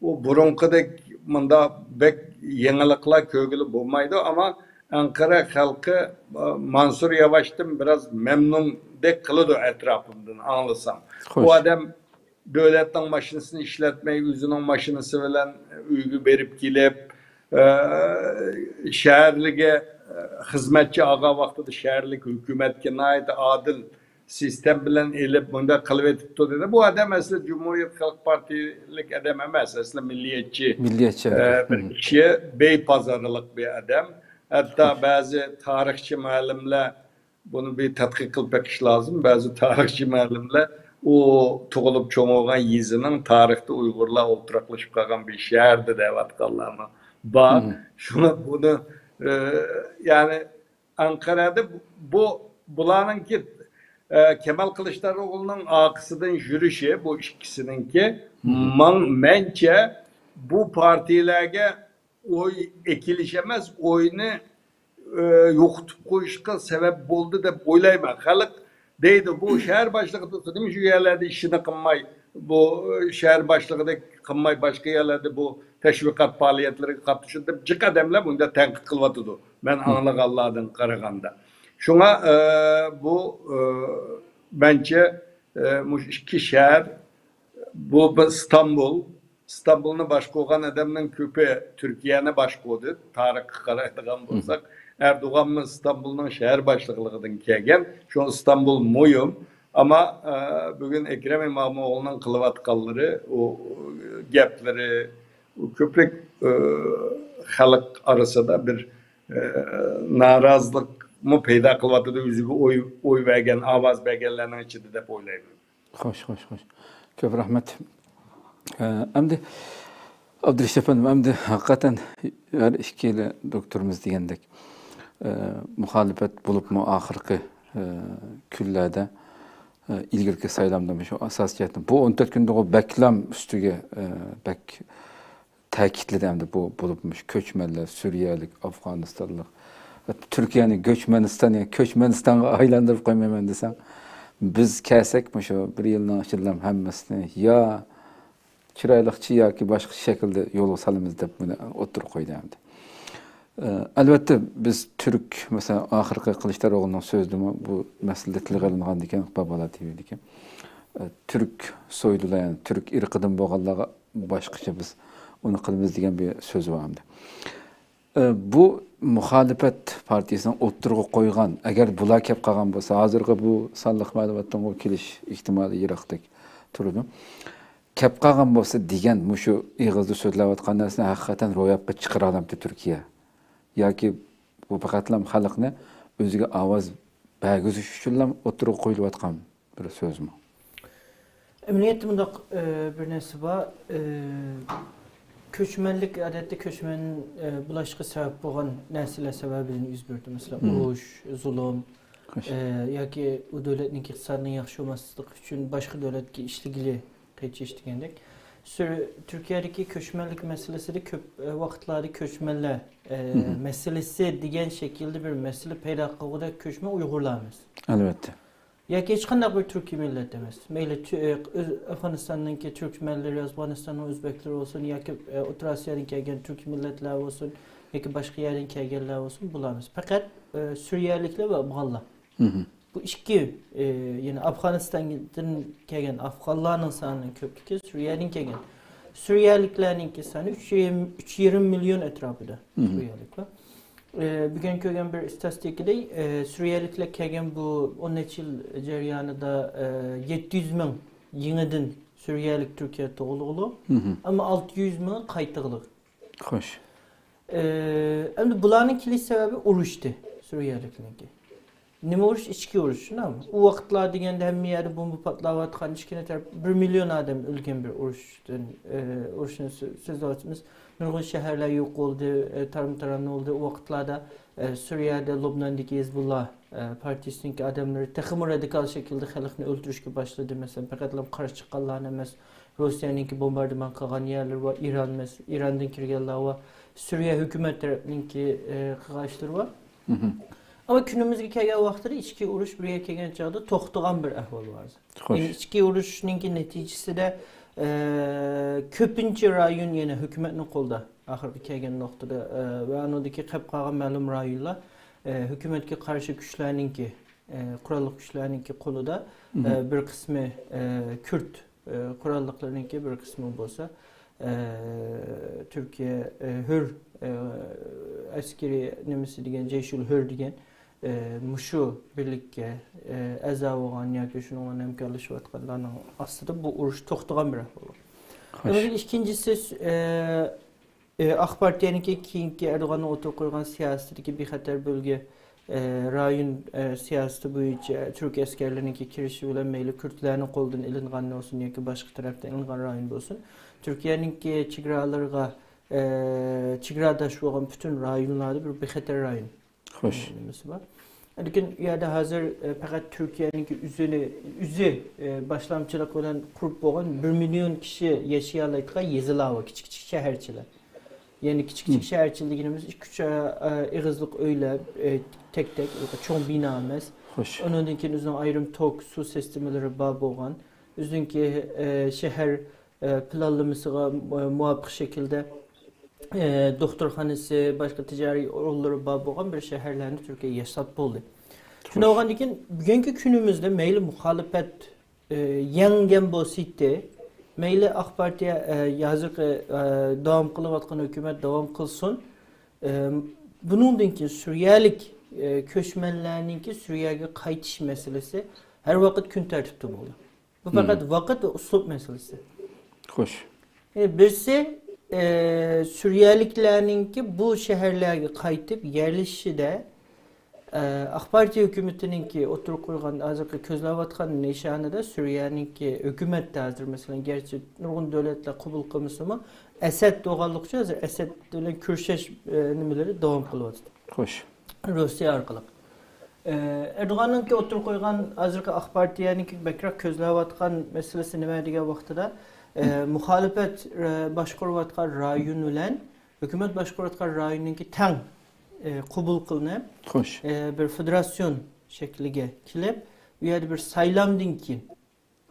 ئۇ بۇرۇنقىدەك مۇنداق بەك يېڭىلىقلار كۆرگىلى بولمايدۇ. ئەمما ئەنقەرە خەلقى، ئە، مانسۇر ياۋاشتىن بىراز مەمنۇندەك قىلىدۇ ئەتراپىمدىن ئاڭلىسام. بۇ خوش. ئادەم دۆلەتنىڭ ماشىنىسىنى ئىشلەتمەي، ئۆزىنىڭ ماشىنىسى بىلەن ئۆيگە بېرىپ كېلىپ، ئە، شەھەرلىككە، ئە، خىزمەتچى ئالغان ۋاقتىدا شەھەرلىك ھۆكۈمەتكە ناھايىتى ئادىل سىستېما بىلەن ئېلىپ، مۇنداق قىلىۋېتىپتۇ دېدى. بۇ ئادەم ئەسلى جۇمھۇرىيەت خەلق پارتىيىلىك ئادەم ئەمەس، ئەسلى مىللىيەتچى، مىللىيەتچى ئە، ئادەم. بىر كىشى، بەي پازارلىق بىر ئادەم. ھەتتا بەزى تارىخچى مۇئەللىملەر، بۇنى بىر تەتقىق قىلىپ بېقىش لازىم، بەزى تارىخچى مۇئەللىملەر ئۇ تۇغۇلۇپ چوڭ بولغان يېزىنىڭ تارىختا ئۇيغۇرلار ئولتۇراقلىشىپ قالغان بىر شەھەردە دەۋاتقانلارمۇ بار. شۇڭا بۇنى، ئە، يەنى ئەنقەرەدە بۇ، بۇلارنىڭكى، ئە، كېمال قىلىچداروغلۇنىڭ ئارقىسىدىن يۈرۈشى، بۇ ئىككىسىنىڭكى، ماڭ-، مەنچە بۇ پارتىيىلەرگە ئوي ئېكىلىش ئەمەس، ئوينى، ئە، يوقىتىپ قويۇشقا سەۋەب بولدى دەپ ئويلايمەن. خەلق دەيدۇ، بۇ شەھەر باشلىقى تۇرسا، نېمە شۇ يەرلەردە ئىشىنى قىلماي، بۇ، ئە، شەھەر باشلىقىدەك قىلماي، باشقا يەرلەردە بۇ تەشۋىقات پائالىيەتلىرىگە قاتنىشىدۇ دەپ جىق ئادەملەر بۇنداق تەنقىد قىلىۋاتىدۇ، مەن ئاڭلىغانلاردىن قارىغاندا. شۇڭا، ئە، بۇ، ئە، مەنچە، ئە، مۇشۇ ئىككى شەھەر، بۇ بىر ئىستانبۇل. ئىستانبۇلنى باشقۇرغان ئادەمنىڭ كۆپى تۈركىيەنى باشقۇردى، تارىخقا قارايدىغان بولساق. ئەردوغانمۇ ئىستانبۇلنىڭ شەھەر باشلىقلىقىدىن كەلگەن. شۇڭا ئىستانبۇل مۇھىم. ئەمما، ئە، بۈگۈن ئەكرەم ئىمامئوغلۇنىڭ قىلىۋاتقانلىرى، ئۇ گەپلىرى، ئۇ كۆپرەك، ئە، خەلق ئارىسىدا بىر، ئە، نارازىلىقمۇ پەيدا قىلىۋاتىدۇ، ئۆزىگە ئوي، ئوي بەرگەن، ئاۋاز بەرگەنلەرنىڭ ئىچىدە دەپ ئويلايمەن. خوش، خوش، خوش. كۆپ رەھمەت. ئە، ئەمدى ئابدۇرېشىت ئەپەندىم، ئەمدى ھەقىقەتەن ھەر ئىككىلى دوكتورىمىز دېگەندەك، ئە، مۇخالىپەت بولۇپمۇ ئاخىرقى، ئە، كۈنلەردە، ئە، ئىلگىرىكى سايلامدا مۇشۇ ئاساسىي جەھەتتىن بۇ ئون تۆت كۈندىغۇ بەكلام ئۈستىگە، ئە، بەك تەكىتلىدى ئەمدى بۇ، بولۇپمۇ مۇشۇ كۆچمەنلەر، سۈرىيەلىك، ئافغانىستانلىق، تۈركىيەنى گۆچمەنىستان، يەنى كۆچمەنىستانغا ئايلاندۇرۇپ قويمايمەن دېسەڭ، بىز كەلسەك مۇشۇ بىر يىلنىڭ ئىچىدىلا ھەممىسىنى يا چىرايلىقچە ياكى باشقىچە شەكىلدە يولغا سالىمىز دەپ بۇنى ئوتتۇرىغا قويدى ئەمدى. ئە، ئەلۋەتتە، بىز تۈرك، مەسىلەن، ئاخىرقى قىلىچداروغلۇنىڭ سۆزىدىمۇ بۇ مەسىلە تىلغا ئېلىنغاندىكىن، بابالا تىۋىدىكى، ئە، تۈرك سويلۇلار، يەنى تۈرك ئىرقىدىن بولغانلارغا باشقىچە بىز ئۇنى قىلىمىز دېگەن بىر سۆز بار ئەمدى. ئە، بۇ مۇخالىپەت پارتىيىسىنىڭ ئوتتۇرىغا قويغان، ئەگەر بۇلار كەپ قالغان بولسا، ھازىرقى بۇ سانلىق مەلۇماتتىنغۇ كېلىش ئېھتىمالى يىراقتەك تۇرىدۇ. كەپ قالغان بولسا دېگەن مۇشۇ ئېغىزدا سۆزلەۋاتقان نەرسىنى ھەقىقەتەن روياپقا چىقىرالامتى تۈركىيە؟ ياكى بۇ پەقەتلا خەلقنى ئۆزىگە ئاۋاز بەرگۈزۈش ئۈچۈنلا ئوتتۇرىغا قويۇلۇۋاتقان بىر سۆزمۇ؟ ئەمەلىيەتتە مۇنداق، ئە، بىر نەرسە بار. ئە، كۆچمەنلىك، ئادەتتە كۆچمەن، ئە، بولۇشقا سەۋەب بولغان نەرسىلەر سەۋەبىدىن يۈز بېرىدۇ. مەسىلەن، ئۇرۇش، زۇلۇم، ئە، ياكى ئۇ دۆلەتنىڭ ئىقتىسادىنىڭ ياخشى بولماسلىقى ئۈچۈن باشقا دۆلەتكە ئىشلىگىلى قېچىش دېگەندەك. سۈر-، تۈركىيەدىكى كۆچمەنلىك مەسىلىسىدە كۆپ، ئە، ۋاقىتلاردا كۆچمەنلەر، ئە، مەسىلىسى دېگەن شەكىلدە بىر مەسىلە پەيدا قىلغۇدەك كۆچمەن ئۇيغۇرلار ئەمەس. ئەلۋەتتە. ياكى ھېچقانداق بىر تۈركىي مىللەت ئەمەس. مەيلى تۈ-، ئۆز-، ئافغانىستاننىڭكى تۈركمەنلىرى، ئافغانىستاننىڭ ئۆزبەكلىرى بولسۇن، ياكى، ئە، ئوتتۇرا ئاسىيادىن كەلگەن تۈركىي مىللەتلەر بولسۇن، ياكى باشقا يەردىن كەلگەنلەر بولسۇن، بۇلار ئەمەس. پەقەت، ئە، سۈرىيەلىكلەر ۋە ئافغانلار. بۇ ئىككى، ئە، يەنى ئافغانىستاندىن كەلگەن ئافغانلارنىڭ سانىنىڭ كۆپلۈكى سۈرىيەدىن كەلگەن. سۈرىيەلىكلەرنىڭكى سانى ئۈچ يېرىم، ئۈچ يېرىم مىليون ئەتراپىدا سۈرىيەلىكلەر. ئە، بۈگۈن كۆرگەن بىر ئىستاتىستىكىدا، ئە، سۈرىيەلىكلەر كەلگەن بۇ ئون نەچچە يىل جەريانىدا، ئە، يەتتە يۈز مىڭ يېڭىدىن سۈرىيەلىك تۈركىيەدە تۇغۇلغۇلۇق. ئەمما ئالتە يۈز مىڭى قايتىغلىق. خوش. ئە، ئەمدى بۇلارنىڭ كېلىش سەۋەبى ئۇرۇشتى، سۈرىيەلىكنىڭكى. نېمە ئۇرۇش؟ ئىچكى ئۇرۇش، شۇنداقمۇ؟ ئۇ ۋاقىتلار دېگەندە ھەممە يەردە بومبا پارتلاۋاتقان، ئىككىنى تەرەپ بىر مىليون ئادەم ئۆلگەن بىر ئۇرۇشتىن، ئە، ئۇرۇشنى سۆ-، سۆزلەۋاتىمىز. نۇرغۇن شەھەرلەر يوق بولدى، ئە، تارمىتاران بولدى. ئۇ ۋاقىتلاردا، ئە، سۈرىيەدە لوبناندىكى ھېزبۇللا، ئە، پارتىيىسىنىڭكى ئادەملىرى تېخىمۇ رادىكال شەكىلدە خەلقنى ئۆلتۈرۈشكە باشلىدى. مەسىلەن، پەقەتلا قارشى چىققانلارنى ئەمەس، روسىيەنىڭكى بومباردىمان قىلغان يەرلىرى بار، ئىران مەس-، ئىراندىن كىرگەنلەر بار، سۈرىيە ھۆكۈمەت تەرەپنىڭكى، ئە، قىلغان ئىشلىرى بار. ئەمما كۈنىمىزگە كەلگەن ۋاقتىدا ئىچكى ئۇرۇش بىر يەرگە كەلگەن چاغدا توختىغان بىر ئەھۋال بار. خوش. يەنى ئىچكى ئۇرۇشنىڭكى نەتىجىسىدە، ئە، كۆپىنچە رايون يەنە ھۆكۈمەتنىڭ قولىدا ئاخىرقى كەلگەن نۇقتىدا، ئە، ۋە ئانىڭدىكى قېلىپ قالغان مەلۇم رايونلار، ئە، ھۆكۈمەتكە قارشى كۈچلەرنىڭكى، ئە، قوراللىق كۈچلەرنىڭكى قولىدا، ئە، بىر قىسمى، ئە، كۈرد، ئە، قوراللىقلىرىنىڭكى بىر قىسمى بولسا، ئە، تۈركىيە، ئە، ھۆر، ئە، ئەسكىرىي نېمىسى دېگەن، جەيشۇل ھۆر دېگەن، ئە، مۇشۇ بىرلىككە، ئە، ئەزا بولغان ياكى شۇنىڭ بىلەن ھەمكارلىشىۋاتقانلارنىڭ ئاستىدا بۇ ئۇرۇش توختىغان بىر ئەھۋال. خوش. ئەمدى ئىككىنچىسى، ئە، ئاق پارتىيەنىڭكى كېيىنكى ئەردوغاننىڭ ئوتتۇرىغا قويغان سىياسىتىدىكى بىخەتەر بۆلگە، ئە، رايون، ئە، سىياسىتى بويىچە تۈرك ئەسكەرلىرىنىڭكى كىرىشى بىلەن مەيلى كۈردلەرنىڭ قولىدىن ئېلىنغان بولسۇن ياكى باشقا تەرەپتىن ئېلىنغان رايون بولسۇن، تۈركىيەنىڭكى چېگرالىرىغا، ئە، چېگراداش بولغان پۈتۈن رايونلاردا بىر بىخەتەر رايون. خوش. نېمىسى بار. لېكىن ئۇ يەردە ھازىر، ئە، پەقەت تۈركىيەنىڭكى ئۆزىنى، ئۆزى، ئە، باشلامچىلىق بىلەن قۇرۇپ بولغان بىر مىليون كىشى ياشىيالايدىغان يېزىلار بار، كىچىك كىچىك شەھەرچىلەر. يەنى كىچىك كىچىك شەھەرچىلەر دېگىنىمىز ئىككى ئۈچ، ئە، ئېغىزلىق ئۆيلەر، ئە، تەك تەك، چوڭ بىنا ئەمەس. خوش. ئۇنىڭدىن كېيىن ئۆزىنىڭ ئايرىم توك، سۇ سىستېمىلىرى بار بولغان. ئۆزىنىڭكى، ئە، شەھەر ئە، پىلانلىمىسىغا مۇ-، مۇۋاپىق شەكىلدە، ئە، دوختۇرخانىسى، باشقا تىجارىي ئورۇنلىرى بار بولغان بىر شەھەرلەرنى تۈركىيە ياساپ بولدى. شۇنداق بولغاندىن كېيىن، بۈگۈنكى كۈنىمىزدە مەيلى مۇخالىپەت، ئە، يەڭگەن بولسىتى، مەيلى ئاق پارتىيە، ئە، ھازىرقى، ئە، داۋام قىلىۋاتقان ھۆكۈمەت داۋام قىلسۇن. ئە، بۇنىڭدىن كېيىن سۈرىيەلىك، ئە، كۆچمەنلەرنىڭكى سۈرىيەگە قايتىش مەسىلىسى ھەر ۋاقىت كۈن تەرتىپتە بولدى. بۇ پەقەت ۋاقىت ۋە ئۇسلۇب مەسىلىسى. خوش. ئە، بىرسى، ئە، سۈرىيەلىكلەرنىڭكى بۇ شەھەرلەرگە قايتىپ يەرلىشىشىدە، ئە، ئاق پارتىيە ھۆكۈمىتىنىڭكى ئوتتۇرىغا قويغان ھازىرقى كۆزلەۋاتقان نىشانىدا سۈرىيەنىڭكى ھۆكۈمەتتە ھازىر، مەسىلەن، گەرچە نۇرغۇن دۆلەتلەر قوبۇل قىلمىسىمۇ، ئەسەد بولغانلىقى ئۈچۈن ھازىر ئەسەد بىلەن كۈرىشىش، ئە، نېمىلىرى داۋام قىلىۋاتىدۇ. خوش. روسىيە ئارقىلىق. ئە، ئەردوغاننىڭكى ئوتتۇرىغا قويغان، ھازىرقى ئاق پارتىيەنىڭكى بەكرەك كۆزلەۋاتقان مەسىلىسى نېمە دېگەن ۋاقتىدا، ئە، مۇخالىپەت، ئە، باشقۇرۇۋاتقان رايون بىلەن ھۆكۈمەت باشقۇرۇۋاتقان رايوننىڭكى تەڭ، ئە، قوبۇل قىلىنىپ، خوش. ئە، بىر فېدېراتسىيون شەكلىگە كېلىپ، ئۇ يەردە بىر سايلامدىن كېيىن،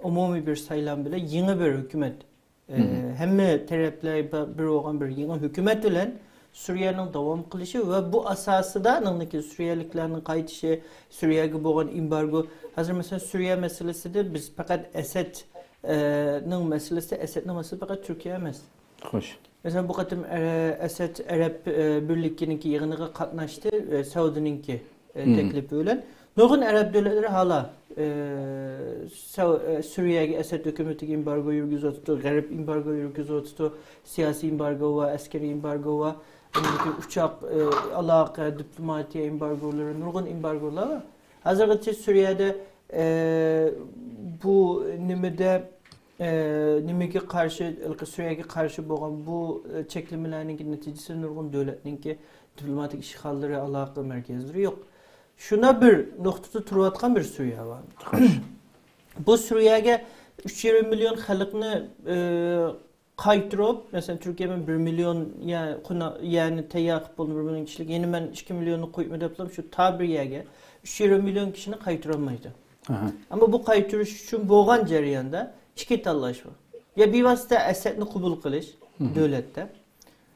ئومۇمىي بىر سايلام بىلەن يېڭى بىر ھۆكۈمەت، ئە، ھەممە تەرەپلەر بىر بولغان بىر يېڭى ھۆكۈمەت بىلەن سۈرىيەنىڭ داۋام قىلىشى ۋە بۇ ئاساسىدا ئاندىن كېيىن سۈرىيەلىكلەرنىڭ قايتىشى، سۈرىيەگە بولغان ئېمبارگو. ھازىر، مەسىلەن، سۈرىيە مەسىلىسىدە بىز پەقەت ئەسەد، ئە، نىڭ مەسىلىسى، ئەسەدنىڭ مەسىلىسى پەقەت تۈركىيە ئەمەس. خوش. مەسىلەن، بۇ قېتىم، ئە، ئەسەد ئەرەب، ئە، بىرلىكىنىڭكى يىغىنىغا قاتناشتى، ئە، سەئۇدىنىڭكى، ئە، تەكلىپى بىلەن. نۇرغۇن ئەرەب دۆلەتلىرى ھالا، ئە، سەئۇ-، ئە، سۈرىيەگە ئەسەد ھۆكۈمىتىگە ئېمبارگو يۈرگۈزۈۋاتىدۇ، غەرب ئېمبارگو يۈرگۈزۈۋاتىدۇ، سىياسىي ئېمبارگو ۋە ئەسكىرىي ئېمبارگو ۋە ئۇچاق، ئە، ئالاقە، دىپلوماتىيە ئېمبارگولىرى، نۇرغۇن ئېمبارگولار بار. ھازىرغىچە سۈرىيەدە، ئە، بۇ نېمىدە، ئە، نېمىگە قارشى، سۈرىيەگە قارشى بولغان بۇ، ئە، چەكلىمىلەرنىڭكى نەتىجىسىدە نۇرغۇن دۆلەتنىڭكى دىپلوماتىك ئىشخانىلىرى، ئالاقە مەركەزلىرى يوق. شۇنداق بىر نۇقتىدا تۇرۇۋاتقان بىر سۈرىيە بار. بۇ سۈرىيەگە ئۈچ يېرىم مىليون خەلقنى، ئە، قايتۇرۇپ، مەسىلەن، تۈركىيە بىر مىليون يە-، قونا-، يەرنى تەييار قىلىپ بولدى، بىر مىليون كىشىلىك. يەنە مەن ئىككى مىليوننى قويۇپ دەپلا شۇ تا بىر يەرگە ئۈچ يېرىم مىليون كىشىنى قايتۇرالمايدۇ. ئەمما بۇ قايتۇرۇش ئۈچۈن بولغان جەرياندا ئىككى تاللاش بار. يا بىۋاسىتە ئەسەدنى قوبۇل قىلىش دۆلەتتە.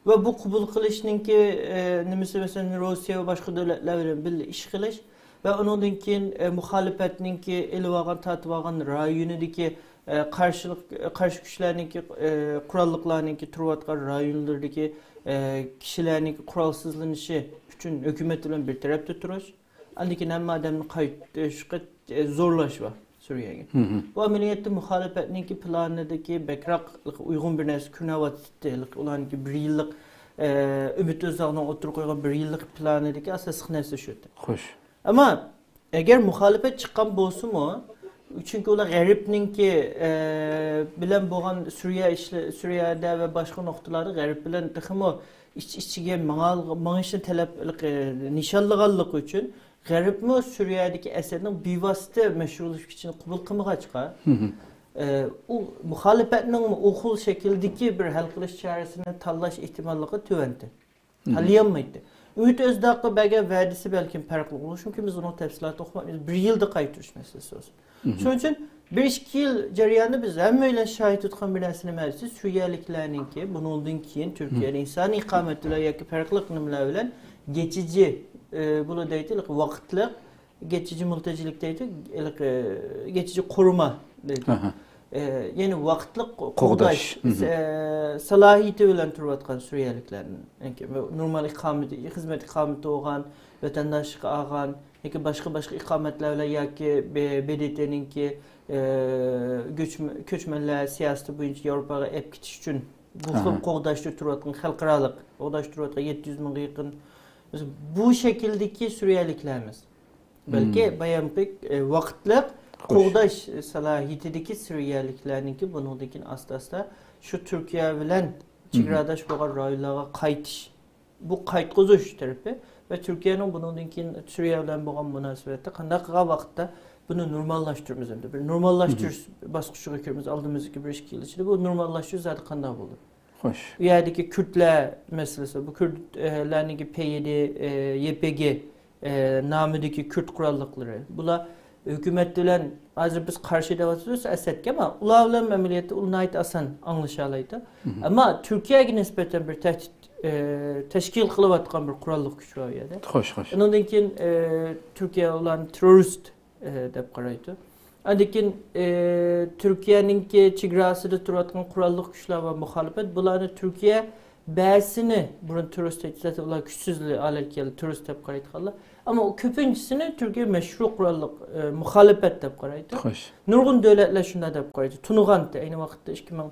ۋە بۇ قوبۇل قىلىشنىڭكى، ئە، نېمىسى، مەسىلەن، روسىيە ۋە باشقا دۆلەتلەر بىلەن بىللە ئىش قىلىش ۋە ئۇنىڭدىن كېيىن، ئە، مۇخالىپەتنىڭكى ئېلىۋالغان، تارتىۋالغان رايونىدىكى، ئە، قارشىلىق، قارشى كۈچلەرنىڭكى، ئە، قوراللىقلارنىڭكى تۇرۇۋاتقان رايونلىرىدىكى، ئە، كىشىلەرنىڭكى قورالسىزلىنىشى ئۈچۈن ھۆكۈمەت بىلەن بىر تەرەپتە تۇرۇش. ئاندىن كېيىن ھەممە ئادەمنى قايتىشقا، ئە، زورلاش بار سۈرىيەگە. بۇ ئەمەلىيەتتە مۇخالىپەتنىڭكى پىلانىدىكى بەكرەك ئۇيغۇن بىر نەرسە كۆرۈنۈۋاتىدۇ. ئۇلارنىڭكى بىر يىللىق، ئە، ئۈمىد ئۆزاغنىڭ ئوتتۇرىغا قويغان بىر يىللىق پىلانىدىكى ئاساسلىق نەرسە شۇ. خوش. ئەمما ئەگەر مۇخالىپەت چىققان بولسىمۇ، چۈنكى ئۇلار غەربنىڭكى، ئە، بىلەن بولغان سۈرىيە ئىشلە-، سۈرىيەدە ۋە باشقا نۇقتىلاردا غەرب بىلەن تېخىمۇ ئىچ-ئىچىگە ماڭال-، ماڭىشنى تەلەپ، ئە، نىشانلىغانلىقى ئۈچۈن غەربمۇ سۈرىيەدىكى ئەسەدنىڭ بىۋاسىتە مەشرۇلىشىشىنى قوبۇل قىلمىغاچقا، ئە، ئۇ مۇخالىپەتنىڭ ئۇ خىل شەكىلدىكى بىر ھەل قىلىش چارىسىنى تاللاش ئېھتىماللىقى تۆۋەنتى. تاللىيالمايتتى. ئۈمىد ئۆزداققا بەرگەن ۋەدىسى بەلكىم پەرقلىق بولىدۇ، چۈنكى بىز ئۇنىڭ تەپسىلاتىنى ئۇقمايمىز. بىر يىلدا قايتۇرۇش مەسىلىسى بولسۇن. شۇنىڭ ئۈچۈن بىر ئىككى يىل جەريانىدا بىز ھەممەيلەن شاھىت تۇتقان بىر نەرسە نېمە دېسە، سۈرىيەلىكلەرنىڭكى، بۇنىڭدىن كېيىن تۈركىيەدە ئىنسانىي ئىقامەت بىلەن ياكى پەرقلىق نېمىلەر بىلەن گېچىجى، ئە، بۇلار دەيدۇ، ۋاقىتلىق گېچىجى مۇلتەجىلىك دەيدۇ، ھېلىقى، گېچىجى قورۇما دەيدۇ. ئە، يەنى ۋاقىتلىق قوغداش، قوغداش. ئە، سالاھىيىتى بىلەن تۇرۇۋاتقان سۈرىيەلىكلەرنىڭ، يەنى نورمال ئىقامىتى، خىزمەت ئىقامىتى بولغان، ۋەتەنداشلىقى ئالغان، ياكى باشقا، باشقا ئىقامەتلەر بىلەن ياكى ب-، ب د ت نىڭكى، ئە، كۆچمە-، كۆچمەنلەر سىياسىتى بويىچە ياۋروپاغا ئېلىپ كېتىش ئۈچۈن بۇ خىل قوغداشتا تۇرۇۋاتقان، خەلقئارالىق قوغداشتا تۇرۇۋاتقان يەتتە يۈز مىڭغا يېقىن، بۇ شەكىلدىكى سۈرىيەلىكلەرمىز. بەلكى بايامقى، ئە، ۋاقىتلىق قوغداش سالاھىيىتىدىكى سۈرىيەلىكلەرنىڭكى بۇنىڭدىن كېيىن ئاستا-ئاستا شۇ تۈركىيە بىلەن چېگراداش بولغان رايونلارغا قايتىش، بۇ قايتقۇزۇش تەرىپى ۋە تۈركىيەنىڭ بۇنىڭدىن كېيىن سۈرىيە بىلەن بولغان مۇناسىۋەتتە قانداق قىلغان ۋاقىتتا بۇنى نورماللاشتۇرىمىز، ئەمدى بىر نورماللاشتۇرۇش باسقۇچىغا كىرىمىز. ئالدىمىزدىكى بىر ئىككى يىل ئىچىدە بۇ نورماللاشتۇرۇش زادى قانداق بولىدۇ؟ خوش. ئۇ يەردىكى كۈردلەر مەسىلىسى، بۇ كۈردلەرنىڭكى پەيدى، ئە، يەي پىي جې، ئە، نامىدىكى كۈرد قوراللىقلىرى. بۇلار ھۆكۈمەت بىلەن ھازىر بىز قارشى دەۋاتىمىز ئەسەدكە، ئەمما ئۇلار بىلەن ئەمەلىيەتتە ئۇ ناھايىتى ئاسان ئاڭلىشالايدۇ. ئەمما تۈركىيەگە نىسبەتەن بىر تەھدىت، ئە، تەشكىل قىلىۋاتقان بىر قوراللىق كۈچ بار ئۇ يەردە. خوش، خوش. ئۇنىڭدىن كېيىن، ئە، تۈركىيە ئۇلارنى تېررورىست ئە، دەپ قارايدۇ. ئاندىن كېيىن، ئە، تۈركىيەنىڭكى چېگراسىدا تۇرۇۋاتقان قوراللىق كۈچلەر ۋە مۇخالىپەت، بۇلارنى تۈركىيە بەزىسىنى بۇرۇن تېررورىست دەيتتى، زاتەن ئۇلار كۈچسىز ھالەتكە كەلدى، تېررورىست دەپ قارايدىغانلار. ئەمما ئۇ كۆپىنچىسىنى تۈركىيە مەشرۇ قوراللىق، ئە، مۇخالىپەت دەپ قارايدۇ. خوش. نۇرغۇن دۆلەتلەر شۇنداق دەپ قارايدۇ. تونۇغانتى ئەينى ۋاقىتتا ئىككى مىڭ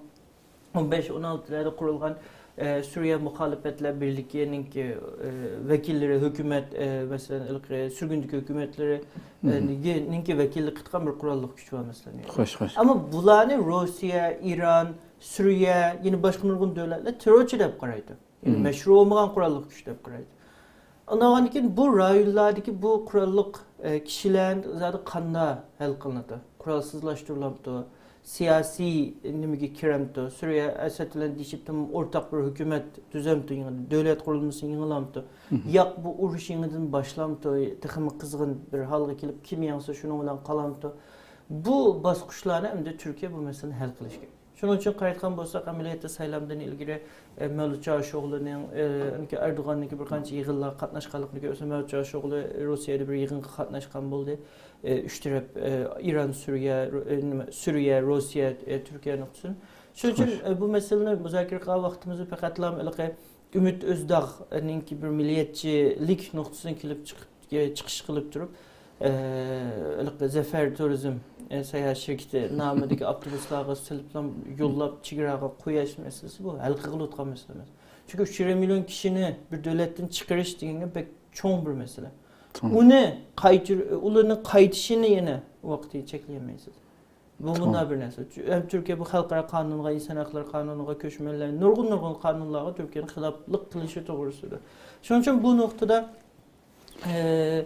ئون بەش، ئون ئالتىلاردا قۇرۇلغان، ئە، سۈرىيە مۇخالىپەتلەر بىرلىكىنىڭكى، ئە، ۋەكىللىرى، ھۆكۈمەت، ئە، مەسىلەن، ھېلىقى سۈرگۈندىكى ھۆكۈمەتلىرى، ئە، نىڭكى، نىڭكى ۋەكىللىك قىلغان بىر قوراللىق كۈچ بار، مەسىلەن. خوش، خوش. ئەمما بۇلارنى روسىيە، ئىران، سۈرىيە، يەنە باشقا نۇرغۇن دۆلەتلەر تېررورچى دەپ قارايدۇ. يەنى مەشرۇ بولمىغان قوراللىق كۈچ دەپ قارايدۇ. ئۇنداقتىن كېيىن بۇ رايونلاردىكى بۇ قوراللىق، ئە، كىشىلەر زادى قانداق ھەل قىلىنىدۇ؟ قورالسىزلاشتۇرۇلامتۇ؟ سىياسىي نېمىگە كىرەمتۇ؟ سۈرىيە ئەسەد بىلەن دېيىشىپ تېخىمۇ ئورتاق بىر ھۆكۈمەت تۈزەمتۇ؟ يېڭى دۆلەت قۇرۇلمىسىنى يېڭىلامتۇ؟ ياق، بۇ ئۇرۇش يېڭىدىن باشلامتۇ؟ تېخىمۇ قىزغىن بىر ھالغا كېلىپ، كىم يەڭسە شۇنىڭ بىلەن قالامتۇ؟ بۇ باسقۇچلارنى ئەمدى تۈركىيە بۇ مەسىلىنى ھەل قىلىشى كېرەك. شۇنىڭ ئۈچۈن قارايدىغان بولساق، ئەمەلىيەتتە سايلامدىن ئىلگىرى، ئە، مەۋلۇت چاۋۇشئوغلۇنىڭ، ئە، ئەردوغاننىڭكى بىر قانچە يىغىنلارغا قاتناشقانلىقىنى كۆرسە، مەۋلۇت چاۋۇشئوغلۇ روسىيەدە بىر يىغىنغا قاتناشقان بولدى. ئە، ئۈچ تەرەپ، ئە، ئىران، سۈرىيە، رو-، ئە، نېمە، سۈرىيە، روسىيە، ئە، تۈركىيە نۇقتىسىدىن. شۇنىڭ ئۈچۈن، ئە، بۇ مەسىلىنى مۇزاكىرە قىلغان ۋاقتىمىزدا پەقەتلا ھېلىقى ئۈمىد ئۆزداغنىڭكى بىر مىللەتچىلىك نۇقتىسىدىن كېلىپ چىقىپ، چىقىش قىلىپ تۇرۇپ، ئە، ھېلىقى زەفەر تۇرىزم، ئە، ساياھەت شىركىتى نامىدىكى ئاپتوبۇسلارغا سېلىپلا يوللاپ چېگراغا قويۇش مەسىلىسى بۇ ھەل قىلغىلى تۇرغان مەسىلە ئەمەس. چۈنكى ئۈچ يېرىم مىليون كىشىنى بىر دۆلەتتىن چىقىرىش دېگەنگە بەك چوڭ بىر مەسىلە. ئۇنى قايتۇر-، ئۇلارنىڭ قايتىشىنى يەنە ۋاقتى چەكلىيەلمەيسىز. بۇ مۇنداق بىر نەرسە. چۈ-، ھەم تۈركىيە بۇ خەلقئارا قانۇنغا، ئىنسان ھەقلىرى قانۇنىغا، كۆچمەنلەر، نۇرغۇن، نۇرغۇن قانۇنلارغا تۈركىيەنىڭ خىلاپلىق قىلىشى توغرىسىدا. شۇنىڭ ئۈچۈن بۇ نۇقتىدا، ئە،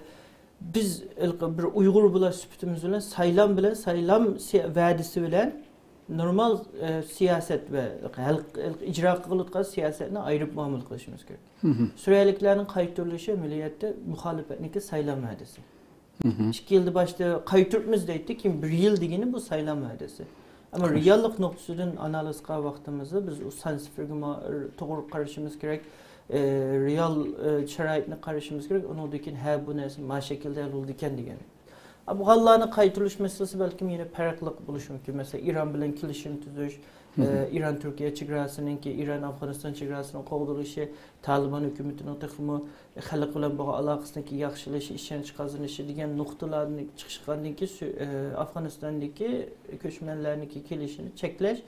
بىز ھېلىقى بىر ئۇيغۇر بولاش سۈپىتىمىز بىلەن سايلام بىلەن، سايلام سىيا-، ۋەدىسى بىلەن نورمال، ئە، سىياسەت ۋە ھەل-، ھېلىقى ئىجرا قىلىۋاتقان سىياسەتنى ئايرىپ مۇئامىلە قىلىشىمىز كېرەك. سۈرىيەلىكلەرنىڭ قايتۇرۇلۇشى ئەمەلىيەتتە مۇخالىپەتنىڭكى سايلام ۋەدىسى. ئىككى يىلدا باشتا قايتۇرۇپمىز دەيتتى، كېيىن بىر يىل دېگىنى بۇ سايلام ۋەدىسى. ئەمما رېئاللىق نۇقتىسىدىن ئانالىز قىلغان ۋاقتىمىزدا بىز ئۇ سان سىفىرگە ما-، توغرا قارىشىمىز كېرەك، ئە، رېئال، ئە، شارائىتنى قارىشىمىز كېرەك، ئۇنىڭدىن كېيىن، ھە، بۇ نەرسە ما شەكىلدە ھەل بولىدىكەن دېگەن. ئافغانلارنى قايتۇرۇش مەسىلىسى بەلكىم يەنە پەرقلىق بولۇشى مۇمكىن. مەسىلەن، ئىران بىلەن كېلىشىم تۈزۈش، ئە، ئىران تۈركىيە چېگراسىنىڭكى، ئىران ئافغانىستان چېگراسىنىڭ قوغدىلىشى، تالىبان ھۆكۈمىتىنىڭ تېخىمۇ خەلق بىلەن بولغان ئالاقىسىنىڭكى ياخشىلىشى، ئىشەنچ قازىنىشى دېگەن نۇقتىلاردىن چىقىشقاندىن كېيىن، سۈ-، ئە، ئافغانىستاندىكى كۆچمەنلەرنىڭكى كېلىشىنى چەكلەش،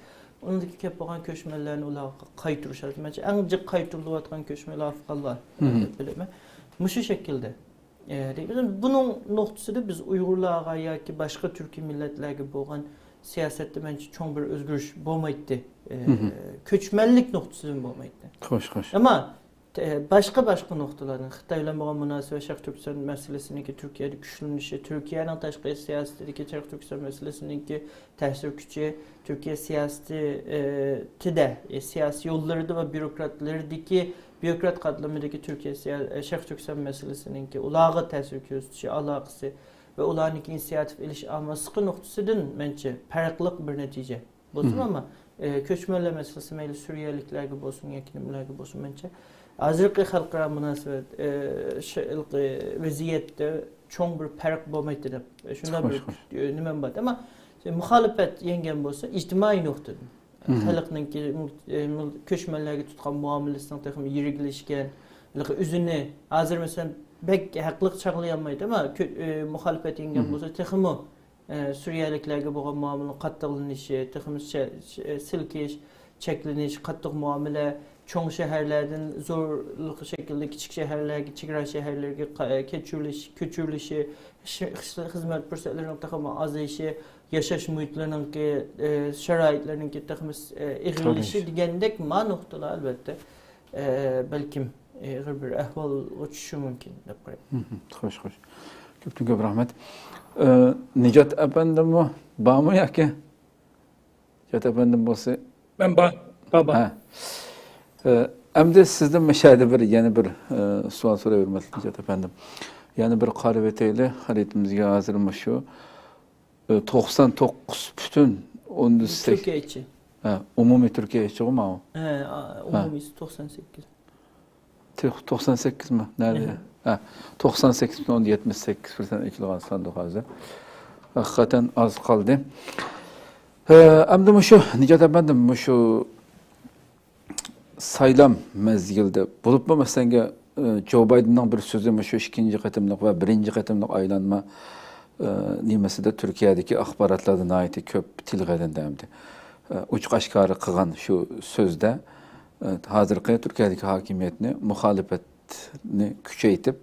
ئۇنىڭدىكى كەپ بولغان كۆچمەنلەرنى ئۇلارغا قايتۇرۇش لازىم. مەنچە، ئەڭ جىق قايتۇرۇلۇۋاتقان كۆچمەنلەر ئافغانلار، دەپ بىلىمەن. مۇشۇ شەكىلدە. ئە، دەيمىز. بۇنىڭ نۇقتىسىدا بىز ئۇيغۇرلارغا ياكى باشقا تۈركىي مىللەتلەرگە بولغان سىياسەتتە مەنچە چوڭ بىر ئۆزگىرىش بولمايتتى. ئە، كۆچمەنلىك نۇقتىسىدىن بولمايتتى. خوش، خوش. ئەمما، ئە، باشقا، باشقا نۇقتىلاردىن، خىتاي بىلەن بولغان مۇناسىۋەت، شەرقىي تۈركىستان مەسىلىسىنىڭكى تۈركىيەدە كۈچلىنىشى، تۈركىيەنىڭ تاشقى سىياسىتىدىكى شەرقىي تۈركىستان مەسىلىسىنىڭكى تەسىر كۈچى، تۈركىيە سىياسىتى، ئە، تىدە، ئە، سىياسىي يوللىرىدا ۋە بيۇروكراتلىرىدىكى، بيۇروكرات قاتلىمىدىكى تۈركىيە سىيا-، ئە، شەرقىي تۈركىستان مەسىلىسىنىڭكى ئۇلارغا تەسىر كۆرسىتىشى ئالاقىسى ۋە ئۇلارنىڭكى ئىنىسىياتىپ ئېلىش ئاماسلىقى نۇقتىسىدىن مەنچە پەرقلىق بىر نەتىجە بولسىمۇ، ئەمما، ئە، كۆچمەنلەر مەسىلىسى مەيلى سۈرىيەلىكلەرگە بولسۇن ياكى نېمىلەرگە بولسۇن، مەنچە ھازىرقى خەلقئارا مۇناسىۋەت، ئە، ش-، ھېلىقى ۋەزىيەتتە چوڭ بىر پەرق بولمايتتى دەپ، شۇنداق بىر، ئە، نېمەم بار. ئەمما مۇخالىپەت يەڭگەن بولسا، ئىجتىمائىي نۇقتىدىن، خەلقنىڭكى، ئە، مىل-، كۆچمەنلەرگە تۇتقان مۇئامىلىسىنىڭ تېخىمۇ يىرىكلەشكەن، ھېلىقى ئۆزىنى، ھازىر مەسىلەن، بەك ھەقلىق چاغلىيالمايدۇ، ئەمما كۆ-، ئە، مۇخالىپەت يەڭگەن بولسا، تېخىمۇ ئە، سۈرىيەلىكلەرگە بولغان مۇئامىلىنىڭ قاتتىقلىنىشى، تېخىمۇ شە-، شە-، سىلكىش، چەكلىنىش، قاتتىق مۇئامىلە، چوڭ شەھەرلەردىن زورلۇق شەكىلدە كىچىك شەھەرلەرگە، چېگرا شەھەرلەرگە قا-، كۆچۈرۈلۈش، كۆچۈرۈلۈشى، ئىش-، خىز-، خىزمەت پۇرسەتلىرىنىڭ تېخىمۇ ئازىيىشى، ياشاش مۇھىتلىرىنىڭكى، ئە، شارائىتلىرىنىڭكى تېخىمۇ، ئە، ئېغىرلىشىشى دېگەندەك ما نۇقتىلار، ئەلۋەتتە، ئە، بەلكىم ئېغىر بىر ئەھۋالغا چۈشۈشى مۇمكىن دەپ قارايمەن. مھم، خوش، خوش. كۆپتىن كۆپ رەھمەت. ئە، نىجات ئەپەندىممۇ بارمۇ ياكى؟ نىجات ئەپەندىم بولسا. مەن بار، بار، بار. ھە. ئە، ئەمدى سىزدىن مۇشۇ يەردە بىر، يەنە بىر، ئە، سوئال سورايۋەرمەكچى، نىجات ئەپەندىم. يەنە بىر قارىۋېتەيلى، خەرىتىمىزگە ھازىر مۇشۇ، ئە، توقسان توققۇز پۈتۈن ئوندىن سەككىز. تۈركىيە ئىچى. ھە، ئومۇمىي تۈركىيە ئىچىغۇ ماۋۇ؟ ھە، ئا، ھە. ئومۇمىيسى توقسان سەككىز. توق-، توقسان سەككىزمۇ؟ نەدە؟ ھە، توقسان سەككىز پۈتۈن ئوندىن يەتمىش سەككىز پىرسەنت ئېچىلغان ساندۇق ھازىر. ھەقىقەتەن ئاز قالدى. ھە، ئەمدى مۇشۇ نىجات ئەپەندىم، مۇشۇ سايلام مەزگىلىدە بولۇپمۇ، مەسىلەن، ئە، جو بايدېننىڭ بىر سۆزى مۇشۇ ئىككىنچى قېتىملىق ۋە بىرىنچى قېتىملىق ئايلانما، ئە، نېمىسىدە تۈركىيەدىكى ئاخباراتلاردا ناھايىتى كۆپ تىلغا ئېلىندى ئەمدى. ئە، ئوچۇق ئاشكارا قىلغان شۇ سۆزدە، ئە، ھازىرقى تۈركىيەدىكى ھاكىمىيەتنى مۇخالىپەت نى كۈچەيتىپ،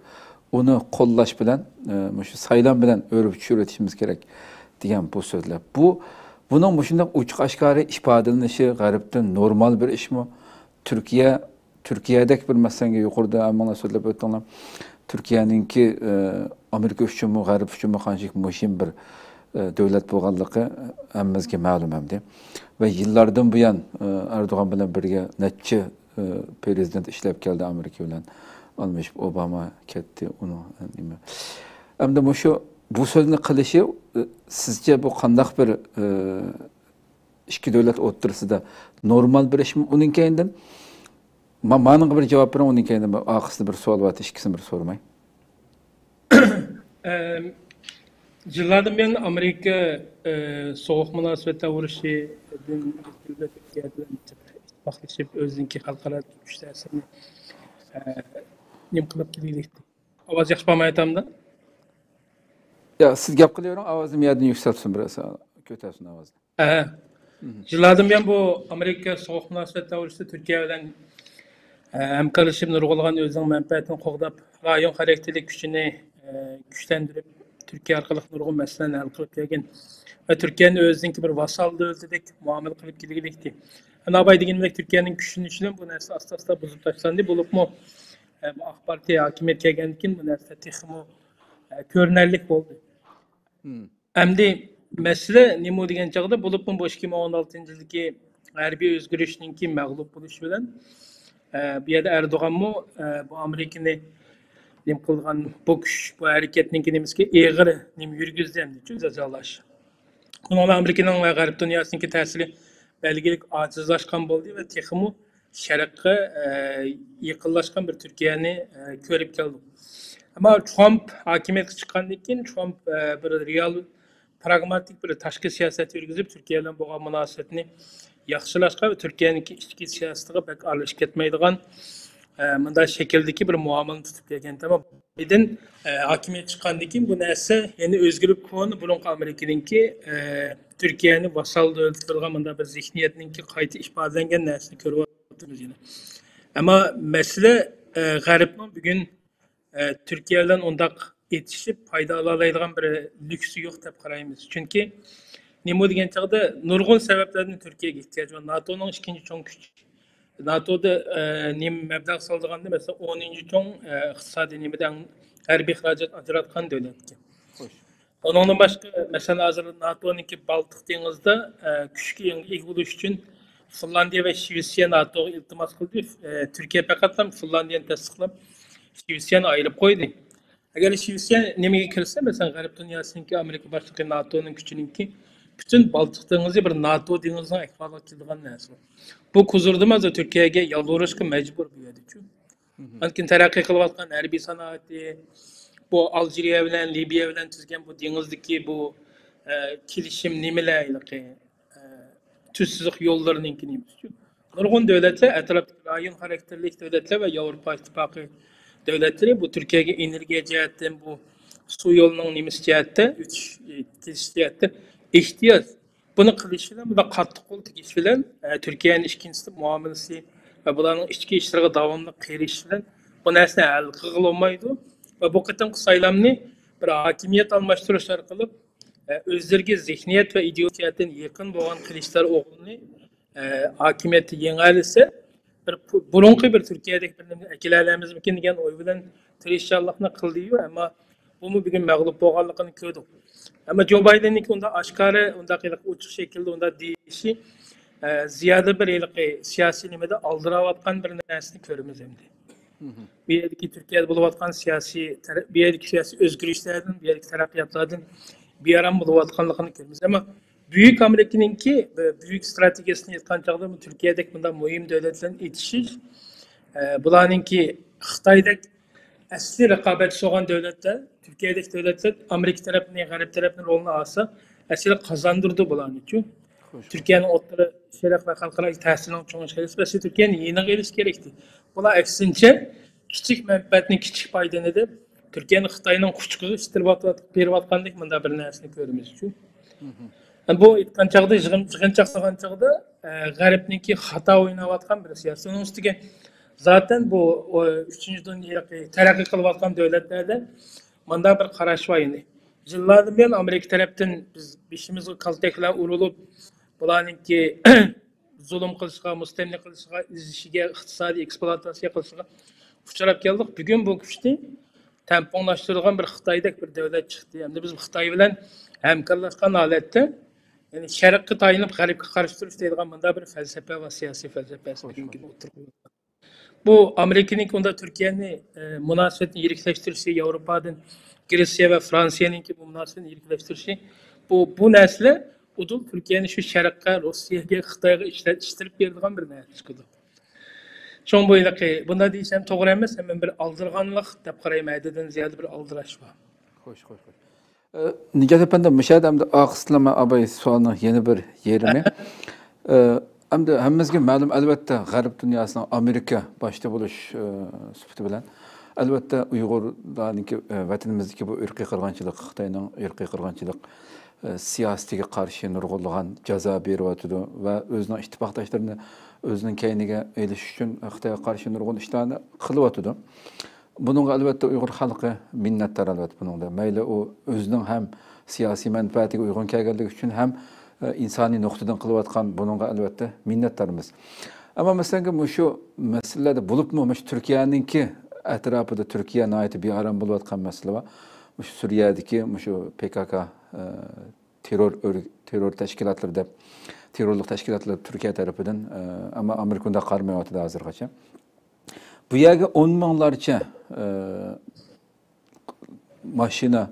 ئۇنى قوللاش بىلەن، ئە، مۇشۇ سايلام بىلەن ئۆرە چۈشۈرۈۋېتىشىمىز كېرەك دېگەن بۇ سۆزلەر. بۇ، بۇنىڭ مۇشۇنداق ئوچۇق ئاشكارا ئىپادىلىنىشى غەربتىن نورمال بىر ئىشمۇ؟ تۈركىيە، تۈركىيەدەك بىر مەسىلەنگە يۇقىرىدا ھەممىڭلار سۆزلەپ ئۆتتۈڭلار. تۈركىيەنىڭكى، ئە، ئامېرىكا ئۈچۈنمۇ، غەرب ئۈچۈنمۇ قانچىلىك مۇھىم بىر، ئە، دۆلەت بولغانلىقى ھەممىمىزگە مەلۇم ئەمدى. ۋە يىللاردىن بۇيان، ئە، ئەردوغان بىلەن بىرگە نەچچە ئى، پرېزىدېنت ئىشلەپ كەلدى ئامېرىكا بىلەن ئالمىشىپ، ئوباما كەتتى، ئۇنىڭ نېمە. ئەمدى مۇشۇ، بۇ سۆزنى قىلىشى، ئى، سىزچە بۇ قانداق بىر، ئى، ئىككى دۆلەت ئوتتۇرىسىدا نورمال بىر ئىشمۇ؟ ئۇنىڭ كەينىدىن ما-، مانىڭغا بىر جاۋاب بېرىڭ، ئۇنىڭ كەينىدىن بىر ئارقىسىدا بىر سوئال بار، ئىككىسىنى بىر سورىماي. ئەم، يىللاردىن بۇيان ئامېرىكا، ئە، سوغۇق مۇناسىۋەتلەر ئۇرۇشىدىن ئىتتىپاقلىشىپ، ئۆزىنىڭكى خەلقئارا كۈچ تەسىرىنى، ئە، نېمە قىلىپ كېلىۋېتتى. ئاۋاز ياخشى بارمايۋاتامدۇ؟ يا، سىز گەپ قىلىۋېرىڭ، ئاۋازنى يەردىن يۈكسەلتسۇن بىر ئاز، كۆتەرسۇن ئاۋازنى. ھە. مھم. يىللاردىن بۇيان بۇ ئامېرىكا سوغۇق مۇناسىۋەت دەۋرىسىدە تۈركىيە بىلەن، ئە، ھەمكارلىشىپ نۇرغۇنلىغان ئۆزىنىڭ مەنپەئەتىنى قوغداپ، رايون خاراكتېرلىك كۈچىنى، ئە، كۈچلەندۈرۈپ، تۈركىيە ئارقىلىق نۇرغۇن مەسىلىلەرنى ھەل قىلىپ كەلگەن ۋە تۈركىيەنى ئۆزىنىڭكى بىر ۋاسال دۆلىتىدەك مۇئامىلە قىلىپ كېلگىلىكتى. ئەنە ئاباي دېگىنىمدەك تۈركىيەنىڭ كۈچلىنىشى بىلەن بۇ نەرسە ئاستا-ئاستا بۇزۇپ تاشلاندى. بولۇپمۇ، ئە، بۇ ئاق پارتىيە ھاكىمىيەتكە كەلگەندىن كېيىن بۇ نەرسە تېخىمۇ، ئە، كۆرۈنەرلىك بولدى. مم. ئەمدى مەسىلە نېمە دېگەن چاغدا، بولۇپمۇ بۇ ئىككى مىڭ ئون ئالتىنچى يىلدىكى ھەربىي ئۆزگىرىشنىڭكى مەغلۇپ بولۇشى بىلەن، ئە، بۇ يەردە ئەردوغانمۇ، ئە، بۇ ئامېرىكىنى نېمە قىلغان، بۇ كۈچ، بۇ ھەرىكەتنىڭكى نېمىسىگە ئېغىر نېمە يۈرگۈزدى ئەمدىچۇ، جازالاش. بۇنىڭ بىلەن ئامېرىكىنىڭ ۋە غەرب دۇنياسىنىڭكى تەسىرى بەلگىلىك ئاجىزلاشقان بولدى ۋە تېخىمۇ شەرققە، ئە، يېقىنلاشقان بىر تۈركىيەنى، ئە، كۆرۈپ كەلدۇق. ئەمما ترامپ ھاكىمىيەتكە چىققاندىن كېيىن، ترامپ، ئە، بىر رېئال، پراگماتىك بىر تاشقى سىياسەت يۈرگۈزۈپ، تۈركىيە بىلەن بولغان مۇناسىۋەتنى ياخشىلاشقا ۋە تۈركىيەنىڭكى ئىچكى سىياسىتىغا بەك ئارىلىشىپ كەتمەيدىغان، ئە، مۇنداق شەكىلدىكى بىر مۇئامىلىنى تۇتۇپ كەلگەن. ئەمما بايدېن، ئە، ھاكىمىيەتكە چىققاندىن كېيىن بۇ نەرسە يەنە ئۆزگىرىپ، كونا بۇرۇنقى ئامېرىكىنىڭكى، ئە، تۈركىيەنى ۋاسال دۆلەت قىلغان مۇنداق بىر زېھنىيەتنىڭكى قايتا ئىپادىلەنگەن نەرسىنى كۆرۈۋاتىمىز يەنە. ئەمما مەسىلە، ئە، غەربنىڭ بۈگۈن، ئە، تۈركىيە بىلەن ئۇنداق ئېتىشىپ پايدا ئالالايدىغان بىر لۈكسى يوق دەپ قارايمىز. چۈنكى نېمە دېگەن چاغدا نۇرغۇن سەۋەبلەردىن تۈركىيەگە ئېھتىياج بار. ناتونىڭ ئىككىنچى چوڭ كۈچ. ناتودا، ئە، نېمە مەبلەغ سالىدىغاندا، مەسىلەن، ئونىنچى چوڭ، ئە، ئىقتىسادىي نېمىدە ھەربىي خىراجەت ئاجراتقان دۆلەتكە. خوش. ئۇنىڭدىن باشقا، مەسىلەن، ھازىر ناتونىڭكى بالتىق دېڭىزىدا، ئە، كۈچكە ئىگە بولۇش ئۈچۈن فىنلاندىيە ۋە شىۋېتسىيە ناتوغا ئىلتىماس قىلدى. ئە، تۈركىيە پەقەتلا فىنلاندىيەنى تەستىقلاپ، شىۋېتسىيەنى ئايرىپ قويدى. ئەگەر شىۋېتسىيە نېمىگە كىرسە، مەسىلەن، غەرب دۇنياسىنىڭكى، ئامېرىكا باشلىقى ناتونىڭ كۈچىنىڭكى پۈتۈن بالتىق دېڭىزى بىر ناتو دېڭىزىنىڭ ئەھۋالىغا كېلىدىغان نەرسە. بۇ كۇزۇردىمۇ ھازىر تۈركىيەگە يالۋۇرۇشقا مەجبۇر بۇ يەردىچۇ. مھم. ئاندىن كېيىن تەرەققىي قىلىۋاتقان ھەربىي سانائىتى، بۇ ئالجىرىيە بىلەن لىبىيە بىلەن تۈزگەن بۇ دېڭىزدىكى بۇ، ئە، كېلىشىم نېمىلەر ھېلىقى، ئە، تۈز سىزىق يوللىرىنىڭكى نېمىسىچۇ؟ نۇرغۇن دۆلەتلەر، ئەتراپتىكى رايون خاراكتېرلىك دۆلەتلەر ۋە ياۋروپا ئىتتىپاقى دۆلەتلىرى بۇ تۈركىيەگە ئېنېرگىيە جەھەتتىن، بۇ سۇ يولىنىڭ نېمىسى جەھەتتە، ئۆتۈش، ئە، كېلىش جەھەتتە ئېھتىياج. بۇنى قىلىش بىلەن، بۇنداق قاتتىق قول تېگىش بىلەن، ئە، تۈركىيەنى ئىككىنچى تىپ مۇئامىلىسى ۋە بۇلارنىڭ ئىچكى ئىشلىرىغا داۋاملىق قېرىشىش بىلەن بۇ نەرسىنى ھەل قىلغىلى بولمايدۇ. ۋە بۇ قېتىمقى سايلامنى بىر ھاكىمىيەت ئالماشتۇرۇش ئارقىلىق، ئە، ئۆزلىرىگە زېھنىيەت ۋە ئىدېئولوگىيەدىن يېقىن بولغان قىلىچدار ئوغلىنى، ئە، ھاكىمىيەتتە يېڭەلىسە، بىر پۇ-، بۇرۇنقى بىر تۈركىيەدەك بىر نېمىنى ئەكېلەلەيمىزمىكىن دېگەن ئوي بىلەن تىرىشچانلىقنى قىلدىيۇ، ئەمما بۇمۇ بۈگۈن مەغلۇپ بولغانلىقىنى كۆردۇق. ئەمما جو بايدېننىڭكى ئۇنداق ئاشكارا، ئۇنداق ھېلىقى ئوچۇق شەكىلدە ئۇنداق دېيىشى، ئە، زىيادە بىر ھېلىقى سىياسىي نېمىدە ئالدىراۋاتقان بىر نەرسىنى كۆرىمىز ئەمدى. بۇ يەردىكى تۈركىيەدە بولۇۋاتقان سىياسىي تەر-، بۇ يەردىكى سىياسىي ئۆزگىرىشلەردىن، بۇ يەردىكى تەرەققىياتلاردىن بىئارام بولۇۋاتقانلىقىنى كۆرىمىز. ئەمما بۈيۈك ئامېرىكىنىڭكى بۈيۈك ئىستراتېگىيەسىنى ئېيتقان چاغدا، بۇ تۈركىيەدەك بۇنداق مۇھىم دۆلەت بىلەن ئېتىشىش، ئە، بۇلارنىڭكى خىتايدەك ئەسلى رىقابەتچى بولغان دۆلەتلەر، تۈركىيەدەك دۆلەتلەر ئامېرىكا تەرەپنى، غەرب تەرەپنى رولىنى ئالسا، ئەسلى قازاندۇرىدۇ بۇلارنىچۇ. تۈركىيەنىڭ ئوتتۇرا شەرق ۋە خەلقئارا تەسىرىنىڭ چوڭىيىشىغا ئەسلى تۈركىيەنى يېنىغا ئېلىش كېرەكتى. بۇلار ئەكسىنچە، كىچىك مەنپەئەتنى كىچىك پايدىنى دەپ، تۈركىيەنى خىتاينىڭ قۇچىقىغا ئىتتىرىۋاتقان، بېرىۋاتقاندەك مۇنداق بىر نەرسىنى كۆرىمىزچۇ. بۇ ئېيتقان چاغدا، يىغىن، يىغىنچاق قىلغان چاغدا، ئە، غەربنىڭكى خاتا ئويناۋاتقان بىر سىياسىتى. ئۇنىڭ ئۈستىگە زاتەن بۇ، ئۇ، ئۈچىنچى دۇنيا تەرەققىي قىلىۋاتقان دۆلەتلەردە مۇنداق بىر قاراش بار ئىدى. يىللاردىن بۇيان ئامېرىكا تەرەپتىن بىز بېشىمىزغا كالتەك بىلەن ئۇرۇلۇپ، بۇلارنىڭكى زۇلۇم قىلىشىغا، مۇستەملىكە قىلىشىغا، ئېزىشىگە، ئىقتىسادىي ئېكسپلۇئاتاتسىيە قىلىشىغا ئۇچراپ كەلدۇق. بۈگۈن بۇ كۈچنى تەڭپۇڭلاشتۇرىدىغان بىر خىتايدەك بىر دۆلەت چىقتى. ئەمدى بىز خىتاي بىلەن ھەمكارلاشقان ھالەتتە، يەنى شەرققە تايىنىپ غەربكە قارشى تۇرۇش دەيدىغان مۇنداق بىر پەلسەپە ۋە سىياسىي پەلسەپىسى بۈگۈنكى كۈندە ئوتتۇرىغا قويۇلغان. بۇ ئامېرىكىنىڭكى ئۇنداق تۈركىيەنى، ئە، مۇناسىۋەتنى يىرىكلەشتۈرۈشى، ياۋروپادىن گرېتسىيە ۋە فرانسىيەنىڭكى بۇ مۇناسىۋەتنى يىرىكلەشتۈرۈشى، بۇ، بۇ نەرسىلەر ئۇدۇل تۈركىيەنى شۇ شەرققە، روسىيەگە، خىتايغا ئىشلەت-، ئىتتىرىپ بېرىدىغان بىر نەرسە چىقىدۇ. شۇڭا بۇ ھېلىقى، بۇنداق دېيىش ھەم توغرا ئەمەس، ھەم بىر ئالدىرىغانلىق دەپ قارايمەن، ھەددىدىن زىيادە بىر ئالدىراش بار. خوش، خوش، خوش. ئە، نىجات ئەپەندى، مۇشۇ يەردە ئەمدى ئارقىسىدىلا مەن ئاباي سوئالنىڭ يەنە بىر يېرىمى. ئە، ئەمدى ھەممىمىزگە مەلۇم، ئەلۋەتتە، غەرب دۇنياسىنىڭ، ئامېرىكا باشتا بولۇش، ئە، سۈپىتى بىلەن، ئەلۋەتتە، ئۇيغۇرلارنىڭكى، ئە، ۋەتىنىمىزدىكى بۇ ئىرقىي قىرغىنچىلىق، خىتاينىڭ ئىرقىي قىرغىنچىلىق، ئە، سىياسىتىگە قارشى نۇرغۇنلىغان جازا بېرىۋاتىدۇ ۋە ئۆزىنىڭ ئىتتىپاقداشلىرىنى ئۆزىنىڭ كەينىگە ئېلىش ئۈچۈن خىتايغا قارشى نۇرغۇن ئىشلارنى قىلىۋاتىدۇ. بۇنىڭغا، ئەلۋەتتە، ئۇيغۇر خەلقى مىننەتدار، ئەلۋەتتە، بۇنىڭدا. مەيلى ئۇ ئۆزىنىڭ ھەم سىياسىي مەنپەئەتىگە ئۇيغۇن كەلگەنلىكى ئۈچۈن، ھەم، ئە، ئىنسانىي نۇقتىدىن قىلىۋاتقان بۇنىڭغا، ئەلۋەتتە، مىننەتدارمىز. ئەمما، مەسىلەن، مۇشۇ مەسىلىلەردە بولۇپمۇ، مۇشۇ تۈركىيەنىڭكى ئەتراپىدا، تۈركىيە ناھايىتى بىئارام بولۇۋاتقان مەسىلە بار. مۇشۇ سۈرىيەدىكى مۇشۇ پكك، ئە، تېررور ئۆر-، تېررور تەشكىلاتلىرى دەپ، تېررورلۇق تەشكىلاتلىرى تۈركىيە تەرىپىدىن، ئە، ئەمما ئامېرىكا ئۇنداق قارىمايۋاتىدۇ ھازىرغىچە. بۇ يەرگە ئون مىڭلارچە، ئە، ماشىنا،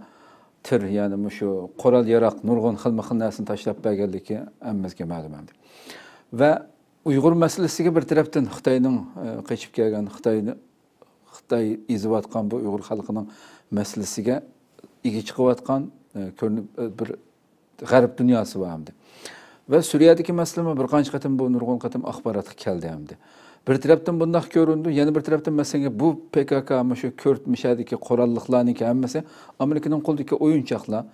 تىر، يەنى مۇشۇ قورال-ياراغ، نۇرغۇن خىلمۇ خىل نەرسىنى تاشلاپ بەرگەنلىكى ھەممىمىزگە مەلۇم ئەمدى. ۋە ئۇيغۇر مەسىلىسىگە بىر تەرەپتىن خىتاينىڭ، ئە، قېچىپ كەلگەن، خىتاينى، خىتاي ئېزىۋاتقان بۇ ئۇيغۇر خەلقىنىڭ مەسىلىسىگە ئىگە چىقىۋاتقان، ئە، كۆرۈنۈپ، ئە، بىر غەرب دۇنياسى بار ئەمدى. ۋە سۈرىيەدىكى مەسىلىمۇ بىر قانچە قېتىم، بۇ نۇرغۇن قېتىم ئاخباراتقا كەلدى ئەمدى. بىر تەرەپتىن بۇنداق كۆرۈندى، يەنە بىر تەرەپتىن، مەسىلەن، بۇ پكك، مۇشۇ كۆرۈرتمە، مۇشۇ يەردىكى قوراللىقلارنىڭكى ھەممىسى ئامېرىكىنىڭ قولىدىكى ئويۇنچاقلار.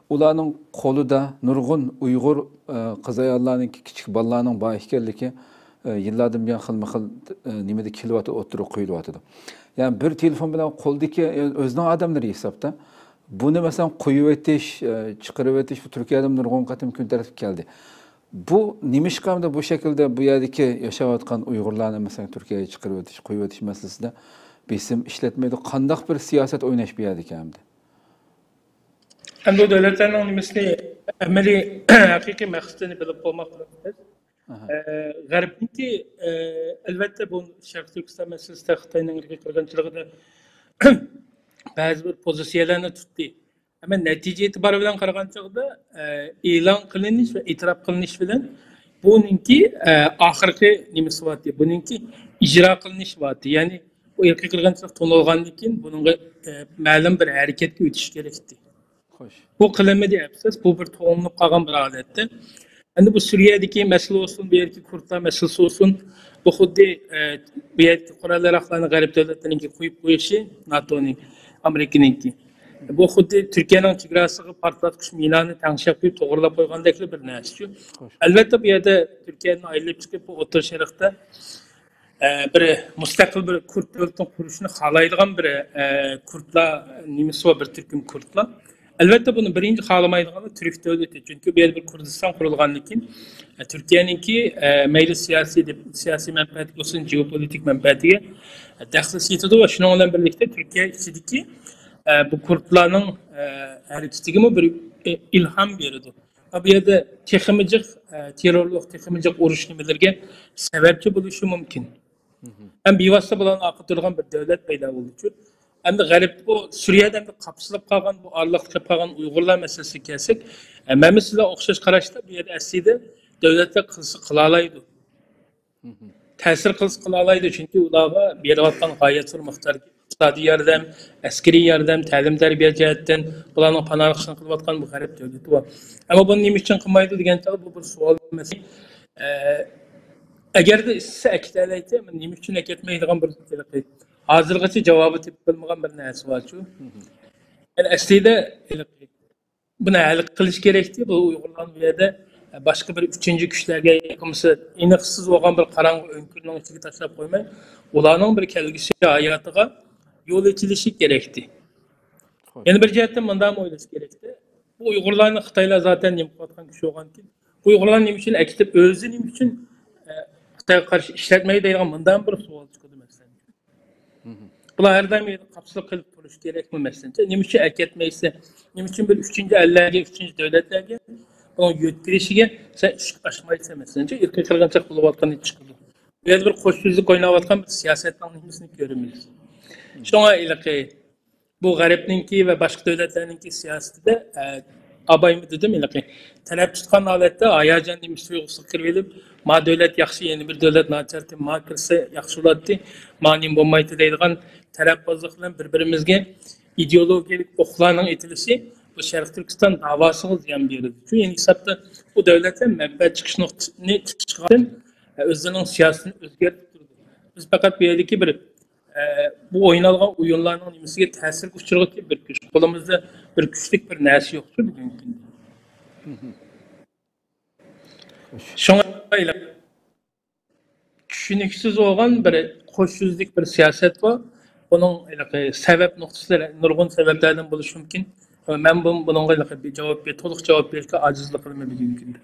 ئۇلارنىڭ قولىدا نۇرغۇن ئۇيغۇر، ئە، قىز-ئاياللارنىڭكى، كىچىك بالىلارنىڭ بار ئىكەنلىكى، ئە، يىللاردىن بۇيان خىلمۇ خىل، ئە، نېمىدە كېلىۋاتىدۇ، ئوتتۇرىغا قويۇلۇۋاتىدۇ. يەنى بىر تېلېفون بىلەن قولدىكى، ئە، ئۆزىنىڭ ئادەملىرى ھېسابتا. بۇنى، مەسىلەن، قويۇۋېتىش، ئە، چىقىرىۋېتىش، بۇ تۈركىيەدىمۇ نۇرغۇن قېتىم كۈن تەرتىپكە كەلدى. بۇ نېمىشقا ئەمدى بۇ شەكىلدە بۇ يەردىكى ياشاۋاتقان ئۇيغۇرلارنى، مەسىلەن، تۈركىيەگە چىقىرىۋېتىش، قويۇۋېتىش مەسىلىسىدە بېسىم ئىشلەتمەيدۇ؟ قانداق بىر سىياسەت ئويناش بۇ يەردىكى ئەمدى؟ ئەمدى بۇ دۆلەتلەرنىڭ نېمىسىنى، ئەمەلىي ھەقىقىي مەقسىتىنى بىلىپ بولماق بىلەن تەس. ئەھە. ئە، غەربنىڭكى، ئە، ئەلۋەتتە، بۇ شەرقىي تۈركىستان مەسىلىسىدە خىتاينىڭ ئىرقىي قىرغىنچىلىقىدا بەزى بىر پوزىتسىيەلەرنى تۇتتى. ئەمما نەتىجە ئېتىبارى بىلەن قارىغان چاغدا، ئە، ئېلان قىلىنىش ۋە ئېتىراپ قىلىنىش بىلەن بۇنىڭكى، ئە، ئاخىرقى نېمىسى بارتى، بۇنىڭكى ئىجرا قىلىنىشى بارتى. يەنى بۇ ئىرقىي قىرغىنچىلىق تونۇلغاندىن كېيىن بۇنىڭغا، ئە، مەلۇم بىر ھەرىكەتكە ئۆتۈش كېرەك ئىدى. خوش. بۇ قىلىنمىدى، ئەپسۇس، بۇ بىر توڭلىنىپ قالغان بىر ھالەتتە. ئەمدى بۇ سۈرىيەدىكى مەسىلە بولسۇن، بۇ يەردىكى كۇردلار مەسىلىسى بولسۇن، بۇ خۇددى، ئە، بۇ يەردىكى قورال ياراغلارنى غەرب دۆلەتلىرىنىڭكى قويۇپ قويۇشى، ناتونىڭ، ئامېرىكىنىڭكى. بۇ خۇددى تۈركىيەنىڭ چېگراسىغا پارتلاتقۇچ مىنانى تەڭشەپ قويۇپ، توغرىلىپ قويغاندەكلا بىر نەرسە شۇ. ئەلۋەتتە، بۇ يەردە تۈركىيەدىن ئايرىلىپ چىقىپ، بۇ ئوتتۇرا شەرقتە، ئە، بىر مۇستەقىل بىر كۇرد دۆلىتىنى قۇرۇشنى خالايدىغان بىر، ئە، كۇردلار نېمىسى بار، بىر تۈركۈم كۇردلار. ئەلۋەتتە، بۇنى بىرىنچى خالىمايدىغانلار تۈرك دۆلىتى. چۈنكى بۇ يەردە بىر كۇردىستان قۇرۇلغاندىن كېيىن، ئە، تۈركىيەنىڭكى، ئە، مەيلى سىياسىي دەپ، سىياسىي مەنپەئەتكە بولسۇن، جېئوپولىتىك مەنپەئەتىگە، ئە، دەخلىسى يېتىدۇ ۋە شۇنىڭ بىلەن بىرلىكتە تۈركىيە ئىچىدىكى، ئە، بۇ كۇردلارنىڭ، ئە، ھەرىكىتىگىمۇ بىر، ئە، ئىلھام بېرىدۇ. ۋە بۇ يەردە تېخىمۇ جىق، ئە، تېررورلۇق، تېخىمۇ جىق ئۇرۇش نېمىلىرىگە سەۋەبچى بولۇشى مۇمكىن. ھەم بىۋاسىتە بۇلارنى ئارقىدا تۇرىدىغان بىر دۆلەت پەيدا بولدىچۇ. ئەمدى غەرب بۇ سۈرىيەدە ئەمدى قاپسىلىپ قالغان، بۇ ئارىلىقتا قېلىپ قالغان ئۇيغۇرلار مەسىلىسىگە كەلسەك، ئە، مەن سىلەر ئوخشاش قاراشتا بۇ يەردە ئەسلىدە دۆلەتلەر قىلسا قىلالايدۇ. تەسىر قىلسا قىلالايدۇ، چۈنكى ئۇلارغا بېرىۋاتقان غايەت زور مىقدار ئىقتىسادىي ياردەم، ئەسكىرىي ياردەم، تەلىم تەربىيە جەھەتتىن بۇلارنىڭ پاناھلىقچىلىق قىلىۋاتقان بۇ غەرب دۆلىتى بار. ئەمما بۇنى نېمە ئۈچۈن قىلمايدۇ دېگەن چاغدا بۇ بىر سوئال ئەمەس. ئە، ئەگەردە ئىستىسە ئەكېتەلەيتتى، نېمە ئۈچۈن ئەكەتمەيدىغان بىر ھېلىقى ھازىرغىچە جاۋابى تېپىلمىغان بىر نەرسە بارچۇ. يەنى ئەسلىدە ھېلىقى بۇنى ھەل قىلىش كېرەكتى. بۇ ئۇيغۇرلارنى بۇ يەردە باشقا بىر ئۈچىنچى كۈچلەرگە ياكى بولمىسا ئېنىقسىز بولغان بىر قاراڭغۇ ئۆڭكۈرنىڭ ئىچىگە تاشلاپ قويماي، ئۇلارنىڭ بىر كەلگۈسى ھاياتىغا يول ئېچىلىشى كېرەكتى. يەنە بىر جەھەتتىن مۇنداقمۇ ئويلاش كېرەكتى. بۇ ئۇيغۇرلارنى خىتايلار زاتەن نېمە قىلىۋاتقان كۈچ بولغانكىن، بۇ ئۇيغۇرلار نېمە ئۈچۈن ئەكېتىپ، ئۆزى نېمە ئۈچۈن، ئە، خىتايغا قارشى ئىشلەتمەيدۇ دەيدىغان مۇنداق بىر سوئال چىقىدۇ، مەسىلەن. بۇلار ھەر دائىم قاپسىلىق قىلىپ تۇرۇشى كېرەكمۇ، مەسىلەن؟ نېمە ئۈچۈن ئەكەتمەيسىلەر؟ نېمە ئۈچۈن بىر ئۈچىنچى ئەللەرگە، ئۈچىنچى دۆلەتلەرگە بۇنىڭ يۆتكىلىشىگە سەن ئىشىك ئاچمايسەن، مەسىلەن؟ ئىرقىي قىرغىنچىلىق بولۇۋاتقان چىقىدۇ. بۇ يەردە بىر قوش يۈزلۈك ئويناۋاتقان بىر سىياسەتنىڭ نېمىسىنى كۆرىمىز. شۇڭا ھېلىقى بۇ غەربنىڭكى ۋە باشقا دۆلەتلەرنىڭكى سىياسىتىدە، ئە، ئابايمۇ دېدىم ھېلىقى، تەلەپ تۇتقان ھالەتتە ھاياجان نېمە تۇيغۇسىغا كىرىۋېلىپ، ما دۆلەت ياخشى، يەنە بىر دۆلەت ناچاركەن، ما كىرسە ياخشى بولاتتى، ما نېمە بولمايتتى دەيدىغان تەلەپبازلىق بىلەن بىر-بىرىمىزگە ئىدېئولوگىيەلىك ئوقلارنىڭ ئېتىلىشى بۇ شەرقىي تۈركىستان داۋاسىغا زىيان بېرىدۇ. شۇ يەنى ھېسابتا بۇ دۆلەتلەر مەنپەئەت چىقىش نۇقتىسىنى چىقىشقا ئۆزلىرىنىڭ سىياسىتىنى ئۆزگەرتىپ تۇرىدۇ. بىز پەقەت بۇ يەردىكى بىر ئە، بۇ ئوينالغان ئويۇنلارنىڭ نېمىسىگە تەسىرگە ئۇچرىغۇچى بىر كۈچ. قولىمىزدا بىر كۈچلۈك بىر نەرسە يوقچۇ بۈگۈنكى كۈندە. شۇڭا چۈشىنىكسىز بولغان بىر قوش يۈزلۈك بىر سىياسەت بار. بۇنىڭ ھېلىقى سەۋەب نۇقتىسى نۇرغۇن سەۋەبلەردىن بولۇشى مۇمكىن. مەن بۇ-، بۇنىڭغا ھېلىقى بىر جاۋاب بېرىپ، تولۇق جاۋاب بېرىشكە ئاجىزلىق قىلىمەن بۈگۈنكى كۈندە.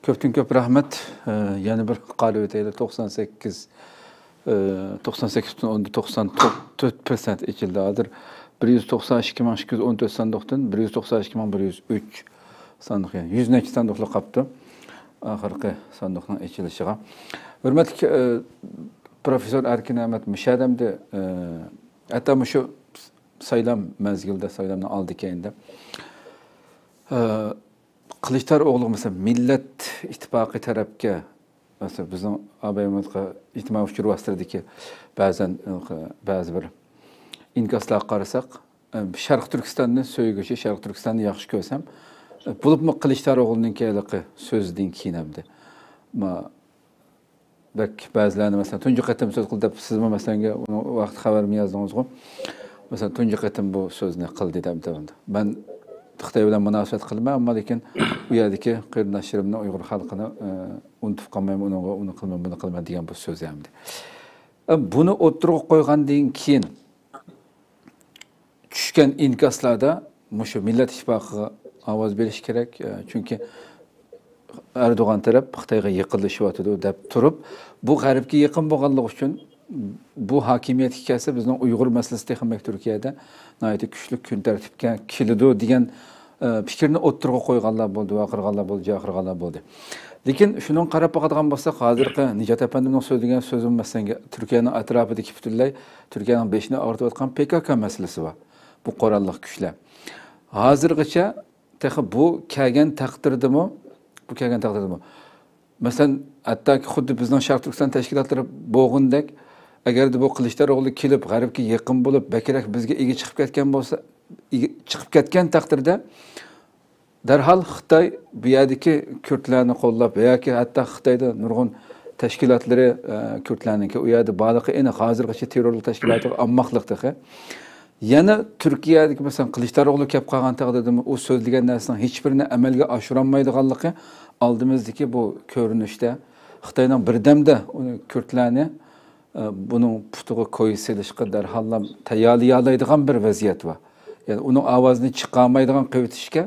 كۆپتىن كۆپ رەھمەت. ئە، يەنە بىر قارىۋېتەيلى، توقسان سەككىز، ئە، توقسان سەككىز پۈتۈن ئوندىن توقسان تۆت پىرسەنت ئېچىلدى. ھازىر بىر يۈز توقسان ئىككى مىڭ ئىككى يۈز ئون تۆت ساندۇقتىن بىر يۈز توقسان ئىككى مىڭ بىر يۈز ئۈچ ساندۇق، يەنى يۈز نەچچە ساندۇقلا قاپتۇ ئاخىرقى ساندۇقنىڭ ئېچىلىشىغا. ھۆرمەتلىك، ئە، پروفېسسور ئەركىن ئەمەت مۇشەدەمدە، ئە، ھەتتا مۇشۇ سايلام مەزگىلىدە، سايلامنىڭ ئالدى كەينىدە، ئە، قىلىچدار ئوغلىغا، مەسىلەن، مىللەت ئىتتىپاقى تەرەپكە، مەسىلەن، بىزنىڭ ئابايىمىزغا ئىجتىمائىي ئۇچۇر ۋاسىتىلىرىدىكى بەزەن، بەزى بىر ئىنكاسلارغا قارىساق، شەرقىي تۈركىستاننى سۆيگۈچى، شەرقىي تۈركىستاننى ياخشى كۆرسەم، بولۇپمۇ قىلىچدار ئوغلىنىڭكى ھېلىقى سۆزىدىن كېيىن ئەمدى، ما-، بەك بەزىلەرنى، مەسىلەن، تۇنجى قېتىم سۆز قىلدى دەپ، سىزمۇ، مەسىلەن، ئۇنىڭ ۋاقتى خەۋەرمۇ يازدىڭىزغۇ. مەسىلەن، تۇنجى قېتىم بۇ سۆزنى قىلدى دەپ، دەپ. مەن خىتاي بىلەن مۇناسىۋەت قىلىمەن، ئەمما لېكىن ئۇ يەردىكى قېرىنداشلىرىمنى، ئۇيغۇر خەلقىنى، ئە، ئۇنتۇپ قالمايمەن، ئۇنىڭغا ئۇنى قىلىمەن، بۇنى قىلىمەن دېگەن بۇ سۆز ئەمدى. ئە، بۇنى ئوتتۇرىغا قويغاندىن كېيىن، چۈشكەن ئىنكاسلاردا مۇشۇ مىللەت ئىتتىپاقىغا ئاۋاز بېرىش كېرەك، ئە، چۈنكى ئەردوغان تەرەپ خىتايغا يېقىنلىشىۋاتىدۇ دەپ تۇرۇپ، بۇ غەربكە يېقىن بولغانلىقى ئۈچۈن، بۇ ھاكىمىيەتكە كەلسە، بىزنىڭ ئۇيغۇر مەسىلىسى تېخىمۇ تۈركىيەدە ناھايىتى كۈچلۈك كۈن تەرتىپكە كېلىدۇ دېگەن، ئە، پىكىرنى ئوتتۇرىغا قويغانلار بولدى، ۋارقىرىغانلار بولدى، جارقىرىغانلار بولدى. لېكىن شۇنىڭغا قاراپ باقىدىغان بولساق، ھازىرقى نىجات ئەپەندىمنىڭ سۆزلىگەن سۆزىمۇ، مەسىلەن، تۈركىيەنىڭ ئەتراپىدىكى پۈتۈنلەي تۈركىيەنىڭ بېشىنى ئاغرىتىۋاتقان پى كاكا مەسىلىسى بار. بۇ قوراللىق كۈچلەر. ھازىرغىچە تېخى بۇ كەلگەن تەقدىردىمۇ، بۇ كەلگەن تەقدىردىمۇ، مەسىلەن، ھەتتاكى خۇددى بىزنىڭ شەرقىي تۈركىستان تەشكىلاتلىرى بولغىنىدەك، ئەگەردە بۇ قىلىچدار ئوغلى كېلىپ، غەربكە يېقىن بولۇپ، بەكرەك بىزگە ئىگە چىقىپ كەتكەن بولسا، ئىگە چىقىپ كەتكەن تەقدىردە، دەرھال خىتاي بۇ يەردىكى كۈردلەرنى قوللاپ ياكى ھەتتا خىتايدا نۇرغۇن تەشكىلاتلىرى، ئە، كۈردلەرنىڭكى ئۇ يەردە بارلىقى ئېنىق، ھازىرغىچە تېررورلۇق تەشكىلاتىغا ئامماقلىق تېخى. يەنە تۈركىيەدىكى، مەسىلەن، قىلىچداروغلۇ كەپ قالغان تەقدىردىمۇ ئۇ سۆزلىگەن نەرسىنىڭ ھېچبىرىنى ئەمەلگە ئاشۇرالمايدىغانلىقى ئالدىمىزدىكى بۇ كۆرۈنۈشتە خىتاينىڭ بىردەمدە ئۇنى كۈردلەرنى، ئە، بۇنىڭ پۇتىغا كوي سېلىشقا دەرھاللا تەييارلىيالايدىغان بىر ۋەزىيەت بار. يەنى ئۇنىڭ ئاۋازىنى چىقارمايدىغان قىلىۋېتىشكە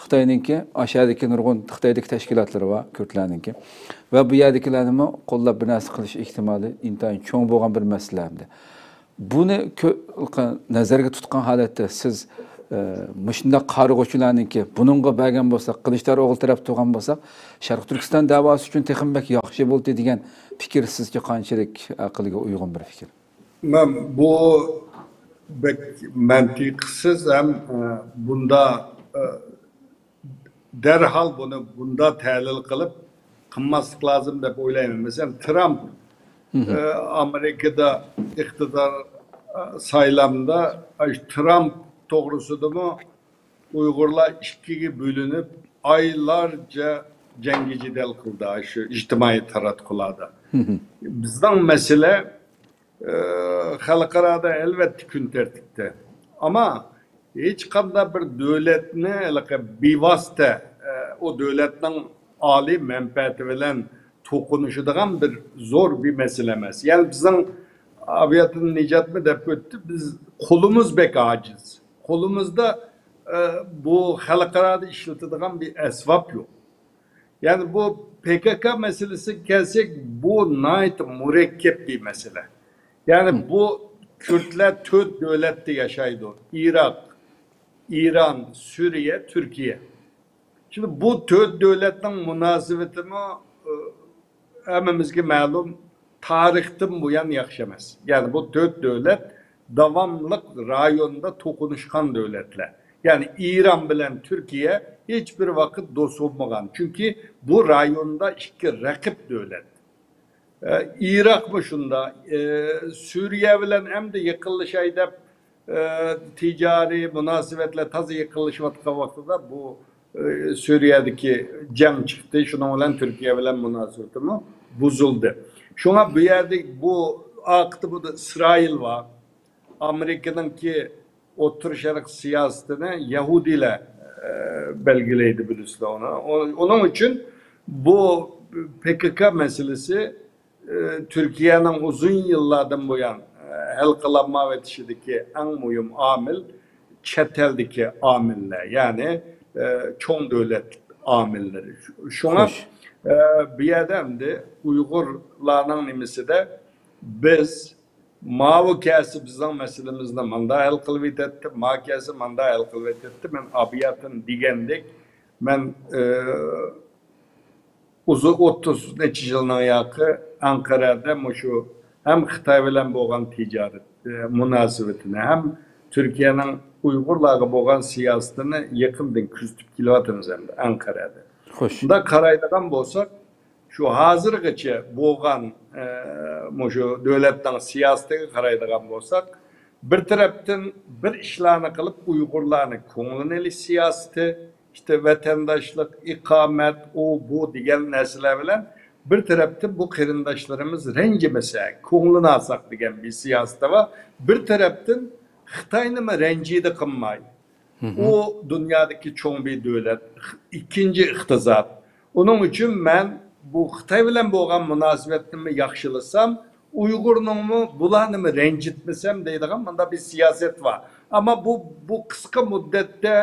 خىتاينىڭكى، ئاشۇ يەردىكى نۇرغۇن خىتايدىكى تەشكىلاتلىرى بار، كۈردلەرنىڭكى. ۋە بۇ يەردىكىلەرنىمۇ قوللاپ بىر نەرسە قىلىش ئېھتىمالى ئىنتايىن چوڭ بولغان بىر مەسىلە ئەمدى. بۇنى كۆ-، نەزەرگە تۇتقان ھالەتتە سىز، ئە، مۇشۇنداق قارىغۇچىلارنىڭكى بۇنىڭغا بەرگەن بولساق، قىلىچداروغلى تەرەپ تۇرغان بولساق، شەرقىي تۈركىستان دەۋاسى ئۈچۈن تېخىمۇ بەك ياخشى بولدى دېگەن پىكىر سىزچە قانچىلىك ئەقىلگە ئۇيغۇن بىر پىكىر؟ مەن بۇ بەك مەنتىقسىز ھەم، ئە، بۇندا، ئە، دەرھال بۇنى بۇنداق تەھلىل قىلىپ قىلماسلىق لازىم دەپ ئويلايمەن. مەسىلەن، ترامپ، ئە، ئامېرىكىدا ئىقتىدار، ئە، سايلامدا، ئاشۇ ترامپ توغرىسىدىمۇ ئۇيغۇرلار ئىككىگە بۆلۈنۈپ، ئايلارچە جەڭگى جېدەل قىلدى، شۇ ئىجتىمائىي تاراتقۇلاردا. بىزنىڭ مەسىلە، ئە، خەلقئارادا ئەلۋەتتە كۈن تەرتىپتە. ئەمما ھېچقانداق بىر دۆلەتنى ھېلىقى بىۋاسىتە، ئە، ئۇ دۆلەتنىڭ ئالىي مەنپەئەتى بىلەن توقۇنۇشىدىغان بىر زور بىر مەسىلە ئەمەس. يەنى بىزنىڭ ئابىياتىن نىجاتمۇ دەپ ئۆتتى، بىز قولىمىز بەك ئاجىز. قولىمىزدا، ئە، بۇ خەلقئارادا ئىشلىتىدىغان بىر ئەسۋاب يوق. يەنى بۇ پكك مەسىلىسىگە كەلسەك، بۇ ناھايىتى مۇرەككەپ بىر مەسىلە. يەنى بۇ كۈردلەر تۆت دۆلەتتە ياشايدۇ. ئىراق، ئىران، سۈرىيە، تۈركىيە. شۇڭا بۇ تۆت دۆلەتنىڭ مۇناسىۋىتىمۇ، ئى، ھەممىمىزگە مەلۇم، تارىختىن بۇيان ياخشى ئەمەس. يەنى بۇ تۆت دۆلەت داۋاملىق رايوندا توقۇنۇشقان دۆلەتلەر. يەنى ئىران بىلەن تۈركىيە ھېچ بىر ۋاقىت دوست بولمىغان. چۈنكى بۇ رايوندا ئىككى رەقىب دۆلەت. ئە، ئىراقمۇ شۇنداق. ئە، سۈرىيە بىلەن ئەمدى يېقىنلىشاي دەپ، ئە، تىجارىي مۇناسىۋەتلەر تازا يېقىنلىشىۋاتقان ۋاقتىدا بۇ، ئە، سۈرىيەدىكى جەڭ چىقتى. شۇنىڭ بىلەن تۈركىيە بىلەن مۇناسىۋىتىمۇ بۇزۇلدى. شۇڭا بۇ يەردە بۇ ئارقىدا بۇ ئىسرائىل بار. ئامېرىكىنىڭكى ئوتتۇرا شەرق سىياسىتىنى يەھۇدىيلار، ئە، بەلگىلەيدۇ، بىلىسىلەر ئۇنى. ئۇ-، ئۇنىڭ ئۈچۈن بۇ پكك مەسىلىسى، ئە، تۈركىيەنىڭ ئۇزۇن يىللاردىن بۇيان، ئە، ھەل قىلالمايۋېتىشىدىكى ئەڭ مۇھىم ئامىل چەت ئەلدىكى ئامىللار، يەنى، ئە، چوڭ دۆلەت ئامىللىرى. شۇ-، شۇڭا، خوش. ئە، بۇ يەردە ئەمدى ئۇيغۇرلارنىڭ نېمىسىدە بىز ماۋۇ كەلسە بىزنىڭ مەسىلىمىزنى ماندا ھەل قىلىۋېتەتتى، ما كەلسە ماندا ھەل قىلىۋېتەتتى. مەن ئابىياتىن دېگەندەك، مەن، ئى، ئۇزۇن ئوتتۇز نەچچە يىلنىڭ ياقى ئەنقەرەدە مۇشۇ ھەم خىتاي بىلەن بولغان تىجارەت، ئى، مۇناسىۋىتىنى، ھەم تۈركىيەنىڭ ئۇيغۇرلارغا بولغان سىياسىتىنى يېقىندىن كۆزىتىپ كېلىۋاتىمىز ئەمدى ئەنقەرەدە. خوش. بۇنداق قارايدىغان بولساق، شۇ ھازىرغىچە بولغان، ئە، مۇشۇ دۆلەتنىڭ سىياسىتىگە قارايدىغان بولساق، بىر تەرەپتىن بىر ئىشلارنى قىلىپ، ئۇيغۇرلارنى كۆڭلىنى ئېلىش سىياسىتى، ئىشتە ۋەتەنداشلىق، ئىقامەت، ئۇ، بۇ دېگەن نەرسىلەر بىلەن بىر تەرەپتىن بۇ قېرىنداشلىرىمىز رەنجىمىسە، كۆڭلىنى ئالساق دېگەن بىر سىياسىتى بار. بىر تەرەپتىن خىتاينىمۇ رەنجىدە قىلماي، ئۇ دۇنيادىكى چوڭ بىر دۆلەت، ئىككىنچى ئىقتىساد. ئۇنىڭ ئۈچۈن مەن بۇ خىتاي بىلەن بولغان مۇناسىۋەتنىمۇ ياخشىلىسام، ئۇيغۇرنىڭمۇ بۇلارنىمۇ رەنجىتمىسەم دەيدىغان مۇنداق بىر سىياسەت بار. ئەمما بۇ، بۇ قىسقا مۇددەتتە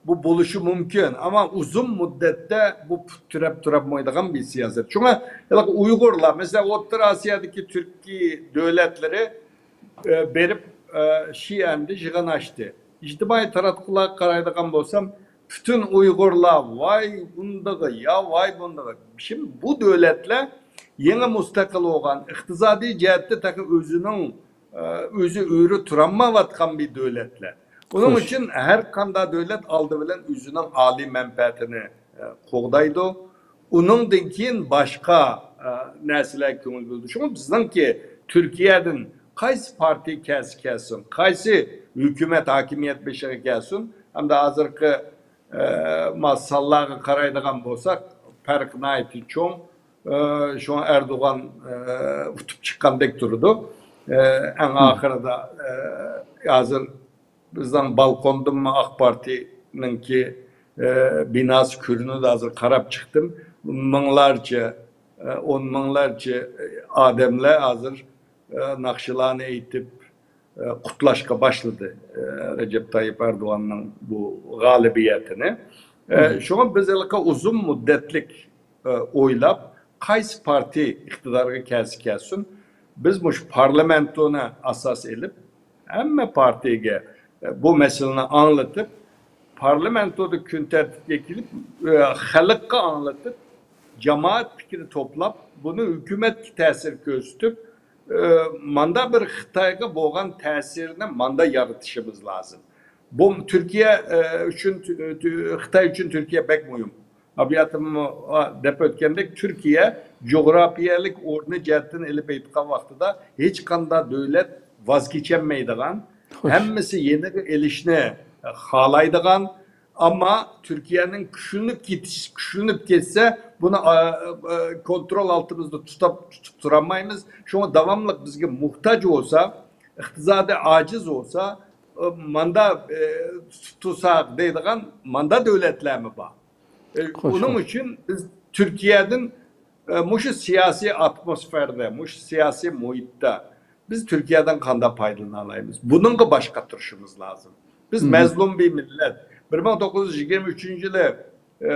بۇ بولۇشى مۇمكىن، ئەمما ئۇزۇن مۇددەتتە بۇ پۇت تىرەپ تۇرالمايدىغان بىر سىياسەت. شۇڭا ھېلىقى ئۇيغۇرلار، مەسىلەن، ئوتتۇرا ئاسىيادىكى تۈركىي دۆلەتلىرى، ئە، بېرىپ، ئە، شىئەندە يىغىن ئاچتى. ئىجتىمائىي تاراتقۇلارغا قارايدىغان بولسام، پۈتۈن ئۇيغۇرلار، ۋاي ئۇندىغى، يا ۋاي بۇندىغى. شىم-، بۇ دۆلەتلەر يېڭى مۇستەقىل بولغان، ئىقتىسادىي جەھەتتە تېخى ئۆزىنىڭ، ئە، ئۆزى ئۆرە تۇرالمايۋاتقان بىر دۆلەتلەر. ئۇنىڭ ئۈچۈن ھەر قانداق دۆلەت ئالدى بىلەن ئۆزىنىڭ ئالىي مەنپەئەتىنى، ئە، قوغدايدۇ. ئۇنىڭدىن كېيىن باشقا، ئە، نەرسىلەرگە كۆڭۈل بۆلىدۇ. شۇڭا بىزنىڭكى تۈركىيەدىن قايسى پارتىيە كەلسە كەلسۇن، قايسى ھۆكۈمەت ھاكىمىيەت بېشىغا كەلسۇن، ھەمدە ھازىرقى، ئە، ما سانلارغا قارايدىغان بولساق، پەرق ناھايىتى چوڭ. ئە، شۇڭا ئەردوغان، ئە، ئۇتۇپ چىققاندەك تۇرىدۇ. ئە، ئەڭ ئاخىرىدا، ئە، ھازىر بىزنىڭ بالكوندىنمۇ ئاق پارتىنىڭكى، ئە، بىناسى كۆرۈنىدۇ. ھازىر قاراپ چىقتىم. مىڭلارچە، ئە، ئون مىڭلارچە ئادەملەر ھازىر، ئە، ناخشىلارنى ئېيتىپ، ئە، قۇتلاشقا باشلىدى، ئە، رەجەپ تايىپ ئەردوغاننىڭ بۇ غالىبىيىتىنى. ئە، شۇڭا بىز ھېلىقى ئۇزۇن مۇددەتلىك ئويلاپ، قايسى پارتىيە ئىقتىدارغا كەلسە كەلسۇن، بىز مۇشۇ پارلامېنتونى ئاساس ئېلىپ، ھەممە پارتىيەگە بۇ مەسىلىنى ئاڭلىتىپ، پارلامېنتودا كۈن تەرتىپكە كېلىپ، خەلققە ئاڭلىتىپ، جامائەت پىكرى توپلاپ، بۇنى ھۆكۈمەتكە تەسىر كۆرسىتىپ، ماندا بىر خىتايغا بولغان تەسىرنى ماندا يارىتىشىمىز لازىم. بۇ تۈركىيە ئۈچۈن، خىتاي ئۈچۈن تۈركىيە بەك مۇھىم. ئابىياتىممۇ دەپ ئۆتكەندەك، تۈركىيە جۇغراپىيەلىك ئورنى جەھەتتىن ئېلىپ ئېيتقان ۋاقتىدا ھېچقانداق دۆلەت ۋاز كېچەلمەيدىغان، ھەممىسى يېنىغا ئېلىشنى خالايدىغان، ئەمما تۈركىيەنىڭ كۈچلىنىپ كېتىش، كۈچلىنىپ كەتسە، بۇنى، ئا، ئا، كونترول ئالتىمىزدا تۇتۇپ، تۇتۇپ تۇرالمايمىز. شۇڭا داۋاملىق بىزگە موھتاج بولسا، ئىقتىسادى ئاجىز بولسا، ئا، ماندا، ئە، تۇتۇپ تۇرساق دەيدىغان ماندا دۆلەتلەرمۇ بار. ئە، ئۇنىڭ ئۈچۈن بىز تۈركىيەدىن، ئە، مۇشۇ سىياسىي ئاتموسفېردا، مۇشۇ سىياسىي مۇھىتتا بىز تۈركىيەدىن قانداق پايدىلىنالايمىز؟ بۇنىڭغا باش قاتۇرۇشىمىز لازىم. بىز مەزلۇم بىر مىللەت. بىر مىڭ توققۇز يۈز يىگىرمە ئۈچىنچى يىلى، ئە،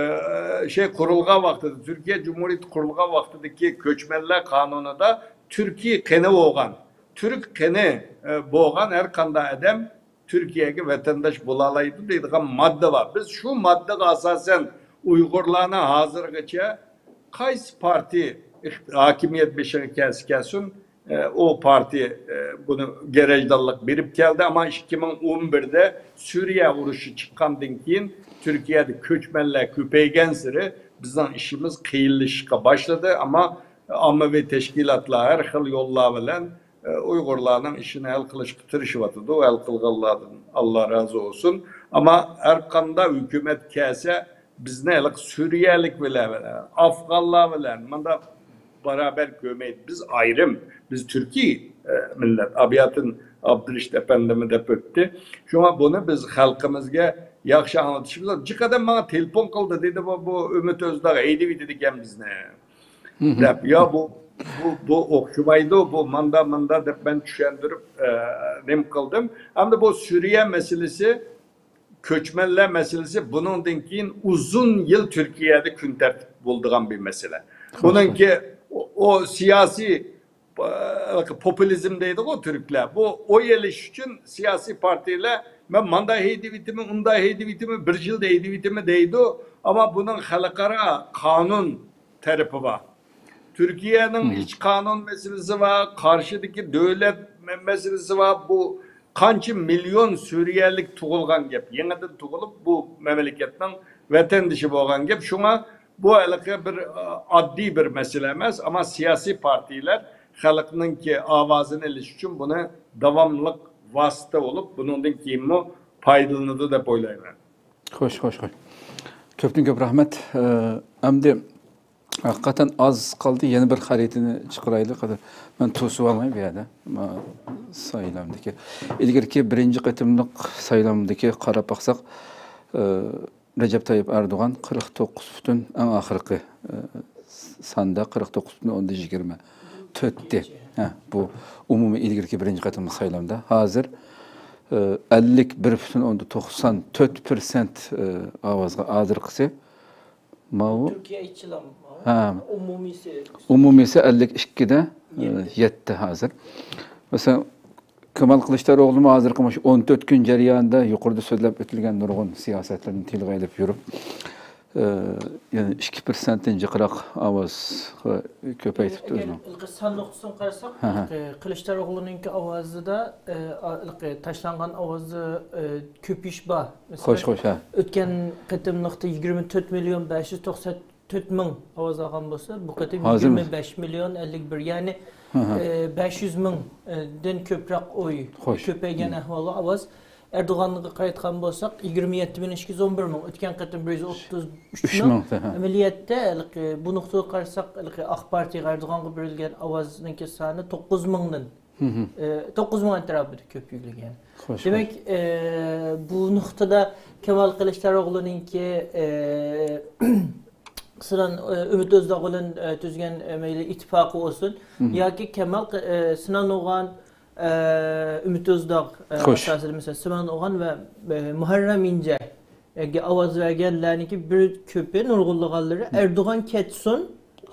شەي قۇرۇلغان ۋاقتىدا، تۈركىيە جۇمھۇرىيىتى قۇرۇلغان ۋاقتىدىكى كۆچمەنلەر قانۇنىدا تۈركىي قېنى بولغان، تۈرك قېنى، ئە، بولغان ھەر قانداق ئادەم تۈركىيەگە ۋەتەنداش بولالايدۇ دەيدىغان ماددا بار. بىز شۇ ماددىغا ئاساسەن ئۇيغۇرلارنى ھازىرغىچە قايسى پارتىيە ئىق-، ھاكىمىيەت بېشىغا كەلسە كەلسۇن، ئە، ئۇ پارتىيە، ئە، بۇنى گەرەجدانلىق بېرىپ كەلدى. ئەمما ئىككى مىڭ ئون بىردە سۈرىيە ئۇرۇشى چىققاندىن كېيىن تۈركىيەدە كۆچمەنلەر كۆپەيگەنسېرى بىزنىڭ ئىشىمىز قىيىنلىشىشقا باشلىدى. ئەمما ئاممىۋى تەشكىلاتلار ھەر خىل يوللار بىلەن ئۇيغۇرلارنىڭ ئىشىنى ھەل قىلىشقا تىرىشىۋاتىدۇ. ھەل قىلغانلاردىن ئاللا رازى بولسۇن. ئەمما ھەر قانداق ھۆكۈمەت كەلسە، بىزنى ھېلىقى سۈرىيەلىك بىلەن، ئافغانلار بىلەن مۇنداق بارابەر كۆرمەيدۇ. بىز ئايرىم، بىز تۈركىي، ئە، مىللەت. ئابىياتىن ئابدۇرېشىت ئەپەندىمۇ دەپ ئۆتتى. شۇڭا بۇنى بىز خەلقىمىزگە ياخشى ئاڭلىتىشىمىز لازىم. جىق ئادەم ماڭا تېلېفون قىلدى، دېدى، بۇ، بۇ ئۈمىد ئۆزداغ ھەيدىۋېتىدىكەن بىزنى. دەپ، يا بۇ، بۇ، بۇ ئوخشىمايدۇ، بۇ ماندا، ماندا دەپ مەن چۈشەندۈرۈپ، ئە، نېمە قىلدىم. ئەمدى بۇ سۈرىيە مەسىلىسى، كۆچمەنلەر مەسىلىسى بۇنىڭدىن كېيىن ئۇزۇن يىل تۈركىيەدە كۈن تەرتىپ بولىدىغان بىر مەسىلە. بۇنىڭكى ئۇ، ئۇ سىياسىي، ئە، پوپۇلىزم دەيدىغۇ تۈركلەر. بۇ ئوي ئېلىش ئۈچۈن سىياسىي پارتىيەلەر، مەن ماندا ھەيدىۋېتىمەن، ئۇندا ھەيدىۋېتىمەن، بىر يىلدا ھەيدىۋېتىمەن دەيدۇ. ئەمما بۇنىڭ خەلقئارا قانۇن تەرىپى بار. تۈركىيەنىڭ ئىچ قانۇن مەسىلىسى بار، قارشىدىكى دۆلەت مە-، مەسىلىسى بار. بۇ قانچە مىليون سۈرىيەلىك تۇغۇلغان گەپ، يېڭىدىن تۇغۇلۇپ، بۇ مەملىكەتنىڭ ۋەتەندىشى بولغان گەپ. شۇڭا بۇ ھېلىقى بىر، ئە، ئاددىي بىر مەسىلە ئەمەس، ئەمما سىياسىي پارتىيەلەر خەلقنىڭكى ئاۋازىنى ئېلىش ئۈچۈن بۇنى داۋاملىق ۋاسىتە بولۇپ، بۇنىڭدىن كېيىنمۇ پايدىلىنىدۇ دەپ ئويلايمەن. خوش، خوش، خوش. كۆپتىن كۆپ رەھمەت. ئە، ئەمدى ھەقىقەتەن ئاز قالدى. يەنە بىر خەرىتىنى چىقىرايلى. مەن توسۇۋالماي بۇ يەردە. ما-، سايلامدىكى، ئىلگىرىكى بىرىنچى قېتىملىق سايلامدىكى قاراپ باقساق، ئى، رەجەپ تايىپ ئەردوغان قىرىق توققۇز پۈتۈن، ئەڭ ئاخىرقى، ئى، ساندا قىرىق توققۇز پۈتۈن ئوندىن يىگىرمە تۆتتى. ھە، بۇ ئومۇمىي ئىلگىرىكى بىرىنچى قېتىملىق سايلامدا. ھازىر، ئى، ئەللىك بىر پۈتۈن ئوندىن توقسان تۆت پىرسەنت، ئى، ئاۋازغا ھازىرقىسى ماۋۇ. تۈركىيە ئىچىلا، ھە. ئومۇمىيسى. ئومۇمىيسى ئەللىك ئىككىدە، ئە، يەتتە ھازىر. مەسىلەن، كامال قىلىچداروغلۇمۇ ھازىرقى مۇشۇ ئون تۆت كۈن جەريانىدا يۇقىرىدا سۆزلەپ ئۆتۈلگەن نۇرغۇن سىياسەتلەرنى تىلغا ئېلىپ يۈرۈپ، ئە، يەنە ئىككى پىرسەنتتىن جىقراق ئاۋازغا كۆپەيتىپتۇ ئۆزىنىڭ. ئەگەر سان نۇقتىسىدىن قارىساق، ھە، ھە. قىلىچداروغلۇنىڭكى ئاۋازىدا، ئە، تاشلانغان ئاۋازدا، ئە، كۆپىيىش بار. مەسىلەن، خوش، خوش، ھە. ئۆتكەن قېتىملىقتا يىگىرمە تۆت مىليون بەش يۈز توقسان تۆت مىڭ ئاۋاز ئالغان بولسا، بۇ قېتىم ھازىرمۇ؟ يىگىرمە بەش مىليون ئەللىك بىر، يەنى، ھە، ھە. ئە، بەش يۈز مىڭدىن كۆپرەك ئوي، خوش. كۆپەيگەن ئەھۋالدا ئاۋاز. ئەردوغانغا قارايدىغان بولساق، يىگىرمە يەتتە مىليون ئىككى يۈز ئون بىر مىڭ، ئۆتكەن قېتىم بىر يۈز ئوتتۇز ئۈچ مىڭ. ئۈچ مىڭ، ھە. ئەمەلىيەتتە، ھېلىقى، بۇ نۇقتىغا قارىساق، ھېلىقى ئاق پارتىيەگە، ئەردوغانغا بېرىلگەن ئاۋازنىڭكى سانى توققۇز مىڭدىن ئە، توققۇز مىڭ ئەتراپىدا كۆپۈكلۈك يەنى. خوش، دېمەك، ئە، بۇ نۇقتىدا كامال قىلىچداروغلۇنىڭكى، ئە، سىلەن، ئە، ئۈمىد ئۆزداغ بىلەن، ئە، تۈزگەن، ئە، مەيلى ئىتتىپاقى بولسۇن ياكى كامال قى-، ئە، سىنان ئوغان، ئە، ئۈمىد ئۆزداغ، ئە، خوش. ئاساسىدا مەسىلەن سىنان ئوغان ۋە، ئە، مۇھەررەم ئىنجە. ئاۋاز بەرگەنلەرنىڭكى بىر كۆپى، نۇرغۇنلىغانلىرى ئەردوغان كەتسۇن،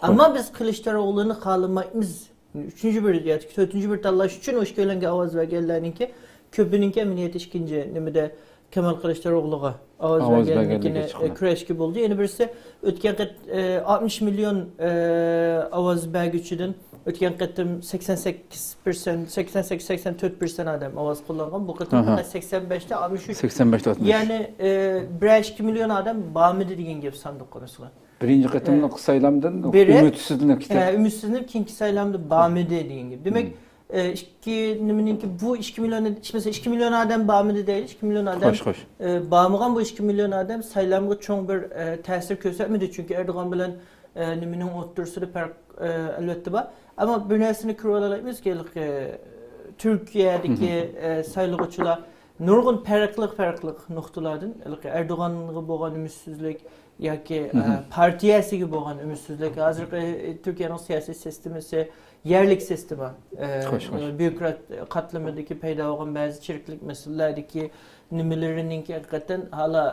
ئەمما بىز قىلىچداروغلۇنى خالىمايمىز. ئۈچىنچى بىر ياكى تۆتىنچى بىر تاللاش ئۈچۈن ئوشۇ كۆلەڭگە ئاۋاز بەرگەنلەرنىڭكى كۆپىنىڭكى ئەمەلىيەتتە ئىككىنچى نېمىدە كامال قىلىچداروغلۇغا ئاۋاز ئاۋاز بەرگەنلىكىنى، بەرگەنلىكى چىققان. ئە، كۈرەشكە بولدى. يەنە بىرسى ئۆتكەن قېت-، ئە، ئاتمىش مىليون، ئە، ئاۋاز بەرگۈچىدىن ئۆتكەن قېتىم سەكسەن سەككىز پىرسەنت، سەكسەن سەككىز، سەكسەن تۆت پىرسەنت ئادەم ئاۋاز قوللانغان. بۇ قېتىم ئاھا. پەقەت سەكسەن بەشتە ئاتمىش ئۈچ. سەكسەن بەشتە ئاتمىش ئۈچ. يەنى، ئە، بىرەر ئىككى مىليون ئادەم بارمىدى دېگەن گەپ ساندۇققا مەسىلەن. بىرىنچى قېتىملىق ئە، سايلامدىن بېرىپ، ئۈمىدسىزلىنىپ كېتىپ. ئە، ئۈمىدسىزلىنىپ كېيىنكى سايلامدا بارمىدى دېگەن گەپ. دېمەك، ئە، ئىككى نېمىنىڭكى، بۇ ئىككى مىليون، مەسىلەن، ئىككى مىليون ئادەم بارمىدى دەيلى، ئىككى مىليون ئادەم، خوش، خوش. ئە، بارمىغان بۇ ئىككى مىليون ئادەم سايلامغا چوڭ بىر، ئە، تەسىر كۆرسەتمىدى، چۈنكى ئەردوغان بىلەن، ئە، نېمىنىڭ ئوتتۇرىسىدا پەرق، ئە، ئەلۋەتتە بار. ئەمما بىر نەرسىنى كۆرۈۋالالايمىزكى، ھېلىقى تۈركىيەدىكى، ئە، سايلىغۇچىلار نۇرغۇن پەرقلىق، پەرقلىق نۇقتىلاردىن، ھېلىقى ئەردوغانغا بولغان ئۈمىدسىزلىك، ياكى، ئە، پارتىيەسىگە بولغان ئۈمىدسىزلىك. ھازىرقى، ئە، تۈركىيەنىڭ سىياسىي سىستېمىسى يەرلىك سىستېما. ئە، خوش، خوش. بيۇروكرات قاتلىمىدىكى پەيدا بولغان بەزى چىرىكلىك مەسىلىلەردىكى نېمىلىرىنىڭكى ھەقىقەتەن ھالا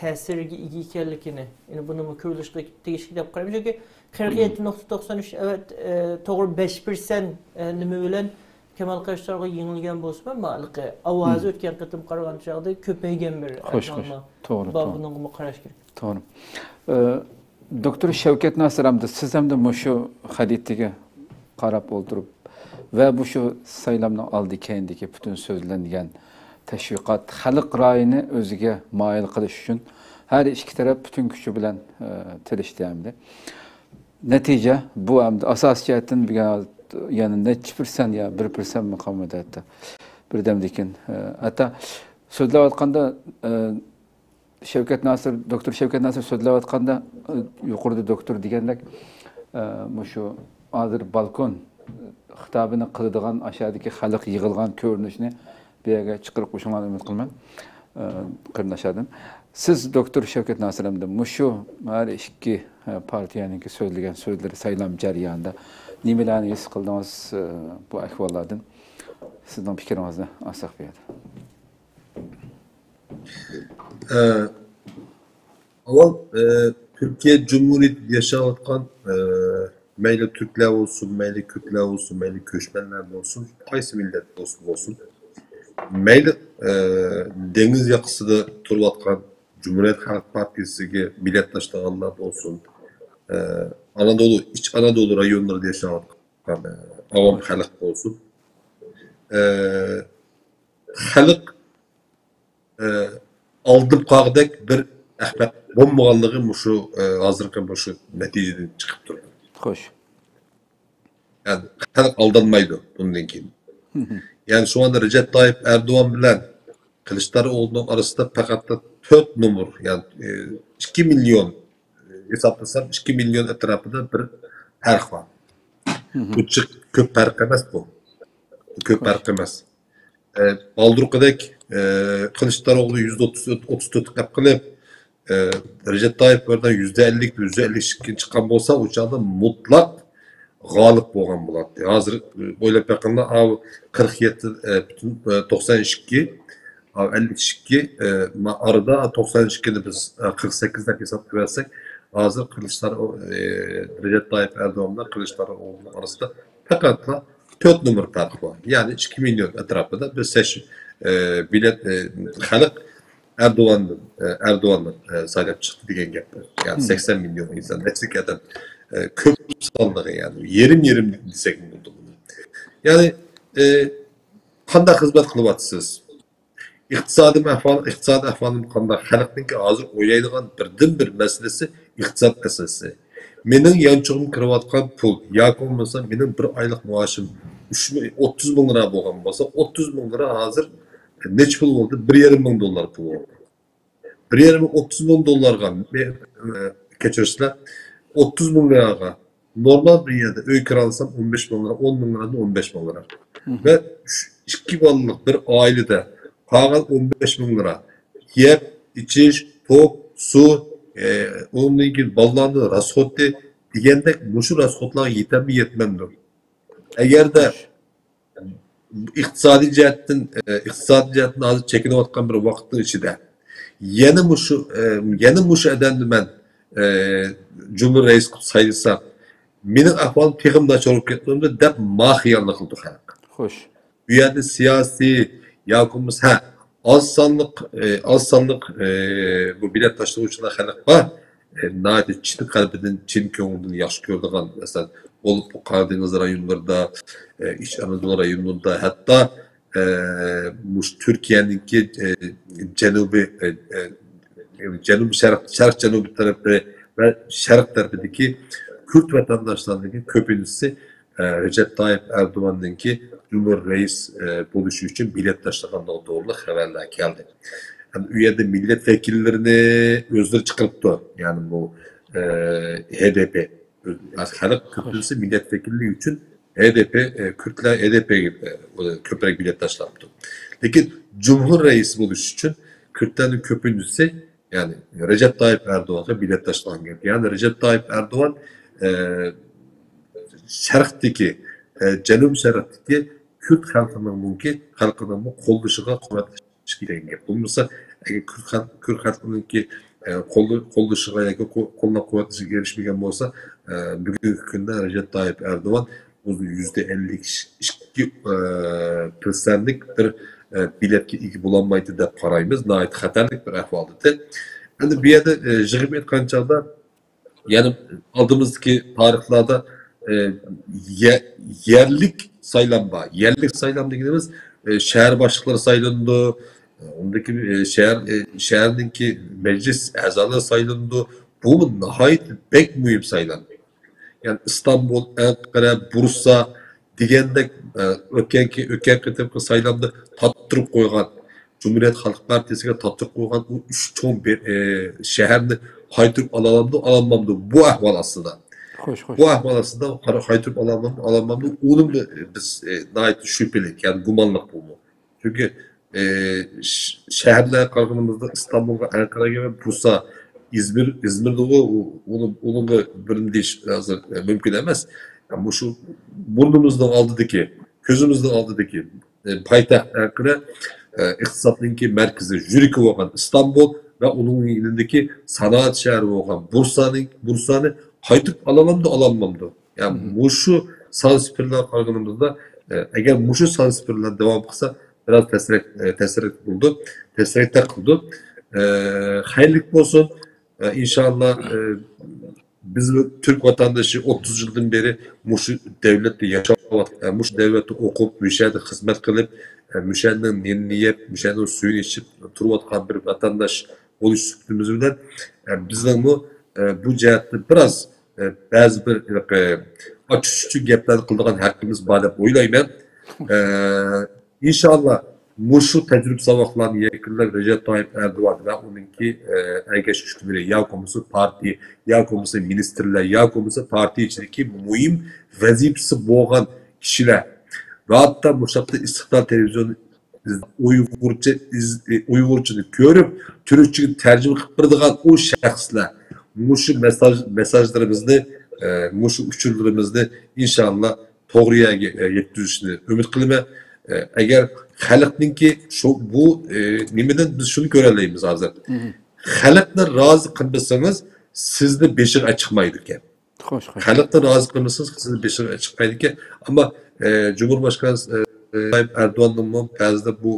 تەسىرىگە ئىگە ئىكەنلىكىنى، يەنى بۇنىمۇ كۆرۈلۈشكە تېگىشلىك دەپ قارايمەن. چۈنكى قىرىق يەتتە نۇقتا توقسان ئۈچ، ئەۋەت، ئە، توغرا بەش پىرسەنت، ئە، نېمە بىلەن كامال قىلىچداروغلۇ يېڭىلگەن بولسىمۇ، ئەمما ھېلىقى ئاۋازى ئۆتكەن قېتىم قارىغان چاغدا كۆپەيگەن بىر خوش، خوش. ئەھۋالمۇ توغرا، بار، توغرا. بۇنىڭغىمۇ قاراش كېرەك. توغرا. ئە، دوكتور شەۋكەت ناسىر ھەمدە سىز ھەمدە مۇشۇ خەرىتىگە قاراپ ئولتۇرۇپ ۋە مۇشۇ سايلامنىڭ ئالدى كەينىدىكى پۈتۈن سۆزلەنگەن تەشۋىقات خەلق رايىنى ئۆزىگە مايىل قىلىش ئۈچۈن ھەر ئىككى تەرەپ پۈتۈن كۈچى بىلەن، ئە، تىرىشتى ھەمدە. نەتىجە بۇ ھەمدە ئاساسىي جەھەتتىن بىر يەنە نەچچە پىرسەنت يا بىر پىرسەنتمۇ قالمىدى ھەتتا بىردەمدىن كېيىن. ئە، ھەتتا سۆزلەۋاتقاندا، ئە، شەۋكەت ناسىر، دوكتور شەۋكەت ناسىر سۆزلەۋاتقاندا، ئە، يۇقىرىدا دوكتور دېگەندەك، ئە، مۇشۇ ھازىر بالكون خىتابىنى قىلىدىغان ئاشۇ يەردىكى خەلق يىغىلغان كۆرۈنۈشنى بۇ يەرگە چىقىرىپ قويۇشۇڭلارنى ئۈمىد قىلىمەن. ئە، قېرىنداشلاردىن. سىز دوكتور شەۋكەت ناسىر ھەمدە مۇشۇ ھەر ئىككى، ئە، پارتىيەنىڭكى سۆزلىگەن سۆزلىرى سايلام جەريانىدا نېمىلەرنى ھېس قىلدىڭىز، ئە، بۇ ئەھۋاللاردىن؟ سىزنىڭ پىكرىڭىزنى ئالساق بۇ يەردە. ئە، ئاۋۋال، ئە، تۈركىيە جۇمھۇرىيىتىدە ياشاۋاتقان، ئە، مەيلى تۈركلەر بولسۇن، مەيلى كۈردلەر بولسۇن، مەيلى كۆچمەنلەر بولسۇن، قايسى مىللەت بولسۇن، بولسۇن، مەيلى، ئە، دېڭىز ياقىسىدا تۇرۇۋاتقان جۇمھۇرىيەت خەلق پارتىيىسىگە مىللەتداشلىغانلار بولسۇن، ئە، ئانادولۇ، ئىچ ئانادولۇ رايونلىرىدا ياشاۋاتقان، ئە، ئاۋام خەلق بولسۇن، ئە، خەلق ئى، ئالدىنىپ قالغۇدەك بىر ئەخمەق بولمىغانلىقى مۇشۇ، ئى، ھازىرقى مۇشۇ نەتىجىدىن چىقىپ تۇرىدۇ. خوش. يەنى خەلق ئالدانمايدۇ بۇندىن كېيىن. يەنى شۇڭا رەجەپ تايىپ ئەردوغان بىلەن قىلىچداروغلۇنىڭ ئارىسىدا پەقەت تۆت نومۇر، يەنى، ئى، ئىككى مىليون، ھېسابلىسام ئىككى مىليون ئەتراپىدا بىر پەرق بار. بۇ جىق كۆپ پەرق ئەمەس بۇ. كۆپ پەرق ئەمەس. ئە، بالدۇرقىدەك، ئە، قىلىچداروغلۇ يۈزدە ئوتتۇز، ئوتتۇز تۆت قەپ قىلىپ، ئە، رەجەپ تايىپ ئەردوغان يۈزدە ئەللىك، يۈزدە ئەللىك ئىككى چىققان بولسا، ئۇ چاغدا مۇتلەق غالىپ بولغان بولاتتى. ھازىر، ئە، ئويلاپ بېقىڭلار، ئاۋۇ قىرىق يەتتە، ئە، پۈتۈن، ئە، توقسان ئىككى، ئاۋۇ ئەللىك ئىككى، ئە، ما-، ئارىدا توقسان ئىككىنى بىز، ئە، قىرىق سەككىز دەپ ھېساب قىلىۋەتسەك، ھازىر قىلىچدار-، ئە، رەجەپ تايىپ ئەردوغان بىلەن قىلىچداروغلۇنىڭ ئارىسىدا پەقەتلا تۆت نومۇر پەرق بار. يەنى ئىككى مىليون ئەتراپىدا بىر سەش-، ئە، بېلەت، ئە، خەلق ئەردوغاندىن، ئە، ئەردوغاننى، ئە، سايلاپ چىقتى دېگەن گەپ. يەنى سەكسەن مىليون ئىنسان، نەچچە ئادەم، ئە، كۆپ سانلىقى، يەنى يېرىم-يېرىم دېسەك بولىدۇ بۇنى. يەنى، ئە، قانداق خىزمەت قىلىۋاتىسىز؟ ئىقتىسادىي ئەھۋال، ئىقتىسادىي ئەھۋالىم قانداق؟ خەلقنىڭكى ھازىر ئويلايدىغان بىردىنبىر مەسىلىسى ئىقتىساد مەسىلىسى. مېنىڭ يانچۇقۇمغا كىرىۋاتقان پۇل ياكى بولمىسا مېنىڭ بىر ئايلىق مائاشىم ئۈچ مىڭ، ئوتتۇز مىڭ لىرا بولغان بولسا، ئوتتۇز مىڭ لىرا ھازىر نەچچە پۇل بولدى؟ بىر يېرىم مىڭ دوللار پۇل بولدى. بىر يېرىم، ئوتتۇز مىڭ دوللارغا، مە-، ئە، كەچۈرۈشسىلەر، ئوتتۇز مىڭ لىراغا نورمال بىر يەردە ئۆي كىرالىسام، ئون بەش مىڭ لىرا، ئون مىڭ لىرادىن ئون بەش مىڭ لىرا. ۋە ئۈچ، ئىككى بالىلىق بىر ئائىلىدە قالغان ئون بەش مىڭ لىرا يەپ، ئىچىش، توك، سۇ، ئە، ئۇنىڭدىن كېيىن بالىلارنىڭ راسخوتى دېگەندەك مۇشۇ راسخوتلارغا يېتەمدۇ، يەتمەمدۇ؟ ئەگەردە ئىقتىسادىي جەھەتتىن، ئە، ئىقتىسادىي جەھەتتىن ھازىر چېكىنىۋاتقان بىر ۋاقىتنىڭ ئىچىدە يەنە مۇشۇ، ئە، يەنە مۇشۇ ئادەمنى مەن، ئە، جۇمھۇر رەئىس قىلىپ سايلىسام، مېنىڭ ئەھۋالىم تېخىمۇ ناچار بولۇپ كەتمەمدۇ دەپ ما خىيالنى قىلىدۇ خەلق. خوش. بۇ يەردە سىياسىي ياكى بولمىسا، ھە، ئاز سانلىق، ئە، ئاز سانلىق، ئە، بۇ بېلەت تاشلىغۇچىلار خەلق بار. ئە، ناھايىتى چىن قەلبىدىن، چىن كۆڭلىدىن ياخشى كۆرىدىغان، مەسىلەن، بولۇپ بۇ قارا دېڭىز رايونلىرىدا، ئە، ئىچ ئانادولۇ رايونلىرىدا، ھەتتا، ئە، مۇشۇ تۈركىيەنىڭكى، ئە، جەنۇبىي، ئە، ئە، جەنۇبىي شەرق، شەرق جەنۇبىي تەرەپلىرى ۋە شەرق تەرىپىدىكى كۈرد ۋەتەنداشلارنىڭكى كۆپىنچىسى، ئە، رەجەپ تايىپ ئەردوغاننىڭكى جۇمھۇر رەئىس، ئە، بولۇشى ئۈچۈن بېلەت تاشلىغانلىقى توغرىلىق خەۋەرلەر كەلدى. ھەم ئۇ يەردە مىللەت ۋەكىللىرىنى ئۆزلىرى چىقىرىپتۇ. يەنى بۇ، ئە، ھەي دى پى. خەلق كۆپىنچىسى مىللەت ۋەكىللىكى ئۈچۈن ھەي دى پى، ئە، كۈردلەر ھەي دى پىگە، ئە، كۆپرەك بېلەت تاشلاپتۇ. لېكىن جۇمھۇر رەئىسى بولۇش ئۈچۈن كۈردلەرنىڭ كۆپىنچىسى، يەنى رەجەپ تايىپ ئەردوغانغا بېلەت تاشلىغان گەپ. يەنى رەجەپ تايىپ ئەردوغان، ئە، شەرقتىكى، ئە، جەنۇب شەرقتىكى كۈرد خەلقىنىڭ مۇمكىن، خەلقىنىڭمۇ قوللىشىغا، قۇۋۋەتلىشىگە دېگەن گەپ. بولمىسا، ئەگەر كۈرد خەل-، كۈرد خەلقىنىڭكى، ئە، قوللا-، قوللىشىغا ياكى قو-، قوللاپ قۇۋۋەتلىشىگە ئېرىشمىگەن بولسا، ئە، بۈگۈنكى كۈندە رەجەپ تايىپ ئەردوغان ئۇ يۈزدە ئەللىك ئىككى، ئە، پىرسەنتلىك بىر، ئە، بېلەتكە ئىگە بولالمايدۇ دەپ قارايمىز. ناھايىتى خەتەرلىك بىر ئەھۋالدا. ئەمدى بۇ يەردە، ئە، يىغىپ ئېيتقان چاغدا، يەنى ئالدىمىزدىكى تارىخلاردا، ئە، يە-، يەرلىك سايلام بار. يەرلىك سايلام دېگىنىمىز، ئە، شەھەر باشلىقلىرى سايلىنىدۇ، ئۇندىكى، ئە، شەھەر، ئە، شەھەرنىڭكى مەجلىس ئەزالىرى سايلىنىدۇ. بۇمۇ ناھايىتى بەك مۇھىم سايلام. يەنى ئىستانبۇل، ئەنقەرە، بۇرسا دېگەندەك، ئە، ئۆتكەنكى، ئۆتكەن قېتىمقى سايلامدا تارتتۇرۇپ قويغان، جۇمھۇرىيەت خەلق پارتىيىسىگە تارتتۇرۇپ قويغان ئۇ ئۈچ چوڭ بىر، ئە، شەھەرنى قايتۇرۇپ ئالالامدۇ، ئالالمامدۇ؟ بۇ ئەھۋال ئاستىدا. خوش، خوش. بۇ ئەھۋال ئاستىدا قايتۇرۇپ ئالالامدۇ، ئالالمامدۇ؟ ئۇنىمۇ بىز، ئە، ناھايىتى شۈبھىلىك، يەنى گۇمانلىق بۇمۇ. چۈنكى، ئى، ش-، شەھەرلەرگە قارىغىنىمىزدا ئىستانبۇلغا، ئەنقەرەگە ۋە بۇرسا، ئىزمىر، ئىزمىردىغۇ ئۇ-، ئۇنىڭ، ئۇنىڭغا بىرنى دېيىش ھازىر، ئە، مۇمكىن ئەمەس. مۇشۇ بۇرنىمىزنىڭ ئالدىدىكى، كۆزىمىزنىڭ ئالدىدىكى، ئى، پايتەخت ئەنقەرە، ئى، ئىقتىسادنىڭكى مەركىزى، يۈرىكى بولغان ئىستانبۇل ۋە ئۇنىڭ يېنىدىكى سانائەت شەھىرى بولغان بۇرسانى، بۇرسانى قايتۇرۇپ ئالالامدۇ، ئالالمامدۇ؟ يا، مۇشۇ سان سىفىرلارغا قارىغىنىمىزدا، ئە، ئەگەر مۇشۇ سان سىفىرلار داۋام قىلسا، بىراز تەسرەك، ئە، تەسرەك بولىدۇ، تەسرەكتەك قىلىدۇ. ئە، خەيرلىك بولسۇن. ئە، ئىنشاللا، ئە، بىز تۈرك ۋاتاندىشى ئوتتۇز يىلدىن بېرى مۇشۇ دەۋلەتتە ياشاۋاتقان، ئە، مۇشۇ دەۋلەتتە ئوقۇپ، مۇشۇ يەردە خىزمەت قىلىپ، ئە، مۇشۇ يەرنىڭ نېنىنى يەپ، مۇشۇ يەرنىڭ سۈيىنى ئىچىپ تۇرۇۋاتقان بىر ۋاتانداش بولۇش سۈپىتىمىز بىلەن، ئە، بىزنىڭمۇ، ئە، بۇ جەھەتتە بىراز، ئە، بەزى بىر، ھېلىقى، ئاچچىق-چۈچۈك گەپلەرنى قىلىدىغان ھەققىمىز بار دەپ ئويلايمەن. ئە، ئىنشاللا مۇشۇ تەجرىبە ساۋاقلارنى يەكۈنلەپ، رەجەپ تايىپ ئەردوغان ۋە ئۇنىڭكى، ئە، ئەگەشكۈچىلىرى ياكى بولمىسا پارتىيە، ياكى بولمىسا مىنىستىرلەر، ياكى بولمىسا پارتىيە ئىچىدىكى مۇھىم ۋەزىپىسى بولغان كىشىلەر ۋە ھەتتا مۇشۇ ھەقتە ئىستىقلال تېلېۋىزىيونى ئۇيغۇرچە، ئىز-، ئۇيغۇرچىنى كۆرۈپ، تۈركچىگە تەرجىمە قىلىپ بېرىدىغان ئۇ شەخسلەر مۇشۇ مېساژ، مېساژلىرىمىزنى، ئە، مۇشۇ ئۇچۇرلىرىمىزنى ئىنشاللا توغرا يەرگە، ئە، يەتكۈزۈشىنى ئۈمىد قىلىمەن. ئە، ئەگەر خەلقنىڭكى شۇ، بۇ، ئە، نېمىدىن بىز شۇنى كۆرەلەيمىز ھازىر. خەلقنى رازى قىلمىسىڭىز، سىزنى بېشىغا چىقمايدىكەن. خوش، خوش. خەلقنى رازى قىلمىسىڭىز، سىزنى بېشىغا چىقمايدىكەن. ئەمما، ئە، جۇمھۇر باشقانى، ئە، تايىپ ئەردوغاندىنمۇ بەزىدە بۇ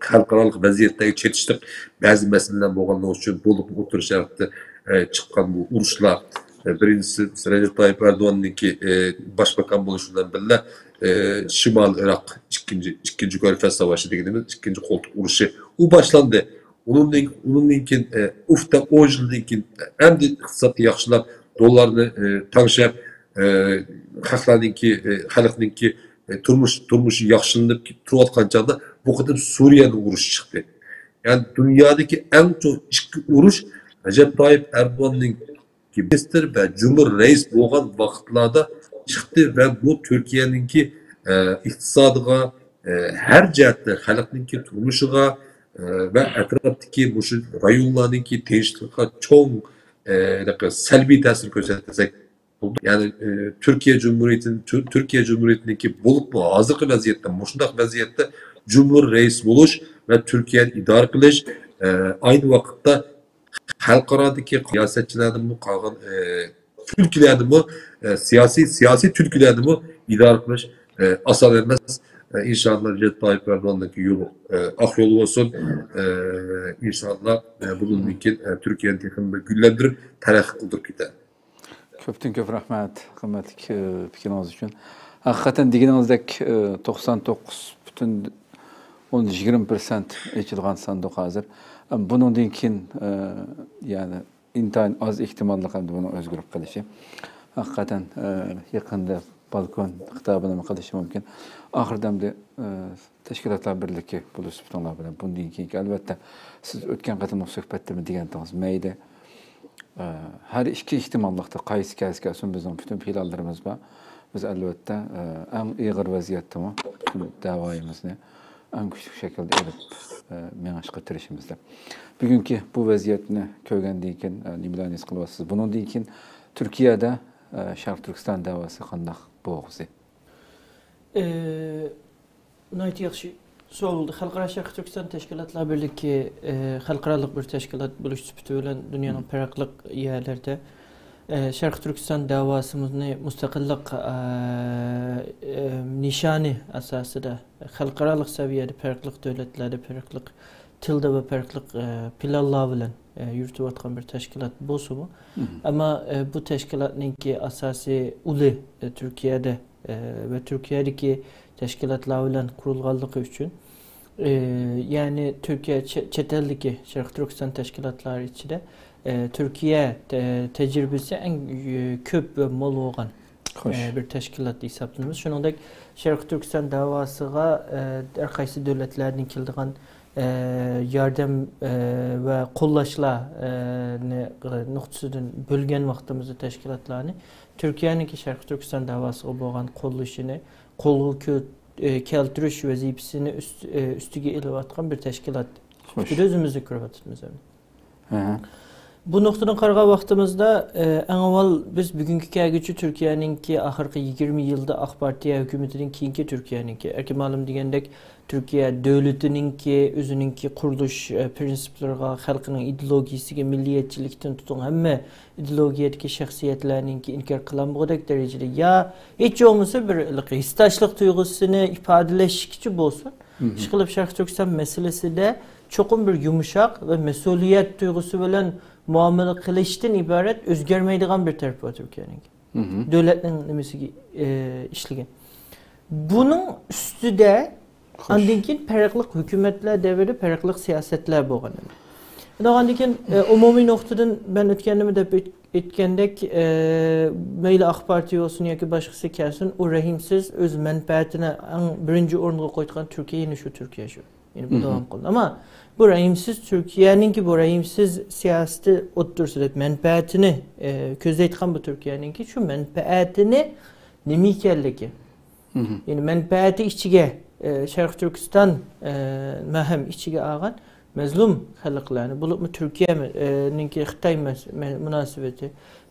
خەلقئارالىق ۋەزىيەتلەرگە چېتىشلىق بەزى مەسىلىلەر بولغانلىقى ئۈچۈن، بولۇپمۇ ئوتتۇرا شەرقتە، ئە، چىققان بۇ ئۇرۇشلار، ئە، بىرىنچىسى، رەجەپ تايىپ ئەردوغاننىڭكى، ئە، باشباكان بولۇشى بىلەن بىللە، ئە، شىمالىي ئىراق ئىككىنچى، ئىككىنچى كۆرپەز ساۋاشى دېگىنىمىز، ئىككىنچى قولتۇق ئۇرۇشى، ئۇ باشلاندى. ئۇنىڭدىن، ئۇنىڭدىن كېيىن، ئە، ئۇف دەپ ئون يىلدىن كېيىن ئەمدى ئىقتىسادنى ياخشىلاپ، دوللارنى، ئە، تەڭشەپ، ئە، خەقلەرنىڭكى، ئە، خەلقنىڭكى، ئە، تۇرمۇش، تۇرمۇشى ياخشىلىنىپ تۇرۇۋاتقان چاغدا بۇ قېتىم سۈرىيەدە ئۇرۇش چىقتى. يەنى دۇنيادىكى ئەڭ چوڭ ئىككى ئۇرۇش رەجەپ تايىپ ئەردوغاننىڭ مىنىستىر ۋە جۇمھۇر رەئىس بولغان ۋاقىتلاردا چىقتى ۋە بۇ تۈركىيەنىڭكى، ئە، ئىقتىسادىغا، ئە، ھەر جەھەتتە خەلقنىڭكى تۇرمۇشىغا، ئە، ۋە ئەتراپتىكى مۇشۇ رايونلارنىڭكى تىنچلىقىغا چوڭ، ئە، ھېلىقى سەلبىي تەسىر كۆرسەتمىسەك بولىدۇ. يەنى، ئە، تۈركىيە جۇمھۇرىيىتىنى، تۈ-، تۈركىيە جۇمھۇرىيىتىنىڭكى بولۇپمۇ ھازىرقى ۋەزىيەتتە، مۇشۇنداق ۋەزىيەتتە جۇمھۇر رەئىس بولۇش ۋە تۈركىيەنى ئىدارە قىلىش، ئە، ئاينى ۋاقىتتا خەلقئارادىكى سىياسەتچىلەرنىمۇ قالغان، ئە، تۈلكىلەرنىمۇ، ئە، سىياسىي، سىياسىي تۈلكىلەرنىمۇ ئىدارە قىلىش، ئە، ئاسان ئەمەس. ئە، ئىنشاللا رەجەپ تايىپ ئەردوغاننىڭكى يولى، ئە، ئاق يول بولسۇن. ئە، ئىنشاللا، ئە، بۇنىڭدىن كېيىن، ئە، تۈركىيەنى تېخىمۇ گۈللەندۈرۈپ، تەرەققىي قىلدۇرۇپ كېتەر. كۆپتىن كۆپ رەھمەت، قىممەتلىك، ئە، پىكرىڭىز ئۈچۈن. ھەقىقەتەن دېگىنىڭىزدەك، ئە، توقسان توققۇز پۈتۈن ئون يىگىرمە پىرسەنت ئېچىلغان ساندۇق ھازىر. ئەم، بۇنىڭدىن كېيىن، ئە، يەنى ئىنتايىن ئاز ئېھتىماللىق ئەمدى بۇنىڭ ئۆزگىرىپ قېلىشى. ھەقىقەتەن، ئە، يېقىندا بالكون خىتابىنىمۇ قىلىشى مۇمكىن. ئاخىرىدا ئەمدى، ئە، تەشكىلاتلار بىرلىكى بولۇش سۈپىتىڭلار بىلەن بۇندىن كېيىنكى، ئەلۋەتتە، سىز ئۆتكەن قېتىملىق سۆھبەتتىمۇ دېگەنتىڭىز، مەيلى، ئە، ھەر ئىككى ئېھتىماللىقتا قايسى كەلسە كەلسۇن، بىزنىڭ پۈتۈن پىلانلىرىمىز بار. بىز، ئەلۋەتتە، ئە، ئەڭ ئېغىر ۋەزىيەتتىمۇ پۈتۈن دەۋايىمىزنى ئەڭ كۈچلۈك شەكىلدە ئېلىپ، ئە، مېڭىشقا تىرىشىمىز دەپ. بۈگۈنكى بۇ ۋەزىيەتنى كۆرگەندىن كېيىن، ئە، نېمىلەرنى ھېس قىلىۋاتىسىز؟ بۇنىڭدىن كېيىن تۈركىيەدە، ئە، شەرقىي تۈركىستان دەۋاسى قانداق بولغۇسى؟ ئى، ناھايىتى ياخشى سوئال بولدى. خەلقئارا شەرقىي تۈركىستان تەشكىلاتلار بىرلىكى، ئى، خەلقئارالىق بىر تەشكىلات بولۇش سۈپىتى بىلەن دۇنيانىڭ پەرقلىق يەرلىرىدە، ئى، شەرقىي تۈركىستان دەۋاسىمىزنى مۇستەقىللىق، ئى، ئى، نىشانى ئاساسىدا خەلقئارالىق سەۋىيەدە پەرقلىق دۆلەتلەردە پەرقلىق تىلدا ۋە پەرقلىق، ئى، پىلانلار بىلەن، ئى، يۈرۈتۈۋاتقان بىر تەشكىلات بولسىمۇ، ئەمما، ئى، بۇ تەشكىلاتنىڭكى ئاساسىي ئۇلى، ئى، تۈركىيەدە، ئى، ۋە تۈركىيەدىكى تەشكىلاتلار بىلەن قۇرۇلغانلىقى ئۈچۈن، ئى، يەنى تۈركىيە چە-، چەت ئەلدىكى شەرقىي تۈركىستان تەشكىلاتلارى ئىچىدە، ئى، تۈركىيە تە-، تەجرىبىسى ئەڭ، ئى، كۆپ ۋە مول بولغان، ئى، بىر تەشكىلات ھېسابلىنىمىز. شۇنىڭدەك شەرقىي تۈركىستان دەۋاسىغا، ئى، ھەر قايسى دۆلەتلەردىن كېلىدىغان، ئى، ياردەم، ئى، ۋە قوللاشلارنى نۇقتىسىدىن بۆلگەن ۋاقتىمىزدا تەشكىلاتلارنى تۈركىيەنىڭكى شەرقىي تۈركىستان دەۋاسىغا بولغان قوللىشىنى قولغا كۆ-، ئى، كەلتۈرۈش ۋەزىپىسىنى ئۈست-، ئى، ئۈستىگە ئېلىۋاتقان بىر تەشكىلات سۈپىتىدە ئۆزىمىزنى كۆرۈۋاتىمىز ئەمدى. بۇ نۇقتىدىن قارىغان ۋاقتىمىزدا، ئى، ئەڭ ئاۋۋال بىز بۈگۈنگە كەلگۈچە تۈركىيەنىڭكى ئاخىرقى يىگىرمە يىلدا ئاق پارتىيە ھۆكۈمىتىدىن كېيىنكى تۈركىيەنىڭكى، ئەركىن مۇئەللىم دېگەندەك، تۈركىيە دۆلىتىنىڭكى ئۆزىنىڭكى قۇرۇلۇش، ئى، پىرىنسىپلىرىغا، خەلقىنىڭ ئىدېئولوگىيىسىگە، مىللىيەتچىلىكتىن تۇتۇڭ، ھەممە ئىدېئولوگىيەدىكى شەخسىيەتلەرنىڭكى ئىنكار قىلالمىغۇدەك دەرىجىدە يا ھېچ بولمىسا بىر ھېلىقى ھېسداشلىق تۇيغۇسىنى ئىپادىلەشكىچە بولسۇن، ئىشقىلىپ شەرقىي تۈركىستان مەسىلىسىدە چوقۇم بىر يۇمشاق ۋە مەسئۇلىيەت تۇيغۇسى بىلەن مۇئامىلە قىلىشتىن ئىبارەت ئۆزگەرمەيدىغان بىر تەرىپى بار تۈركىيەنىڭكى. دۆلەتنىڭ نېمىسىگە، ئى، ئىشلىگەن. بۇنىڭ ئۈستىدە ئاندىن كېيىن پەرقلىق ھۆكۈمەتلەر دەۋرىدە پەرقلىق سىياسەتلەر بولغان. ئاندىن كېيىن، ئى، ئومۇمىي نۇقتىدىن مەن ئۆتكەندىمۇ دەپ ئۆت-، ئۆتكەندەك، ئى، مەيلى ئاق پارتىيە بولسۇن ياكى باشقىسى كەلسۇن، ئۇ رەھىمسىز، ئۆز مەنپەئەتىنى ئەڭ بىرىنچى ئورۇنغا قويىدىغان تۈركىيە يەنە شۇ تۈركىيە شۇ. يەنە بۇ داۋام قىلىدۇ. ئەمما بۇ رەھىمسىز تۈركىيەنىڭكى بۇ رەھىمسىز سىياسىتى ئوتتۇرىسىدا مەنپەئەتىنى، ئى، كۆزلەيدىغان بۇ تۈركىيەنىڭكى شۇ مەنپەئەتىنى نېمە ئىكەنلىكى، يەنى مەنپەئەتى ئىچىگە، ئى، شەرقىي تۈركىستان، ئى، ھەم ئىچىگە ئالغان مەزلۇم خەلقلەرنى، بولۇپمۇ تۈركىيە، ئى، نىڭكى خىتاي مەس-، مە-، مۇناسىۋىتى،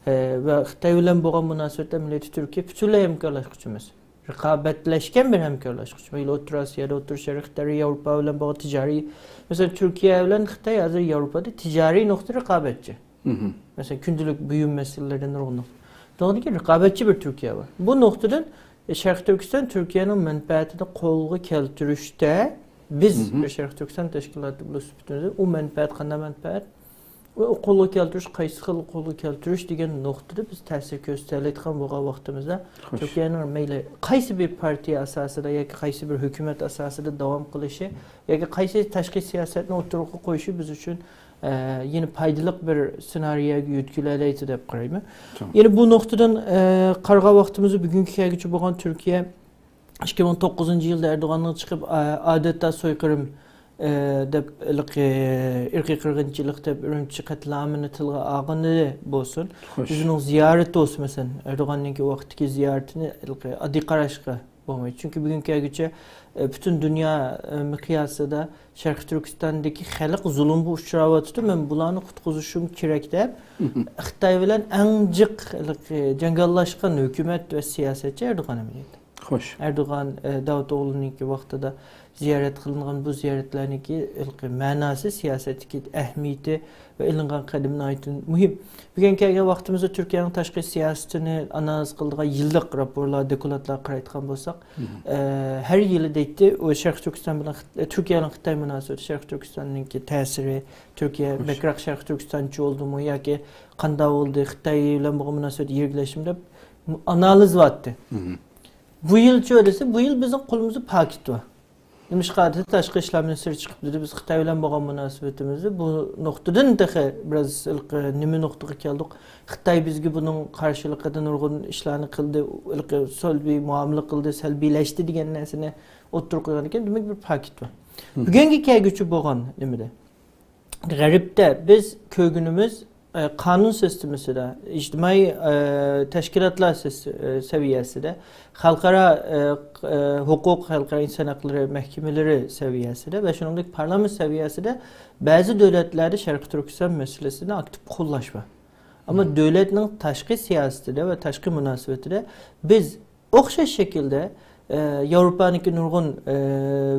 ئى، ۋە خىتاي بىلەن بولغان مۇناسىۋەتتە مىللىتى تۈركىيە پۈتۈنلەي ھەمكارلاشقۇچى ئەمەس. رىقابەتلەشكەن بىر ھەمكارلاشقۇچى. مەيلى ئوتتۇرا ئاسىيادا، ئوتتۇرا شەرقىي خىتاي، ياۋروپا بىلەن بولغان تىجارىي، مەسىلەن، تۈركىيە بىلەن خىتاي ھازىر ياۋروپادا تىجارىي نۇقتىدا رىقابەتچى. مەسىلەن، كۈندىلىك بۇيۇم مەسىلىلىرىدە نۇرغۇن نۇقتا. دېگەندىكىن، رىقابەتچى بىر تۈركىيە بار. بۇ نۇقتىدىن، ئى، شەرقىي تۈركىستان تۈركىيەنىڭ مەنپەئەتىنى قولغا كەلتۈرۈشتە بىز بىر شەرقىي تۈركىستان تەشكىلاتى بولۇش سۈپىتىمىزدە ئۇ مەنپەئەت قانداق مەنپەئەت؟ ۋە ئۇ قولغا كەلتۈرۈش، قايسى خىل قولغا كەلتۈرۈش دېگەن نۇقتىدا بىز تەسىر كۆرسىتەلەيدىغان بولغان ۋاقتىمىزدا، تۈركىيەنىڭ مەيلى قايسى بىر پارتىيە ئاساسىدا ياكى قايسى بىر ھۆكۈمەت ئاساسىدا داۋام قىلىشى ياكى قايسى تاشقى سىياسەتنى ئوتتۇرىغا قويۇشى بىز ئۈچۈن، ئە، يەنە پايدىلىق بىر سېنارىيەگە يۆتكىلەلەيدۇ دەپ قارايمەن. يەنە بۇ نۇقتىدىن، ئە، قارىغان ۋاقتىمىزدا بۈگۈنگە كەلگۈچە بولغان تۈركىيە ئىككى مىڭ توققۇزىنچى يىلدا ئەردوغاننىڭ چىقىپ، ئا-، ئادەتتە سويقىرىم، ئە، دەپ ھېلىقى ئىرقىي قىرغىنچىلىق دەپ ئۈرۈمچى قەتلىئامىنى تىلغا ئالغىنى بولسۇن، ئۆزىنىڭ زىيارىتى بولسا، مەسىلەن، ئەردوغاننىڭكى ۋاقىتتىكى زىيارىتىنى ھېلىقى ئاددىي قاراشقا بولمايدۇ. چۈنكى بۈگۈنگە كەلگۈچە، ئە، پۈتۈن دۇنيا، ئە، مىقياسىدا شەرقىي تۈركىستاندىكى خەلق زۇلۇمغا ئۇچراۋاتىدۇ، مەن بۇلارنى قۇتقۇزۇشۇم كېرەك دەپ، خىتاي بىلەن ئەڭ جىق، ئە، جاڭگاللاشقان ھۆكۈمەت ۋە سىياسەتچى ئەردوغان ئەمەلىيەتتە. خوش. ئەردوغان، ئە، داۋۇت ئوغلۇنىڭكى ۋاقتىدا زىيارەت قىلىنغان بۇ زىيارەتلەرنىڭكى ھېلىقى مەناسى، سىياسەتتىكى ئەھمىيىتى ۋە ئېلىنغان قەدىمى ناھايىتى مۇھىم. بۈگۈن كەلگەن ۋاقتىمىزدا تۈركىيەنىڭ تاشقى سىياسىتىنى ئانالىز قىلىدىغان يىللىق راپورلار، دوكلاتلارغا قارايدىغان بولساق، ئە، ھەر يىلى دەيتتى، ئۇ شەرقىي تۈركىستان بىلەن خىت-، تۈركىيە بىلەن خىتاي مۇناسىۋىتى، شەرقىي تۈركىستاننىڭكى تەسىرى، تۈركىيە بەكرەك شەرقىي تۈركىستانچى بولدىمۇ ياكى قانداق بولدى، خىتاي بىلەن بولغان مۇناسىۋەت يىرىكلەشتىمۇ دەپ ئانالىز بارتتى. بۇ يىلچۇ دېسە، بۇ يىل بىزنىڭ قولىمىزدا پاكىت بار. نېمىشقا دېسە، تاشقى ئىشلار مىنىستىرى چىقىپ دېدى، بىز خىتاي بىلەن بولغان مۇناسىۋىتىمىزدە بۇ نۇقتىدىن تېخى بىراز ھېلىقى نېمە نۇقتىغا كەلدۇق. خىتاي بىزگە بۇنىڭ قارشىلىقىدا نۇرغۇن ئىشلارنى قىلدى، ھېلىقى سەلبىي مۇئامىلە قىلدى، سەلبىيلەشتى دېگەن نەرسىنى ئوتتۇرىغا قويغاندىكىن، دېمەك، بىر پاكىت بار. بۈگۈنگە كەلگۈچە بولغان نېمىدە؟ غەربتە بىز كۆرگىنىمىز، ئە، قانۇن سىستېمىسىدا، ئىجتىمائىي، ئە، تەشكىلاتلار سىس-، ئە، سەۋىيەسىدە، خەلقئارا، ئە، ئە، ھوقۇق، خەلقئارا ئىنسان ھەقلىرى مەھكىمىلىرى سەۋىيەسىدە ۋە شۇنىڭدەك پارلامېنت سەۋىيەسىدە بەزى دۆلەتلەردە شەرقىي تۈركىستان مەسىلىسىنى ئاكتىپ قوللاش بار. ئەمما دۆلەتنىڭ تاشقى سىياسىتىدە ۋە تاشقى مۇناسىۋىتىدە بىز ئوخشاش شەكىلدە، ئە، ياۋروپانىڭكى نۇرغۇن، ئە،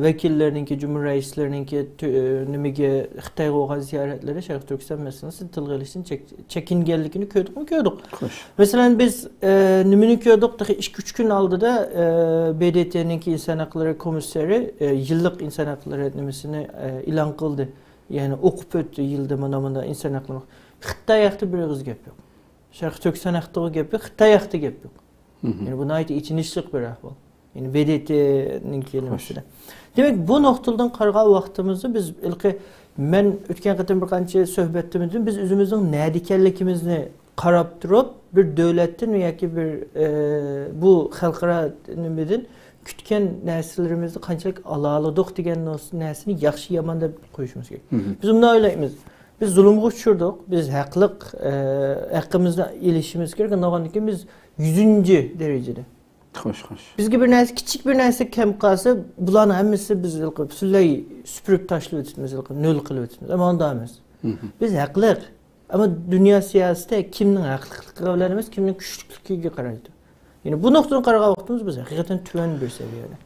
ۋەكىللىرىنىڭكى، جۇمھۇر رەئىسلىرىنىڭكى تۈ-، ئە، نېمىگە، خىتايغا بولغان زىيارەتلىرى شەرقىي تۈركىستان مەسىلىسىنى تىلغا ئېلىشتىن چەك-، چېكىنگەنلىكىنى كۆردۇقمۇ؟ كۆردۇق. خوش. مەسىلەن، بىز، ئە، نېمىنى كۆردۇق؟ تېخى ئىككى، ئۈچ كۈن ئالدىدا، ئە، ب د ت نىڭكى ئىنسان ھەقلىرى كومىسسارى، ئە، يىللىق ئىنسان ھەقلىرى نېمىسىنى، ئە، ئېلان قىلدى. يەنى ئوقۇپ ئۆتتى يىلدا مانا مۇنداق ئىنسان ھەقلىرى. خىتاي ھەقتە بىر ئېغىز گەپ يوق. شەرقىي تۈركىستان ھەقتىدىغۇ گەپ يوق، خىتاي ھەقتە گەپ يوق. يەنى بۇ ناھايىتى ئېچىنىشلىق بىر ئەھۋال. يەنى ب د ت نىڭكى نېمىسىدە. دېمەك، بۇ نۇقتىدىن قارىغان ۋاقتىمىزدا بىز ھېلىقى، مەن ئۆتكەن قېتىم بىر قانچە سۆھبەتتىمىزدىن بىز ئۆزىمىزنىڭ نەدىكەنلىكىمىزنى قاراپ تۇرۇپ، بىر دۆلەتتىن ياكى بىر، ئە، بۇ خەلقئارا نېمىدىن كۈتكەن نەرسىلىرىمىزنى قانچىلىك ئالالىدۇق دېگەن نۇس-، نەرسىنى ياخشى يامان دەپ قويۇشىمىز كېرەك. بىز مۇنداق ئويلايمىز. بىز زۇلۇمغا ئۇچرىدۇق، بىز ھەقلىق، ئە، ھەققىمىزنى ئېلىشىمىز كېرەك. ئاندىن كېيىن بىز يۈزىنچى دەرىجىدە. خوش، خوش. بىزگە بىر نەرسە، كىچىك بىر نەرسە كەم قالسا، بۇلارنىڭ ھەممىسى بىز پۈتۈنلەي سۈپۈرۈپ تاشلىۋېتىپمىز، نۆل قىلىۋېتىپمىز. ئەمما ئۇنداق ئەمەس. بىز ھەقلىق. ئەمما دۇنيا سىياسىتى كىمنىڭ ھەقلىقلىقىغا بىلەن ئەمەس، كىمنىڭ كۈچلۈكلۈكىگە قارايدۇ. يەنى بۇ نۇقتىدىن قارىغان ۋاقتىمىزدا بىز ھەقىقەتەن تۆۋەن بىر سەۋىيەدە.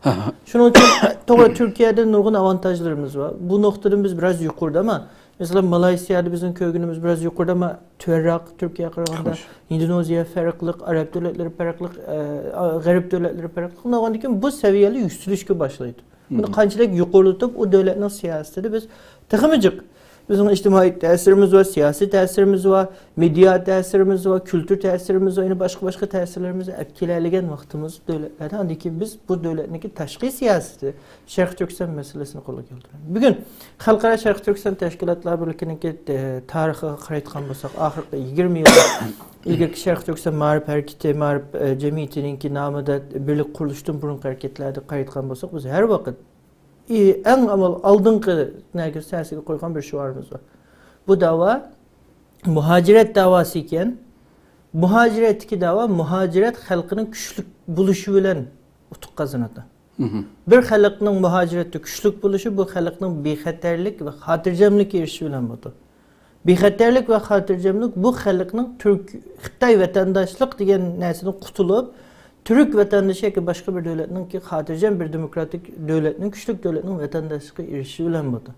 شۇنىڭ ئۈچۈن توغرا تۈركىيەدە نۇرغۇن ئاۋانتاژلىرىمىز بار. بۇ نۇقتىدىن بىز بىراز يۇقىرىدا، ئەمما مەسىلەن، مالايسىيادا بىزنىڭ كۆرگىنىمىز بىراز يۇقىرىدا، ئەمما تۆۋەنراق تۈركىيەگە قارىغاندا. خوش. ئىندونېزىيە پەرقلىق، ئەرەب دۆلەتلىرى پەرقلىق، ئە، غەرب دۆلەتلىرى پەرقلىق. شۇنداق بولغاندىكىن بۇ سەۋىيەلەر يۈكسىلىشكە باشلايدۇ. بۇنى قانچىلىك يۇقىرىلىتىپ، ئۇ دۆلەتنىڭ سىياسىتىدە بىز تېخىمۇ جىق. بىزنىڭ ئىجتىمائىي تەسىرىمىز بار، سىياسىي تەسىرىمىز بار، مېدىيا تەسىرىمىز بار، كۈلتۈر تەسىرىمىز بار، يەنە باشقا، باشقا تەسىرلىرىمىزنى ئەپ كېلەلىگەن ۋاقتىمىز دۆلەتلەردە، ئاندىن كېيىن بىز بۇ دۆلەتنىڭكى تاشقى سىياسىتى، شەرقىي تۈركىستان مەسىلىسىنى قولغا كەلتۈرىمىز. بۈگۈن خەلقئارا شەرقىي تۈركىستان تەشكىلاتلار بىرلىكىنىڭكى، ئە، تارىخىغا قارايدىغان بولساق، ئاخىرقى يىگىرمە يىلدا ئىلگىرىكى شەرقىي تۈركىستان مائارىپ ھەرىكىتى، مائارىپ، ئە، جەمئىيىتىنىڭكى نامىدا بىرلىك قۇرۇلۇشتىن بۇرۇنقى ھەرىكەتلەردە قارايدىغان بولساق، بىز ھەر ۋاقىت ئى، ئەڭ ئاۋۋال ئالدىنقى نەگە سەسىگە قويغان بىر شوئارىمىز بار. بۇ داۋا مۇھاجىرەت داۋاسى ئىكەن. مۇھاجىرەتتىكى داۋا مۇھاجىرەت خەلقىنىڭ كۈچلۈك بولۇشى بىلەن ئۇتۇق قازىنىدۇ. بىر خەلقنىڭ مۇھاجىرەتتە كۈچلۈك بولۇشى بۇ خەلقنىڭ بىخەتەرلىك ۋە خاتىرجەملىككە ئېرىشىشى بىلەن بولىدۇ. بىخەتەرلىك ۋە خاتىرجەملىك بۇ خەلقنىڭ تۈرك، خىتاي ۋەتەنداشلىق دېگەن نەرسىدىن قۇتۇلۇپ، تۈرك ۋەتەندىشى ياكى باشقا بىر دۆلەتنىڭكى خاتىرجەم بىر دېموكراتىك دۆلەتنىڭ، كۈچلۈك دۆلەتنىڭ ۋەتەنداشلىققا ئېرىشىشى بىلەن بولىدۇ.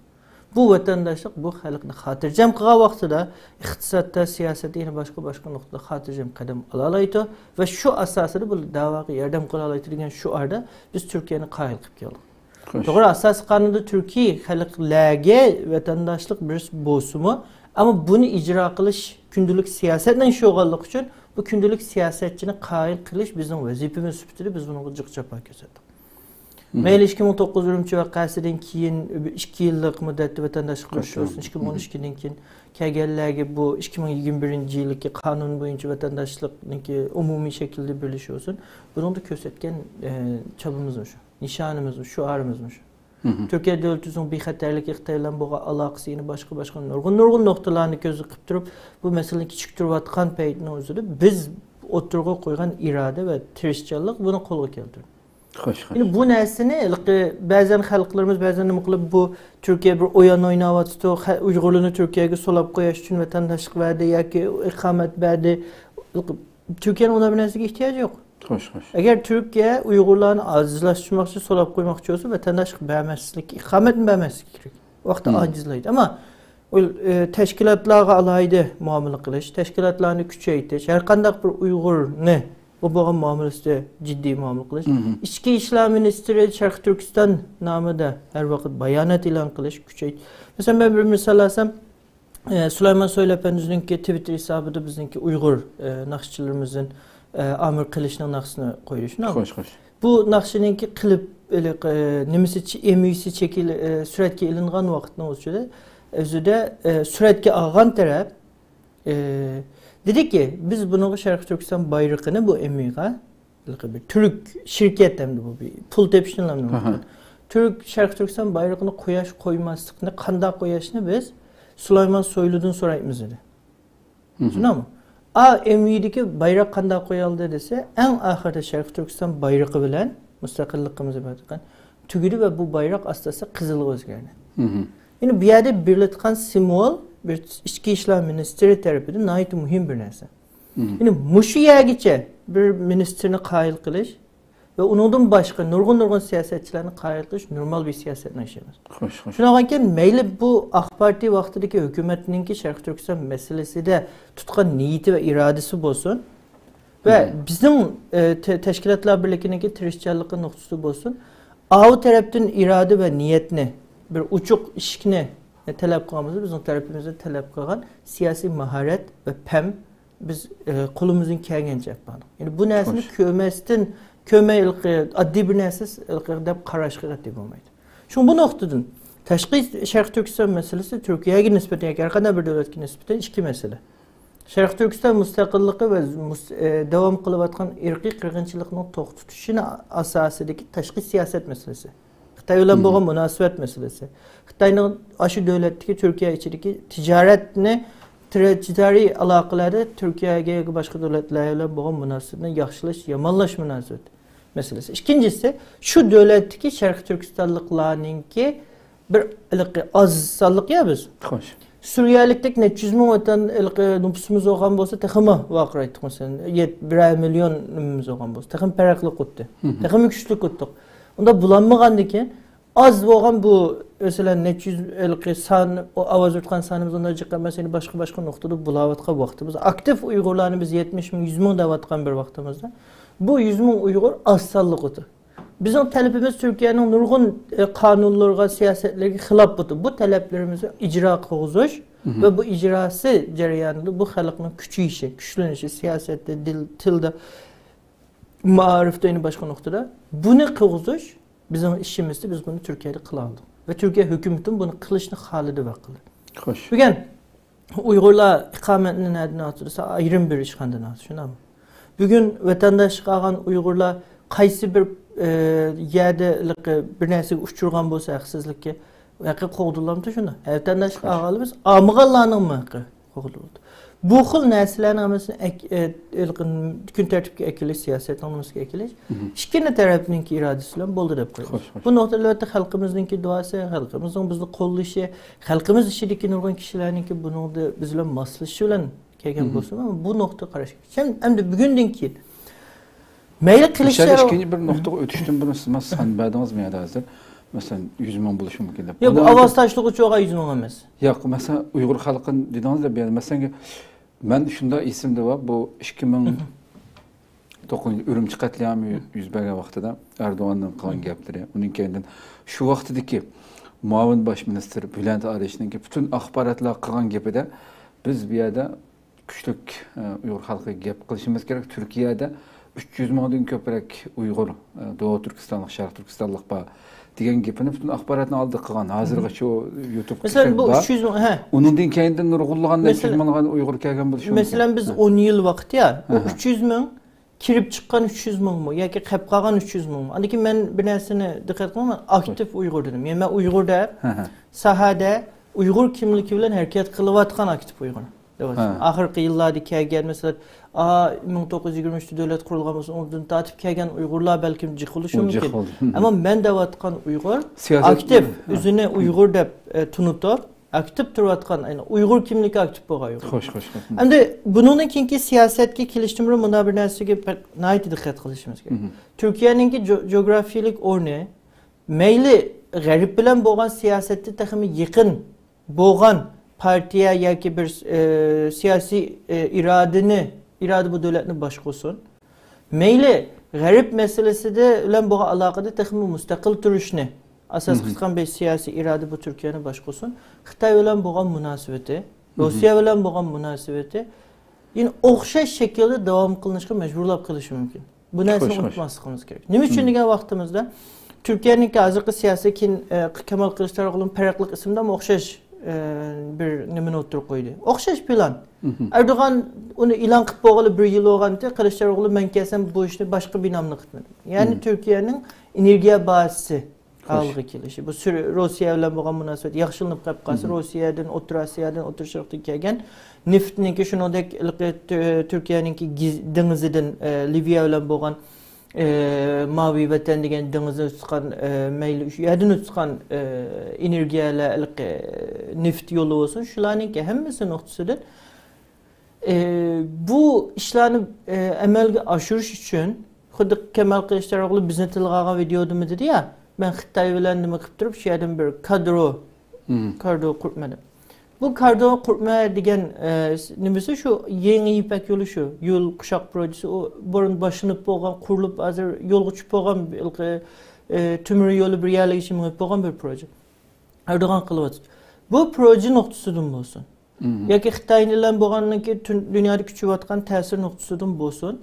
بۇ ۋەتەنداشلىق بۇ خەلقنى خاتىرجەم قىلغان ۋاقتىدا ئىقتىسادتا، سىياسەتتە، يەنە باشقا، باشقا نۇقتىدا خاتىرجەم قەدەم ئالالايدۇ ۋە شۇ ئاساسىدا بۇ داۋاغا ياردەم قىلالايدۇ دېگەن شوئاردا بىز تۈركىيەنى قايىل قىلىپ كەلدۇق. خوش. توغرا، ئاساسىي قانۇندا تۈركىي خەلقلەرگە ۋەتەنداشلىق بېرىش بولسىمۇ، ئەمما بۇنى ئىجرا قىلىش كۈندىلىك سىياسەتنىڭ ئىشى بولغانلىقى ئۈچۈن، بۇ كۈندىلىك سىياسەتچىنى قايىل قىلىش بىزنىڭ ۋەزىپىمىز سۈپىتىدە بىز بۇنىڭغا جىق جاپا كۆرسەتتۇق. مەيلى، ئىككى مىڭ توققۇز ئۈرۈمچى ۋەقەسىدىن كېيىن ئىككى يىللىق مۇددەتتە ۋەتەنداشلىق بېرىش بولسۇن، ئىككى مىڭ ئون ئىككىدىن كېيىن كەلگەنلەرگە بۇ ئىككى مىڭ يىگىرمە بىرىنچى يىلدىكى قانۇن بويىچە ۋەتەنداشلىقنىڭكى ئومۇمىي شەكىلدە بېرىلىشى بولسۇن، بۇنىڭدا كۆرسەتكەن، ئە، چابىمىز مۇشۇ. نىشانىمىز، شوئارىمىز مۇشۇ. تۈركىيە دۆلىتىنىڭ بىخەتەرلىكى، خىتاي بىلەن بولغان ئالاقىسى، يەنە باشقا، باشقا نۇرغۇن، نۇرغۇن نۇقتىلارنى كۆزدە قىلىپ تۇرۇپ، بۇ مەسىلىنى كېچىكتۈرۈۋاتقان پەيتنىڭ ئۆزىدە بىز ئوتتۇرىغا قويغان ئىرادە ۋە تىرىشچانلىق بۇنى قولغا كەلتۈردى. خوش، خوش. يەنى بۇ نەرسىنى ھېلىقى بەزەن خەلقلىرىمىز بەزەن نېمە قىلىپ، بۇ تۈركىيە بىر ئويۇن ئويناۋاتىدۇ، خە-، ئۇيغۇرلارنى تۈركىيەگە سولاپ قويۇش ئۈچۈن ۋەتەنداشلىق بەردى ياكى ئىقامەت بەردى. تۈركىيەنىڭ ئۇنداق بىر نەرسىگە ئېھتىياجى يوق. خوش، خوش. ئەگەر تۈركىيە ئۇيغۇرلارنى ئازلاشتۇرماقچى، سولاپ قويماقچى بولسا، ۋەتەنداشلىق بەرمەسلىك، ئىقامەتنى بەرمەسلىك كېرەك. ۋاقتى ئاجىزلايدۇ. ئەمما ئۇ، ئە، تەشكىلاتلارغا ئالاھىدە مۇئامىلە قىلىش، تەشكىلاتلارنى كۈچەيتىش، ھەر قانداق بىر ئۇيغۇرنى ئۇ بولغان مۇئامىلىسىدە جىددىي مۇئامىلە قىلىش. ئىچكى ئىشلار مىنىستىرى شەرقىي تۈركىستان نامىدا ھەر ۋاقىت بايانات ئېلان قىلىش، كۈچەيت-، مەسىلەن، مەن بىر مىسال ئالسام، ئە، سۇلايمان سويلۇ ئەپەندىمىزنىڭكى تىۋىتتېر ھېسابىدا بىزنىڭكى ئۇيغۇر، ئە، ناخشىچىلىرىمىزدىن، ئە، ئامىر قىلىچنىڭ ناخشىسىنى قويۇش. خوش، خوش. بۇ ناخشىنىڭكى كلىپ، ئېلىق، ئە، نېمىسى، ئېم ۋىسى شەكىل، ئە، سۈرەتكە ئېلىنغان ۋاقىتنىڭ ئۆزىدە، ئۆزىدە، ئە، سۈرەتكە ئالغان تەرەپ، ئە، دېدىكى، بىز بۇنىڭغا شەرقىي تۈركىستان بايرىقىنى بۇ ئېم ۋىغا، بىر تۈرك شىركەت ئەمدى بۇ بىر پۇل تېپىشنى ئاھا. تۈرك، شەرقىي تۈركىستان بايرىقىنى قوياش قويماسلىقنى، قانداق قوياشنى بىز سۇلايمان سويلۇدىن سورايمىز دېدى. مم. چۈشىنىڭىزمۇ؟ ئا، ئېم ۋىدىكى بايراق قانداق قويالدى دېسە، ئەڭ ئاخىرىدا شەرقىي تۈركىستان بايرىقى بىلەن مۇستەقىللىقىمىز بىلەن تۈگىدى ۋە بۇ بايراق ئاستا-ئاستا قىزىلغا ئۆزگەردى. مم. يەنى بۇ يەردە بېرىلىۋاتقان سىمۋول بىر ئىچكى ئىشلار مىنىستىرى تەرىپىدىن ناھايىتى مۇھىم بىر نەرسە. مم. يەنى مۇشۇ يەرگىچە بىر مىنىستىرنى قايىل قىلىش ۋە ئۇنىڭدىن باشقا نۇرغۇن-نۇرغۇن سىياسەتچىلەرنى قايىل قىلىش نورمال بىر سىياسەتنىڭ ئىشى ئەمەس. خوش، خوش. شۇنىڭغا كېيىن مەيلى بۇ ئاق پارتىيە ۋاقتىدىكى ھۆكۈمەتنىڭكى شەرقىي تۈركىستان مەسىلىسىدە تۇتقان نىيىتى ۋە ئىرادىسى بولسۇن ۋە مم. بىزنىڭ، ئە، تە-، تەشكىلاتلار بىرلىكىنىڭكى تىرىشچانلىقى نۇقتىسى بولسۇن، ئاۋۇ تەرەپتىن ئىرادە ۋە نىيەتنى، بىر ئوچۇق ئىشىكنى، ئە، تەلەپ قىلغان بولسا، بىزنىڭ تەرىپىمىزدىن تەلەپ قىلغان سىياسىي ماھارەت ۋە پەم بىز، ئە، قولىمىزدىن كەلگەنچە ئېلىپ باردۇق. يەنى بۇ نەرسىنى خوش. كۆرمەستىن، كۆرمەي ھېلىقى ئاددىي بىر نەرسە ھېلىقى دەپ قاراشقا قەتئىي بولمايدۇ. شۇڭا بۇ نۇقتىدىن تاشقى شەرقىي تۈركىستان مەسىلىسى تۈركىيەگە نىسبەتەن ياكى ھەر قانداق بىر دۆلەتكە نىسبەتەن ئىككى مەسىلە. شەرقىي تۈركىستان مۇستەقىللىقى ۋە مۇس-، ئە، داۋام قىلىۋاتقان ئىرقىي قىرغىنچىلىقنىڭ توختىتىشىنى ئاساسىدىكى تاشقى سىياسەت مەسىلىسى. خىتاي بىلەن مم. بولغان مۇناسىۋەت مەسىلىسى. خىتاينىڭ ئاشۇ دۆلەتتىكى تۈركىيە ئىچىدىكى تىجارەتنى، تىرە-، تىجارىي ئالاقىلەردە تۈركىيەگە ياكى باشقا دۆلەتلەر بىلەن بولغان مۇناسىۋىتىنى ياخشىلاش، يامانلاش مۇناسىۋىتى مەسىلىسى. ئىككىنچىسى، شۇ دۆلەتتىكى شەرقىي تۈركىستانلىقلارنىڭكى بىر ھېلىقى ئاز سانلىق يا بىز. خوش. سۈرىيەلىكتەك نەچچە يۈز مىڭ ۋەتەن ھېلىقى نوپۇسىمىز بولغان بولسا، تېخىمۇ ۋارقىرايتتۇق، مەسىلەن، يەت-، بىرەر مىليون نېمىمىز بولغان بولسا، تېخىمۇ پەرقلىق ئۇتتى. مم. تېخىمۇ كۈچلۈك ئۇتتۇق. ئۇنداق بولالمىغاندىن كېيىن، ئاز بولغان بۇ، مەسىلەن، نەچچە يۈز ھېلىقى سان، ئاۋاز ئۇتقان سانىمىز ئۇنداق جىق ئەمەس، يەنە باشقا، باشقا نۇقتىدا بولاۋاتقان ۋاقتىمىز. ئاكتىپ ئۇيغۇرلارنى بىز يەتمىش مىڭ، يۈز مىڭ دەۋاتقان بىر ۋاقتىمىزدا، بۇ يۈز مىڭ ئۇيغۇر ئاز سانلىق ئۇتۇ. بىزنىڭ تەلىپىمىز تۈركىيەنىڭ نۇرغۇن، ئە، قانۇنلىرىغا، سىياسەتلىرىگە خىلاپ بولدى. بۇ تەلەپلىرىمىزنى ئىجرا قىلغۇزۇش مم. ۋە بۇ ئىجراسى جەريانىدا بۇ خەلقنىڭ كۈچىيىشى، كۈچلىنىشى، سىياسەتتە، دىل، تىلدا، مائارىفتا، يەنە باشقا نۇقتىدا بۇنى قىلغۇزۇش بىزنىڭ ئىشىمىزدى، بىز بۇنى تۈركىيەدە قىلالىدۇق. ۋە تۈركىيە ھۆكۈمىتىمۇ بۇنى قىلىشنى خالىدى ۋە قىلدى. خوش. بۈگۈن ئۇيغۇرلار ئىقامەتنى نەدىن ئالىدۇ دېسە، ئايرىم بىر ئىشخانىدىن ئالىدۇ، شۇنداقمۇ؟ بۈگۈن ۋەتەنداشلىق ئالغان ئۇيغۇرلار قايسى بىر، ئە، يەردە ھېلىقى بىر نەرسىگە ئۇچرىغان بولسا، ھەقسىزلىككە، ھەققى قوغدىلامدۇ شۇندا؟ ۋەتەنداشلىق ھوش. ئالغانلىرىمىز ئالمىغانلارنىڭمۇ ھەققى قوغدىلىدۇ. بۇ خىل نەرسىلەرنىڭ ھەممىسىنى ئەك-، ئە، ھېلىقى كۈن تەرتىپكە ئەكېلىش، سىياسەتنىڭ نېمىسىگە ئەكېلىش، مم. ئىككىلا تەرەپنىڭكى ئىرادىسى بىلەن بولدى دەپ قويىمىز. خوش، خوش. بۇ نۇقتا، ئەلۋەتتە، خەلقىمىزنىڭكى دۇئاسى، خەلقىمىزنىڭ بىزنى قوللىشى، خەلقىمىز ئىچىدىكى نۇرغۇن كىشىلەرنىڭكى بۇنىڭدا بىز بىلەن ماسلىشىشى بىلەن كەلگەن مم. بولسىمۇ، بۇ نۇقتا قاراشقا. سەن ئەمدى بۈگۈندىن كېيىن مەيلى قىلىش مۇشۇ يەردە ئىككىنچى بىر نۇقتىغا ئۆتۈشتىن بۇرۇن، سىز مانا سان بەردىڭىز مۇ يەردە ھازىر؟ مەسىلەن، يۈز مىڭ بولۇشى مۇمكىن دەپ. ياق، بۇ ئاۋاز تاشلىغۇچى بولغان يۈز مىڭ ئەمەس. ياق، مەسىلەن، ئۇيغۇر خەلقى دېدىڭىز دەپ، يەنى مەسىلەن، مەن شۇنداق ئېسىمدە بار، بۇ ئىككى مىڭ توققۇزىنچى يىل ئۈرۈمچى قەتلىئامى يۈز بەرگەن ۋاقتىدا ئەردوغاننىڭ قىلغان گەپلىرى، ئۇنىڭ كەينىدىن شۇ ۋاقتىدىكى مۇئاۋىن باش مىنىستىر بۈلەنت ئارىشنىڭكى پۈتۈن ئاخباراتلارغا قىلغان گېپىدە، بىز بۇ يەردە كۈچلۈك، ئە، ئۇيغۇر خەلقىگە گەپ قىلىشىمىز كېرەك. تۈركىيەدە ئۈچ يۈز مىڭدىن كۆپرەك ئۇيغۇر، ئە، دوغۇ تۈركىستانلىق، شەرقىي تۈركىستانلىق بار دېگەن گېپىنى پۈتۈن ئاخباراتنىڭ ئالدىدا قىلغان. ھازىرغىچە ئۇ يۇتۇبقا مەسىلەن، بۇ چۈشۈرۈپ ئۈچ يۈز مىڭ، ھە. ئۇنىڭدىن كەينىدىن نۇرغۇنلىغان نەچچە يۈز مىڭلىغان ئۇيغۇر كەلگەن بولۇشى مۇمكىن. مەسىلەن، بىز ھە. ئون يىل ۋاقىت يا، بۇ ھە، ھە. ئۈچ يۈز مىڭ كىرىپ چىققان ئۈچ يۈز مىڭمۇ ياكى قېلىپ قالغان ئۈچ يۈز مىڭمۇ؟ ئاندىن كېيىن مەن بىر نەرسىنى دىققەت قىلىمەن، ئاكتىپ ئۇيغۇر دېدىم. يەنى مەن ئۇيغۇر دەپ، ھە، ھە. ساھەدە ئۇيغۇر كىملىكى بىلەن ھەرىكەت قىلىۋاتقان ئاكتىپ ئۇيغۇر. دەۋاتىمەن. ھە. ئاخىرقى يىللاردا كەلگەن، مەسىلەن، ئا، مىڭ توققۇز يۈز يىگىرمە ئۈچتە دۆلەت قۇرۇلغان بولسۇن، ئۇندىن تارتىپ كەلگەن ئۇيغۇرلار بەلكىم جىق بولۇشى مۇمكىن. ئەمما مەن دەۋاتقان ئۇيغۇر ئاكتىپ، ئۆزىنى ئۇيغۇر دەپ، ئە، تونۇتۇپ، ئاكتىپ تۇرۇۋاتقان، يەنى ئۇيغۇر كىملىكى ئاكتىپ بولغان ئۇيغۇر. خوش، خوش، خوش. ئەمدى بۇنىڭدىن كېيىنكى سىياسەتكە كېلىشتە بۇرۇن مۇنداق بىر نەرسىگە بەك، ناھايىتى دىققەت قىلىشىمىز كېرەك. تۈركىيەنىڭكى جو-، جوگرافىيەلىك ئورنى مەيلى غەرب بىلەن بولغان سىياسەتتە تېخىمۇ يېقىن بولغان پارتىيە ياكى بىر، ئە، سىياسىي، ئە، ئىرادىنى، ئىرادە بۇ دۆلەتنى باشقۇرسۇن. مەيلى غەرب مەسىلىسىدە بىلەن بولغان ئالاقىدە تېخىمۇ مۇستەقىل تۇرۇشنى ئاساس تۇتقان بىر سىياسىي ئىرادە بۇ تۈركىيەنى باشقۇرسۇن. خىتاي بىلەن بولغان مۇناسىۋىتى، روسىيە بىلەن بولغان مۇناسىۋىتى يەنە ئوخشاش شەكىلدە داۋام قىلىنىشقا مەجبۇرلاپ قېلىشى مۇمكىن. بۇ نەرسىنى ئۇنتۇماسلىقىمىز كېرەك. نېمە ئۈچۈن دېگەن ۋاقتىمىزدا تۈركىيەنىڭكى ھازىرقى سىياسىي كېيىن، ئە، كامال كىلىچداروغلۇنىڭ پەرقلىق ئىسىمدا ئوخشاش، ئە، بىر نېمىنى ئوتتۇرىغا قويدى. ئوخشاش پىلان. ئەردوغان ئۇنى ئېلان قىلىپ بولغىلى بىر يىل بولغانتى، كىلىچداروغلۇ مەن كەلسەم بۇ ئىشنى باشقا بىنامنى قىلىمەن. يەنى تۈركىيەنىڭ ئېنېرگىيە بازىسى ھالغا كېلىشى. بۇ سۈر-، روسىيە بىلەن بولغان مۇناسىۋەت ياخشىلىنىپ قېلىپ قالسا، روسىيەدىن، ئوتتۇرا ئاسىيادىن، ئوتتۇرا شەرقتىن كەلگەن نېفىتنىڭكى، شۇنىڭدەك ھېلىقى تۈ-، تۈركىيەنىڭكى گىز-، دېڭىزىدىن، ئە، لىۋىيە بىلەن بولغان، ئە، ماۋى ۋەتەن دېگەن دېڭىزدىن ئۆتۈۋاتقان، ئە، مەيلى شۇ يەردىن ئۆتۈۋاتقان، ئە، ئېنېرگىيەلەر، ھېلىقى نېفىت يولى بولسۇن، شۇلارنىڭكى ھەممىسى نۇقتىسىدىن ئى، بۇ ئىشلارنى، ئى، ئەمەلگە ئاشۇرۇش ئۈچۈن، خۇددى كامال كىلىچداروغلۇ بىزنى تىلغا ئالغان ۋىدېيودىمۇ دېدى يا، مەن خىتاي بىلەن نېمە قىلىپ تۇرۇپ، شۇ يەردىن بىر كادرو، كادرو قۇرۇپمەن دەپ. بۇ كادرو قۇرۇپمەن دېگەن، ئى، نېمىسى شۇ يېڭى يىپەك يولى شۇ. يول قوشاق پروژېسى، ئۇ بۇرۇن باشلىنىپ بولغان، قۇرۇلۇپ، ھازىر يولغا چۈشۈپ بولغان، ئى، تۆمۈر يولى بىر يەرلەرگىچە مېڭىپ بولغان بىر پروژە. ئەردوغان قىلىۋاتىدۇ. بۇ پروژە نۇقتىسىدىن بولسۇن. ياكى خىتاي بىلەن بولغاندىن كېيىن تۈن-، دۇنيادا كۈچىيىۋاتقان تەسىر نۇقتىسىدىن بولسۇن،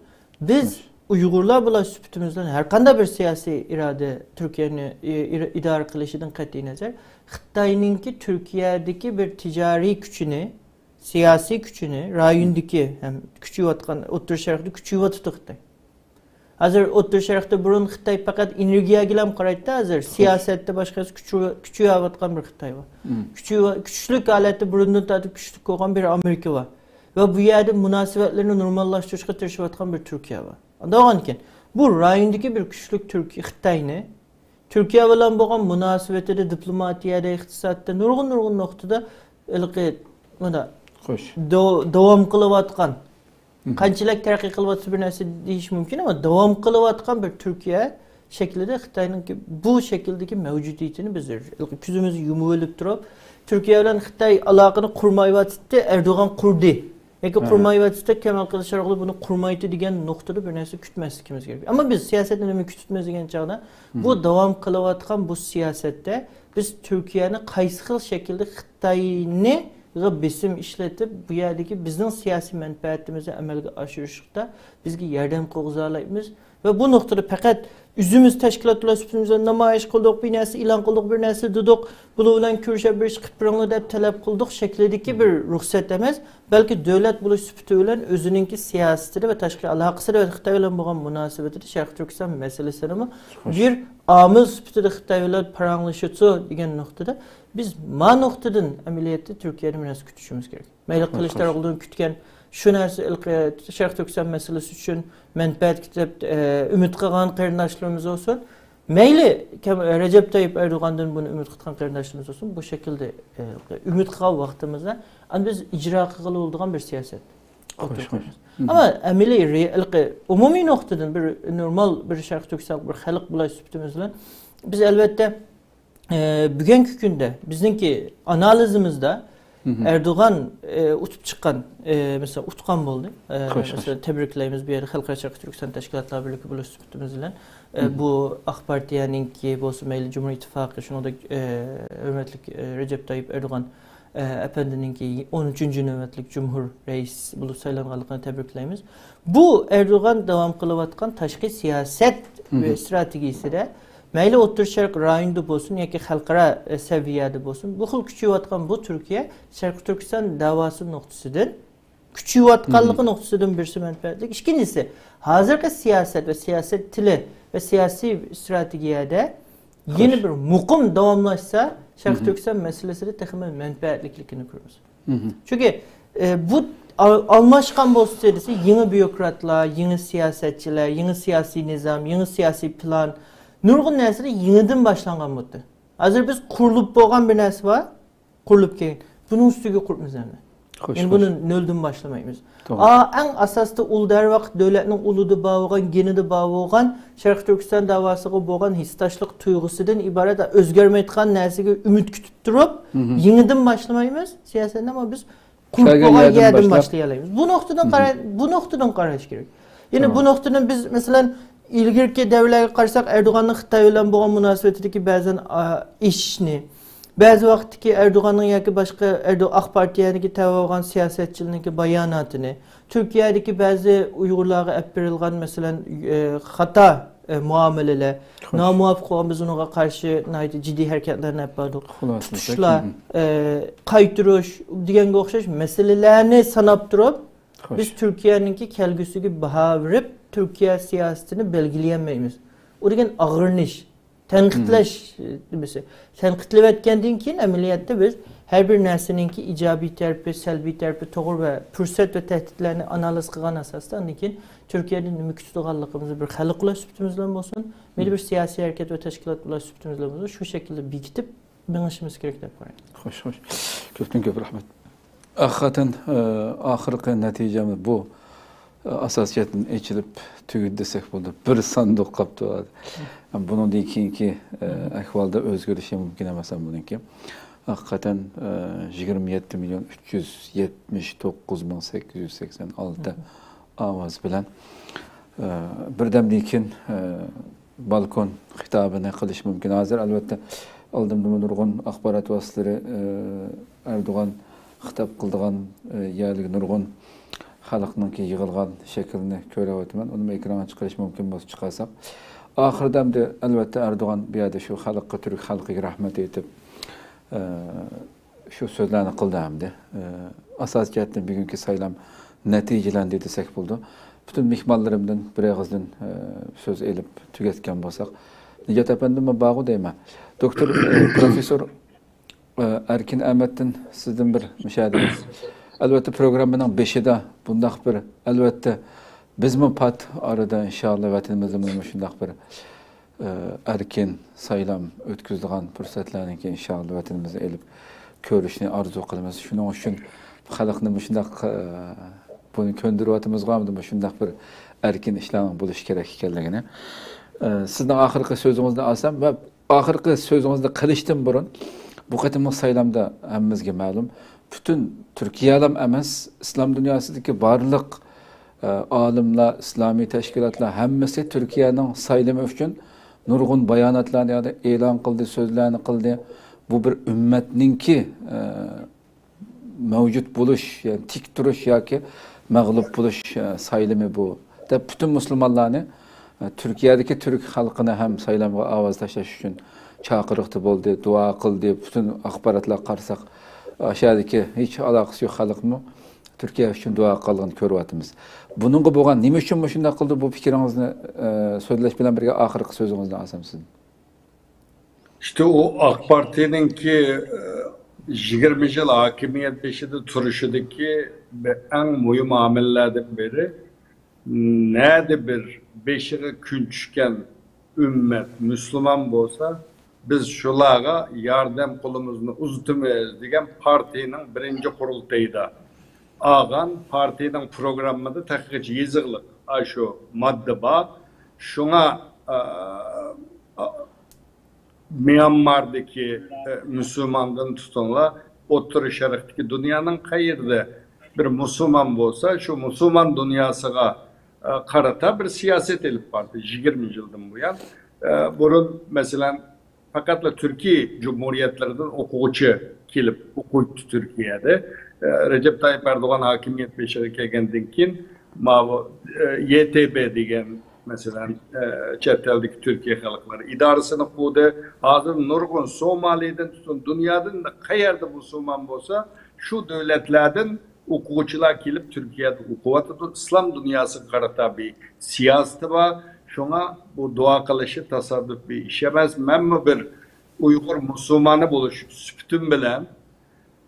بىز ئۇيغۇرلار بىلەن سۈپىتىمىز بىلەن ھەر قانداق بىر سىياسىي ئىرادە تۈركىيەنى ئى-، ئىرا-، ئىدارە قىلىشىدىن قەتئىينەزەر، خىتاينىڭكى تۈركىيەدىكى بىر تىجارىي كۈچىنى، سىياسىي كۈچىنى، رايوندىكى ھەم كۈچىيىۋاتقان، ئوتتۇرا شەرقتە كۈچىيىۋاتىدۇ خىتاي. ھازىر ئوتتۇرا شەرقتە بۇرۇن خىتاي پەقەت ئېنېرگىيەگىلا قارايتتى، ھازىر سىياسەتتە باشقا كۈچ-، كۈچىيىۋاتقان بىر خىتاي بار. كۈچى-، كۈچلۈك ھالەتتە بۇرۇندىن تارتىپ كۈچلۈك بولغان بىر ئامېرىكا بار. ۋە بۇ يەردە مۇناسىۋەتلىرىنى نورماللاشتۇرۇشقا تىرىشىۋاتقان بىر تۈركىيە بار. ئاندىن كېيىن بۇ رايوندىكى بىر كۈچلۈك تۈركىي، خىتاينى تۈركىيە بىلەن بولغان مۇناسىۋىتىدە، دىپلوماتىيەدە، ئىقتىسادتا، نۇرغۇن، نۇرغۇن نۇقتىدا ھېلىقى مۇنداق داۋ-، داۋام قىلىۋاتقان، قانچىلىك تەرەققىي قىلىۋاتسا بىر نەرسە دېيىش مۇمكىن، ئەمما داۋام قىلىۋاتقان بىر تۈركىيە شەكلىدە خىتاينىڭكى بۇ شەكىلدىكى مەۋجۇدىيىتىنى بىز ھېلىقى كۆزىمىزنى يۇمۇۋېلىپ تۇرۇپ، تۈركىيە بىلەن خىتاي ئالاقىنى قۇرمايۋاتىدۇ، ئەردوغان قۇردى. ياكى قۇرمايۋاتىدۇ، كامال كىلىچداروغلۇ بۇنى قۇرمايتتى دېگەن نۇقتىدا بىر نەرسە كۈتمەسلىكىمىز كېرەك. ئەمما بىز سىياسەتنى نېمە كۈتىمىز دېگەن چاغدا، بۇ داۋام قىلىۋاتقان بۇ سىياسەتتە بىز تۈركىيەنى قايسى خىل شەكىلدە خىتاينىغا بېسىم ئىشلىتىپ، بۇ يەردىكى بىزنىڭ سىياسىي مەنپەئەتىمىزنى ئەمەلگە ئاشۇرۇشتا بىزگە ياردەم قىلغۇزالايمىز. ۋە بۇ نۇقتىدا پەقەت ئۆزىمىز تەشكىلات بىلەن سۈپىتىمىزدە نامايىش قىلدۇق، بىر نەرسە ئېلان قىلدۇق، بىر نەرسە دېدۇق، بۇلار بىلەن كۆرۈشۈپ بىر ئىش قىلىپ بېرىڭلار دەپ تەلەپ قىلدۇق شەكلىدىكى بىر رۇخسەت ئەمەس، بەلكى دۆلەت بولۇش سۈپىتى بىلەن ئۆزىنىڭكى سىياسىتىدە ۋە تاشقى ئالاقىسىدە ۋە خىتاي بىلەن بولغان مۇناسىۋىتىدە شەرقىي تۈركىستان مەسىلىسىنىمۇ بىر ئامىل سۈپىتىدە خىتاي بىلەن پاراڭلىشىدۇ دېگەن نۇقتىدا بىز ما نۇقتىدىن ئەمەلىيەتتە تۈركىيەدىن بىر نەرسە كۈتۈشىمىز كېرەك. مەيلى قىلىچداروغلۇدىن كۈتكەن شۇ نەرسە ھېلىقى شەرقىي تۈركىستان مەسىلىسى ئۈچۈن مەنپەئەتكە دەپ، ئە، ئۈمىد قىلغان قېرىنداشلىرىمىز بولسۇن، مەيلى كەم-، رەجەپ تايىپ ئەردوغاندىن بۇنى ئۈمىد قىلغان قېرىنداشلىرىمىز بولسۇن، بۇ شەكىلدە، ئە، ئۈمىد قىلغان ۋاقتىمىزدا ئاندىن بىز ئىجرا قىلغىلى بولىدىغان بىر سىياسەت ئوتتۇرىغا قويىمىز. ئەمما ئەمەلىي رېئال، ئومۇمىي نۇقتىدىن بىر نورمال بىر شەرقىي تۈركىستان بىر خەلق بولاش سۈپىتىمىز بىلەن بىز ئەلۋەتتە ئە، بۈگۈنكى كۈندە بىزنىڭكى ئانالىزىمىزدا ئەردوغان، ئە، ئۇتۇپ چىققان، ئە، مەسىلەن، ئۇتقان بولدى. ئە، مەسىلەن، تەبرىكلەيمىز، بۇ يەردە خەلقئارا شەرقىي تۈركىستان تەشكىلاتلار بىرلىكى بولۇش سۈپىتىمىز بىلەن، ئە، بۇ ئاق پارتىيەنىڭكى بولسا مەيلى، جۇمھۇر ئىتتىپاقى، شۇنىڭدەك، ئە، ھۆرمەتلىك، ئە، رەجەپ تايىپ ئەردوغان، ئە، ئەپەندىنىڭكى ئون ئۈچىنچى نۆۋەتلىك جۇمھۇر رەئىس بولۇپ سايلانغانلىقىنى تەبرىكلەيمىز. بۇ ئەردوغان داۋام قىلىۋاتقان تاشقى سىياسەت ۋە ئىستراتېگىيىسىدە مەيلى ئوتتۇرا شەرق رايونىدا بولسۇن ياكى خەلقئارا، ئە، سەۋىيەدە بولسۇن، بۇ خىل كۈچىيىۋاتقان بۇ تۈركىيە شەرقىي تۈركىستان داۋاسى نۇقتىسىدىن، كۈچىيىۋاتقانلىقى نۇقتىسىدىن بىرسى مەنپەئەتلىك. ئىككىنچىسى، ھازىرقى سىياسەت ۋە سىياسەت تىلى ۋە سىياسىي ئىستراتېگىيەدە يەنە بىر مۇقىم داۋاملاشسا، شەرقىي تۈركىستان مەسىلىسىدە تېخىمۇ مەنپەئەتلىكلىكىنى كۆرىمىز. چۈنكى، ئە، بۇ ئال-، ئالماشقان بولسا دېسە، يېڭى بيۇروكراتلار، يېڭى سىياسەتچىلەر، يېڭى سىياسىي نىزام، يېڭى سىياسىي پىلان، نۇرغۇن نەرسىلەر يېڭىدىن باشلانغان بولدى. ھازىر بىز قۇرۇلۇپ بولغان بىر نەرسە بار، قۇرۇلۇپ كەلگەن. بۇنىڭ ئۈستىگە قۇرۇپمىز ئەمدى. خوش، يەنى خوش. بۇنى نۆلدىن باشلىمايمىز. توغرا. ئا، ئەڭ ئاساستا ئۇل دەرۋاقىت دۆلەتنىڭ ئۇلىدا بار بولغان، گېنىدا بار بولغان، شەرقىي تۈركىستان داۋاسىغا بولغان ھېسداشلىق تۇيغۇسىدىن ئىبارەت ئۆزگەرمەيدىغان نەرسىگە ئۈمىد كۈتۈپ تۇرۇپ، مهم. يېڭىدىن باشلىمايمىز سىياسەتنى، ئەمما بىز قۇرۇپ كەلگەن بولغان يەردىن يەردىن باشلاپ. باشلايالايمىز. بۇ نۇقتىدىن مهم. قارا-، بۇ نۇقتىدىن قاراش كېرەك. يەنى بۇ توغرا. نۇقتىدىن بىز، مەسىلەن، ئىلگىرىكى دەۋرلەرگە قارىساق، ئەردوغاننىڭ خىتاي بىلەن بولغان مۇناسىۋىتىدىكى بەزەن، ئا، ئېشىشنى، بەزى ۋاقىتتىكى ئەردوغاننىڭ ياكى باشقا ئەردو-، ئاق پارتىيەدىكى تەۋە بولغان سىياسەتچىلەرنىڭكى باياناتىنى، تۈركىيەدىكى بەزى ئۇيغۇرلارغا ئەپ بېرىلغان، مەسىلەن، ئە، خاتا، ئە، مۇئامىلىلەر، خوش. نامۇۋاپىق بولغان، بىز ئۇنىڭغا قارشى ناھايىتى جىددىي ھەرىكەتلەرنى ئەپ باردۇق. خۇلاسىلىسەك، تۇتۇشلار، مهم. ئە، قايتۇرۇش دېگەنگە ئوخشاش مەسىلىلەرنى ساناپ تۇرۇپ، خوش. بىز تۈركىيەنىڭكى كەلگۈسىگە باھا بېرىپ، تۈركىيە سىياسىتىنى بەلگىلىيەلمەيمىز. ئۇ دېگەن ئاغرىنىش، تەنقىدلەش، مم. نېمىسى. تەنقىدلەۋەتكەندىن كېيىن، ئەمەلىيەتتە بىز ھەر بىر نەرسىنىڭكى ئىجابىي تەرىپى، سەلبىي تەرىپى، توغرا ۋە پۇرسەت ۋە تەھدىتلەرنى ئانالىز قىلغان ئاساستا، ئاندىن كېيىن تۈركىيەدىن نېمە كۈتىدىغانلىقىمىزنى بىر خەلق بولۇش سۈپىتىمىز بىلەن بولسۇن، مەيلى بىر سىياسىي ھەرىكەت ۋە تەشكىلات بولۇش سۈپىتىمىز بىلەن بولسۇن، شۇ شەكىلدە بېكىتىپ مېڭىشىمىز كېرەك دەپ قارايمەن. خوش، خوش. كۆپتىن كۆپ رەھمەت. ھەقىقەتەن، ئە، ئاخىرقى نەتىجەمىز بۇ، ئە، ئاساسىيەتتىن ئېچىلىپ تۈگىدى دېسەك بولىدۇ. بىر ساندۇق قاپتۇ. بۇنىڭدىن كېيىنكى، ئە، ئەھۋالدا ئۆزگىرىشى مۇمكىن ئەمەس بۇنىڭكى. ھەقىقەتەن، ئە، يىگىرمە يەتتە مىليون ئۈچ يۈز يەتمىش توققۇز مىڭ سەككىز يۈز سەكسەن ئالتە ئاۋاز بىلەن، ئە، بىردەمدىن كېيىن، ئە، بالكون خىتابىنى قىلىش مۇمكىن. ھازىر، ئەلۋەتتە، ئالدىمدىمۇ نۇرغۇن ئاخبارات ۋاسىتىلىرى، ئە، ئەردوغان خىتاب قىلىدىغان، ئە، يەرلىك نۇرغۇن خەلقنىڭكى يىغىلغان شەكلىنى كۆرۈۋاتىمەن. ئۇنىمۇ ئېكرانغا چىقىرىش مۇمكىن بولسا چىقارساق. ئاخىرىدا ئەمدى، ئەلۋەتتە، ئەردوغان بۇ يەردە شۇ خەلققە، تۈرك خەلقىگە رەھمەت ئېيتىپ، ئە، شۇ سۆزلەرنى قىلدى ئەمدى. ئە، ئاساسىي جەھەتتىن بۈگۈنكى سايلام نەتىجىلەندى دېسەك بولىدۇ. پۈتۈن مېھمانلىرىمدىن بىر ئېغىزدىن، ئە، سۆز ئېلىپ تۈگەتكەن بولساق، نىجات ئەپەندىممۇ بارغۇ دەيمەن. دوكتور، ئە، پروفېسسور، ئە، ئەركىن ئەمەتتىن سىزدىن بىر مۇشاھىدىڭىز. ئەلۋەتتە، پروگراممىنىڭ بېشىدا بۇنداق بىر، ئەلۋەتتە، بىزمۇ پات ئارىدا، ئىنشائاللا، ۋەتىنىمىزدىمۇ مۇشۇنداق بىر ئە، ئەركىن سايلام ئۆتكۈزىدىغان پۇرسەتلەرنىڭكى ئىنشائاللا ۋەتىنىمىزدە ئېلىپ كۆرۈشنى ئارزۇ قىلىمىز. شۇنىڭ ئۈچۈن خەلقنى مۇشۇنداق، ئە، بۇنى كۆندۈرۈۋاتىمىزغۇ، ئەمدى مۇشۇنداق بىر ئەركىن ئىشلارنىڭ بولۇشى كېرەك ئىكەنلىكىنى. ئە، سىزنىڭ ئاخىرقى سۆزىڭىزنى ئالسام ۋە ئاخىرقى سۆزىڭىزنى قىلىشتىن بۇرۇن، بۇ قېتىملىق سايلامدا ھەممىمىزگە مەلۇم، پۈتۈن تۈركىيەلام ئەمەس، ئىسلام دۇنياسىدىكى بارلىق ئالىملار، ئىسلامىي تەشكىلاتلار ھەممىسى تۈركىيەنىڭ سايلىمى ئۈچۈن نۇرغۇن باياناتلارنى ئېلان قىلدى، سۆزلەرنى قىلدى. بۇ بىر ئۈممەتنىڭكى، ئە، مەۋجۇت بولۇش، يەنى تىك تۇرۇش ياكى مەغلۇپ بولۇش، ئە، سايلىمى بۇ، دەپ پۈتۈن مۇسۇلمانلارنى، ئە، تۈركىيەدىكى تۈرك خەلقىنى ھەم سايلامغا ئاۋاز تاشلاش ئۈچۈن چاقىرىقتا بولدى، دۇئا قىلدى. پۈتۈن ئاخباراتلارغا قارىساق، ئاشۇ يەردىكى ھېچ ئالاقىسى يوق خەلقمۇ تۈركىيە ئۈچۈن دۇئا قىلغىنىنى كۆرۈۋاتىمىز. بۇنىڭغا بولغان، نېمە ئۈچۈن مۇشۇنداق قىلدى، بۇ پىكرىڭىزنى، ئە، سۆزلەش بىلەن بىرگە ئاخىرقى سۆزىڭىزنى ئالسام سىزدىن. ئىشتە ئۇ ئاق پارتىيەنىڭكى، ئە، يىگىرمە يىل ھاكىمىيەت بېشىدا تۇرۇشىدىكى بىر ئەڭ مۇھىم ئامىللاردىن بىرى، نەدە بىر بېشىغا كۈن چۈشكەن ئۈممەت مۇسۇلمان بولسا، بىز شۇلارغا ياردەم قولىمىزنى ئۇزىتىمىز دېگەن پارتىيىنىڭ بىرىنچى قۇرۇلتىيىدا ئالغان، پارتىيىنىڭ پروگراممىدا تېخىچە يېزىقلىق ئاشۇ ماددا بار. شۇڭا، ئا، ئا، ميانماردىكى، ئە، مۇسۇلماندىن تۇتۇڭلار، ئوتتۇرا شەرقتىكى دۇنيانىڭ قەيەردە بىر مۇسۇلمان بولسا، شۇ مۇسۇلمان دۇنياسىغا، ئە، قارىتا بىر سىياسەت ئېلىپ باردى يىگىرمە يىلدىن بۇيان. ئە، بۇرۇن، مەسىلەن، پەقەتلا تۈركىي جۇمھۇرىيەتلەردىن ئوقۇغۇچى كېلىپ ئوقۇيتتى تۈركىيەدە. ئە، رەجەپ تايىپ ئەردوغان ھاكىمىيەت بېشىغا كەلگەندىن كېيىن، ماۋۇ، ئە، ي ت ب دېگەن، مەسىلەن، ئە، چەت ئەلدىكى تۈركىي خەلقلەر ئىدارىسىنى قۇردى. ھازىر نۇرغۇن سومالىدىن تۇتۇن، دۇنيادىن قەيەردە مۇسۇلمان بولسا، شۇ دۆلەتلەردىن ئوقۇغۇچىلار كېلىپ تۈركىيەدە ئوقۇۋاتىدۇ. ئىسلام دۇنياسىغا قارىتا بىر سىياسىتى بار. شۇڭا بۇ دۇئا قىلىشى تاسادىپ بىر ئىش ئەمەس. مەنمۇ بىر ئۇيغۇر مۇسۇلمانى بولۇش سۈپىتىم بىلەن،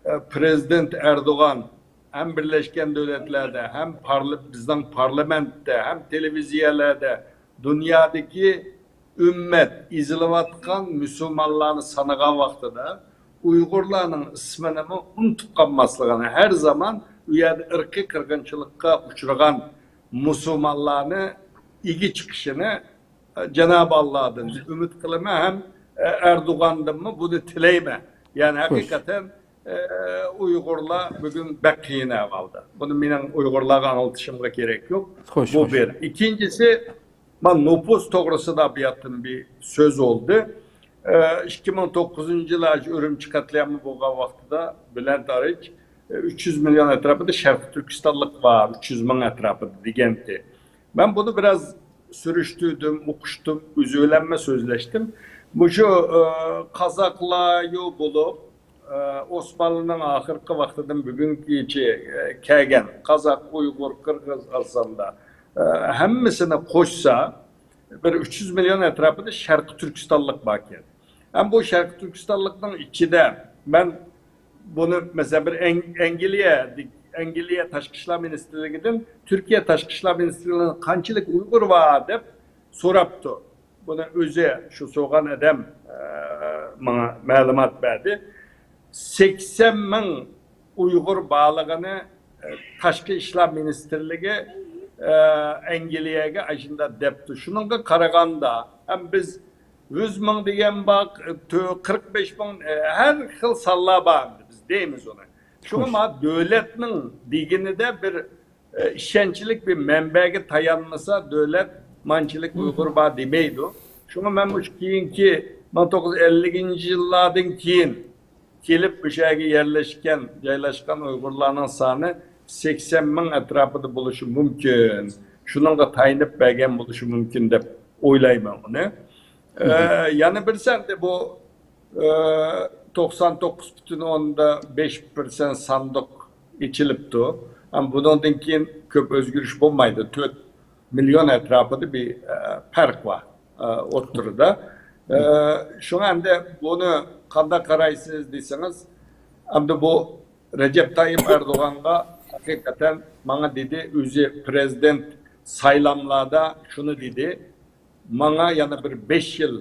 ئە، پرېزىدېنت ئەردوغان ھەم بىرلەشكەن دۆلەتلەردە، ھەم پارل-، بىزنىڭ پارلامېنتتا، ھەم تېلېۋىزىيەلەردە دۇنيادىكى ئۈممەت ئېزىلىۋاتقان مۇسۇلمانلارنى سانىغان ۋاقتىدا ئۇيغۇرلارنىڭ ئىسمىنىمۇ ئۇنتۇپ قالماسلىقىنى، ھەر زامان ئۇ يەردە ئىرقىي قىرغىنچىلىققا ئۇچرىغان مۇسۇلمانلارنى ئىگە چىقىشىنى جانابى ئاللادىن ئۈمىد قىلىمەن ھەم ئەردوغاندىنمۇ بۇنى تىلەيمەن. يەنى ھەقىقەتەن ئۇيغۇرلار بۈگۈن بەك قىيىن ئەھۋالدا. بۇنى مېنىڭ ئۇيغۇرلارغا ئاڭلىتىشىمغا كېرەك يوق. بۇ بىر. ئىككىنچىسى، مانا نوپۇس توغرىسىدا بۇ يەردىن بىر سۆز بولدى. ئىككى مىڭ توققۇزىنچى يىلى ئۈرۈمچى قەتلىئامى بولغان ۋاقتىدا بۈلەنت ئارىچ ئۈچ يۈز مىليون ئەتراپىدا شەرقىي تۈركىستانلىق بار، ئۈچ يۈز مىڭ ئەتراپىدا دېگەنتى. مەن بۇنى بىراز سۈرۈشتۈردۈم، ئوقۇشتۇم، ئۆزى بىلەنمۇ سۆزلەشتىم. مۇشۇ، ئە، قازاقلار يو بولۇپ، ئە، ئوسمانلىنىڭ ئاخىرقى ۋاقتىدىن بۈگۈنگىچە، ئە، كەلگەن قازاق، ئۇيغۇر، قىرغىز، ئازساندا، ئە، ھەممىسىنى قوشسا، بىر ئۈچ يۈز مىليون ئەتراپىدا شەرقىي تۈركىستانلىق باركەن. ھەم بۇ شەرقىي تۈركىستانلىقنىڭ ئىچىدە مەن بۇنى، مەسىلەن، بىر ئەڭ-، ئەنگلىيە، ئەنگلىيە تاشقى ئىشلار مىنىستىرلىكىدىن تۈركىيە تاشقى ئىشلار مىنىستىرلىكىنىڭ قانچىلىك ئۇيغۇر بار دەپ سوراپتۇ. بۇنى ئۆزى شۇ سورىغان ئادەم، ئە، ماڭا مەلۇمات بەردى. سەكسەن مىڭ ئۇيغۇر بارلىقىنى، ئە، تاشقى ئىشلار مىنىستىرلىكى، ئە، ئەنگلىيەگە ئاشۇنداق دەپتۇ. شۇنىڭغا قارىغاندا، ھەم بىز يۈز مىڭ دېگەن بار، تۆ-، قىرىق بەش مىڭ، ئە، ھەر خىل سانلار بار ئەمدى، بىز دەيمىز ئۇنى. شۇڭا مانا دۆلەتنىڭ دېگىنىدە بىر ئىشەنچلىك بىر مەنبەگە تايانمىسا، دۆلەت مانچىلىك ئۇيغۇر بار دېمەيدۇ. شۇڭا مەن مۇشۇ كېيىنكى مىڭ توققۇز يۈز ئەللىكىنچى يىللاردىن كېيىن كېلىپ مۇشۇ يەرگە يەرلەشكەن، جايلاشقان ئۇيغۇرلارنىڭ سانى سەكسەن مىڭ ئەتراپىدا بولۇشى مۇمكىن. شۇنىڭغا تايىنىپ بەرگەن بولۇشى مۇمكىن دەپ ئويلايمەن ئۇنى. ئە، يەنە بىرسى ئەمدى بۇ، ئە، توقسان توققۇز پۈتۈن ئوندىن بەش پىرسەنت ساندۇق ئېچىلىپتۇ. ئەمما بۇنىڭدىن كېيىن كۆپ ئۆزگىرىش بولمايدۇ. تۆت مىليون ئەتراپىدا بىر، ئە، پەرق بار، ئە، ئوتتۇرىدا. ئە، شۇڭا ئەمدى بۇنى قانداق قارايسىز دېسىڭىز، ئەمدى بۇ رەجەپ تايىپ ئەردوغانغا ھەقىقەتەن ماڭا دېدى، ئۆزى پىرېزىدېنت سايلاملاردا شۇنى دېدى، ماڭا يەنە بىر بەش يىل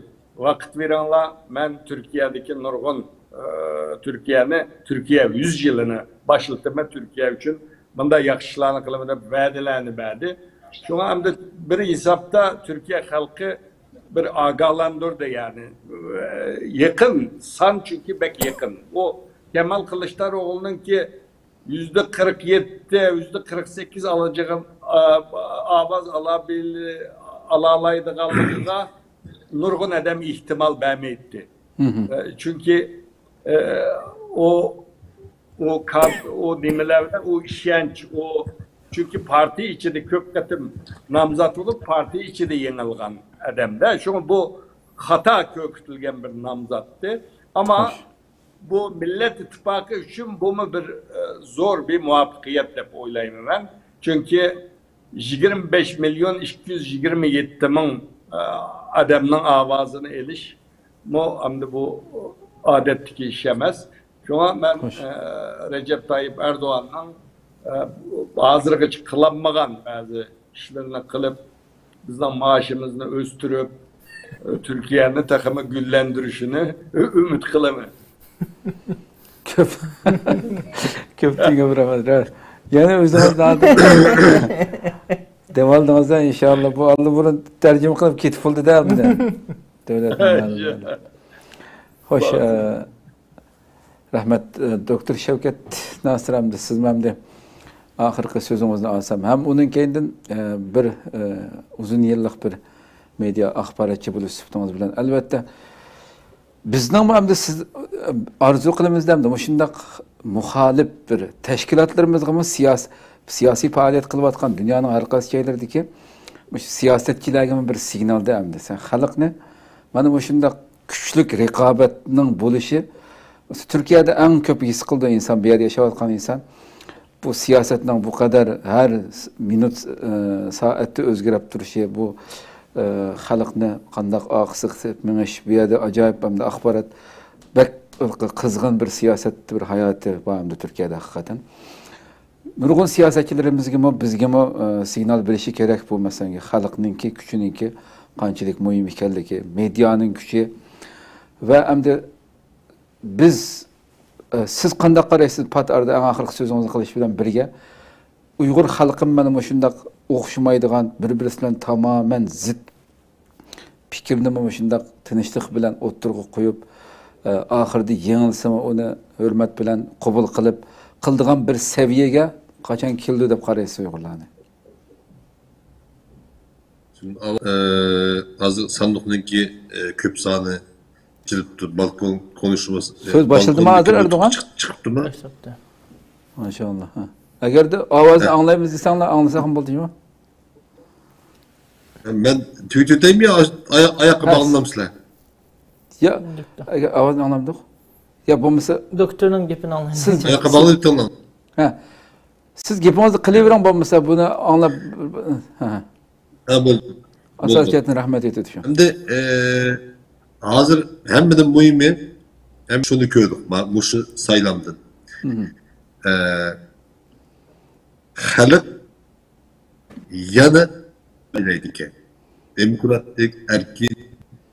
ۋاقىت بېرىڭلار، مەن تۈركىيەدىكى نۇرغۇن، ئى، تۈركىيەنى، تۈركىيە يۈز يىلىنى باشلىتىمەن، تۈركىيە ئۈچۈن مۇنداق ياخشى ئىشلارنى قىلىمەن دەپ ۋەدىلەرنى بەردى. شۇڭا ئەمدى بىر ھېسابتا تۈركىيە خەلقى بىر ئاگاھلاندۇردى، يەنى، ئى، يېقىن، سان چۈنكى بەك يېقىن. ئۇ كامال قىلىچداروغلۇنىڭكى يۈزدە قىرىق يەتتە، يۈزدە قىرىق سەككىز ئالىدىغان، ئا-، ئاۋاز ئالا بىل-، ئالالايدىغانلىقىغا نۇرغۇن ئادەم ئېھتىمال بەرمەيتتى. ئە، چۈنكى، ئە، ئۇ، ئۇ كار-، ئۇ نېمىلەردە، ئۇ ئىشەنچ، ئۇ، چۈنكى پارتىيە ئىچىدە كۆپ قېتىم نامزات بولۇپ، پارتىيە ئىچىدە يېڭىلغان ئادەمدە. شۇڭا بۇ خاتا كۆرسىتىلگەن بىر نامزاتتى. ئەمما بۇ مىللەت ئىتتىپاقى ئۈچۈن بۇمۇ بىر، ئە، زور بىر مۇۋەپپەقىيەت دەپ ئويلايمەن مەن. چۈنكى يىگىرمە بەش مىليون ئىككى يۈز يىگىرمە يەتتە مىڭ، ئە، ئادەمنىڭ ئاۋازىنى ئېلىشمۇ ئەمدى بۇ ئادەتتىكى ئىش ئەمەس. شۇڭا مەن، ئە، رەجەپ تايىپ ئەردوغاننىڭ، ئە، ھازىرغىچە قىلالمىغان بەزى ئىشلىرىنى قىلىپ، بىزنىڭ مائاشىمىزنى ئۆستۈرۈپ، تۈركىيەنى تېخىمۇ گۈللەندۈرۈشىنى ئۈمىد قىلىمەن. كۆپ، كۆپتىن كۆپ رەھمەت. رەھمەت. يەنە ئۆزىڭىز دەۋالدىڭىز، ئىنشاللا. بۇ ئاللىبۇرۇن تەرجىمە قىلىپ كېتىپ بولدى-دە، بۇنى. دۆلەتنىڭ مەلۇماتى. خوش، ئە، رەھمەت، ئە، دوكتور شەۋكەت ناسىر ئەمدى، سىزمۇ ئەمدى ئاخىرقى سۆزىڭىزنى ئالسام. ھەم ئۇنىڭ كەينىدىن، ئە، بىر، ئە، ئۇزۇن يىللىق بىر مېدىا ئاخباراتچى بولۇش سۈپىتىڭىز بىلەن، ئەلۋەتتە، بىزنىڭمۇ ئەمدى سىز، ئە، ئارزۇ قىلىمىز ئەمدى مۇشۇنداق مۇخالىپ بىر تەشكىلاتلىرىمىزغىمۇ سىياس-، سىياسىي پائالىيەت قىلىۋاتقان دۇنيانىڭ ھەر قايسى جايلىرىدىكى مۇشۇ سىياسەتچىلەرگىمۇ بىر سىگنالدا ئەمدى سەن خەلقنى مانا مۇشۇنداق كۈچلۈك رىقابەتنىڭ بولۇشى، تۈركىيەدە ئەڭ كۆپ ھېس قىلىدۇ ئىنسان، بۇ يەردە ياشاۋاتقان ئىنسان. بۇ سىياسەتنىڭ بۇ قەدەر ھەر مىنۇت، ئە، سائەتتە ئۆزگىرىپ تۇرۇشى، بۇ، ئە، خەلقنى قانداق ئارقىسىغا سېلىپ مېڭىش، بۇ يەردە ئاجايىپ ئەمدى ئاخبارات بەك قىزغىن بىر سىياسەت، بىر ھاياتى بار ئەمدى تۈركىيەدە ھەقىقەتەن. نۇرغۇن سىياسەتچىلىرىمىزگىمۇ، بىزگىمۇ، ئە، سىگنال بېرىشى كېرەك بۇ مەسىلىگە. خەلقنىڭكى كۈچىنىڭكى قانچىلىك مۇھىم ئىكەنلىكى، مېدىيانىڭ كۈچى ۋە ئەمدى بىز، ئە، سىز قانداق قارايسىز؟ پات ئارىدا ئەڭ ئاخىرقى سۆزىڭىزنى قىلىش بىلەن بىرگە، ئۇيغۇر خەلقىمۇ مانا مۇشۇنداق ئوخشىمايدىغان، بىر-بىرسى بىلەن تامامەن زىت پىكىرنىمۇ مۇشۇنداق تىنچلىق بىلەن ئوتتۇرىغا قويۇپ، ئە، ئاخىرىدا يېڭىلسىمۇ ئۇنى ھۆرمەت بىلەن قوبۇل قىلىپ، قىلىدىغان بىر سەۋىيەگە قاچان كېلىدۇ دەپ قارايسىز ئۇيغۇرلارنى؟ ئە، ھازىر ساندۇقنىڭكى، ئە، كۆپ سانى ئېچىلىپتۇ، بالكون كونۇشمىسى، سۆز باشلىدىمۇ ھازىر ئەردوغان؟ چىقىپتۇما؟ باشلاپتۇ. ماشائاللا. ھە. ئەگەردە ئاۋازنى ئاڭلايمىز دېسەڭلار، ئاڭلىساقمۇ بولدىمۇ؟ مەن تۈگىتىۋېتەيمۇ يا ئاياققا ھە. باغلىنامسىلەر؟ يا، ئەگەر ئاۋازنى ئاڭلامدۇق. يا بولمىسا دوكتورنىڭ گېپىنى ئاڭلايمىز. سىز ئاياققا باغلىۋېتىڭلار. ھە. سىز گېپىڭىزنى قىلىۋېرىڭ، بولمىسا بۇنى ئاڭلاپ، ھە. ھە، بولدى. ئاساسىي جەھەتتىن رەھمەت ئېيتىۋېتىش. ئەمدى، ئە، ھازىر ھەممىدىن مۇھىمى، ھەم شۇنى كۆردۇق، ما-، مۇشۇ سايلامدىن. مم. ئە، خەلق يەنە سايلايدىكەن. دېموكراتىك، ئەركىن،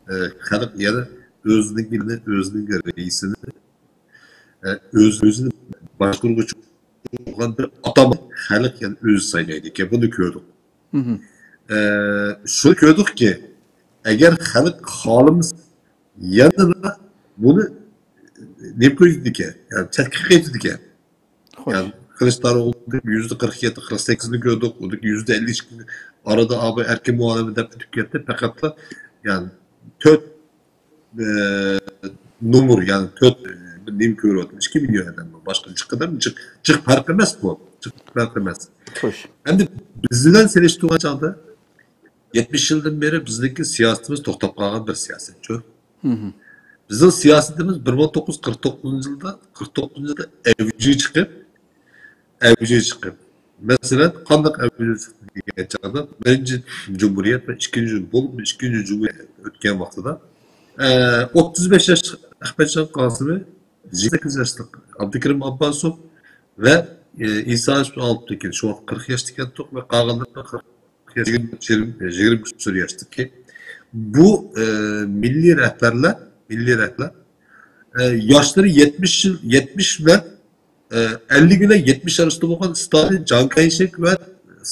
ئە، خەلق يەنە ئۆزىنىڭ ئېلىنى، ئۆزىنىڭ رەئىسىنى، ئە، ئۆز-، ئۆزىنى باشقۇرغۇچى بولغان بىر ئاتاما خەلق يەنە ئۆزى سايلايدىكەن. بۇنى كۆردۇق. مم. ئە، شۇنى كۆردۇقكى، ئەگەر خەلق خالىمىسا، يەنىلا بۇنى نېمە قىلىدىكەن؟ يەنى چەتكە قېتىدىكەن. خوش. يەنى قىلىچدارئوغلىدىكى يۈزدە قىرىق يەتتە، قىرىق سەككىزنى كۆردۇق. ئۇدىكى يۈزدە ئەللىك ئىككى ئارىدا ئابا ئەركىن مۇئاۋىنى دەپ ئۆتۈپ كەتتى. پەقەتلا، يەنى تۆت، ئە، نومۇر، يەنى تۆت، ئە، بىر نېمە كۆرۈۋاتىمىز. ئىككى مىليون ئادەم بار. باشقا جىق ئادەم، جىق، جىق پەرق ئەمەس بۇ. جىق پەرق ئەمەس. خوش. ئەمدى بىز بىلەن سېلىشتۇرغان چاغدا يەتمىش يىلدىن بېرى بىزنىڭكى سىياسىتىمىز توختاپ قالغان بىر سىياسەتچۇ. مم. بىزنىڭ سىياسىتىمىز بىر مىڭ توققۇز يۈز قىرىق توققۇزىنچى يىلدا، قىرىق توققۇزىنچى يىلدا ئەۋجىگە چىقىپ، ئەۋجىگە چىقىپ. مەسىلەن، قانداق ئەۋجىگە چىقتى دېگەن چاغدا، بىرىنچى جۇمھۇرىيەت ۋە ئىككىنچى، بولۇپمۇ ئىككىنچى جۇمھۇرىيەت ئۆتكەن ۋاقتىدا، ئە، ئوتتۇز بەش ياشلىق ئەخمەتجان قاسىمى، يىگىرمە سەككىز ياشلىق ئابدۇكېرىم ئابباسوف ۋە، ئە، ئىسا يۈسۈپ ئالپتېكىن، شۇ ۋاقىت قىرىق ياشتىكەنتۇق ۋە قالغانلىرى قىرىق يىگىرمە، يىگىرمە، يىگىرمە كۈسۈر ياشتىكى بۇ، ئە، مىللىي رەھبەرلەر، مىللىي رەھبەرلەر، ئە، ياشلىرى يەتمىش يىل، يەتمىش بىلەن، ئە، ئەللىك بىلەن يەتمىش ئارىسىدا بولغان ستالىن، جاڭ كايشېك ۋە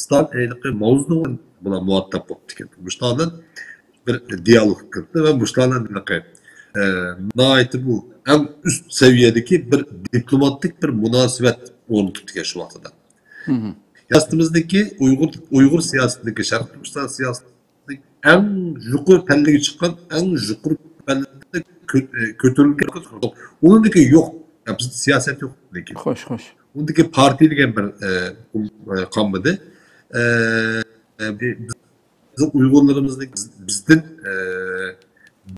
ستالىن، ھېلىقى ماۋزېدۇڭ بىلەن مۇھەتتاپ بولۇپتىكەن. مۇشۇلار بىلەن بىر دىيالوگ كىردى ۋە مۇشۇلار بىلەن ھېلىقى، ئە، ناھايىتى بۇ ئەڭ ئۈست سەۋىيەدىكى بىر دىپلوماتىك بىر مۇناسىۋەت ئورنىتىپتىكەن شۇ ۋاقتىدا. مم. سىياسىتىمىزدىكى ئۇيغۇر، ئۇيغۇر سىياسىتىدىكى، شەرقىي تۈركىستان سىياسىتىدىكى ئەڭ يۇقىرى پەللىگە چىققان، ئەڭ يۇقىرى پەللىدە كۆت-، ئە، كۆتۈرۈلگەن. ئۇنىڭدىكى يوق. يا، بىزدە سىياسەت يوق لېكىن. خوش، خوش. ئۇندىكى پارتىيە دېگەن بىر، ئە، ئۇم، ئە، قالمىدى. ئە، ئە، بى-، بىزنىڭ ئۇيغۇرلىرىمىزنىڭ بىز-، بىزدىن، ئە،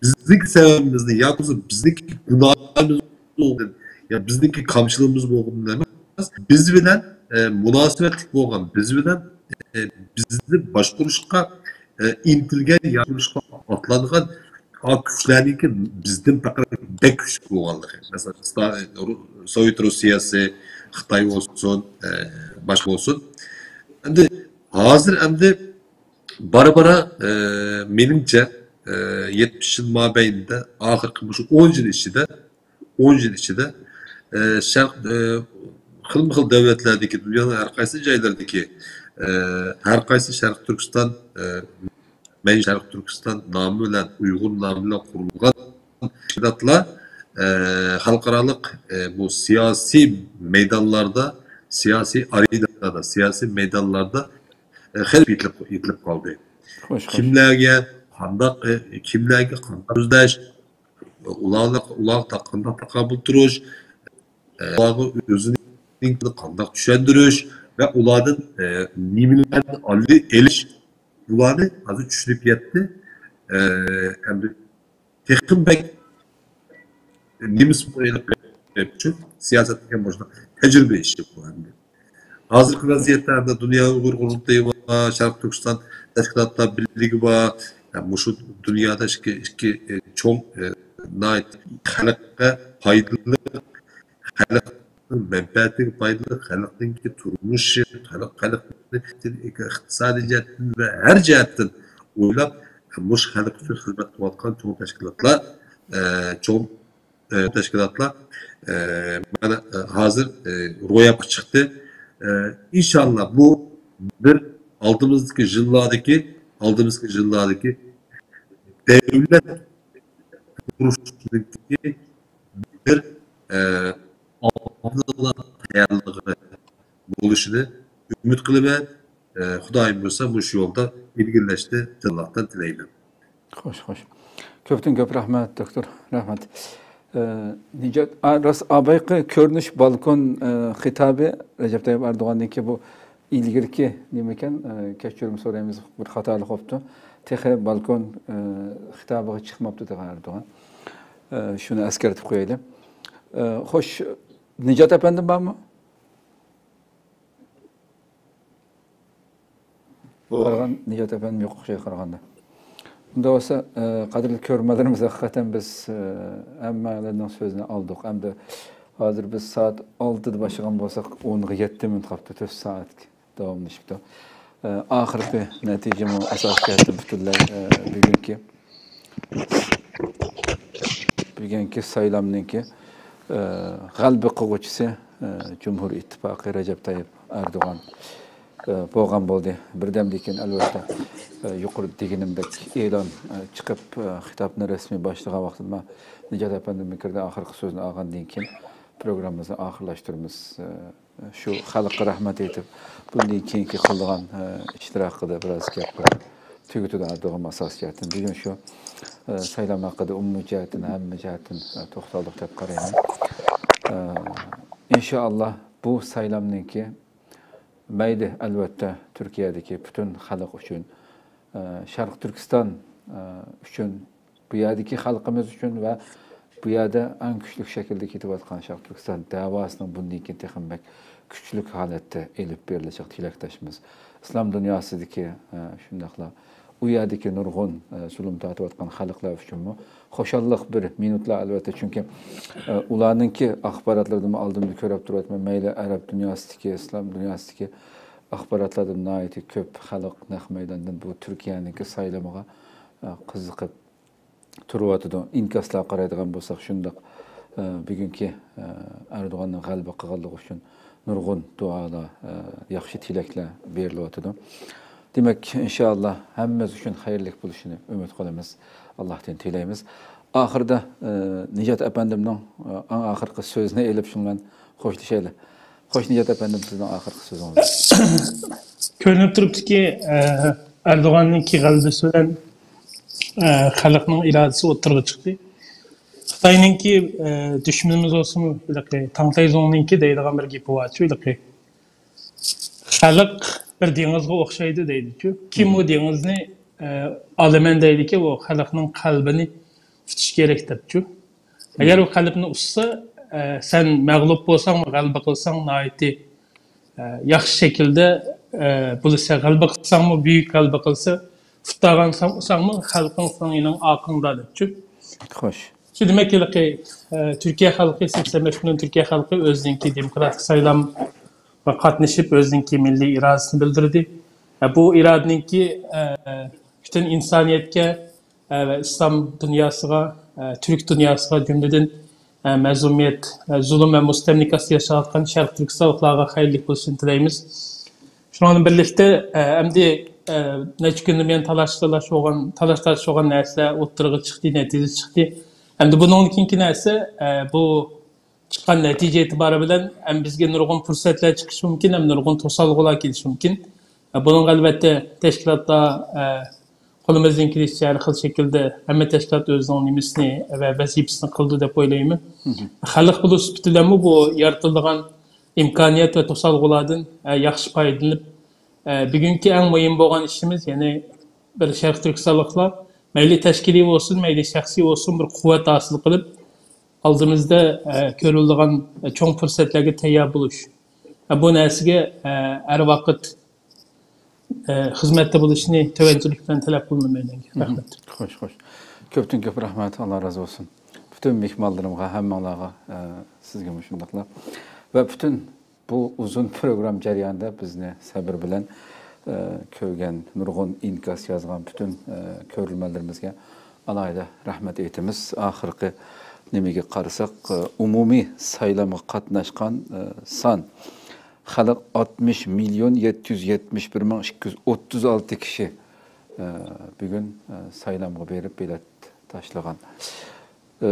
بىزنىڭكى سەۋەبىمىزنى ياكى بولمىسا بىزنىڭكى گۇناھىمىز بولغىنى، يا بىزنىڭكى كامچىلىقىمىز بولغىنى ئەمەس، بىز بىلەن، ئە، مۇناسىۋەتلىك بولغان، بىز بىلەن، ئە، بىزنى باشقۇرۇشقا، ئە، ئىنتىلگەن، ياكى باشقۇرۇشقا ئاتلانغان، ئا، كۈچلەرنىڭكى بىزدىن پەقەت بەك كۈچلۈك بولغانلىقى. مەسىلەن، ستا-، رۇ-، سوۋېت روسىيەسى، خىتاي بولسۇن، ئە، باشقا بولسۇن. ئەمدى ھازىر ئەمدى بارا-بارا، ئە، مېنىڭچە، ئە، يەتمىش يىل مابەينىدە، ئاخىرقى مۇشۇ ئون يىل ئىچىدە، ئون يىل ئىچىدە، ئە، شەرق، ئە، خىلمۇ خىل دۆلەتلەردىكى، دۇنيانىڭ ھەر قايسى جايلىرىدىكى، ئە، ھەر قايسى شەرقىي تۈركىستان، ئە، مەن شەرقىي تۈركىستان نامى بىلەن، ئۇيغۇر نامى بىلەن قۇرۇلغان تەشكىلاتلار، ئە، خەلقئارالىق، ئە، بۇ سىياسىي مەيدانلاردا، سىياسىي ئارېنادا، سىياسىي مەيدانلاردا، ئە، خېلى يېتىلىپ، يېتىلىپ قالدى. خوش، خوش. كىملەرگە قانداق، ئە، كىملەرگە قانداق سۆزلەش، ئۇلارنى، ئۇلارغا تا-، قانداق تاقابىل تۇرۇش، ئە، ئۇلارغا ئۆزىنىڭ قانداق چۈشەندۈرۈش ۋە ئۇلاردىن، ئە، نېمىلەرنى ئالدى ئېلىش، بۇلارنى ھازىر چۈشىنىپ يەتتى. ئە، ئەمدى تېخىمۇ بەك نېمىس ئۈچۈن سىياسەت دېگەن مۇشۇنداق تەجرىبە ئىشى بۇ ئەمدى. ھازىرقى ۋەزىيەتتە ھەمدە دۇنيا ئۇيغۇر قۇرۇلتىيى بار، شەرقىي تۈركىستان تەشكىلاتلار بىرلىكى بار. يا، مۇشۇ دۇنيادا ئىككى، ئىككى، ئى، چوڭ، ئى، ناھايىتى خەلققە پايدىلىق، خەلق مەنپەئەتىگە پايدىلىق، خەلقنىڭكى تۇرمۇشى، خەلق، خەلقنى ئىقتىسادىي جەھەتتىن ۋە ھەر جەھەتتىن ئويلاپ، مۇشۇ خەلق ئۈچۈن خىزمەت قىلىۋاتقان چوڭ تەشكىلاتلار، ئە، چوڭ، ئە، تەشكىلاتلار، ئە، مانا، ئە، ھازىر، ئە، روياپقا چىقتى. ئە، ئىنشاللا بۇ بىر ئالدىمىزدىكى يىللاردىكى، ئالدىمىزدىكى يىللاردىكى دەۋلەت قۇرۇشنىڭكى بىر، ئە، ئالدىنلا تەييارلىقى بولۇشىنى ئۈمىد قىلىمەن. ئە، خۇدايىم بۇيرۇسا مۇشۇ يولدا ئىلگىرىلەشنى ئاللاھتىن تىلەيمەن. خوش، خوش. كۆپتىن كۆپ رەھمەت، دوكتور. رەھمەت. ئە، نىجات، ئا، راست، ئابايقى كۆرۈنۈش بالكون، ئە، خىتابى رەجەپ تەييىپ ئەردوغاننىڭكى بۇ ئىلگىرىكى نېمىكەن، ئە، كەچۈرۈم سورايمىز، بىر خاتالىق بوپتۇ. تېخى بالكون، ئە، خىتابىغا چىقماپتۇ تېخى ئەردوغان. ئە، شۇنى ئەسكەرتىپ قويايلى. ئە، خوش، نىجات ئەپەندىم بارمۇ؟ بۇ قارىغان نىجات ئەپەندىم يوق ئوخشايدۇ قارىغاندا. ئۇنداق بولسا، ئە، قەدىرلىك كۆرۈرمەنلىرىمىز، ھەقىقەتەن بىز، ئە، ھەممەيلەننىڭ سۆزىنى ئالدۇق. ئەمدى ھازىر بىز سائەت ئالتىدا باشلىغان بولساق، ئونغا يەتتە مىنۇت قاپتۇ، تۆت سائەتكە داۋاملىشىپتۇ. ئە، ئاخىرقى نەتىجىمۇ ئاساسىي جەھەتتىن پۈتۈنلەي، ئە، بۈگۈنكى، بۈگۈنكى سايلامنىڭكى، ئە، غەلىبە قىلغۇچىسى، ئە، جۇمھۇر ئىتتىپاقى رەجەپ تايىپ ئەردوغان، ئە، بولغان بولدى. بىردەمدىن كېيىن، ئەلۋەتتە، ئە، يۇقىرىدا دېگىنىمدەك ئېلان، ئە، چىقىپ، ئە، خىتابنى رەسمىي باشلىغان ۋاقتىدا مەن نىجات ئەپەندىمنىڭ كىردى، ئاخىرقى سۆزىنى ئالغاندىن كېيىن پروگراممىمىزنى ئاخىرلاشتۇرىمىز. ئە، شۇ خەلققە رەھمەت ئېيتىپ، بۇندىن كېيىنكى قىلىدىغان، ئە، ئىشلىرى ھەققىدە بىراز گەپ قىلىپ تۈگىتىدۇ ئەردوغان ئاساسىي جەھەتتىن. بۈگۈن شۇ، ئە، سايلام ھەققىدە ئومۇمىي جەھەتتىن، ھەممە جەھەتتىن، ئە، توختالدۇق دەپ قارايمەن. ئە، ئىنشائاللا بۇ سايلامنىڭكى مەيلى، ئەلۋەتتە، تۈركىيەدىكى پۈتۈن خەلق ئۈچۈن، ئە، شەرقىي تۈركىستان، ئە، ئۈچۈن، بۇ يەردىكى خەلقىمىز ئۈچۈن ۋە بۇ يەردە ئەڭ كۈچلۈك شەكىلدە كېتىۋاتقان شەرقىي تۈركىستان دەۋاسىنىڭ بۇندىن كېيىن تېخىمۇ بەك كۈچلۈك ھالەتتە ئېلىپ بېرىلىشىغا تىلەكداشمىز. ئىسلام دۇنياسىدىكى، ئە، شۇنداقلا ئۇ يەردىكى نۇرغۇن، ئە، زۇلۇم تارتىۋاتقان خەلقلەر ئۈچۈنمۇ خۇشاللىق بىر مىنۇتلار، ئەلۋەتتە، چۈنكى، ئە، ئۇلارنىڭكى ئاخباراتلىرىدىمۇ ئالدىمدا كۆرۈپ تۇرۇۋاتىمەن، مەيلى ئەرەب دۇنياسىدىكى، ئىسلام دۇنياسىدىكى ئاخباراتلاردا ناھايىتى كۆپ خەلق نەق مەيداندىن بۇ تۈركىيەنىڭكى سايلىمىغا، ئە، قىزىقىپ تۇرۇۋاتىدۇ. ئىنكاسلارغا قارايدىغان بولساق شۇنداق، ئە، بۈگۈنكى، ئە، ئەردوغاننىڭ غەلىبە قىلغانلىقى ئۈچۈن نۇرغۇن دۇئالار، ئە، ياخشى تىلەكلەر بېرىلىۋاتىدۇ. دېمەك، ئىنشائاللا ھەممىمىز ئۈچۈن خەيرلىك بولۇشىنى ئۈمىد قىلىمىز. ئاللاھتىن تىلەيمىز. ئاخىرىدا، ئە، نىجات ئەپەندىمنىڭ، ئە، ئەڭ ئاخىرقى سۆزىنى ئېلىپ شۇنىڭ بىلەن خوشلىشايلى. خوش، نىجات ئەپەندىم، سىزنىڭ ئاخىرقى سۆزىڭىز. كۆرۈنۈپ تۇرۇپتۇكى، ئە، ئەردوغاننىڭكى غەلىبىسى بىلەن، ئە، خەلقنىڭ ئىرادىسى ئوتتۇرىغا چىقتى. خىتاينىڭكى، ئە، دۈشمىنىمىز بولسىمۇ، ھېلىقى تاڭ تەيزۇڭنىڭكى دەيدىغان بىر گېپى بارچۇ، ھېلىقى، خەلق بىر دېڭىزغا ئوخشايدۇ دەيدىچۇ. كىم ئۇ دېڭىزنى، ئە، ئالىمەن دەيدىكى، ئۇ خەلقنىڭ قەلبىنى تۇتۇش كېرەك دەپچۇ. ئەگەر ئۇ قەلبنى ئۇتسا، ئە، سەن مەغلۇپ بولساڭمۇ، غەلىبە قىلساڭ ناھايىتى، ئە، ياخشى شەكىلدە، ئە، بولىسەن. غەلىبە قىلساڭمۇ، بۈيۈك غەلىبە قىلسا، ئۇتتۇرغان ساڭ-، ئۇتساڭمۇ، خەلقىڭ سېنىڭ يېنىڭ ئارقاڭدا دەپچۇ. خوش. شۇ دېمەك، ھېلىقى، ئە، تۈركىيە خەلقى، سەكسەن بەش مىليون تۈركىيە خەلقى ئۆزىنىڭكى دېموكراتىك سايلامغا قاتنىشىپ، ئۆزىنىڭكى مىللىي ئىرادىسىنى بىلدۈردى. ئە، بۇ ئىرادىنىڭكى، ئە، پۈتۈن ئىنسانىيەتكە، ئە، ۋە ئىسلام دۇنياسىغا، ئە، تۈرك دۇنياسىغا جۈملىدىن، ئە، مەزلۇمىيەت، ئە، زۇلۇم ۋە مۇستەملىكە ئاستىدا ياشاۋاتقان شەرقىي تۈركىستانلىقلارغا خەيرلىك بولۇشىنى تىلەيمىز. شۇنىڭ بىلەن بىرلىكتە، ئە، ئەمدى، ئە، نەچچە كۈندىن بۇيان تالاش-، تالاش بولغان، تالاش-تارتىش بولغان نەرسىلەر ئوتتۇرىغا چىقتى، نەتىجە چىقتى. ئەمدى بۇنىڭدىن كېيىنكى نەرسە، ئە، بۇ چىققان نەتىجە ئېتىبارى بىلەن ھەم بىزگە نۇرغۇن پۇرسەتلەر چىقىشى مۇمكىن، ھەم نۇرغۇن توسالغۇلار كېلىشى مۇمكىن. ئە، بۇنىڭغا ئەلۋەتتە تەشكىلاتلار، ئە، قولىمىزدىن كېلىشىچە ھەر خىل شەكىلدە ھەممە تەشكىلات ئۆزىنىڭ نېمىسىنى ۋە ۋەزىپىسىنى قىلىدۇ دەپ ئويلايمەن. خەلق بولۇش سۈپىتى بىلەنمۇ بۇ يارىتىلىدىغان ئىمكانىيەت ۋە توسالغۇلاردىن، ئە، ياخشى پايدىلىنىپ، ئە، بۈگۈنكى ئەڭ مۇھىم بولغان ئىشىمىز، يەنى بىر شەرقىي تۈركىستانلىقلار، مەيلى تەشكىلىي بولسۇن، مەيلى شەخسىي بولسۇن، بىر قۇۋۋەت ھاسىل قىلىپ، ئالدىمىزدا، ئە، كۆرۈلىدىغان، ئە، چوڭ پۇرسەتلەرگە تەييار بولۇش. ئە، بۇ نەرسىگە، ئە، ھەر ۋاقىت، ئە، خىزمەتتە بولۇشنى تۆۋەنچىلىك بىلەن تەلەپ قىلىمەن مەيدانغا. رەھمەت. خوش، خوش. كۆپتىن كۆپ رەھمەت. ئاللا رازى بولسۇن. پۈتۈن مېھمانلىرىمغا، ھەممىڭلارغا، ئە، سىزگىمۇ شۇنداقلا. ۋە پۈتۈن بۇ ئۇزۇن پروگرامما جەريانىدا بىزنى سەۋر بىلەن، ئە، كۆرگەن، نۇرغۇن ئىنكاس يازغان پۈتۈن، ئە، كۆرۈرمەنلىرىمىزگە ئالاھىدە رەھمەت ئېيتىمىز. ئاخىرقى نېمىگە قارىساق، ئە، ئومۇمىي سايلامغا قاتناشقان، ئە، سان خەلق ئاتمىش مىليون يەتتە يۈز يەتمىش بىر مىڭ ئىككى يۈز ئوتتۇز ئالتە كىشى، ئە، بۈگۈن، ئە، سايلامغا بېرىپ بېلەت تاشلىغان. ئى،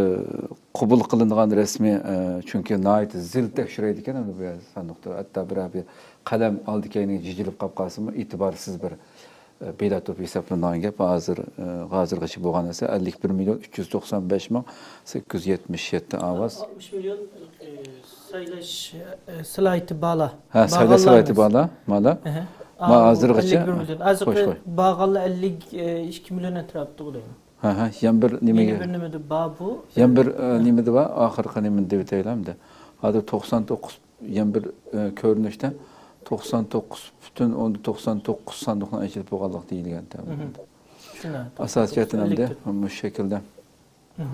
قوبۇل قىلىنغان رەسمىي، ئى، چۈنكى ناھايىتى زىل تەكشۈرەيدىكەن، ئەمدى بۇ يەر ساندۇقتا ھەتتا بىرەر بىر قەلەم ئالدى كەينىگە جىجىلىپ قاپ قالسىمۇ، ئېتىبارسىز بىر، ئى، بېلەت بولۇپ ھېسابلىنىدىغان گەپ. ھازىر، ئى، ھازىرغىچە بولغان نەرسە ئەللىك بىر مىليون ئۈچ يۈز توقسان بەش مىڭ سەككىز يۈز يەتمىش يەتتە ئاۋاز. ئاتمىش مىليون، ئى، سايلاش، ئى، سالاھىيىتى بارلار. ھە، سايلاش سالاھىيىتى بارلار، مانا. ئەھە. ما ئاۋۇ ھازىرغىچە. ئەللىك بىر مىليون. ھازىرقى خوش، خوش. بارغانلار ئەللىك ئىككى مىليون ئەتراپىدا بولىدۇ. ھە، ھە، يەنە بىر نېمىگە، يەنە بىر نېمىدە بار بۇ؟ يەنە بىر، ئە، نېمىدە بار؟ ئاخىرقى نېمىنى دېۋېتەيلى ئەمدى. ھازىر توقسان توققۇز، يەنە بىر، ئە، كۆرۈنۈشتە توقسان توققۇز پۈتۈن ئوندىن توقسان توققۇز ساندۇقنىڭ ئېچىلىپ بولغانلىقى دېيىلگەن. مم. شۇنداق. ئاساسىي جەھەتتىن ئەمدى مۇشۇ شەكىلدە، مم.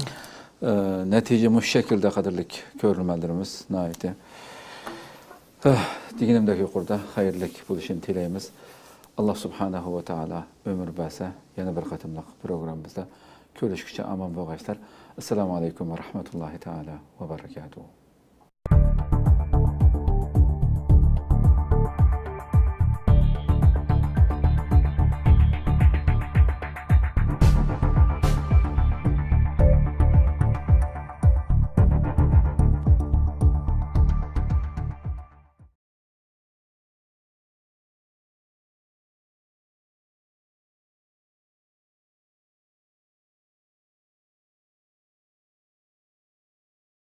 ئە، نەتىجە مۇشۇ شەكىلدە، قەدىرلىك كۆرۈرمەنلىرىمىز، ناھايىتى، ئە، دېگىنىمدەك يۇقىرىدا خەيرلىك بولۇشىنى تىلەيمىز. ئاللا سۇبھانەھۇ ۋە تائالا ئۆمۈر بەرسە، يەنە بىر قېتىملىق پروگراممىمىزدا كۆرۈشكىچە ئامان بولغايسىلەر. ئەسسالامۇ ئەلەيكۇم ۋە رەھمەتۇللاھى تائالا ۋە بەرىكاتۇھۇ.